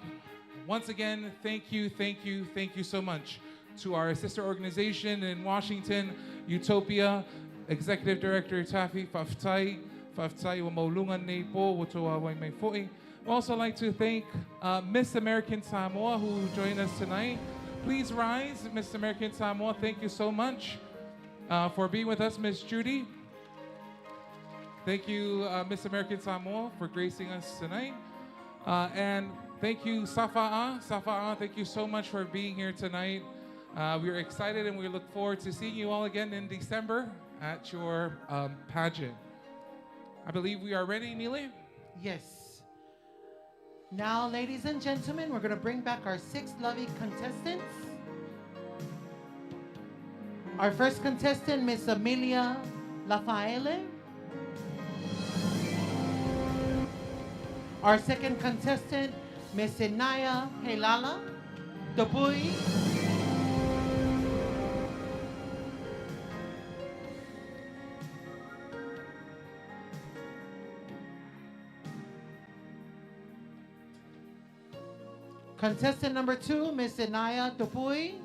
once again, thank you, thank you, thank you so much to our sister organization in Washington, Utopia, Executive Director Taffy Faftai, Faftai Wamaulunga Neipo, Wotoa Waimai. We also like to thank Miss American Samoa who joined us tonight. Please rise, Miss American Samoa. Thank you so much for being with us, Miss Judy. Thank you, Miss American Samoa, for gracing us tonight. And thank you, Safa'a. Safa'a, thank you so much for being here tonight. We are excited and we look forward to seeing you all again in December at your pageant. I believe we are ready, Neely? Yes. Now, ladies and gentlemen, we're going to bring back our 6 lovely contestants. Our first contestant, Miss Amelia Lafaele. Our second contestant, Miss Inaya Helala Topui. Contestant number 2, Miss Inaya Topui.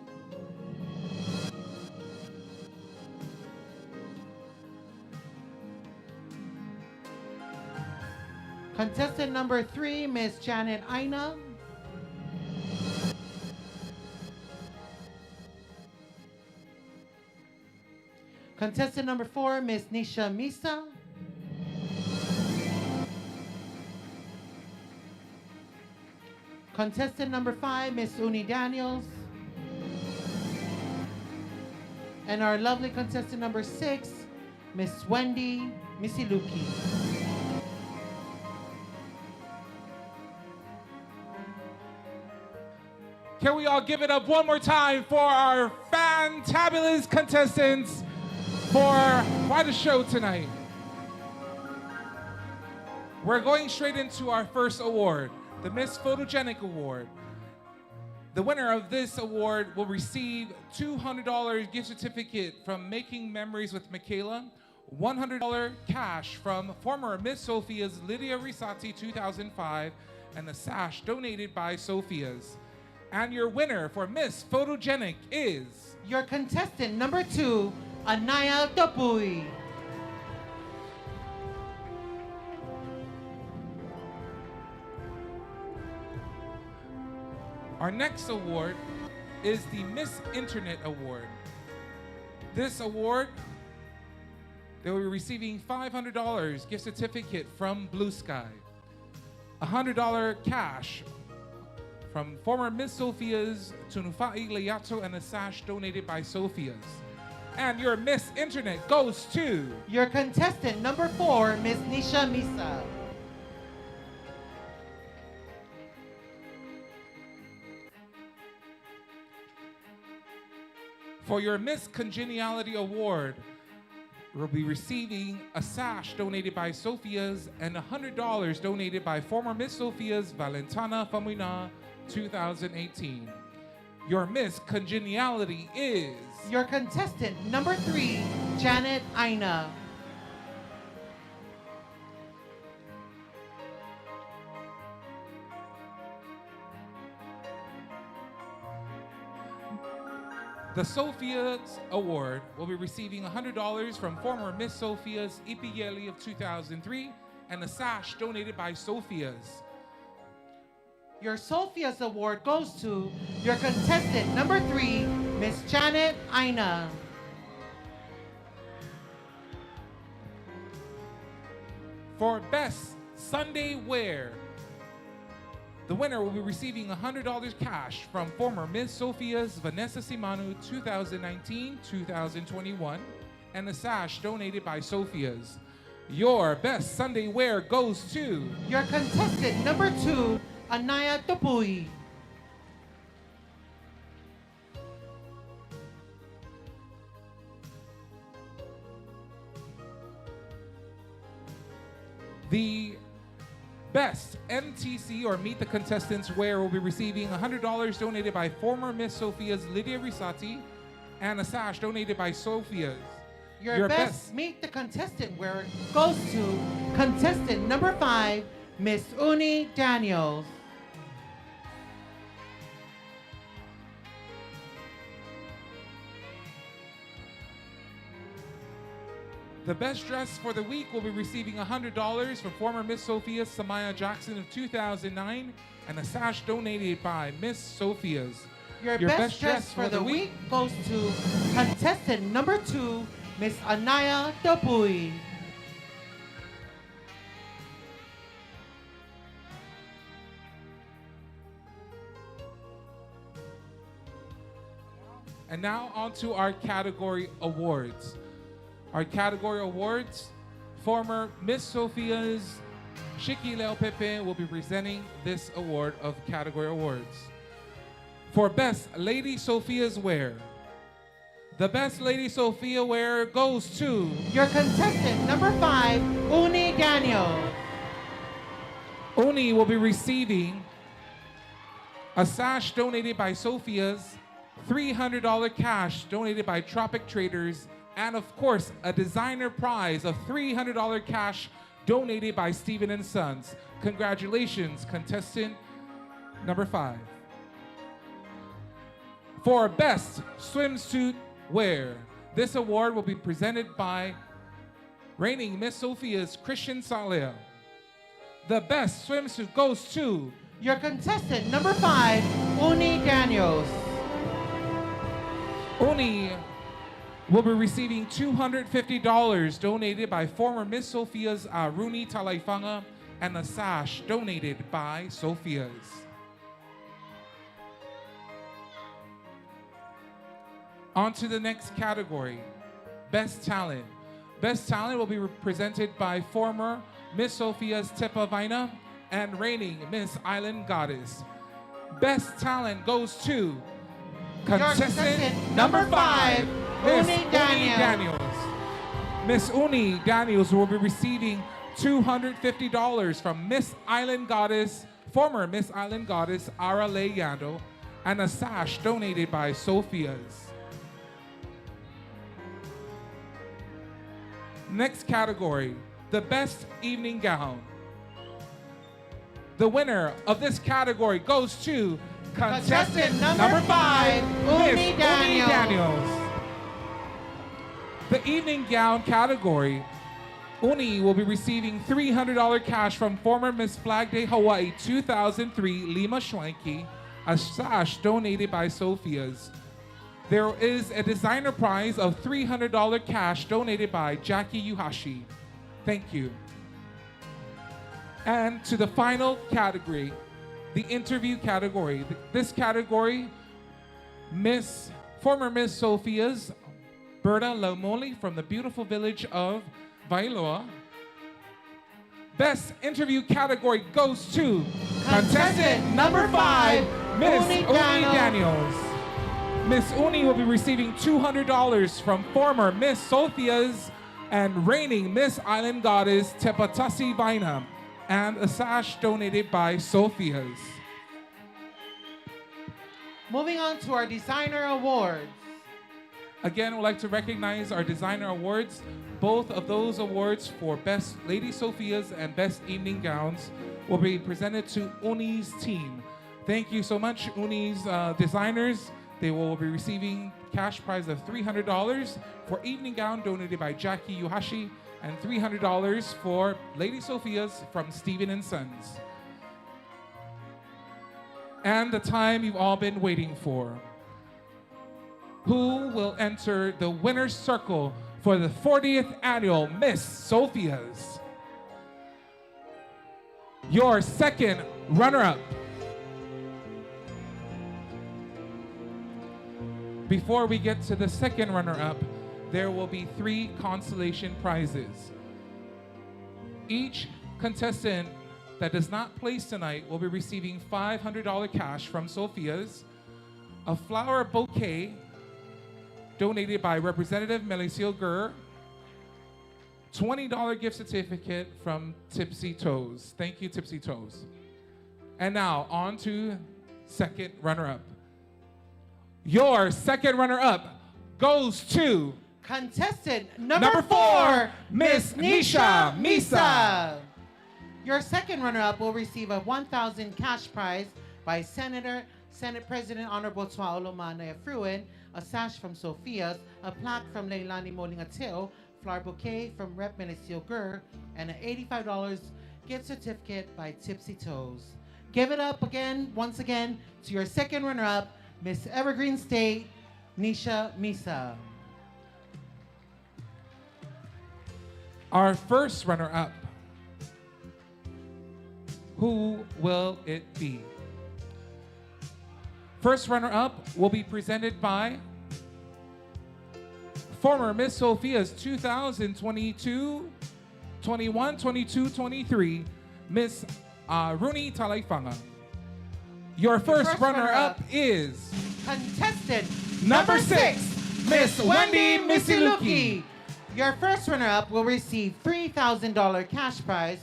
Contestant number 3, Miss Janet Aina. Contestant number 4, Miss Nisha Misa. Contestant number 5, Miss Uni Daniels. And our lovely contestant number 6, Miss Wendy Misiluki. Can we all give it up one more time for our fantabulous contestants for quite a show tonight? We're going straight into our first award, the Miss Photogenic Award. The winner of this award will receive $200 gift certificate from Making Memories with Michaela, $100 cash from former Miss Sophia's Lydia Risati 2005, and the sash donated by Sophia's. And your winner for Miss Photogenic is... Your contestant number 2, Anaya Topui. Our next award is the Miss Internet Award. This award, they will be receiving $500 gift certificate from Blue Sky, $100 cash from former Miss Sophia's Tunufai Leato, and a sash donated by Sophia's. And your Miss Internet goes to... Your contestant number 4, Miss Nisha Misa. For your Miss Congeniality Award, we'll be receiving a sash donated by Sophia's and $100 donated by former Miss Sophia's Valentina Famuina 2018. Your Miss Congeniality is... Your contestant number 3, Janet Aina. The Sophia's Award will be receiving $100 from former Miss Sophia's Ipiyeli of 2003 and a sash donated by Sophia's. Your Sophia's Award goes to your contestant number 3, Miss Janet Aina. For Best Sunday Wear, the winner will be receiving $100 cash from former Miss Sophia's Vanessa Simanu 2019-2021 and a sash donated by Sophia's. Your best Sunday wear goes to Your contestant number 2, Anaya Topui. The best MTC or Meet the Contestants wear will be receiving $100 donated by former Miss Sophia's Lydia Risati and a sash donated by Sophia's. Your, best, Meet the Contestant wear goes to contestant number 5, Miss Uni Daniels. The best dress for the week will be receiving $100 from former Miss Sophia Samaya Jackson of 2009 and a sash donated by Miss Sophia's. Your, best, dress for the week goes to contestant number 2, Miss Anaya Topui. And now on to our category awards. Our category awards, former Miss Sophia's Shiki Leo Pepe will be presenting this award of category awards. For Best Lady Sophia's Wear, the Best Lady Sophia Wear goes to Your contestant number 5, Uni Daniels. Uni will be receiving a sash donated by Sophia's, $300 cash donated by Tropic Traders, and of course, a designer prize of $300 cash donated by Stephen and Sons. Congratulations, contestant number 5. For Best Swimsuit Wear, this award will be presented by reigning Miss Sophia's Christian Salia. The best swimsuit goes to Your contestant number 5, Uni Daniels. Uni will be receiving $250 donated by former Miss Sophia's Aruni Talaifanga and a sash donated by Sophia's. On to the next category, Best Talent. Best Talent will be presented by former Miss Sophia's Tepa Vaina and reigning Miss Island Goddess. Best Talent goes to contestant contestant number number 5, 5, Miss Uni Uni Daniels. Daniels. Miss Uni Daniels will be receiving $250 from Miss Island Goddess, former Miss Island Goddess Ara Lei Yando, and a sash donated by Sophia's. Next category, the best evening gown. The winner of this category goes to contestant, Contestant number 5, Miss Uni Daniels. Daniels. The evening gown category, Uni will be receiving $300 cash from former Miss Flag Day Hawaii 2003 Lima Schwanke, a sash donated by Sophia's. There is a designer prize of $300 cash donated by Jackie Uhashi. Thank you. And to the final category, the interview category. This category, former Miss Sophia's Berta Lomoli from the beautiful village of Vailoa. Best interview category goes to contestant number 5, Miss Uni Uni Daniels. Daniels. Miss Uni will be receiving $200 from former Miss Sophia's and reigning Miss Island Goddess Tepatasi Vaina and a sash donated by Sophia's. Moving on to our designer awards. Again, we'd like to recognize our designer awards. Both of those awards for Best Lady Sophia's and Best Evening Gowns will be presented to Uni's team. Thank you so much, Uni's designers. They will be receiving cash prize of $300 for evening gown donated by Jackie Uhashi and $300 for Lady Sophia's from Stephen and Sons. And the time you've all been waiting for. Who will enter the winner's circle for the 40th annual Miss Sophia's? Your second runner-up. Before we get to the second runner-up, there will be 3 consolation prizes. Each contestant that does not place tonight will be receiving $500 cash from Sophia's, a flower bouquet donated by Representative Melecio Gurr, $20 gift certificate from Tipsy Toes. Thank you, Tipsy Toes. And now, on to second runner-up. Your second runner-up goes to Contestant number, Number four, Miss Nisha Misa. Your second runner-up will receive a 1,000 cash prize by Senator, Senate President Honorable Tuaolo Manaya Fruin, a sash from Sophia's, a plaque from Leilani Molingateo, flower bouquet from Rep. Melecio Gurr, and an $85 gift certificate by Tipsy Toes. Give it up again, once again, to your second runner-up, Miss Evergreen State, Nisha Misa. Our first runner-up. Who will it be? First runner-up will be presented by former Miss Sophia's 2022, 21, 22, 23, Miss Rooney Talaifanga. Your first, first runner-up runner-up is Contestant number 6, Miss Wendy Misiluki. Your first runner-up will receive $3,000 cash prize,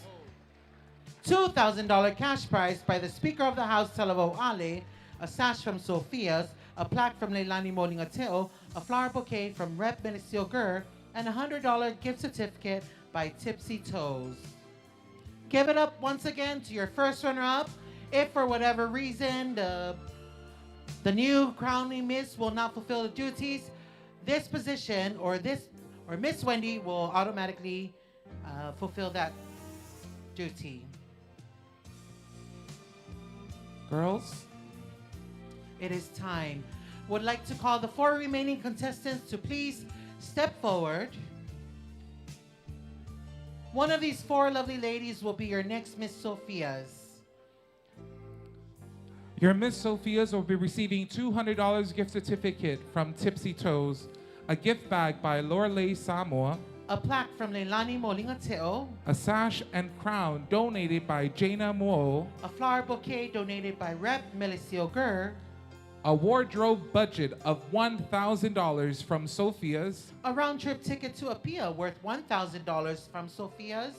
$2,000 cash prize by the Speaker of the House, Talavo Ale, a sash from Sophia's, a plaque from Leilani Molingateo, a flower bouquet from Rep. Melecio Gurr, and a $100 gift certificate by Tipsy Toes. Give it up once again to your first runner-up. If for whatever reason the new crowning miss will not fulfill the duties, this position or this or Miss Wendy will automatically fulfill that duty. Girls, It is time. Would like to call the four remaining contestants to please step forward. One of these four lovely ladies will be your next Miss Sophia's. Your Miss Sophia's will be receiving $200 gift certificate from Tipsy Toes, a gift bag by Lorelei Samoa, A plaque from Leilani Molingateo, a sash and crown donated by Jaina Moo, a flower bouquet donated by Rep. Melecio Gurr, a wardrobe budget of $1,000 from Sophia's, a round trip ticket to Apia worth $1,000 from Sophia's,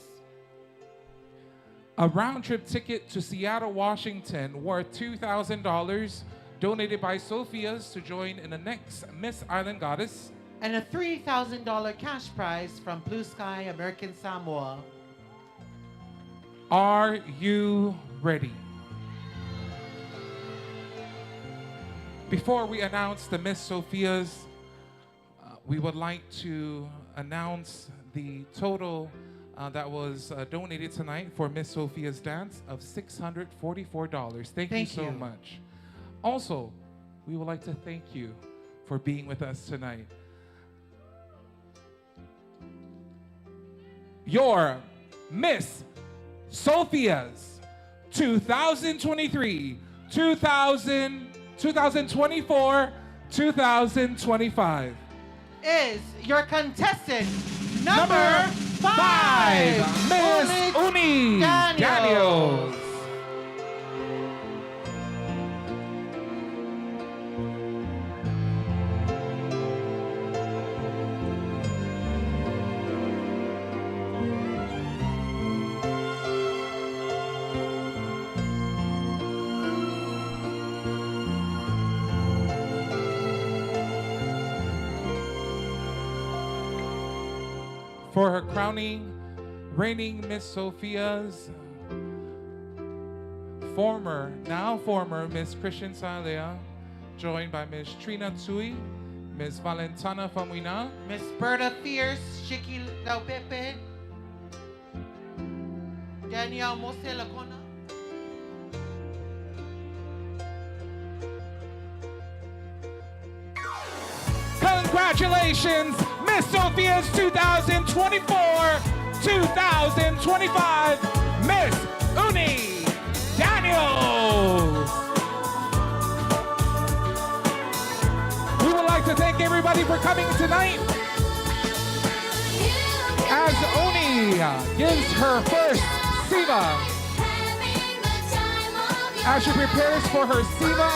a round trip ticket to Seattle, Washington worth $2,000 donated by Sophia's to join in the next Miss Island Goddess, and a $3,000 cash prize from Blue Sky American Samoa. Are you ready? Before we announce the Miss Sophias, we would like to announce the total that was donated tonight for Miss Sophia's dance of $644. Thank you Thank so you. much. Also, we would like to thank you for being with us tonight. Your Miss Sophia's 2023, 2024, 2025. Is your contestant number, five, Miss Uni Daniels. Daniels. For her crowning, reigning Miss Sophia's former, now former Miss Christian Salia, joined by Miss Trina Tsui, Miss Valentana Famuina, Miss Berta Fierce, Shiki Laupepe, Danielle Mose Lacona, Congratulations, Miss Sophia's 2024, 2025, Miss Uni Daniels. We would like to thank everybody for coming tonight. As Uni gives her first Siva. As she prepares for her Siva,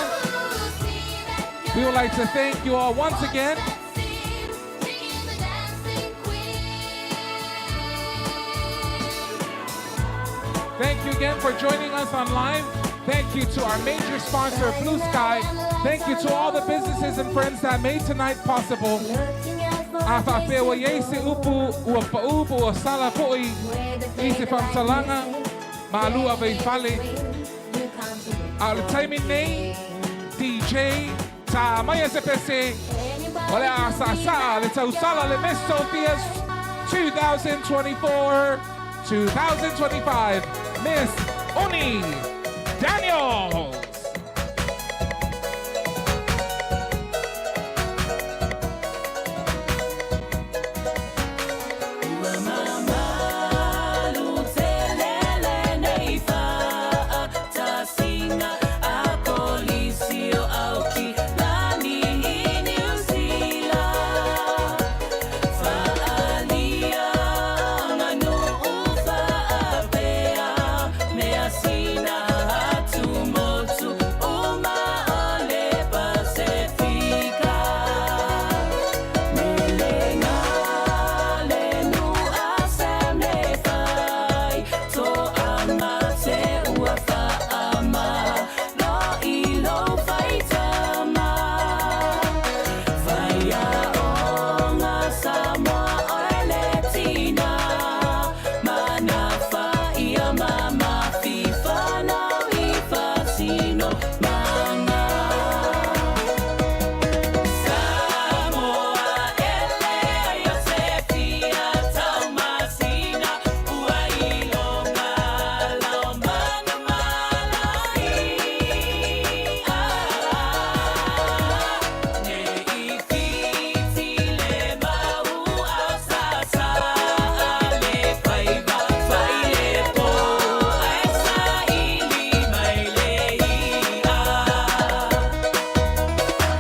we would like to thank you all once again. Thank you again for joining us online. Thank you to our major sponsor, Blue Sky. Thank you to all the businesses and friends that made tonight possible. Afafewa yese upu ua pa'upu ua sala po'i i se whamsalanga malu ave fale. A le taimi nei, DJ Ta Maya se pese o le a sa sa le tausala le Miss Sophia's 2024 2025 Miss Uni Daniels.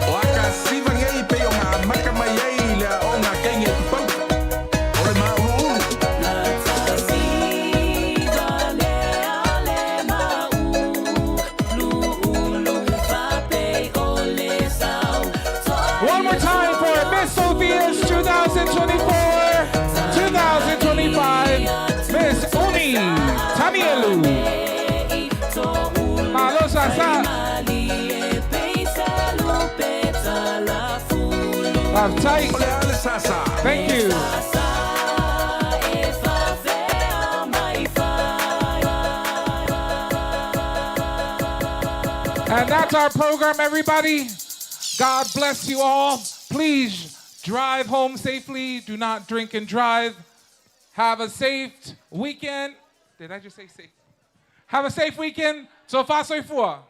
O aka siva ngei pe o ngā maka mai ei le o ngā kenge pupauka. O le mauluulu. One more time for Miss Sophia's 2024 2025 Miss Uni Tanielu. Malo Sasa. Love tight. Thank you. And that's our program, everybody. God bless you all. Please drive home safely. Do not drink and drive. Have a safe weekend. Did I just say safe? Have a safe weekend. So far, so far.